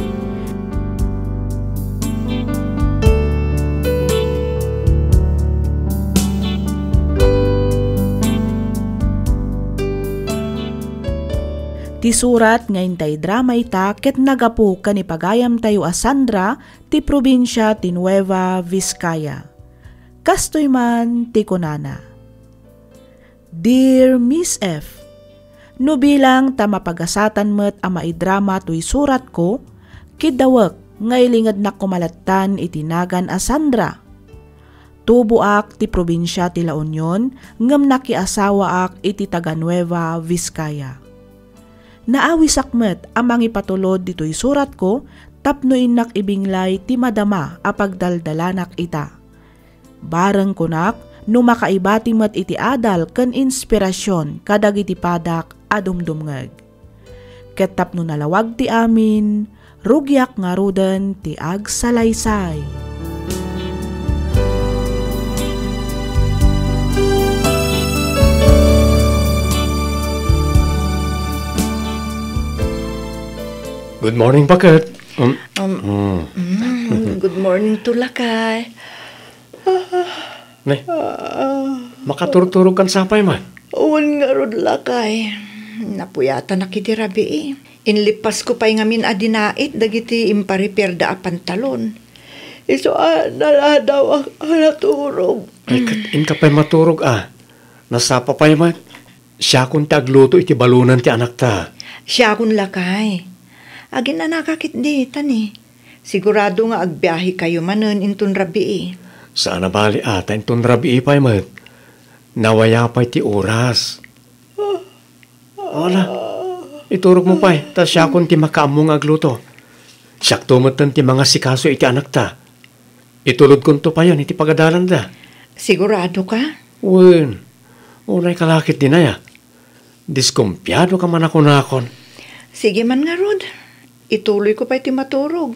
Ti surat nga intay drama ita ket nagapu ken ni pagayamtayo a Sandra ti probinsia ti Nueva Vizcaya. Kastoy man ti kunana, Dear Miss F, No bilang ta mapagasatan met a maidrama toy suratko, kiddawek nga ilingednak koma lattan iti nagan a Sandra. Tuboak ti probinsia ti La Union ngem nakiasawaak iti taga Nueva Vizcaya. Naawisak met a mangipatulod ditoy suratko tapno innak ibinglay ti madama a pagdaldalanak ita. Bareng kunak no makaibati met iti adal ken inspirasion kadagiti padak a dumdumngeg. Ket tapno nalawag ti amin, rugiak ngaruden ti agsalaysay. Good morning, Paket. Um, Um, mm. Mm, good morning to, Lakay. Ne, makaturturog kan sapay man? Wen ngarud, Lakay. Napuyatanak iti rabii. Inlippasko pay ngamin a dinait dagiti imparipirda a pantalon. Isu a naladawak a naturog. Ay, ket inka pay maturog a. Nasapa pay met. Siakon ti agluto iti balonan ti anakta. Siakon, Lakay. Aginanaka ketdi, tani. Sigurado nga agbiahekayo manen inton rabii. Saan a bali a, ta inton rabii pay met. Nawaya pay ti oras. Ala, iturogmo pay, ta siakon ti makaammo nga agluto. Siakto metten ti mangasikaso iti anakta. Itulodkonto payen iti pagadalanda. Siguradoka? Wen, unay ka la ketdi, Nay, a. Diskumpiadoka man a kunakon. Sige man ngarud. Ituloyko pay ti maturog.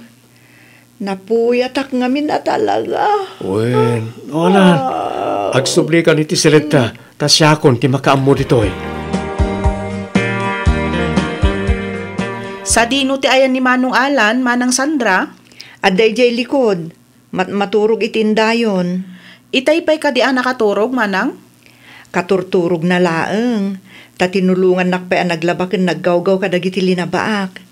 Napuyatak ngamin a talaga. Wen, wala. Ah. Agsublikan iti seletta, ta siakon ti makaammo ditoy. Sadino ti ayan ni Manong Alan, Manang Sandra? Adda idiay likod. Mat-, maturog iti indayon. Itay pay kadi a nakaturog, Manang? Katurturogna laeng, ta tinulongannak pay a naglaba ken naggawgaw kadagiti linabaak.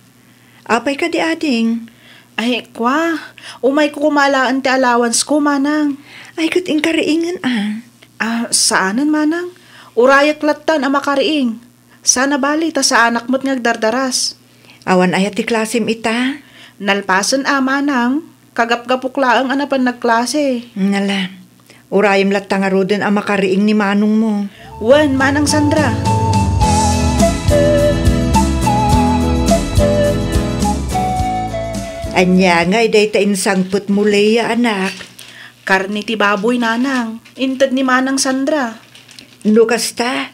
Apay kadi, ading? Ay, kwa, umayko koma alaen ti allowance ko, Manang. Ay, ket inkariingen, a? Ah, saanen, Manang. Urayek lattan a makariing. Saan a bali ta saanak met nga agdardaras. Awan aya ti klasem ita? Nalpasen a, Manang. Kagapgapok laeng a napan nagklase. Nala, urayem latta ngaruden a makariing ni manongmo. Wen, Manang Sandra. Ania ngay dayta insangpetmo, Leia, anak? Karne ti baboy, Nanang. Inted ni Manang Sandra. No kasta,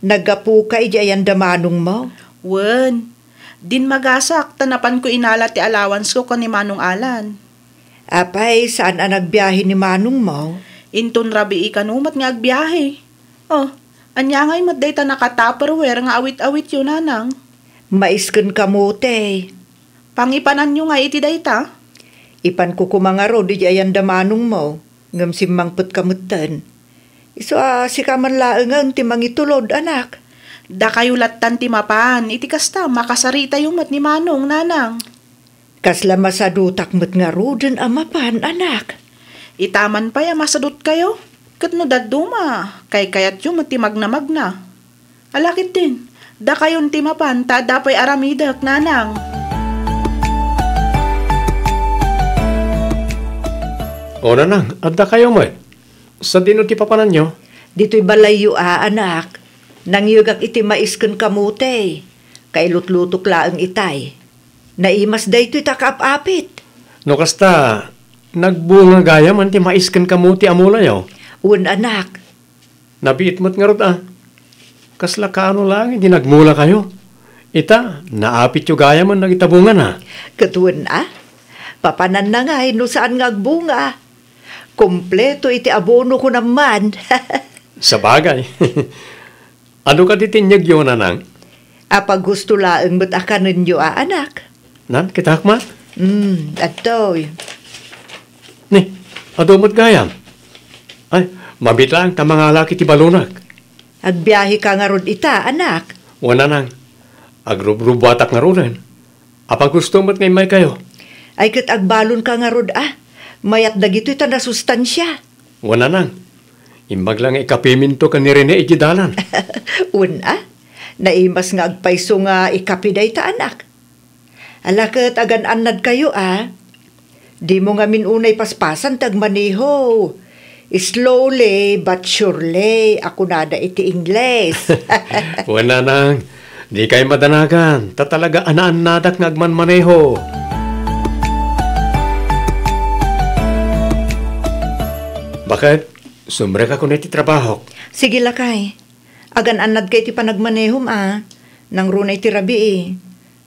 naggapuka idiay ayan da manongmo? Wen, dimmagasak ta napanko inala ti allowance ko ken ni Manong Alan. Apay, saan a nagbiahe ni manongmo? Inton rabii kano met nga agbiahe. Oh, ania ngay met dayta naka-Tupperware nga awit-awityo, Nanang? Mais ken kamote. Pangipananyo ngay iti dayta? Ipanko koma ngarud idiay ayan da manongmo, ngem simmangpetka metten. Isu a sika man laengen ti mangitulod, anak. Dakayo lattan ti mapan, iti kasta, makasaritayo met ni Manong, Nanang. Kasla masadutak met ngaruden a mapan, anak. Ita man pay a masadutkayo, ket no dadduma, kaykayatyo met ti magnamagna. Ala ketdin, dakayon ti mapan ta adda pay aramidek, Nanang. O, Nanang, adda kayo met. Sadino ti papananyo? Ditoy balayyo a, anak. Nangyegak iti mais ken kamote. Kailutlutok laeng itay. Naimas daytoy ta kaap-apit. No kasta, nagbunga gayam ti mais ken kamote a mulayo? Wen, anak. Nabiit met ngarud a. Kasla kaano laeng idi nagmula kayo? Ita, naapityo gayam dagita bungana. Ket wen a, papananna ngay no saan nga agbunga. Kompleto iti abono ko naman. Sabagay. Adu kadi ti inyegyo, Nanang? Apaggusto laeng met a kanenyo a, anak. Nan, kitak man? Hmm, adtoy. Ni, adu met gayam. Ay, mabiit laeng ta mangalak iti balonak. Agbiaheka ngarud ita, anak? Wen, Nanang. Agrubrubuatak ngaruden. Apaggusto met nga immaykayo? Ay, ket agbalonka ngarud a. Mayat dagitoy ta nasustansia. Wen, Nanang. Imbag la nga ikapiminto ken ni Rene iti dalan. Wen a? Naimas nga agpayso nga ikapi dayta, anak. Ala ket agan-annadkayo a. Dimo ngamin unay paspasan ti agmaneho. Slowly but surely, a kunada iti Ingles. Wen, nanang, dikay madanagan, ta talaga a naannadak nga agmanmaneho. Baket, sumrekak unay ti trabahok. Sige, lakay. Agan-annadka iti panagmanehom a, nangruna iti rabii.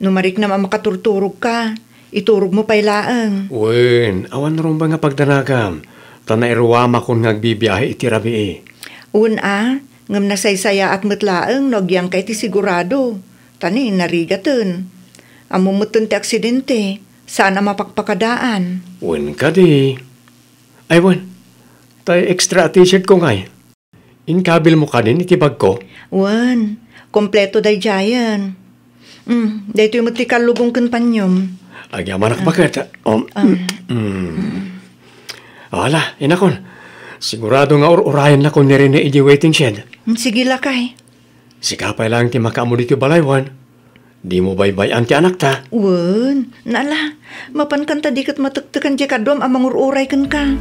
No mariknam a makaturturogka, iturogmo pay laeng. Wen, awan rumbeng a pagdanagam, ta nairuamakon nga agbibiahe iti rabii. Wen a, ngem nasaysayaat met laeng no agyangka iti sigurado, ta ni narigaten. Ammom metten ti aksidente, saan a mapakpakadaan. Wen kadi. Ay wen, tay extra a t-shirt ko ngay. Inkabilmo kadin iti bagko? Wen, kompleto daydiayen. Mm, daytoy met ti kallubong ken panyom. Agyamanak baket. Um, mm. Ala, inakon. Sigurado nga ur-urayennakon ni Rene iti waiting shed. Mm, sige, lakay. Sika pay laeng ti makaammo ditoy balay, wen. Dimo baybay-an ti anakta. Wen, nala, mapan kanta di ket matektekan diay kaduam a mangur-uray kenka.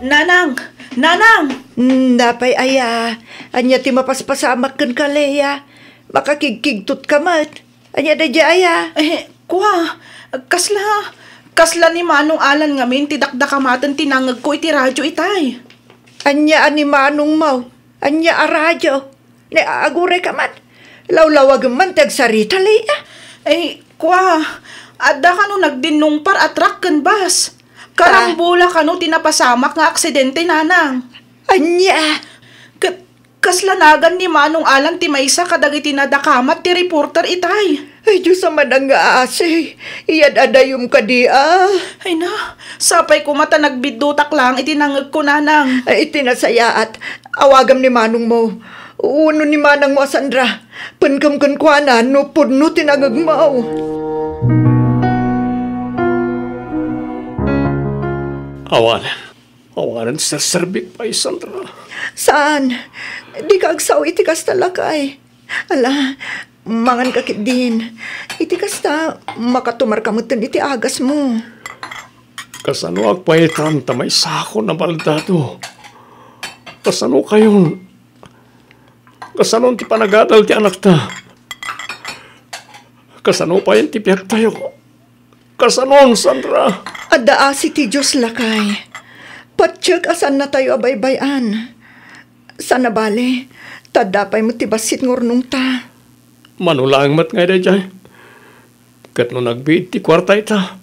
Nanang! Nanang! Mm, napay aya, ania ti mapaspasamak kenka, Lea? Makakigkigtot ka met. Ania daydiay aya? Eh, kua, kasla, kasla ni Manong Alan ngamin ti dakdakamaten ti nangngegko iti radio itay. Ania a ni Manongmo? Ania a radio? Ne, aguray ka man. Lawlawagem man ti agsarita, Lea. Eh, kua, adda kano nagdinnungpar a truck ken bus. Karambola kano ti napasamak nga aksidente, nanang. Ania? Ket Kasla nagan ni Manong Alan ti maysa kadagiti nadakamat ti reporter itay. Ay, Dios a madang nga asi, iyad-adayom kadi a. Ay na, sapay koma ta nagbiddutak laeng iti nangngegko, nanang. Ay, iti nasayaat, awagam ni manongmo. Wenno ni manangmo a Sandra, penkem kenkuana no pudno ti nangngegmo. Awan. Awanen serserbik pay, Sandra. Saan? Dika agsao iti kasta, lakay. Ala, manganka ketdin. Iti kasta, makatumarka metten iti agasmo. Kasano agpayitan ta maysakon a baldado? Kasano kayon? Kasanon ti panagadal ti anakta? Kasano payen ti biagtayo? Kasanon, Sandra? Adda asi ti Dios, lakay. Patiek a saannatayo a baybay-an. Saan a bale, ta adda pay met ti bassit nga urnongta. Mano laeng met ngay daydiay. Ket no nagbiit ti kuarta ita,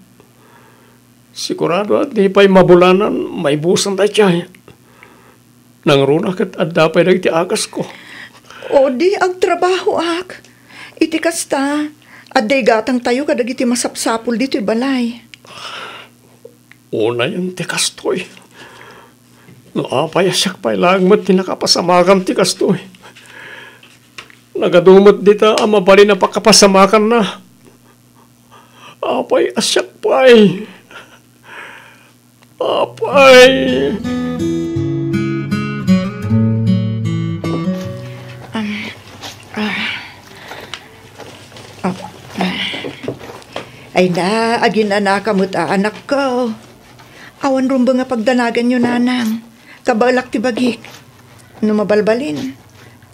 sigurado a di pay mabulanan maibusan daydiay. Nangruna ket adda pay dagiti agasko. O di agtrabahoak. Iti kasta, adda igatangtayo kadagiti masapsapul ditoy balay. Unayen ti kastoy. No apay a siak pay laeng met ti nakapasamakan ti kastoy. Nagadu met dita a mabalin a pakapasamakanna. Apay a siak pay. Apay. Am, ah. Oh, ah. Ay na, aginanaka met a anakko. Awan rumbeng a pagdanaganyo, nanang. Kabaelak ti bagik. No mabalbalin,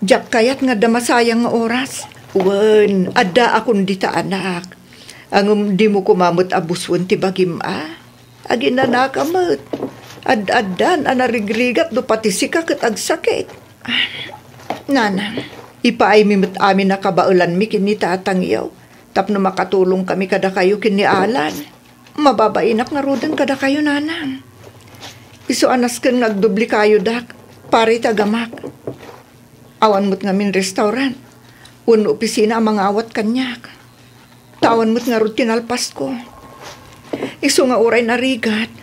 diak kayat nga adda masayang nga oras. Wen, addaakon dita, anak. Ngem dimo koma met a busuen ti bagim a. Aginanaka met. Ad-addan a narigrigat no pati sika ket agsakit. Nanang, ipaaymi met amin a kabaelanmi ken ni tatangyo tapno makatulongkami kadakayo ken ni Alan. Mababainak ngaruden kadakayo, nanang. Isu a nasken nga agdoblekayodak para iti agamak. Awan met ngamin restaurant wenno opisina a mangawat kaniak. Ta awan met ngarud ti nalpasko. Isu nga uray narigat,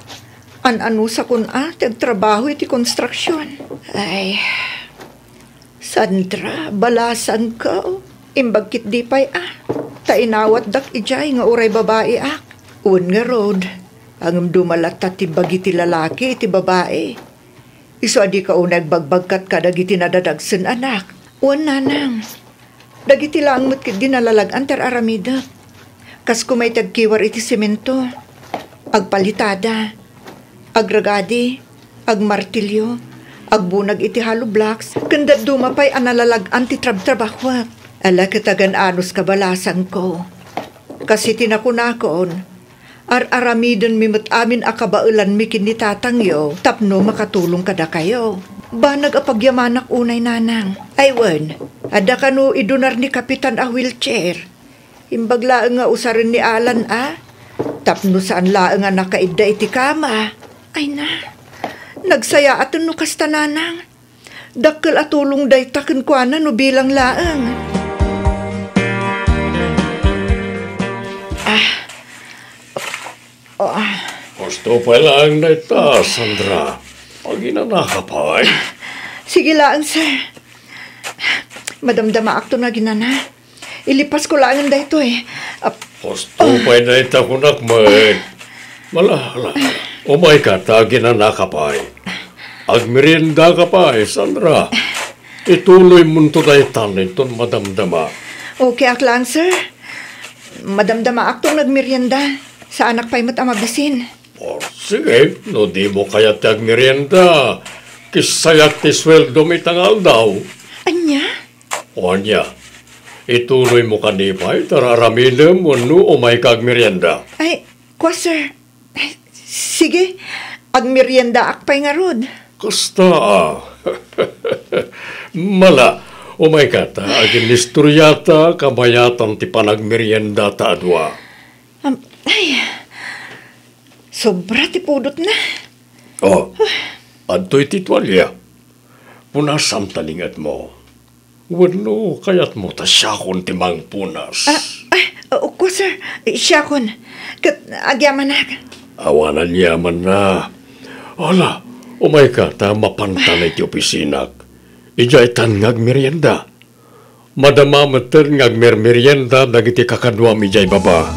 an-anusakon a ti agtrabaho iti konstruksion. Ay, Sandra, balasangko. Imbag ketdi pay a, ta inawatdak idiay nga uray babaiak. Wen ngarud, ngem duma latta ti bagi ti lalaki iti babai. Isu a dika unay agbagbagkat kadagiti nadadagsen, anak. Wen, nanang. Dagiti laeng met ketdi nalalag-an ti ar-aramidek. Kas koma iti agkiwar iti semento, agpalitada, agragadi, agmartilyo, agbunag iti hollow blocks, ken dadduma pay a nalalag-an ti trabtrabahuek. Ala, ket agan-anos kabalasangko. Kas iti nakunakon, ar-aramidenmi met amin a kabaelanmi ken ni tatangyo tapno makatulong kadakayo. Banag a pagyamanak unay, nanang. Ay wen, adda kano idunar ni Kapitan a wheelchair? Imbag laeng nga usaren ni Alan a, tapno saan laeng a nakaidda iti kama. Ay na, nagsayaaten no kasta, nanang. Dakkel a tulong dayta kenkuana no bilang laeng. Ah. Oh, ah. Husto pay laeng dayta, Sandra. Aginanaka pay? Sige laeng, sir. Madamdamaakto nga aginana. Ilipasko laengen daytoy. Ap-, Husto pay dayta kunak met. Ala, ala, ala. Umayka ta aginanaka pay. Agmeriendaka pay, Sandra. Ituloymonto dayta inton madamdama. Okay ak laeng, sir. Madamdamaakto nga agmerienda. Saanak pay met a mabisin. O, sige, no dimo kayat ti agmerienda, kissayak ti sueldom ita nga aldaw. Ania? O ania, ituloymo kadi pay ti ar-aramidem wenno umayka agmerienda? Ay, kua, sir. Ay, sige, agmeriendaak pay ngarud. Kasta, a. Mala, umayka ta aginnistoriata kabayatan ti panagmeriendata a dua. Am, ay, sobra ti pudotna. O, adtoy ti tualia. Punasam ta lingetmo. Wenno kayatmo ta siakon ti mangpunas? Ah, ay, o, kua, sir. Siakon. Ket agyamanak. Awanan yamanna. Ala, umayka ta mapantan iti opisinak. Idiay tan nga agmerienda. Madama metten nga agmermerienda dagiti kakaduam idiay baba.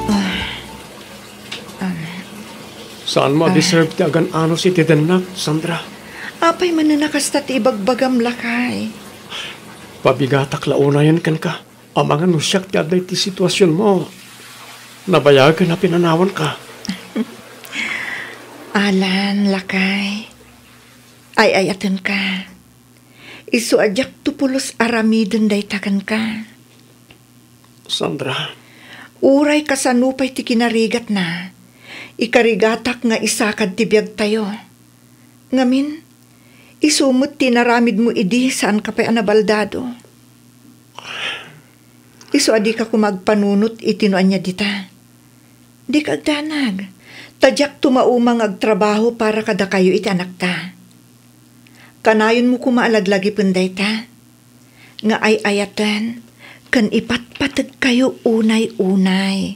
Ah, ah. Saanmo a deserve ti agan-anos iti dennak, Sandra. Apay manen a kasta ti ibagbagam, lakay? Pabigatak la unayen kenka. Amangan no siak ti adda iti situasionmo, nabayagen a pinanawanka. Alan, lakay, ay-ayatenka. Isu a diakto pulos aramiden dayta kenka. Sandra. Uray kasano pay ti kinarigatna, ikarigatak nga isakad ti biagtayo. Ngamin, isu met ti inaramidmo idi saanka pay a nabaldado. Isu a dika koma agpanunot iti no ania dita. Dika agdanag, ta diakto mauma nga agtrabaho para kadakayo iti anakta. Kanayonmo koma a laglagipen dayta, nga ay-ayaten ken ipatpategkayo unay-unay.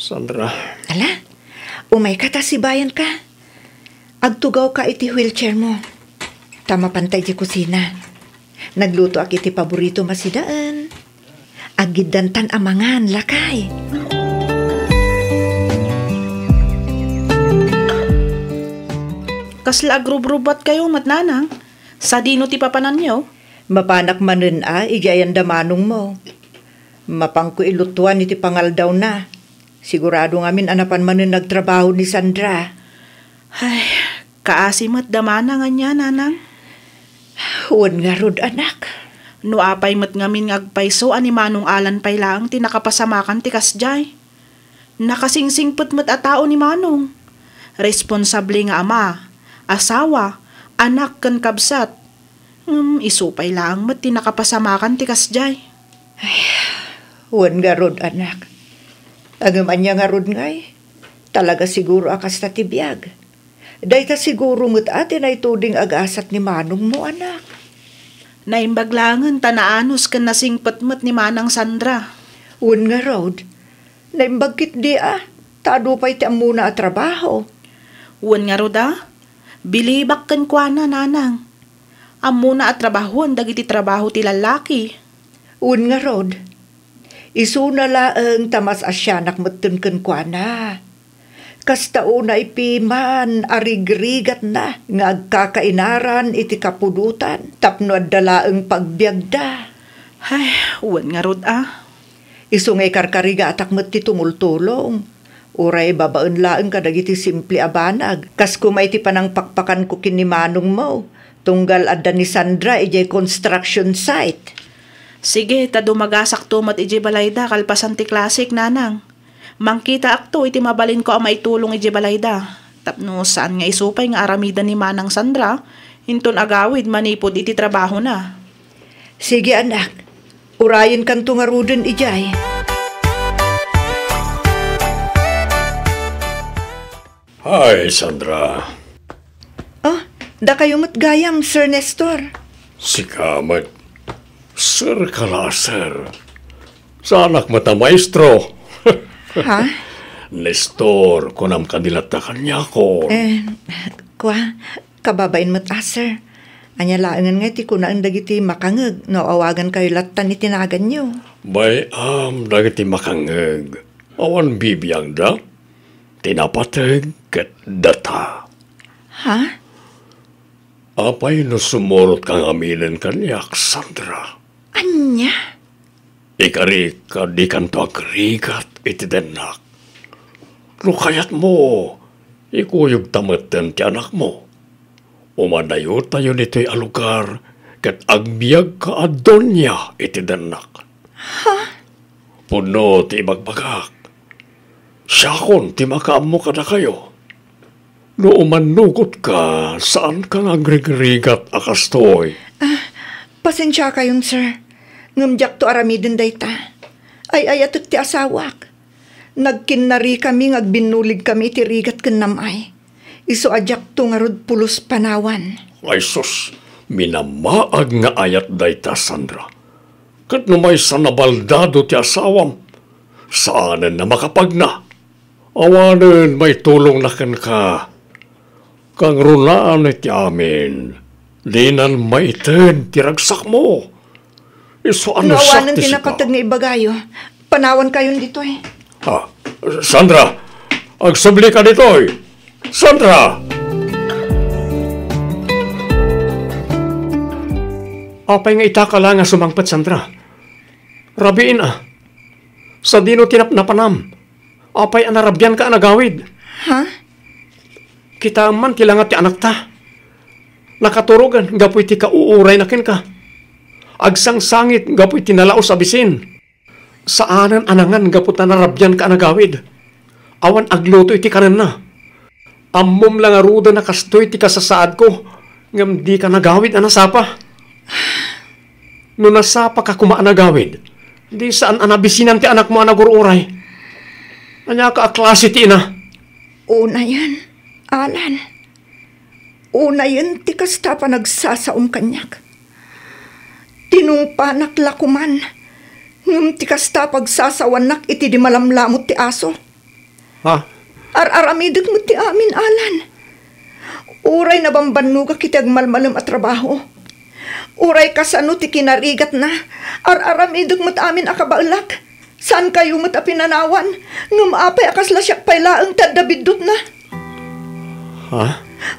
Sandra. Ala, umayka ta sibayanka. Agtugawka iti wheelchairmo. Ta mapanta iti kusina. Naglutoak iti paboritom a sidaen. Aggiddantan a mangan, lakay. Kasla agrubrubuatkayo met, nanang? Sadino ti papananyo? Mapanak manen a idiay anda manongmo. Mapanko ilutuan iti pangaldawna. Sigurado ngamin a napan manen nagtrabaho ni Sandra. Ay, kaasi met da manang ania, nanang? Wen ngarud, anak. No apay met ngamin nga agpayso a ni Manong Alan pay laeng ti nakapasamakan ti kasdiay. Nakasingsingpet met a tao ni Manong. Responsable nga ama, asawa, anak ken kabsat. Ngem isu pay laeng met ti nakapasamakan ti kasdiay. Ay, wen ngarud, anak. Ngem ania ngarud ngay? Talaga siguro a kasta ti biag. Dayta siguro met a ti naituding agasat ni manongmo, anak. Naimbag laengen ta naanos ken nasingpet met ni Manang Sandra. Wen ngarud, naimbag ketdi a, ta adu pay ti ammona a trabaho. Wen ngarud a, bilibak kenkuana, nanang. Ammona a trabahoen dagiti trabaho ti lallaki. Wen ngarud, Isuna laeng ta mas-asianak metten kenkuana. Kasta unay piman a rigrigatna nga agkakainaran iti kapudotan tapno adda laeng pagbiagda. Ay, wen ngarud a. Isu nga ikarkarigatak met ti tumultulong. Uray babaen laeng kadagiti simple a banag, kas koma iti panangpakpakanko ken ni manongmo, tunggal adda ni Sandra idiay construction site. Sige, ta dumagasakto met idiay balayda kalpasan ti klasek, nanang. Mangkitaakto iti mabalinko a maitulong idiay balayda. Tapno saan nga isu pay nga aramiden ni Manang Sandra, inton agawid manipud iti trabahona. Sige, anak. Urayenkanto ngaruden idiay. Hi, Sandra. Oh, dakayo met gayam, Sir Nestor. Sika met. Sir ka la, sir. Saanak met a maestro. Ha? Nestor, kunam kadi latta kaniakon. Eh, kua, kababain met a, sir. Ania laengen nga iti kunaen dagiti makangeg no awagankayo lattan iti naganyo? Bay-am dagiti makangeg. Awan bibiangda. Ti napateg ket data. Ha? Apay no sumurotka ngaminen kaniak, Sandra? Ania? Ikarika, dikanto agrigat iti dennak. No kayatmo, ikuyogta metten ti anakmo. Umanayotayo ditoy a lugar ket agbiagka a donia iti dennak. Ha? Pudno ti ibagbagak. Siakon ti makaammo kadakayo. No umannugotka, saanka nga agrigrigat a kastoy. Ah, pasensiakayon, sir. Ngem diakto aramiden dayta. Ay-ayatek ti asawak. Nagkinnarikami nga agbinnuligkami iti rigat ken nam-ay. Isu a diakto ngarud pulos panawan. Ay sus, minamaag nga ayat dayta, Sandra. Ket no maysa nabaldado ti asawam, saanen a makapagna. Awanen maitulongna kenka. Kangrunaan iti amin, dinan maited ti ragsakmo. Isu a no siak awanen ti ti sika. Napateg nga ibagayo, panawankayon ditoy. Ah, Sandra, agsublika ditoy. Sandra! Apay nga itaka la nga sumangpet, Sandra? Rabiin a. Sadino ti napnapanam? Apay a narabianka a nagawid? Ha? Kitaem man ti langa ti anakta. Nakaturogen gapu iti kauurayna kenka. Agsangsangit gapu iti nalaus a bisin. Saanen a nangan gapu ta narabianka a nagawid. Awan agluto iti kanenna. Ammom la ngaruden a kastoy ti kasasaadko, ngem dika nagawid a nasapa. No nasapaka koma a nagawid, di saan a nabisinan ti anakmo a nagur-uray. Aniaka a klase ti ina? Unayen, Alan. Unayen ti kasta a panagsasaom kaniak. Tinungpanak la koman, ngem ti kasta a pagsasawannak iti di malamlamut ti aso. Ha? Ar-aramidek met ti amin, Alan. Uray nabambannogak iti agmalmalem a trabaho. Uray kasano ti kinarigatna, ar-aramidek met amin a kabaelak. Saankayo met a pinanawan, ngem apay a kasla siak pay laeng ti adda biddutna? Ha?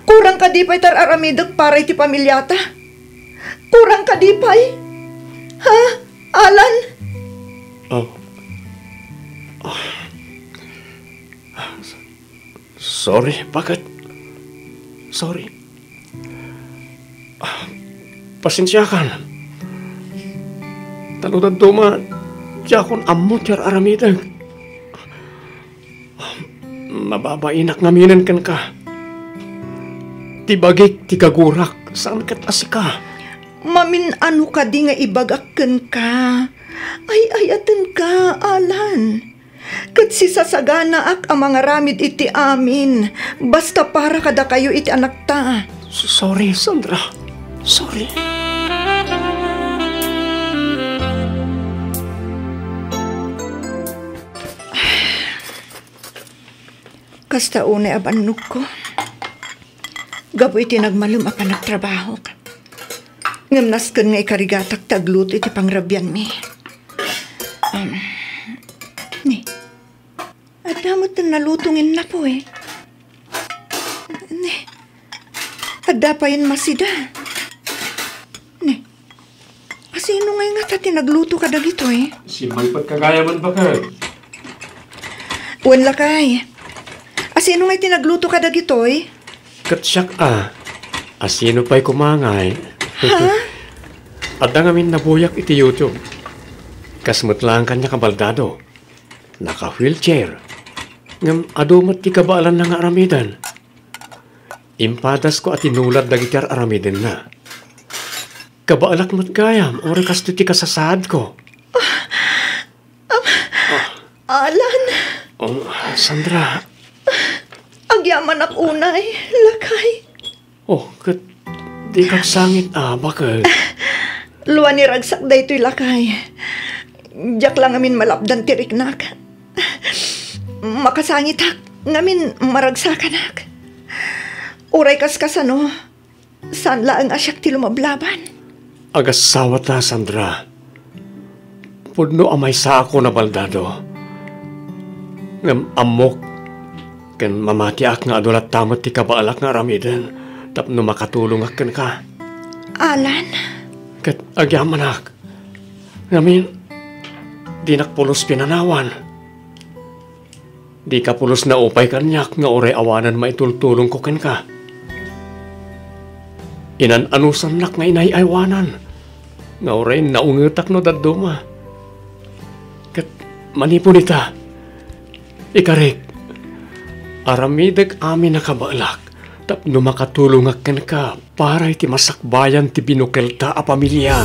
Kurang kadi pay ti ar-aramidek para iti pamiliata? Kurang kadi pay? Ha? Alan? Oh. Ah. Sorry, bakit? Sorry. Ah, pasensiakan. Ta no dadduma, diakon ammo ti ar-aramidek. Mababainak ngaminen kenka. Ti bagik ti gagurak, saan ket a sika. Mamin-ano kadi nga ibagak kenka? Ay-ayatenka, Alan. Ket sisasaganaak a mangaramid iti amin, basta para kadakayo iti anakta. S-, sorry, Sandra. Sorry. Kasta unay a bannogko. Gapu iti nagmalem a panagtrabahok. Ngem nasken nga ikarigatak ti agluto iti pangrabianmi. Um, Adda met naluto nga innapuy. Ne, adda pay masida. Ne, asino ngay ngata ti nagluto kadagitoy? Simmalpet ka gayam, baket. Wen, lakay. Asino ngay ti nagluto kadagitoy? Ket siak a. Asino pay koma ngay? Ha? Adda ngamin nabuyak iti YouTube. Kas met laeng kaniak a baldado. Naka-wheelchair. Ngem adu met ti kabaelanna nga aramiden. Impadasko a tinulad dagiti ar-aramidenna. Kabaelak met gayam, uray kastoy ti kasasaadko. Alan. Oh, Sandra. Agyamanak unay, lakay. Oh, ket dika agsangit a, baket. Luaniragsak daytoy, lakay. Diak la ngamin malapdan ti riknak. Makasangitak ngamin maragsakanak. Uray kaskasano, saan laeng a siak ti lumablaban. Agasawata, Sandra. Pudno a maysaak a baldado. Ngem ammok ken mamatiak nga adu latta met ti kabaelak nga aramiden tapno makatulongak kenka. Alan? Ket agyamanak. Ngamin, dinak pulos pinanawan. Dika pulos naupay kaniak nga uray awanen maitultulongko kenka. Inan-anusannak nga inay-aywanan nga uray naungetak no dadduma. Ket manipud ita, ikarik, aramidek amin a kabaelak tapno makatulongak kenka para iti masakbayan ti binukelta a pamilia.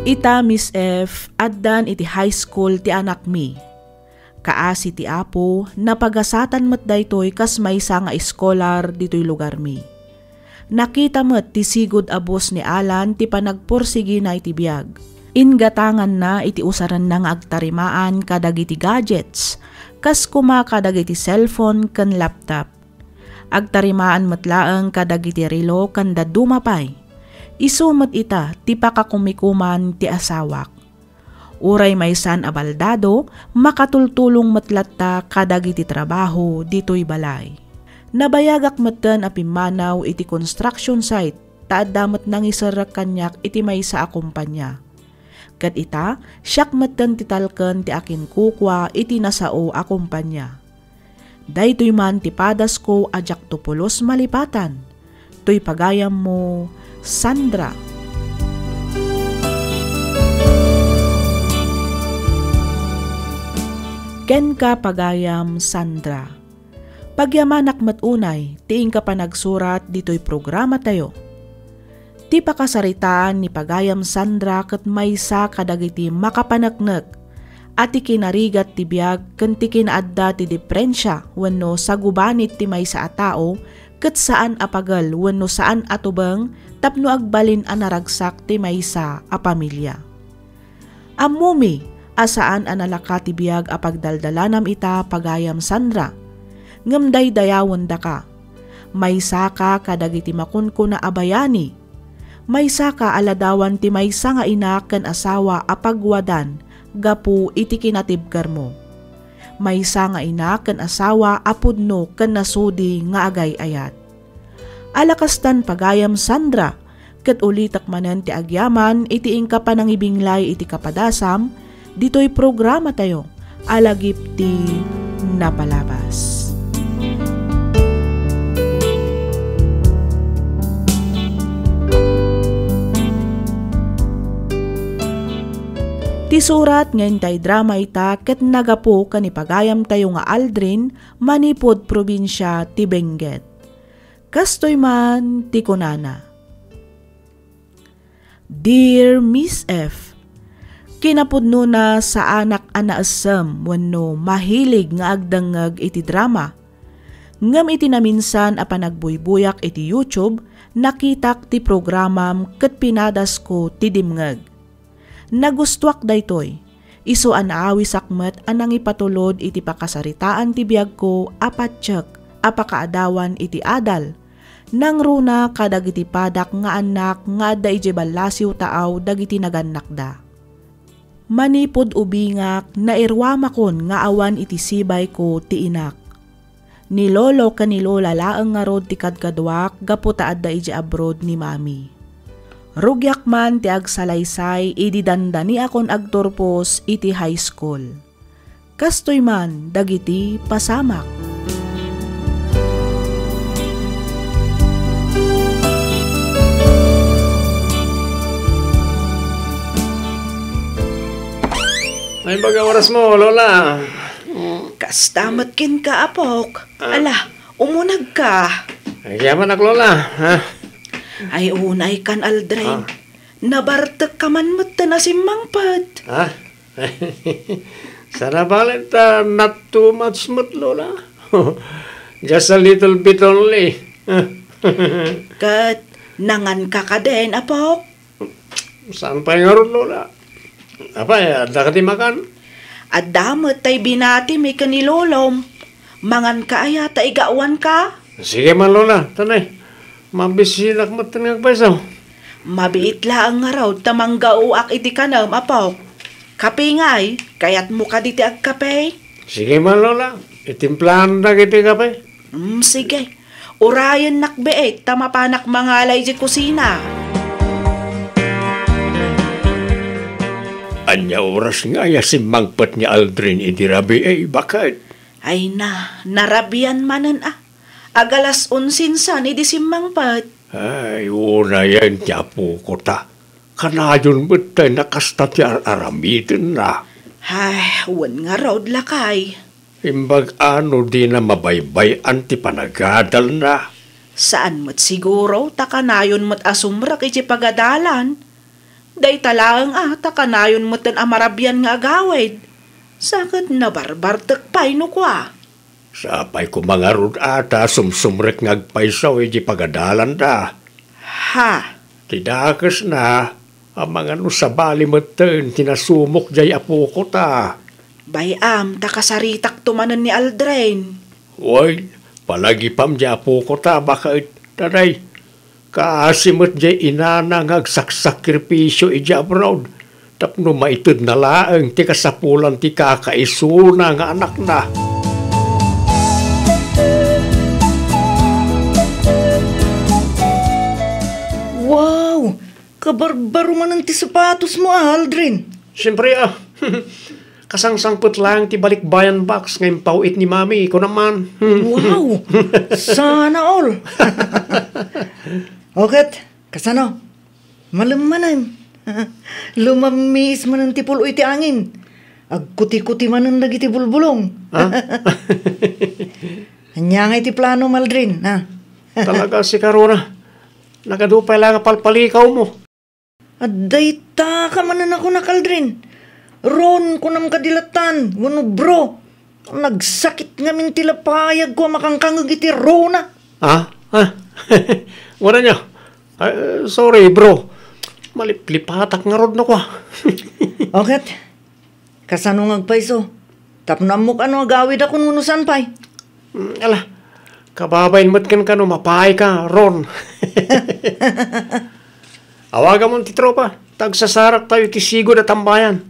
Ita, Miss F, addan iti high school ti anakmi. Kaasi ti Apo, napagasatan met daytoy kas maysa nga eskolar ditoy lugarmi. Nakita met ti sigud a bus ni Alan ti panagpursigina iti biag. Inggatanganna iti usarenna nga agtarimaan kadagiti gadgets, kas koma kadagiti cellphone ken laptop. Agtarimaan met laeng kadagiti relo ken dadduma pay. Isu met ita ti pakakumikuman ti asawak. Uray maysan a baldado, makatultulong met latta kadagiti trabaho ditoy balay. Nabayagak metten a pimmanaw iti construction site ta adda met nangiserrek kaniak iti maysa a kompania. Ket ita, siak metten ti talken ti akinkukua iti nasao a kompania. Daytoy man ti padasko a diakto pulos malipatan. Toy pagayammo, Sandra. Kenka, pagayam Sandra. Pagyamanak met unay ti inka panagsurat ditoy programatayo. Ti pakasaritaan ni pagayam Sandra ket maysa kadagiti makapaneknek a ti kinarigat ti biag ken ti kinaadda ti diprensia wenno sagubanit ti maysa a tao ket saan a pagel wenno saan a tubeng tapno agbalin a naragsak ti maysa a pamilia. Ammomi a saan a nalaka ti biag a pagdaldalanam ita, pagayam Sandra, ngem daydayawendaka. Maysaka kadagiti makunkuna a bayani. Maysaka a ladawan ti maysa nga ina ken asawa a pagwadan gapu iti kinatibkermo. Maysa nga ina ken asawa a pudno ken nasudi nga agay-ayat. Ala kastan, pagayam Sandra, ket ulitek manen ti agyaman iti inka panangibinglay iti kapadasam ditoy programatayo a lagip ti napalabas. Ti surat nga intay drama ita ket nagapu ken ni pagayamtayo nga Aldrin manipud probinsia ti Benguet. Kastoy man ti kunana, "Dear Miss F, kinapudnona saanak a naessem wenno mahilig nga agdengngeg iti drama. Ngem iti naminsan a panagbuybuyak iti YouTube, nakitak ti programam ket pinadasko ti dimngeg. Nagustuak daytoy, isu a naawisak met a nangipatulod iti pakasaritaan ti biagko a patiek a pakaadawan iti adal, Nangruna kadagiti padak nga annak nga adda idiay ballasiw taaw dagiti nagannakda. Manipud ubingak, nairuamakon nga awan iti sibayko ti inak. Ni lolo ken ni lola laeng ngarud ti kadkaduak gapu ta adda idiay abroad ni mami. Rugiak man ti agsalaysay idi dandaniakon agturpos iti high school. Kastoy man dagiti pasamak. Naimbag a oras mo, Lola. Kasta met kenka, apok. Ah. Ala, umunegka. Ay, kaya man ak, Lola, ha? Ay, unay kan, Aldrin. Ah. Nabartekka man met ta nasimmangpet. Ha? Sana bale ta not too much met, Lola. Just a little bit only. Ket nanganka kadin, apok? Saan pay ngarud, Lola? Apay, adda kadi makan? Adda met tay binatimi ken ni lolom. Manganka aya ta igawanka? Sige man, Lola. Tanay. Mabisinak met nga agpayso. Mabiit laeng ngarud ta manggaoak iti kanem, apok. Kape ngay, kayatmo kadi ti agkape? Sige man, Lola. Itimplaandak iti kape. Mm, sige. Urayennak biit ta mapanak mangala idiay kusina. Ania oras nga aya simmangpet ni Aldrin idi rabii, baket? Ay na, narabian manen a. Agalas onse san idi simmangpet. Ay, unayen ti apoko ta. Kanayon met tay nakasta ti ar-aramidenna. Ay, wen ngarud, lakay. Imbag a no dina mabaybay-an ti panagadalna. Saan met siguro ta kanayon met a sumrek iti pagadalan. Dayta laeng a ta kanayon metten a marabian nga agawid. Sa ket nabarbartek pay no kua. Sapay koma ngarud a ta sumsumrek nga agpayso iti pagadalanda. Ha? Ti dakesna, amangan no sabali metten ti nasumok diay apoko ta. Bay-am ta kasaritakto manen ni Aldrin. Wen, palagipam diay apoko ta, baket, tanay. Kaasi met diay inana nga agsaksakripisio idiay abroad tapno maitedna laeng ti kasapulan ti kakaisuna nga anakna. Wow! Kabarbaro manen ti sapatos mo, Aldrin. Siyempre, ah. Kasangsangpet laeng ti balikbayan box nga impaw-it ni Mami, kunam man. Wow! Sana all! O ket, kasano? Malem manen. Lumammiis manen ti pul-oy ti angin. Agkutikuti manen dagiti bulbulong. Ha? Ania ngay ti plano, Aldrin, ha? Talaga, sika, Rona. Nagadu pay la nga palpalikawmo. Adayta ka manen a kunak, Aldrin. Ron, kunam kadi latan, wenno bro. Nagsakit ngamin ti lapayagko a makankangeg iti Rona. Ah? Ah? Wala niya. Ah, sorry, bro. Maliplipatak ngarud no kwa. O ket, kasano nga agpayso? Tapno ammok a no agawidakon wenno saan pay. Mm, ala, kababain met kenka no mapaayka, Ron. Awagamon ti tropa, ta agsasaraktayo iti sigud a tambayan.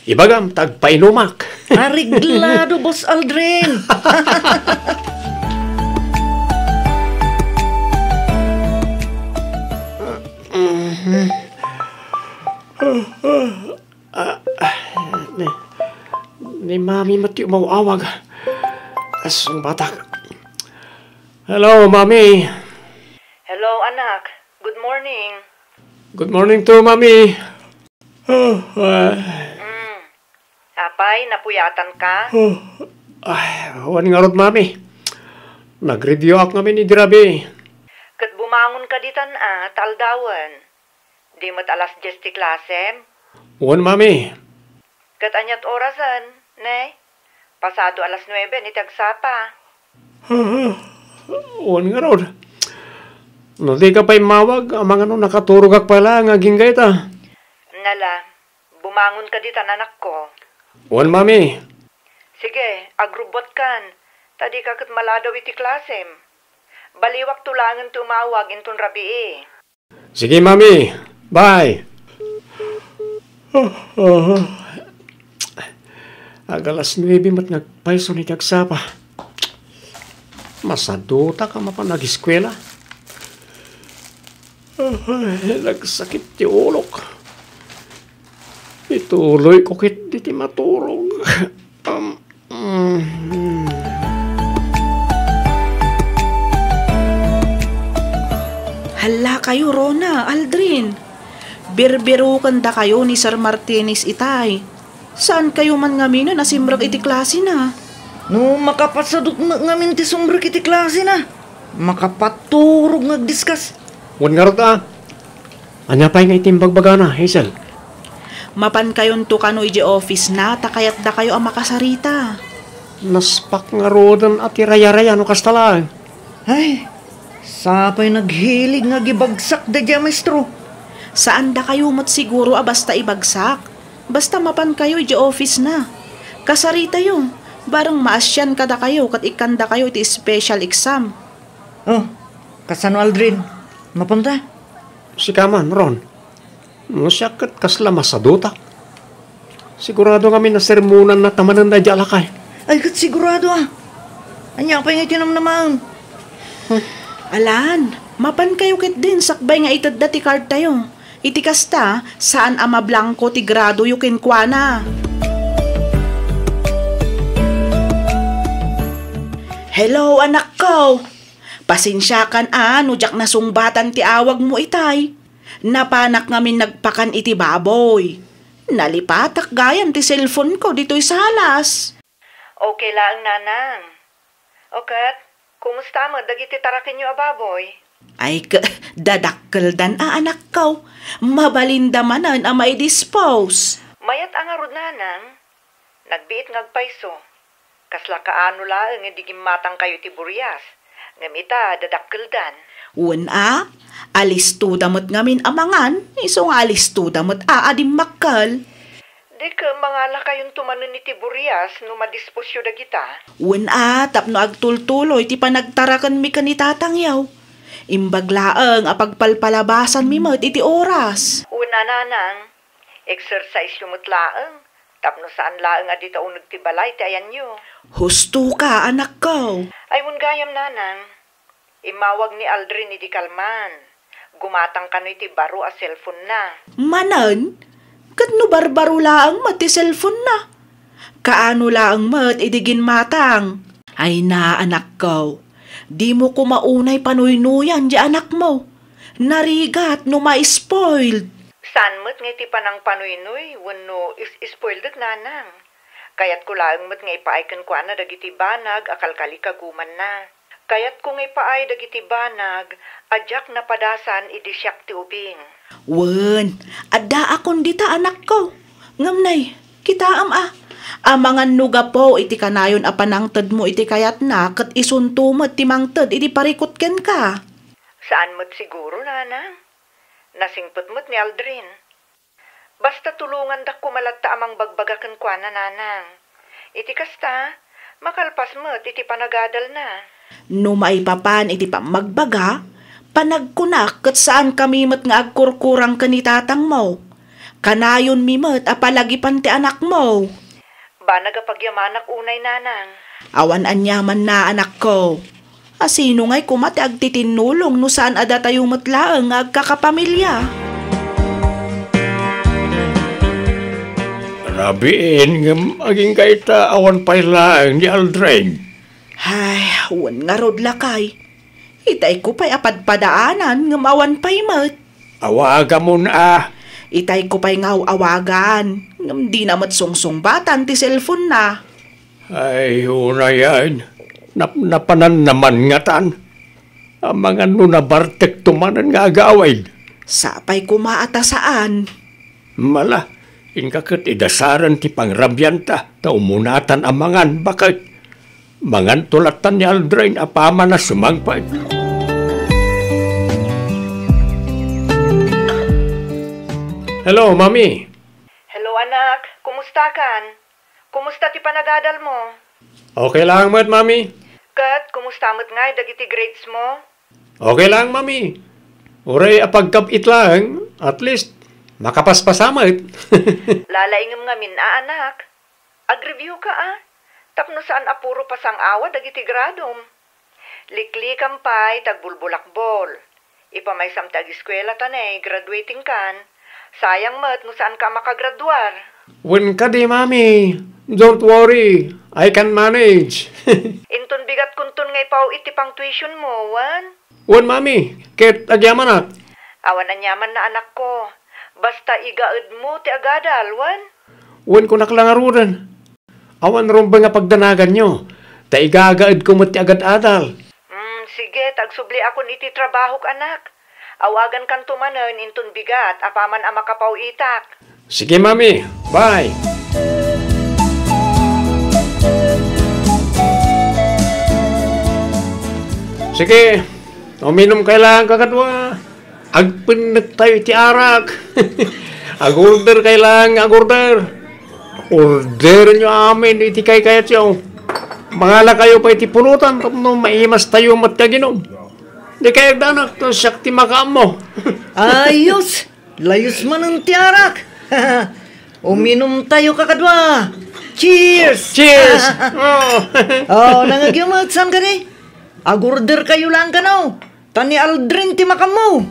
Ibagam ta agpainumak. Areglado, Boss Aldrin. Ah, ah, ni, ni Mami met ti umaw-awag. Asong batak. Hello, Mami. Hello, anak. Good morning. Good morning too, Mami. Ah, ah. Mm. Apay, napuyatan ka? Ah, ay, wen ngarud, Mami. Nagreviewak ngamin idi rabii. Ket bumangon ka ditan a, ta aldawen. Di met alas dies ti klasem? Wen, Mami. Ket aniat orasen, ne? Pasado alas nuebe iti agsapa. Wen ngarud. No dika pay immawag, amangan no nakaturogak pay laeng agingga ita. Nala, bumangon ka ditan, anakko. Wen, Mami. Sige, agrubbuatkan, ta dika ket maladaw iti klasem. Baliwakto laengen ti umawag inton rabii. Sige, Mami. Bye. Ag alas nuebe met nga agpayson iti agsapa. Masadutak a mapan ageskuela. Ay, nagsakit ti ulok. Ituloyko ketdi ti maturog. Um, mm. Halla kayo, Rona, Aldrin. Birbirukendakayo ni Sir Martinez itay. Saan kayo man ngamin a nasimrek iti klasena? No makapasadut met ngamin ti sumrek iti klasena, makapaturog nga agdiskas. Wen ngarud a. Ania pay nga iti imbagbagana, Hazel? Mapankayonto kano idiay office na, ta kayatdakayo a makasarita. Naspak ngaruden a ti rayaraya no kasta laeng. Ay, sapay naghilig nga agibagsak daydiay a maestro. Saandakayo met siguro a basta ibagsak. Basta mapankayo idiay office na. Kasaritayo, bareng maasian kadakayo ket ikkandakayo iti special exam. Oh, kasano, Aldrin? Mapanta? Sika man, Ron. No siak ket kasla masadutak. Sigurado ngamin a sermonanna ta manen daydiay a lakay. Ay, ket sigurado a. Ania pay nga iti namnamaen? Alan, mapankayo ketdin sakbay nga itedda ti cardtayo. Iti kasta, saan a mablangko ti gradoyo kenkuana. Hello, anakko. Pasensiakan a no diak nasungbatan ti awagmo itay. Napanak ngamin nagpakan iti baboy. Nalipatak gayam ti cellphone-ko ditoy salas. Okay laeng, nanang. O ket, kumusta met dagiti tarakenyo a baboy? Ay, k-, dadakkeldan a, anakko. Mabalinda manen a maidispose. Mayat a ngarud, nanang. Nagbiit nga agpayso. Kasla kaano laeng idi gimmatangkayo iti burias, ngem ita, dadakkeldan. Wen a, alistoda met ngamin a mangan, isu nga alistoda met a, a dimmakkel. Di ket mangalakayonto manen iti burias no madisposyo dagita? Wen a, tapno agtultuloy ti panagtarakenmi ken ni tatangyo. Imbag laeng a pagpalpalabasanmi met iti oras. Wen a, nanang, exercise-yo met laeng, tapno saan laeng a dita uneg ti balay ti ayanyo. Husto ka, anakko. Ay, wen gayam, nanang. Immawag ni Aldrin idi kalman. Gumatang kano iti baro a cellphone-na. Manen? Ket no barbaro laeng met ti cellphone-na? Kaano laeng met idi ginmatang? Ay na, anakko. Dimo koma unay panuynuyan di anakmo. Narigat no ma-spoiled. Saan met nga iti panangpanuynoy wenno is-spoiled, nanang. Kayatko laeng met nga ipaay kenkuana dagiti banag a kalkalikagumanna. Kayatko nga ipaay dagiti banag a diak napadasan idi siak ti ubing. Wen, addaakon dita, anakko. Ngem nay, kitaem a, amangan no gapu iti kanayon a panangtedmo iti kayatna ket isunto met ti mangted idi parikut kenka. Saan met siguro, nanang. Nasingpet met ni Aldrin. Basta tulongandak koma latta a mangbagbaga kenkuana, nanang. Iti kasta, makalpas met iti panagadalna. No maipapan iti pammagbaga, panagkunak ket saankami met nga agkurkurang ken ni tatangmo. Kanayonmi met a palagipan ti anakmo. Banag a pagyamanak unay, nanang. Awan aniamanna, anakko. A sino ngay koma ti agtitinnulong no saan a datayo met laeng nga agkakapamilya? Rabiin, ngem agingga ita awan pay laeng ni Aldrin. Ay, wen ngarud lakay. Itayko pay a padpadaanan ngem awan pay met. Awagamon a. Itayko pay nga aw-awagan, ngem dina met sungsungbatan ti cellphone-na. Ay, unayen, napnapananna man ngatan. Amangan no nabartekto manen nga agawid. Sapay koma a ta saan. Mala, inka ket idasaren ti pangrabianta, ta umunatan a mangan, baket. Manganto lattan ni Aldrin a paman a sumangpet. Hello, Mami. Hello, anak. Kumusta kan? Kumusta ti panagadal mo? Okay lang met, Mami. Ket kumusta met ngay dagiti grades mo? Okay lang, Mami. Uray apagkab-it laeng, at least, makapaspasa met. Lalaingem ngamin a, anak. Ag-review ka, a, tapno saan a puro pasang-awa dagiti gradom. Liklikam pay ti agbulbulakbol. Ipamaysam ti agiskuela ta ne, graduating kan. Sayang met no saan ka a makagraduar. Wen kadi, Mami. Don't worry. I can manage. Inton bigat kunton nga ipaw-it ti pang-tuition mo, wen? Wen, Mami. Ket agyamanak. Awan aniaman na, anakko. Basta igaedmo ti agadal, wen? Wen, kunak la ngaruden. Awan rumbeng a pagdanaganyo, ta igagaedko met ti agad-adal. Hmm, sige, ta agsubliakon iti trabahok, anak. Awagankanto manen inton bigat apaman a makapaw-itak. Sige, Mami. Bye. Sige, uminom kay lang, kakadua. Agpennektayo iti arak. Agorder kay lang, agorder. Orderenyo amin iti kaykayatyo. Mangalakayo pay iti pulutan tapno maimastayo met ti aginom. Di kay agdanak, ta siak ti makaammo. Ayos! Layus manen ti arak. Uminumtayo, kakadua. Cheers! Cheers! Oh. Oh, nangagyo met, saan kadi? Agorder kayo lang kano. Ta ni Aldrin ti makammo.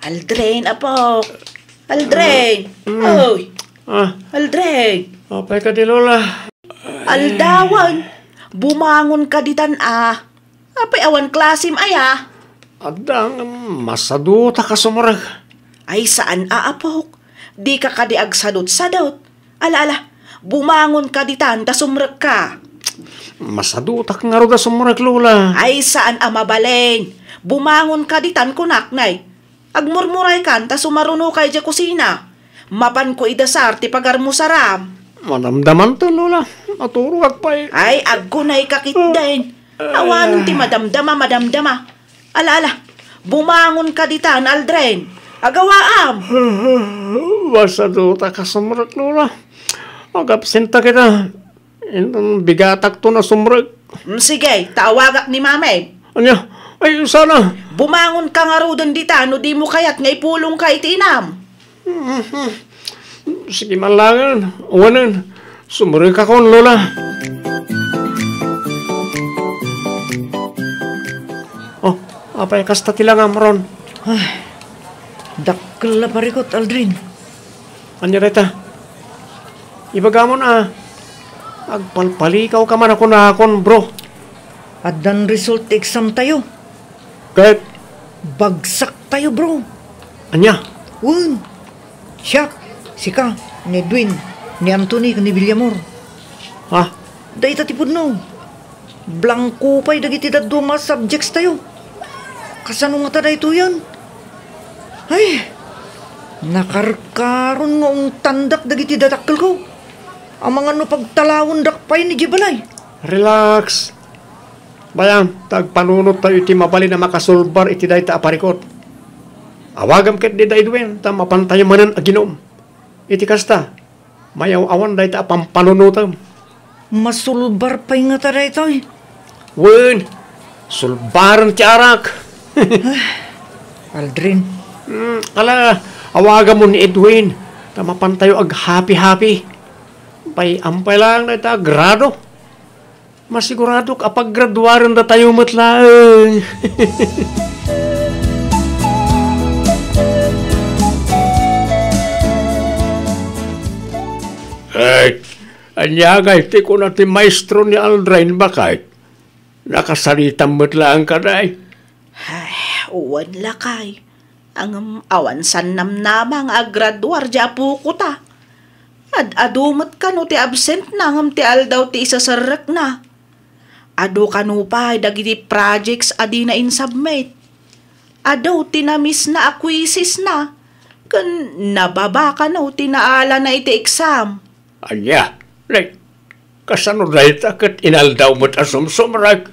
Aldrin, apo. Aldrin. Mm. Oy. Ah. Aldrin. Apay kadi, Lola? Aldawan. Bumangon ka ditan, a. Apay awan klasim aya? Adda, masadutak a sumrek. Ay, saan a, apok. Di ka kadi agsadutsadut. Ala, ala, bumangon ka ditan ta sumrekka. Masadutak ngarud a sumrek, Lola. Ay, saan a mabalin. Bumangon ka ditan, kunak, nay. Agmurmuray kan ta sumaruno kay diay kusina. Mapanko idasar ti pagarmusaram. Madamdamanto, Lola. Maturogak pay. Ay, agkunay ka ketdin. Awanen ti madamdama, madamdama. Ala, ala. Bumangon ka ditan, Aldrin. Agawaam. Masadutak a sumrek, Lola. Agabsenta kita. Inton bigatakton a sumrek. Mm, sige, ta awagak ni Mami. Ania? Ay, sana. Bumangon ka ngaruden dita no dimo kayat nga ipulongka iti inam. Mhm. Sige man laengen. Awanen. Sumrekakon, Lola. Oh, apay kasta ti langam, Ron? Ay, dakkel a parikut, Aldrin. Ania dayta? Ibagamon a, agpalpalikawka man a kunakon, bro. Addan result ti exam tayo. Ket? Bagsak tayo, bro. Ania? Wen. Siak, sika, ni Edwin, ni Anthony, ken ni Villamor. Ha? Dayta ti pudno. Blangko pay dagiti dadduma a subjects tayo. Kasano ngata daytoyen? Ay, nakarkaron nga ungtandak dagiti dadakkelko. Amangan no pagtalawendak pay idiay balay. Relax. Bayam, ta agpanunot tayo iti mabalin a makasulbar iti dayta a parikut. Awagam ketdi da Edwin, ta mapantayo manen aginom. Iti kasta, mayaw-awan dayta a pampanunotem. Masulbar pay ngata daytoy? Wen, sulbaren ti arak. Aldrin. Hmm, ala, awagamon ni Edwin, ta mapantayo aghappy-happy. Pay, ampay lang dayta a grado. Masiguradok a paggraduarendatayo met laeng. Ay, ania ngay ti kuna ti maestro ni Aldrin, baket? Nakasaritam met laeng kadi? Ay, wen, lakay. Ngem awan sannamnama nga aggraduar diay apokota. Ad-adu met kano ti absentna ngem ti aldaw ti iseserrekna. Adu kano pay dagiti projects a dina insubmit. Adu ti namisna a quizesna, ken nababa kano ti naalana iti exam. Ania? Nay, kasano dayta ket inaldaw met a sumsumrek?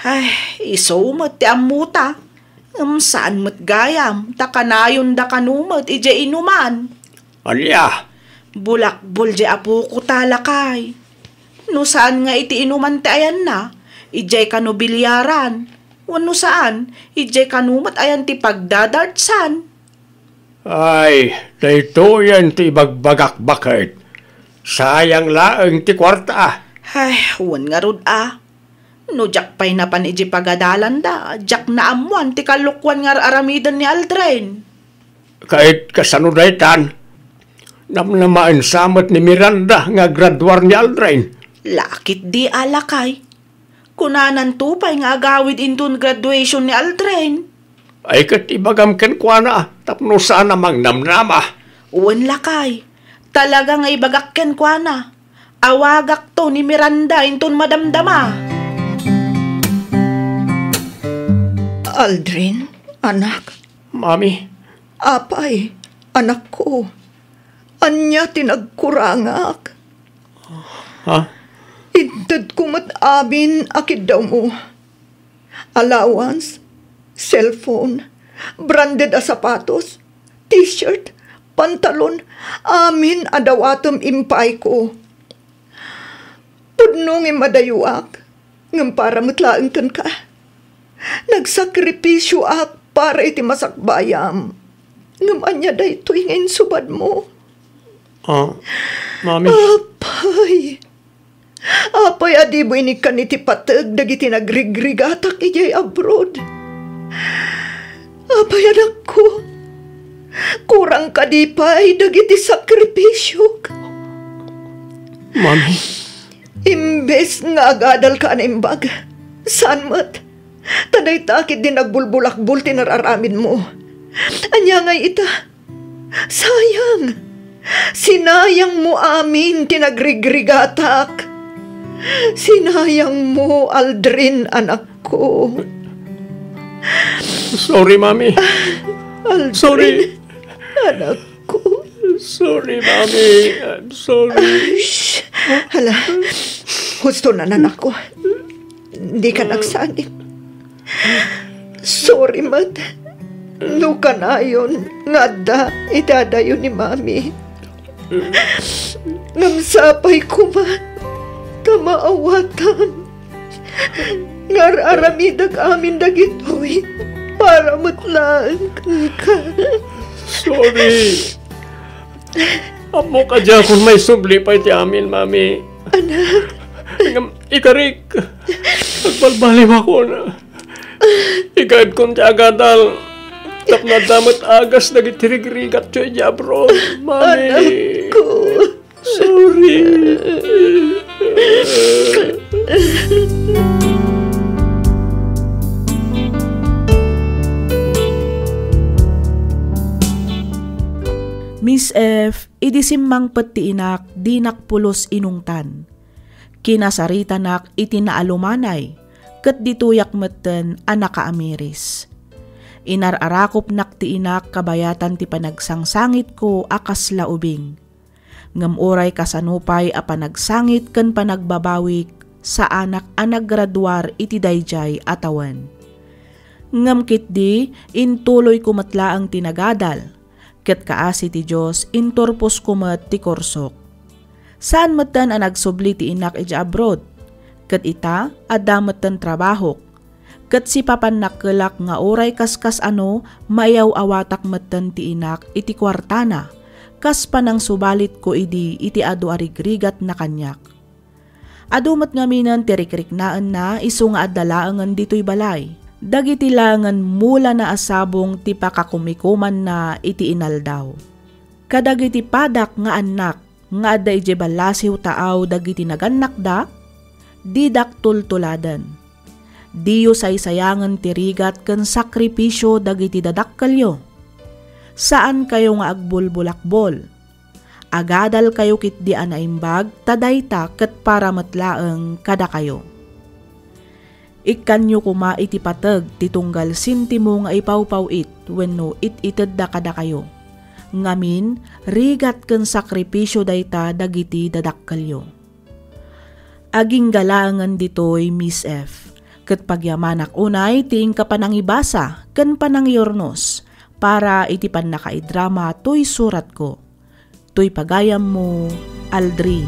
Ay, isu met ti ammota. Ngem saan met gayam, ta kanayonda kano met idiay inuman. Ania? Bulakbol diay apok ta, lakay. No saan nga iti inuman ti ayanna, idiay kano bilyaran. Wenno saan, idiay kano met ayan ti pagdadartsan. Ay, daytoyen ti ibagbagak baket. Sayang laeng ti kuarta. Ay, wen ngarud a. No diak pay napan idiay pagadalanda, diak naammoan ti kalokuan nga ar-aramiden ni Aldrin. Ket kasano daytan? Namnamaen sa met ni Miranda nga graduar ni Aldrin. Lakit di a, lakay. Kunananto pay nga agawid inton graduation ni Aldrin. Ay, ket ibagam kenkuana tapno saan a mangnamnama. Wen, lakay. Talaga nga ibagak kenkuana. Awagakto ni Miranda inton madamdama. Aldrin, anak. Mami. Apay, anakko. Ania ti nagkurangak? Ha? Intedko met amin a kiddawmo. Allowance, cellphone, branded a sapatos, t-shirt, pantalon, amin a dawatem impaayko. Pudno nga immadayoak, ngem para met laeng kenka. Nagsakripisioak para iti masakbayam. Ngem ania daytoy nga insubadmo? Ah, Mami. Apay! Apay a dimo inikkan iti pateg dagiti nagrigrigatak idiay abroad? Apay, anakko, kurang kadi pay dagiti sakripisiok? Mami. Imbes nga agadalka a naimbag, saan met. Ta dayta ketdi nagbulbulakbol ti nar-aramidmo. Ania ngay ita? Sayang! Sinayangmo amin ti nagrigrigatak. Sinayangmo, Aldrin, anakko. Sorry, Mami. Aldrin, Sorry. Anakko. Sorry, Mami. I'm sorry. Ay, shh. Hala. Husto na, anakko. Dika nagsangit. Sorry met no kanayon nga adda iti adayo ni Mami. Ngem sapay koma ta maawatan nga ar-aramidek amin dagitoy para met laeng kenka. Sorry. Ammok a diakon maisubli pay ti amin, Mami. Anak. Ngem ikarik, agbalbaliwakon. Ikaedkon ti agadal tapno adda met agas dagiti rigrigatyo idiay abroad, Mami. Anakko. Sorry. Miss F, idi simmangpet ti inak, dinak pulos inungtan. Kinasaritanak iti naalumanay, ket ditoyak metten a nakaamiris. Inar-arakopnak ti inak kabayatan ti panagsangsangitko a kasla ubing. Ngem uray kasano pay a panagsangit ken panagbabawik, saanak a nagraduar iti daydiay a tawen. Ngem ketdi, intuloyko met laeng ti nagadal, ket kaasi ti Dios, inturposko met ti kursok. Saan metten a nagsubli ti inak idiay abroad, ket ita, adda metten trabahok. Ket sipapannakkelak nga uray kaskas-ano, maiyaw-awatak metten ti inak iti kuartana, kas panangsubalitko idi iti adu a rigrigatna kaniak. Adu met ngaminen ti rikriknaenna isu nga adda laengen ditoy balay. Dagiti laengen mulana a sabong ti pakakumikumanna iti inaldaw. Kadagiti padak nga annak nga adda idiay ballasiw taaw dagiti nagannakda, didak tultuladen. Diyo saysayangen ti rigat ken sakripisio dagiti dadakkelyo. Saankayo nga agbulbulakbol. Agadalkayo ketdi a naimbag ta dayta ket para met laeng kadakayo. Ikkanyo koma iti pateg ti tunggal sentimo nga ipawpaw-it wenno it-itedda kadakayo. Ngamin, rigat ken sakripisio dayta dagiti dadakkelyo. Agingga laengen ditoy, Miss F, ket pagyamanak unay ti inka panangibasa ken panangyurnos para iti pannakaidrama toy suratko. toy pagayammo, Aldrin.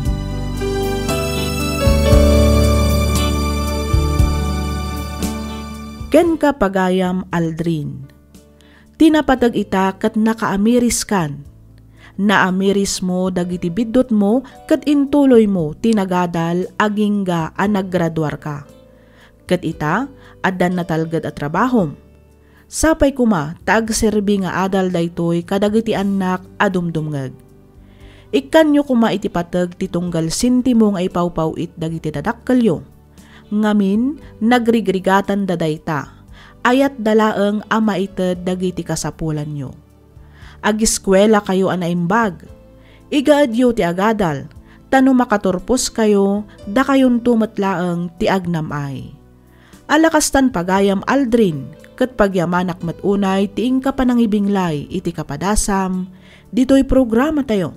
Kenka, pagayam Aldrin, ti napateg ita ket nakaamiriskan. Naamirismo dagiti biddutmo ket intuloymo ti nagadal agingga a naggraduarka. Ket ita, addan natalged a trabahom. Sapay koma ta agserbi nga adal daytoy kadagiti annak a dumdumngeg. Ikkanyo koma iti pateg ti tunggal sentimo nga ipawpaw-it dagiti dadakkelyo. Ngamin, nagrigrigatanda dayta. Ayatda laeng a maited dagiti kasapulanyo. Agiskuelakayo a naimbag. Igaedyo ti agadal, ta no makaturposkayo, dakayonto met laeng ti agnam-ay. Ala kastan, pagayam Aldrin, ket pagyamanak met unay ti inka panangibinglay iti kapadasam ditoy programatayo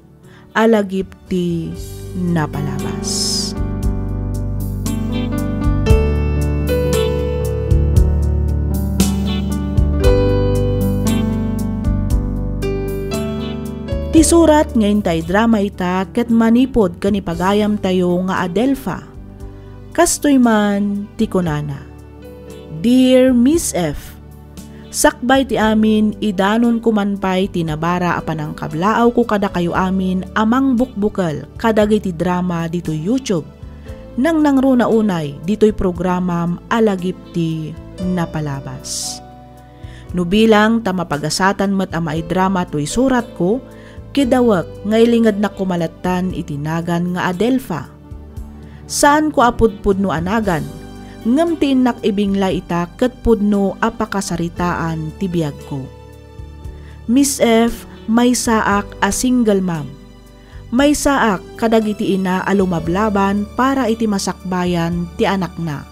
a lagip ti napalabas. Ti surat nga inta idrama ita ket manipud ken ni pagayamtayo nga Adelfa. Kastoy man ti kunana, "Dear Miss F, sakbay ti amin, idanonko man pay ti nabara a panangkablaawko kadakayo amin a mangbukbukel kadagiti drama ditoy YouTube. Nangnangruna unay ditoy programam a lagip ti napalabas. No bilang ta mapagasatan met a maidrama toy suratko, kidawek nga ilingednak koma lattan iti nagan nga Adelfa. Saanko a pudpudno a nagan, ngem ti innak ibinglay ita ket pudno a pakasaritaan ti biagko. Miss F, maysaak a single mom. Maysaak kadagiti ina a lumablaban para iti masakbayan ti anakna.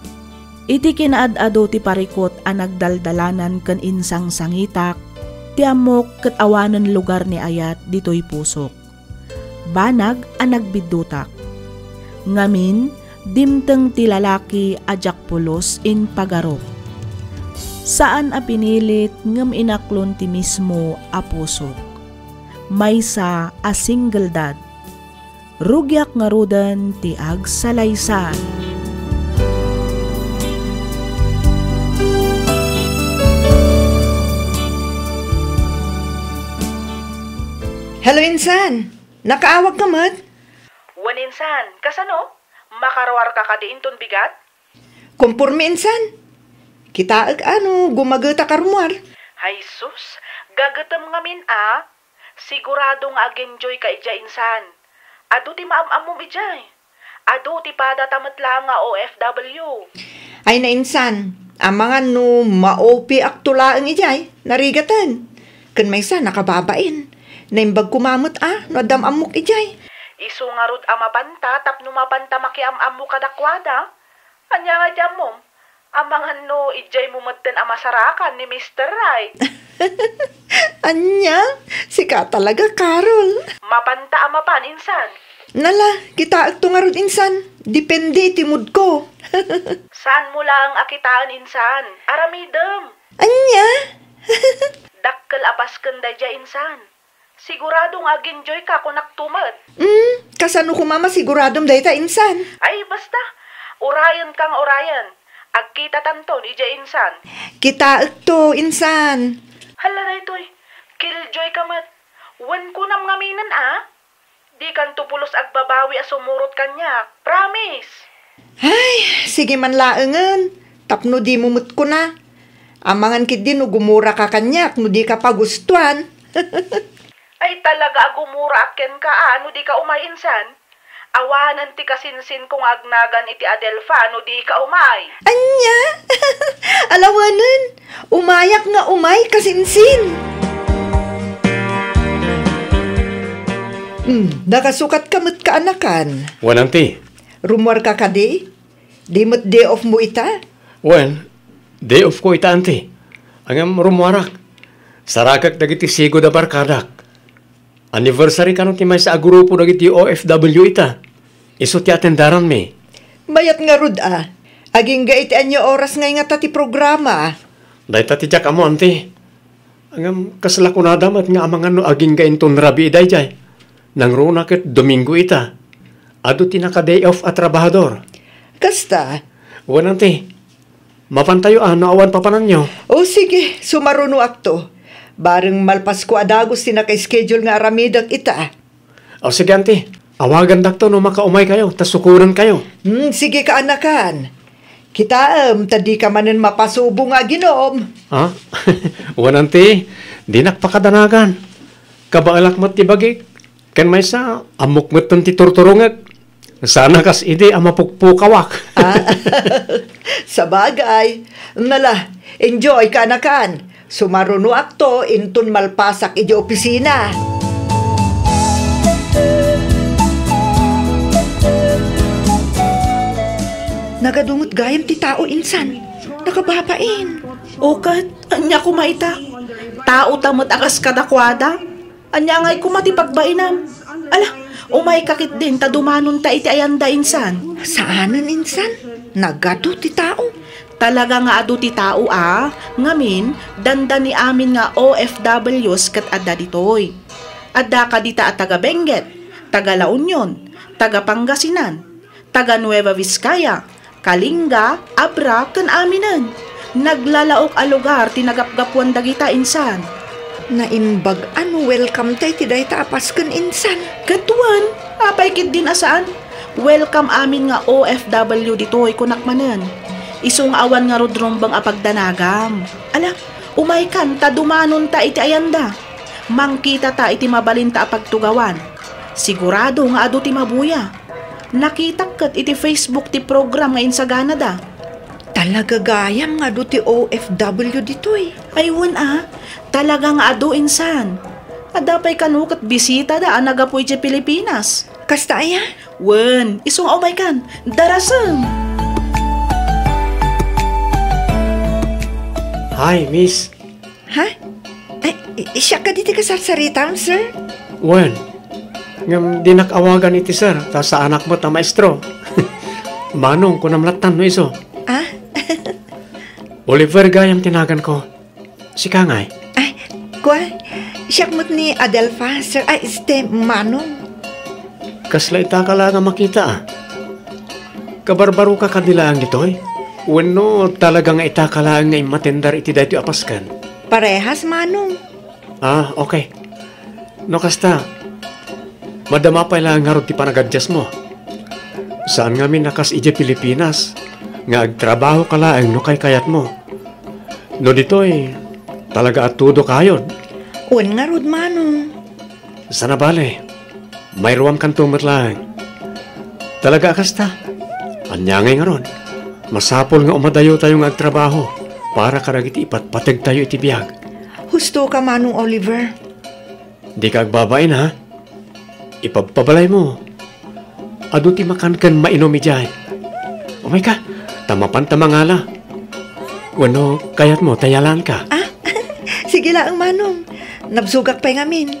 Iti kinaad-ado ti parikut a nagdaldalanan ken insangsangitak, ti ammok ket awanen lugar ni ayat ditoy pusok. Banag a nagbiddutak. Ngamin, dimteng ti lalaki a diak pulos impagarup. Saan a pinilit ngem inaklon ti mismo a pusok. Maysa a single dad. Rugiak ngaruden ti agsalaysay." Hello, insan! Nakaawagka met? Wen, insan. Kasano? Makaruarka kadi inton bigat? Komporme, insan. Kitaek a no gumageta ka rumuar. Ay sus, gagetem ngamin a. Sigurado nga ag-enjoy ka idiay, insan. Adu ti maam-ammom idiay. Adu ti padata met laeng nga O F W. Ay na, insan, amangan no ma-O P akto laeng idiay, narigaten. Ken maysa, nakababain. Naimbag koma met a no adda am-ammok idiay. Isu ngarud a mapanta tapno mapanta makiam-ammo kadakuada. Ania nga idiay ammom? Amangan no idiaymo metten a masarakan ni Mister Right. Ania? Sika talaga, Carol. Mapanta a mapan, insan. Nala, kitaekto ngarud, insan. Depende iti moodko. Saanmo laeng a kitaen, insan. Aramidem. Ania? Dakkel a pasken daydiay, insan. Sigurado nga ag-enjoy ka, kunak tumet. Hmm, kasano koma masiguradom dayta, insan? Ay, basta. Urayen ka nga urayen. Agkitatanton idiay, insan. Kitaekto, insan. Hala daytoy, killjoy ka met. Wen kunam ngaminen a, dikanto pulos agbabawi a sumurot kaniak. Promise. Ay, sige man laengen, tapno dimo met kuna. Amangan ketdi no gumuraka kaniak no dika pagustuan. Ay, talaga a gumuraak kenka a no dika umay, insan. Awanen ti kasinsinko nga agnagan iti Adelfa no dika umay. Ania? Alawanen, umayak nga umay, kasinsin. Hmm, nakasukat ka met kaanakan. Wen, anti. Rumuarka kadi? Di met day off mo ita? Wen, day off ko ita, anti. Ngem rumuarak. Saragak dagiti sigud a barkadak. Anniversary kano ti maysa a grupo dagiti O F W ita. Isu ti atendaranmi. Mayat ngarud a. Agingga iti ania oras ngay ngata ti programa? Dayta ti diak ammo, anti. Ngem kasla kunada met nga amangan no agingga inton rabii daydiay. Nangruna ket Domingo ita. Adu ti naka-day off a trabahador. Kasta? Wen, Auntie. Mapantayo a no awan papananyo. O sige, sumarunoakto. Bareng malpasko a dagus ti naka-schedule nga aramidek ita. O sige, Auntie. Awagandakto no makaumaykayo, ta sukodenkayo. Hmm, sige, kaanakan. Kitaem, ta dika manen mapasubo nga aginom. Ha? Wen, Auntie, dinak pakadanagan. Kabaelak met ti bagik. Ken maysa, ammok metten ti turturongek. Sana kas idi a mapukpukawak. Ah, sabagay. Nala, enjoy, kaanakan. Sumarunoakto inton malpasak idiay opisina. Nagadu met gayam ti tao insan. Nakababain. O ket, ania koma ita? Tao ta met a kas kadakuada? Ania ngay koma ti pagbainam? Ala, umayka ketdin ta dumanonta iti ayanda insan. Saanen insan? Nagadu ti tao. Talaga nga adu ti tao a, ngamin, dandani amin nga O F Ws ket adda ditoy. Adda kadita a taga Benguet, taga La Union, taga Pangasinan, taga Nueva Vizcaya, Kalinga, Abra, ken aminen. Naglalaok a lugar ti nagapgapuan dagita insan. Naimbag a no welcome ta iti dayta a Pasken insan. Ket wen, apay ketdin a saan? Welcome amin nga O F W ditoy, kunak manen. Isu nga awan ngarud rumbeng a pagdanagam. Ala, umaykan ta dumanonta iti ayanda. Mangkitata iti mabalinta a pagtugawan. Sigurado nga adu ti mabuya. Nakitak ket iti Facebook ti program nga insaganada. Talaga gayam nga adu ti O F W ditoy. Ay, wen a, talaga nga adu insan. Adda pay kano ket bisitada a naggapu idiay Pilipinas. Kasta aya? Wen, isu nga umaykan. Darasem! Hi, miss. Ha? Ay, i-, siak kadi ti kasarsaritam, sir? Wen, ngem dinak awagan iti sir, ta saanak met a maestro. Manong, kunam lattan no isu. Ah? Oliver gayam ti naganko. Sika ngay? Ay, kua, siak met ni Adelfa, sir. Ay, este, Manong. Kasla itaka laeng a makita, a? Kabarbaroka kadi laeng ditoy? Wenno talaga nga itaka laeng nga immatendar iti daytoy a Pasken? Parehas, Manong. Ah, okay. No kasta, madama pay laeng ngarud ti panagaddiasmo. Saan ngamin a kas idiay Pilipinas nga agtrabahoka laeng no kaykayatmo. No ditoy, talaga a todo kayod. Wen ngarud, Manong. Sana bale, mairuamkanto met laeng. Talaga a kasta? Ania ngay ngarud? Masapul nga umadayotayo nga agtrabaho para kadagiti ipatpategtayo iti biag. Husto ka, Manong Oliver. Dika agbabain, ha? Ipabpabalaymo. Adu ti makan ken mainum idiay. Umayka, ta mapanta mangala. Wenno, kayatmo ta yalanka? Ah, sige laeng, Manong. Nabsogak pay ngamin.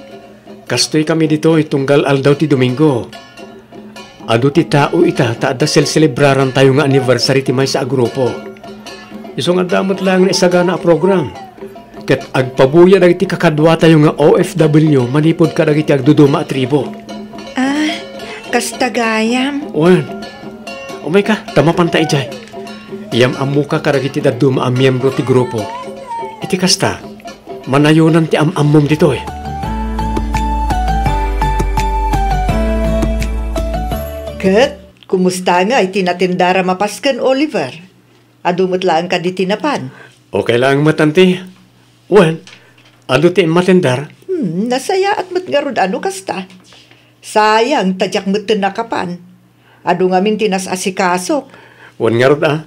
Kastoy kami ditoy tunggal aldaw ti Domingo. Adu ti tao ita ta adda selselebrarantayo nga anniversary ti maysa a grupo. Isu nga adda met laeng naisagana a program. Ket agpabuya dagiti kakaduatayo nga O F W manipud kadagiti agduduma a tribo. Ah, kasta gayam. Wen, umayka, ta mapanta idiay. Iyam-ammoka kadagiti dadduma a miembro ti grupo. Iti kasta, manayonan ti am-ammom ditoy. Ket, kumusta nga iti natendaram a Pasken, Oliver? Adu met laeng kadi ti napan? Okay laeng met, Auntie. Wen, adu ti immatendar? Hmm, nasayaat met ngarud a no kasta. Sayang, ta diak metten nakapan. Adu ngamin ti nas-asikasok. Wen ngarud a.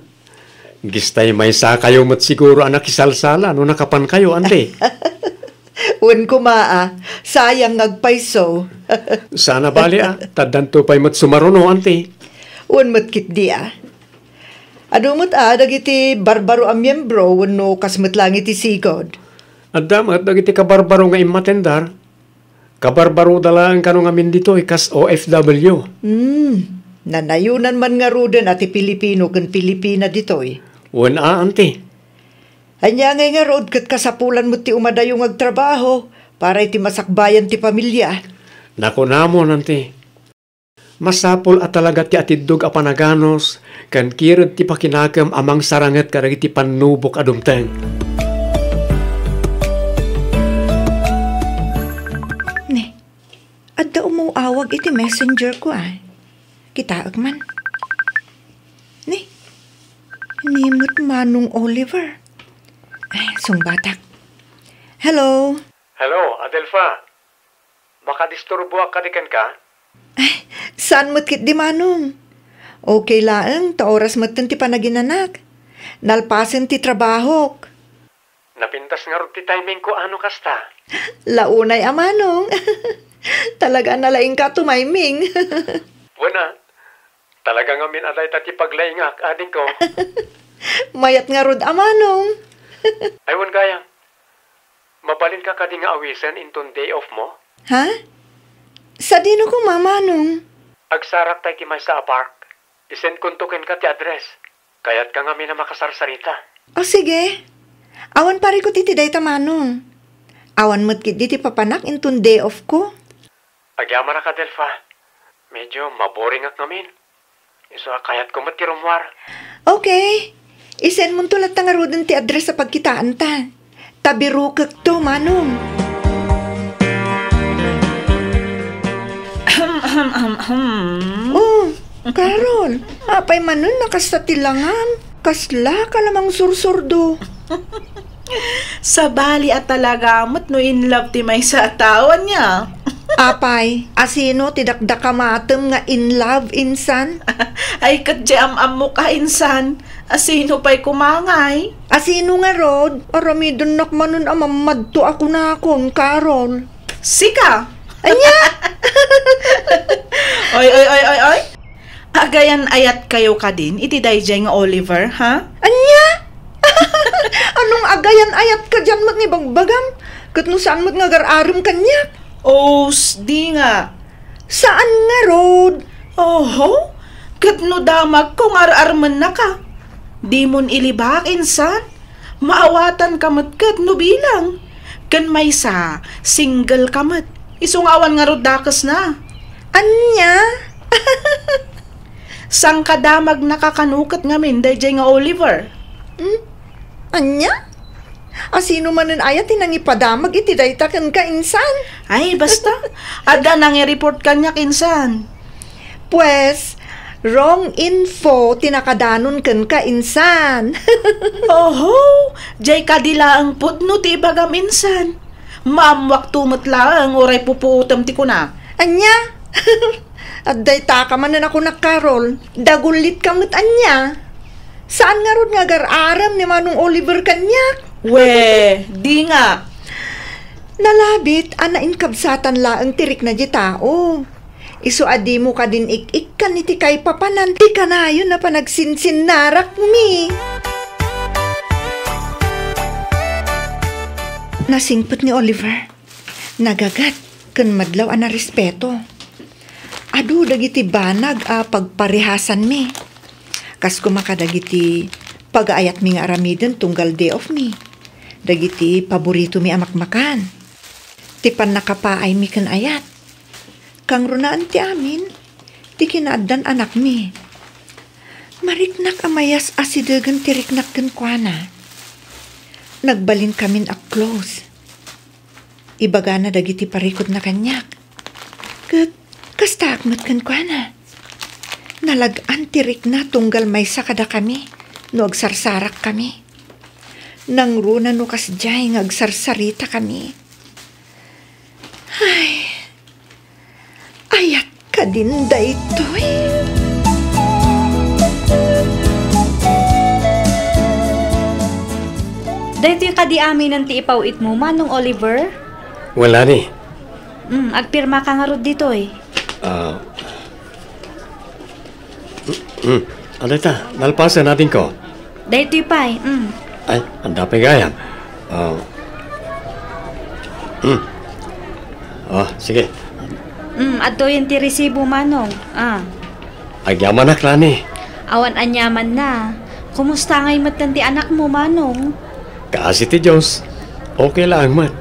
Gistay maysakayo met siguro a nakisalsala no nakapankayo, Auntie. Wen koma a, sayang nga agpayso. Sana bale a, ta addanto pay met sumaruno, Auntie. Wen met ketdi a. Adu met a dagiti barbaro a miembro wenno kas met laeng iti sigud? Adda met dagiti kabarbaro nga immatendar. Kabarbaroda laeng kano ngamin ditoy kas O F W. Hmm, nanayonan man ngaruden a ti Pilipino ken Pilipina ditoy. Wen a, Auntie. Ania ngay ngarud ket kasapulan met ti umadayo nga agtrabaho para iti masakbayan ti pamilia? Nakunamon, Auntie. Masapul a talaga ti atiddog a panaganus ken kired ti pakinakem a mangsaranget kadagiti pannubok a dumteng. Ne, adda umaw-awag iti messenger ko, ay. Kitaek man. Ne, ni met Manong Oliver. Ay, sungbatak. Hello? Hello, Adelfa. Makadisturboak kadi kenka? Ay, saan met ketdi, Manong? Okay laeng, ta oras metten ti panaginanak. Nalpasen ti trabahok. Napintas ngarud ti timing ko a no kasta. Launay a Manong. Talaga a nalaingka a tumiming. Wen a, talaga ngamin a dayta ti paglaingak, adingko. Mayat ngarud a Manong. Ay, wen gayam. Mabalinka kadi nga awisen inton day off mo? Ha? Sadino koma, Manong? Agsarakta iti maysa a park. Isendkonto kenka ti address. Kayatka ngamin a makasarsarita. O, sige. Awan parikut iti dayta, Manong. Awan met ketdi ti papanak inton day off ko. Agyamanak, Adelfa. Medyo maboringak ngamin. Isu a kayatko met ti rummuar. Okay. Isendmonto latta ngaruden ti address a pagkitaanta. Ta birukekto, Manong. Ahem, ahem, ahem, ahem. Oh, Carol, apay manen a kasta ti langam? Kaslaka la mangsursurdo? Sabali a talaga met no in love ti maysa a tao, ania? Apay, asino ti dakdakamatem nga in love, insan? Ay, ket diay am-ammok a, insan. Asino pay koma ngay? Asino ngarud? Aramidennak manen a mammadto a kunakon, Carol. Sika! Ania? Oy, oy, oy, oy, oy! Agayan-ayatkayo kadin iti daydiay nga Oliver, ha? Ania? Anong agayan-ayat kadian met nga ibagbagam? Ket no saan met nga agar-arem kaniak? Os, di nga. Saan ngarud? Oho, ket no damagko nga ar-armennaka, dimon ilibak, insan? Maawatanka met ket no bilang. Ken maysa, singleka met. Isu nga awan ngarud dakesna. Ania? Sangkadamagnaka kano ket ngamin daydiay nga Oliver? Hmm? Ania? Asino manen aya ti nangipadamag iti dayta kenka, insan? Ay, basta. Adda nangi-report kaniak, insan. Pues, wrong info ti nakadanon kenka, insan. Oho, diay kadi laeng pudno ti ibagam, insan. Maammuakto met laeng uray pupuotem ti kuna. Ania? Adda itaka manen a kunak, Carol. Dagullitka met ania? Saan ngarud nga agar-arem ni Manong Oliver kaniak? We, di nga. Nalabit a nainkabsatan laeng ti rikna di tao. Isu a dimo kadin ik-ikkan iti kaipapanan ti kanayon a panagsinsinnarakmi. Nasingpet ni Oliver. Nagagat ken madlaw a narespeto. Adu dagiti banag a pagparihasanmi. Kas koma kadagiti pagaayatmi nga aramiden tunggal day off mi. Dagiti paboritomi a makmakan. Ti pannakapaaymi ken ayat. Kangrunaan ti amin ti kinaaddan anakmi. Mariknak a mayas asidegen ti riknak kenkuana. Nagbalinkamin a close. Ibagana dagiti parikutna kaniak. Ket kastaak met kenkuana. Nalag-an ti rikna tunggal maysa kadakami no agsarsarakkami. Nangruna no kasdiay nga agsarsaritakami. Ay, ayat kadin daytoy? Daytoy kadi aminen ti ipaw-itmo, Manong Oliver? Wala ni. Mm, agpirmaka ngarud ditoy. Ah. Mm, mm. Adda ita, nalpasen, adingko. Daytoy pay, mm. Ay, adda pay gayam. Ah. Mm. Oh, sige. Mm, adtoyen ti resibo, Manong. Ah. Agyamanak, Lani. Awan aniamanna. Kumusta ngay metten ti anakmo, Manong? Kaasi ti Dios, okay laeng met.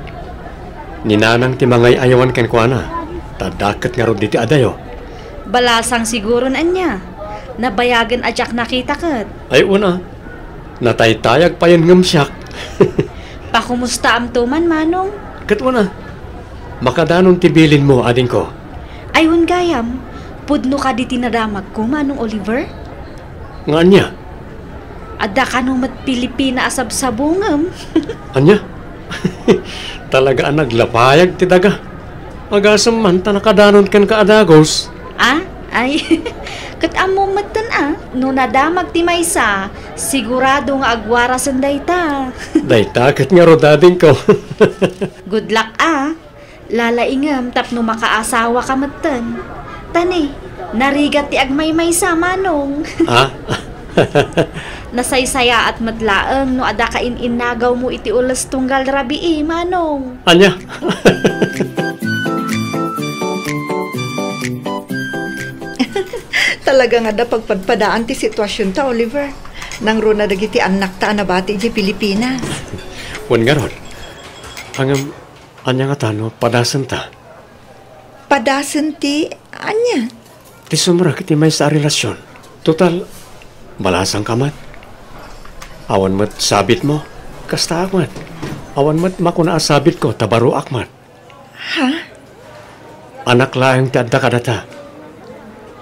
Ni Nanang ti mangay-ayawan kenkuana. Ta adda ket ngarud ditoy adayo. Balasang siguron ania. Nabayagen a diak nakita ket. Ay, una. Nataytayag payen ngem siak. Pakumustaamto man, Manong. Ket una, makadanon ti bilinmo, adingko. Ay, wen gayam, pudno kadi ti nadamagko, Manong Oliver? Nga ania? Adda kano met Pilipina a sabsabungem. Ania? Talaga a naglapayag ti daga. Agasem man ta nakadanon kenka a dagus. Ah? Ay, ket ammom metten a, no nadamag ti maysa, sigurado nga agwarasen dayta. Dayta ket ngarud, adingko. Good luck a. Lalaingem tapno makaasawaka metten. Tani, narigat ti agmaymaysa, Manong. Ha? Nasaysayaat met laeng no adda ka in-innagawmo iti ules tunggal rabii, Manong. Ania? Talaga nga adda pagpadpadaan ti situasionta, Oliver. Nangruna dagiti annakta a nabati idiay Pilipinas. Wen ngarud. Ngem, ania ngata no padasenta? Padasen ti ania? Ti sumrek iti maysa a relasion. Total, balasangka met. Awan met sabitmo. Kastaak met. Awan met makuna a sabitko ta baroak met. Ha? Anak laeng ti adda kadata.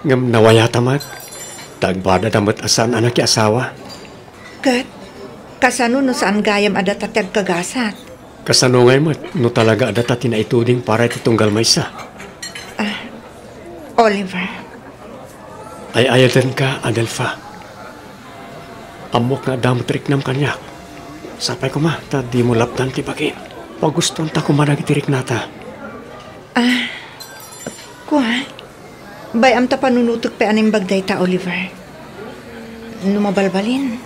Ngem nawayata met. Ta agpadada met a saan a nakiasawa. Ket, kasano no saan gayam a data ti agkagasat? Kasano ngay met no talaga a data ti naituding para iti tunggal maysa? Ah, Oliver. Ay-ayatenka, Adelfa. Ammok nga adda met riknam kaniak. Sapay koma ta dimo lapdan ti bagim. Pagustuanta koma dagiti riknata. Ah, kua, bay-am ta panunotek pay a naimbag dayta, Oliver. No mabalbalin,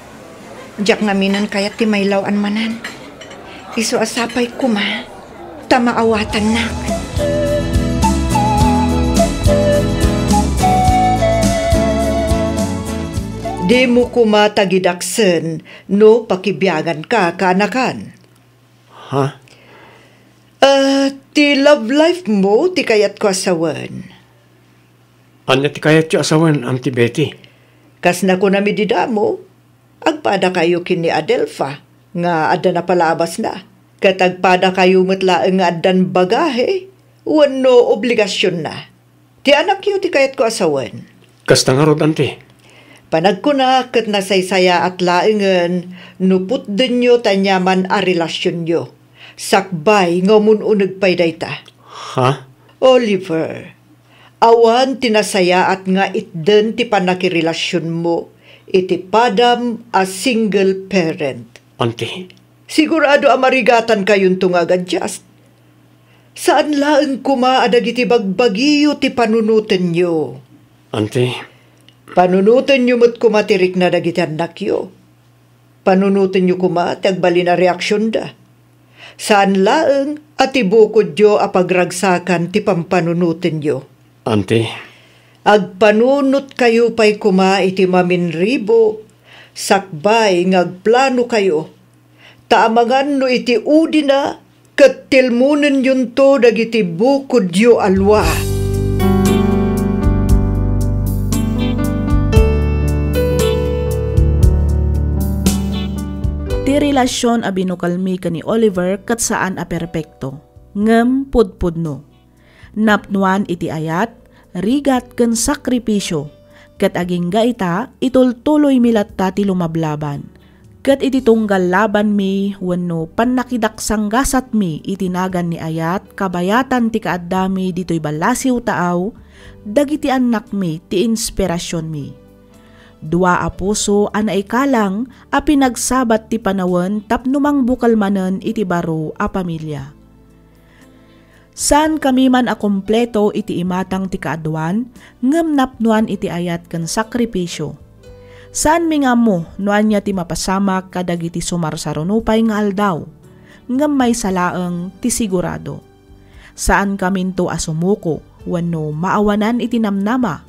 diak ngaminen kayat ti mailaw-an manen. Isu a sapay koma ta maawatannak. Dimo koma tagidaksen no pakibiaganka, kaanakan. Ha? Ah, ti love life mo ti kayatko a sawen. Ania ti kayatyo a sawen, Auntie Betty? Kas nakunami dida mo, agpadakayo ken ni Adelfa nga adda napalabasna, ket agpadakayo met laeng nga addan bagahe wenno obligasionna. Ti anakyo ti kayatko a sawen. Kasta ngarud, Auntie. Panagkuna ket nasaysayaat laengen no putdenyo ti aniaman a relasionyo. Sakbay nga umun-uneg pay dayta. Ha? Oliver, awan ti nasayaat nga itden ti pannakirelasionmo iti padam a single parent. Auntie. Sigurado a marigatantayonto nga agadjust. Saan laeng koma a dagiti bagbagiyo ti panunotenyo. Auntie. Panunotenyo met koma ti rikna dagiti annakyo. Panunotenyo koma ti agbalin a reaksionda. Saan laeng a ti bukodyo a pagragsakan ti pampanunotenyo. Auntie. Agpanunotkayo pay koma iti maminribo sakbay nga agplanokayo. Ta amangan no iti udina ket tilmonenyo dagiti bukodyo a lua. Ti relasion a binukelmi ken ni Oliver ket saan a perpekto, ngem pudpudno. Napnoan iti ayat, rigat ken sakripisio, ket agingga ita, itultuloymi latta ti lumablaban. Ket iti tunggal labanmi wenno pannakidaksanggasatmi iti nagan ni ayat kabayatan ti kaaddami ditoy ballasiw taaw, dagiti annakmi ti inspirasionmi. Dua a puso a naikalang a pinagsabat ti panawen tapno mangbukel manen iti baro a pamilia. Saankami man a kompleto iti imatang ti kaaduan, ngem napnoan iti ayat ken sakripisio. Saanmi nga ammo no ania ti mapasamak kadagiti sumarsaruno pay nga aldaw, ngem maysa laeng ti sigurado. Saankaminto a sumuko wenno maawanan iti namnama.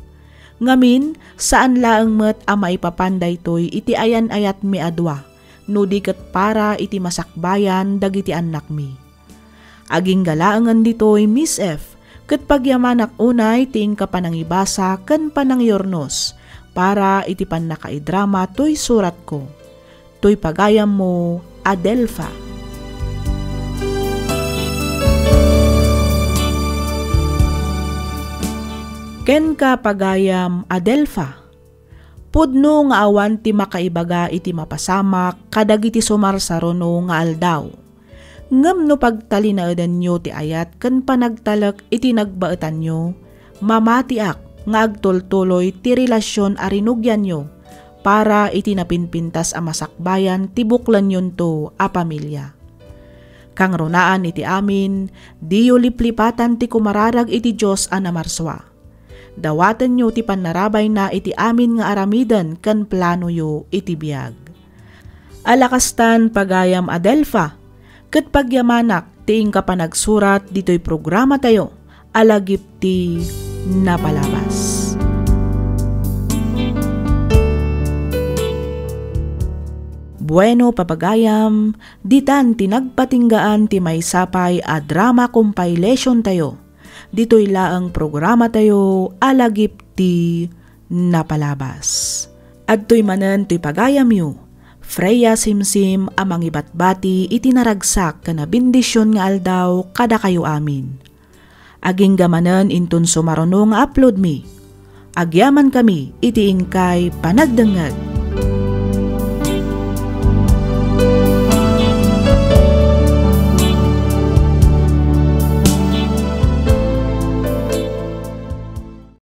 Ngamin, saan laeng met a maipapan daytoy iti ayan-ayatmi a dua, no di ket para iti masakbayan dagiti annakmi. Agingga laengen ditoy, Miss F, Ket pagyamanak unay ti inka panangibasa ken panangyurnos para iti pannakaidrama toy suratko. Toy pagayammo, Adelfa. Kenka, pagayam Adelfa. Pudno nga awan ti makaibaga iti mapasamak kadagiti sumarsaruno nga aldaw. Ngem no pagtalinaedanyo ti ayat ken panagtalek iti nagbaetanyo, mamatiak nga agtultuloy ti relasion a rinugianyo para iti napinpintas a masakbayan ti buklenyonto a pamilia. Kangrunaan iti amin, diyo liplipatan ti kumararag iti Dios a namarsua. Dawatenyo ti pannarabayna iti amin nga aramiden ken planoyo iti biag. Alakastan, pagayam Adelfa, ket pagyamanak ti inka panagsurat ditoy programatayo a lagip ti napalabas. Bueno, papagayam, ditan ti nagpatinggaan ti maysa pay a drama compilation tayo. Ditoy laeng programatayo a lagip ti napalabas. Adtoy manen toy pagayamyo, Freya Simsim a mangibatbati iti naragsak ken a bendision nga aldaw kadakayo amin. Agingga manen inton sumaruno nga upload mi. Agyamankami iti inkay panagdengngeg.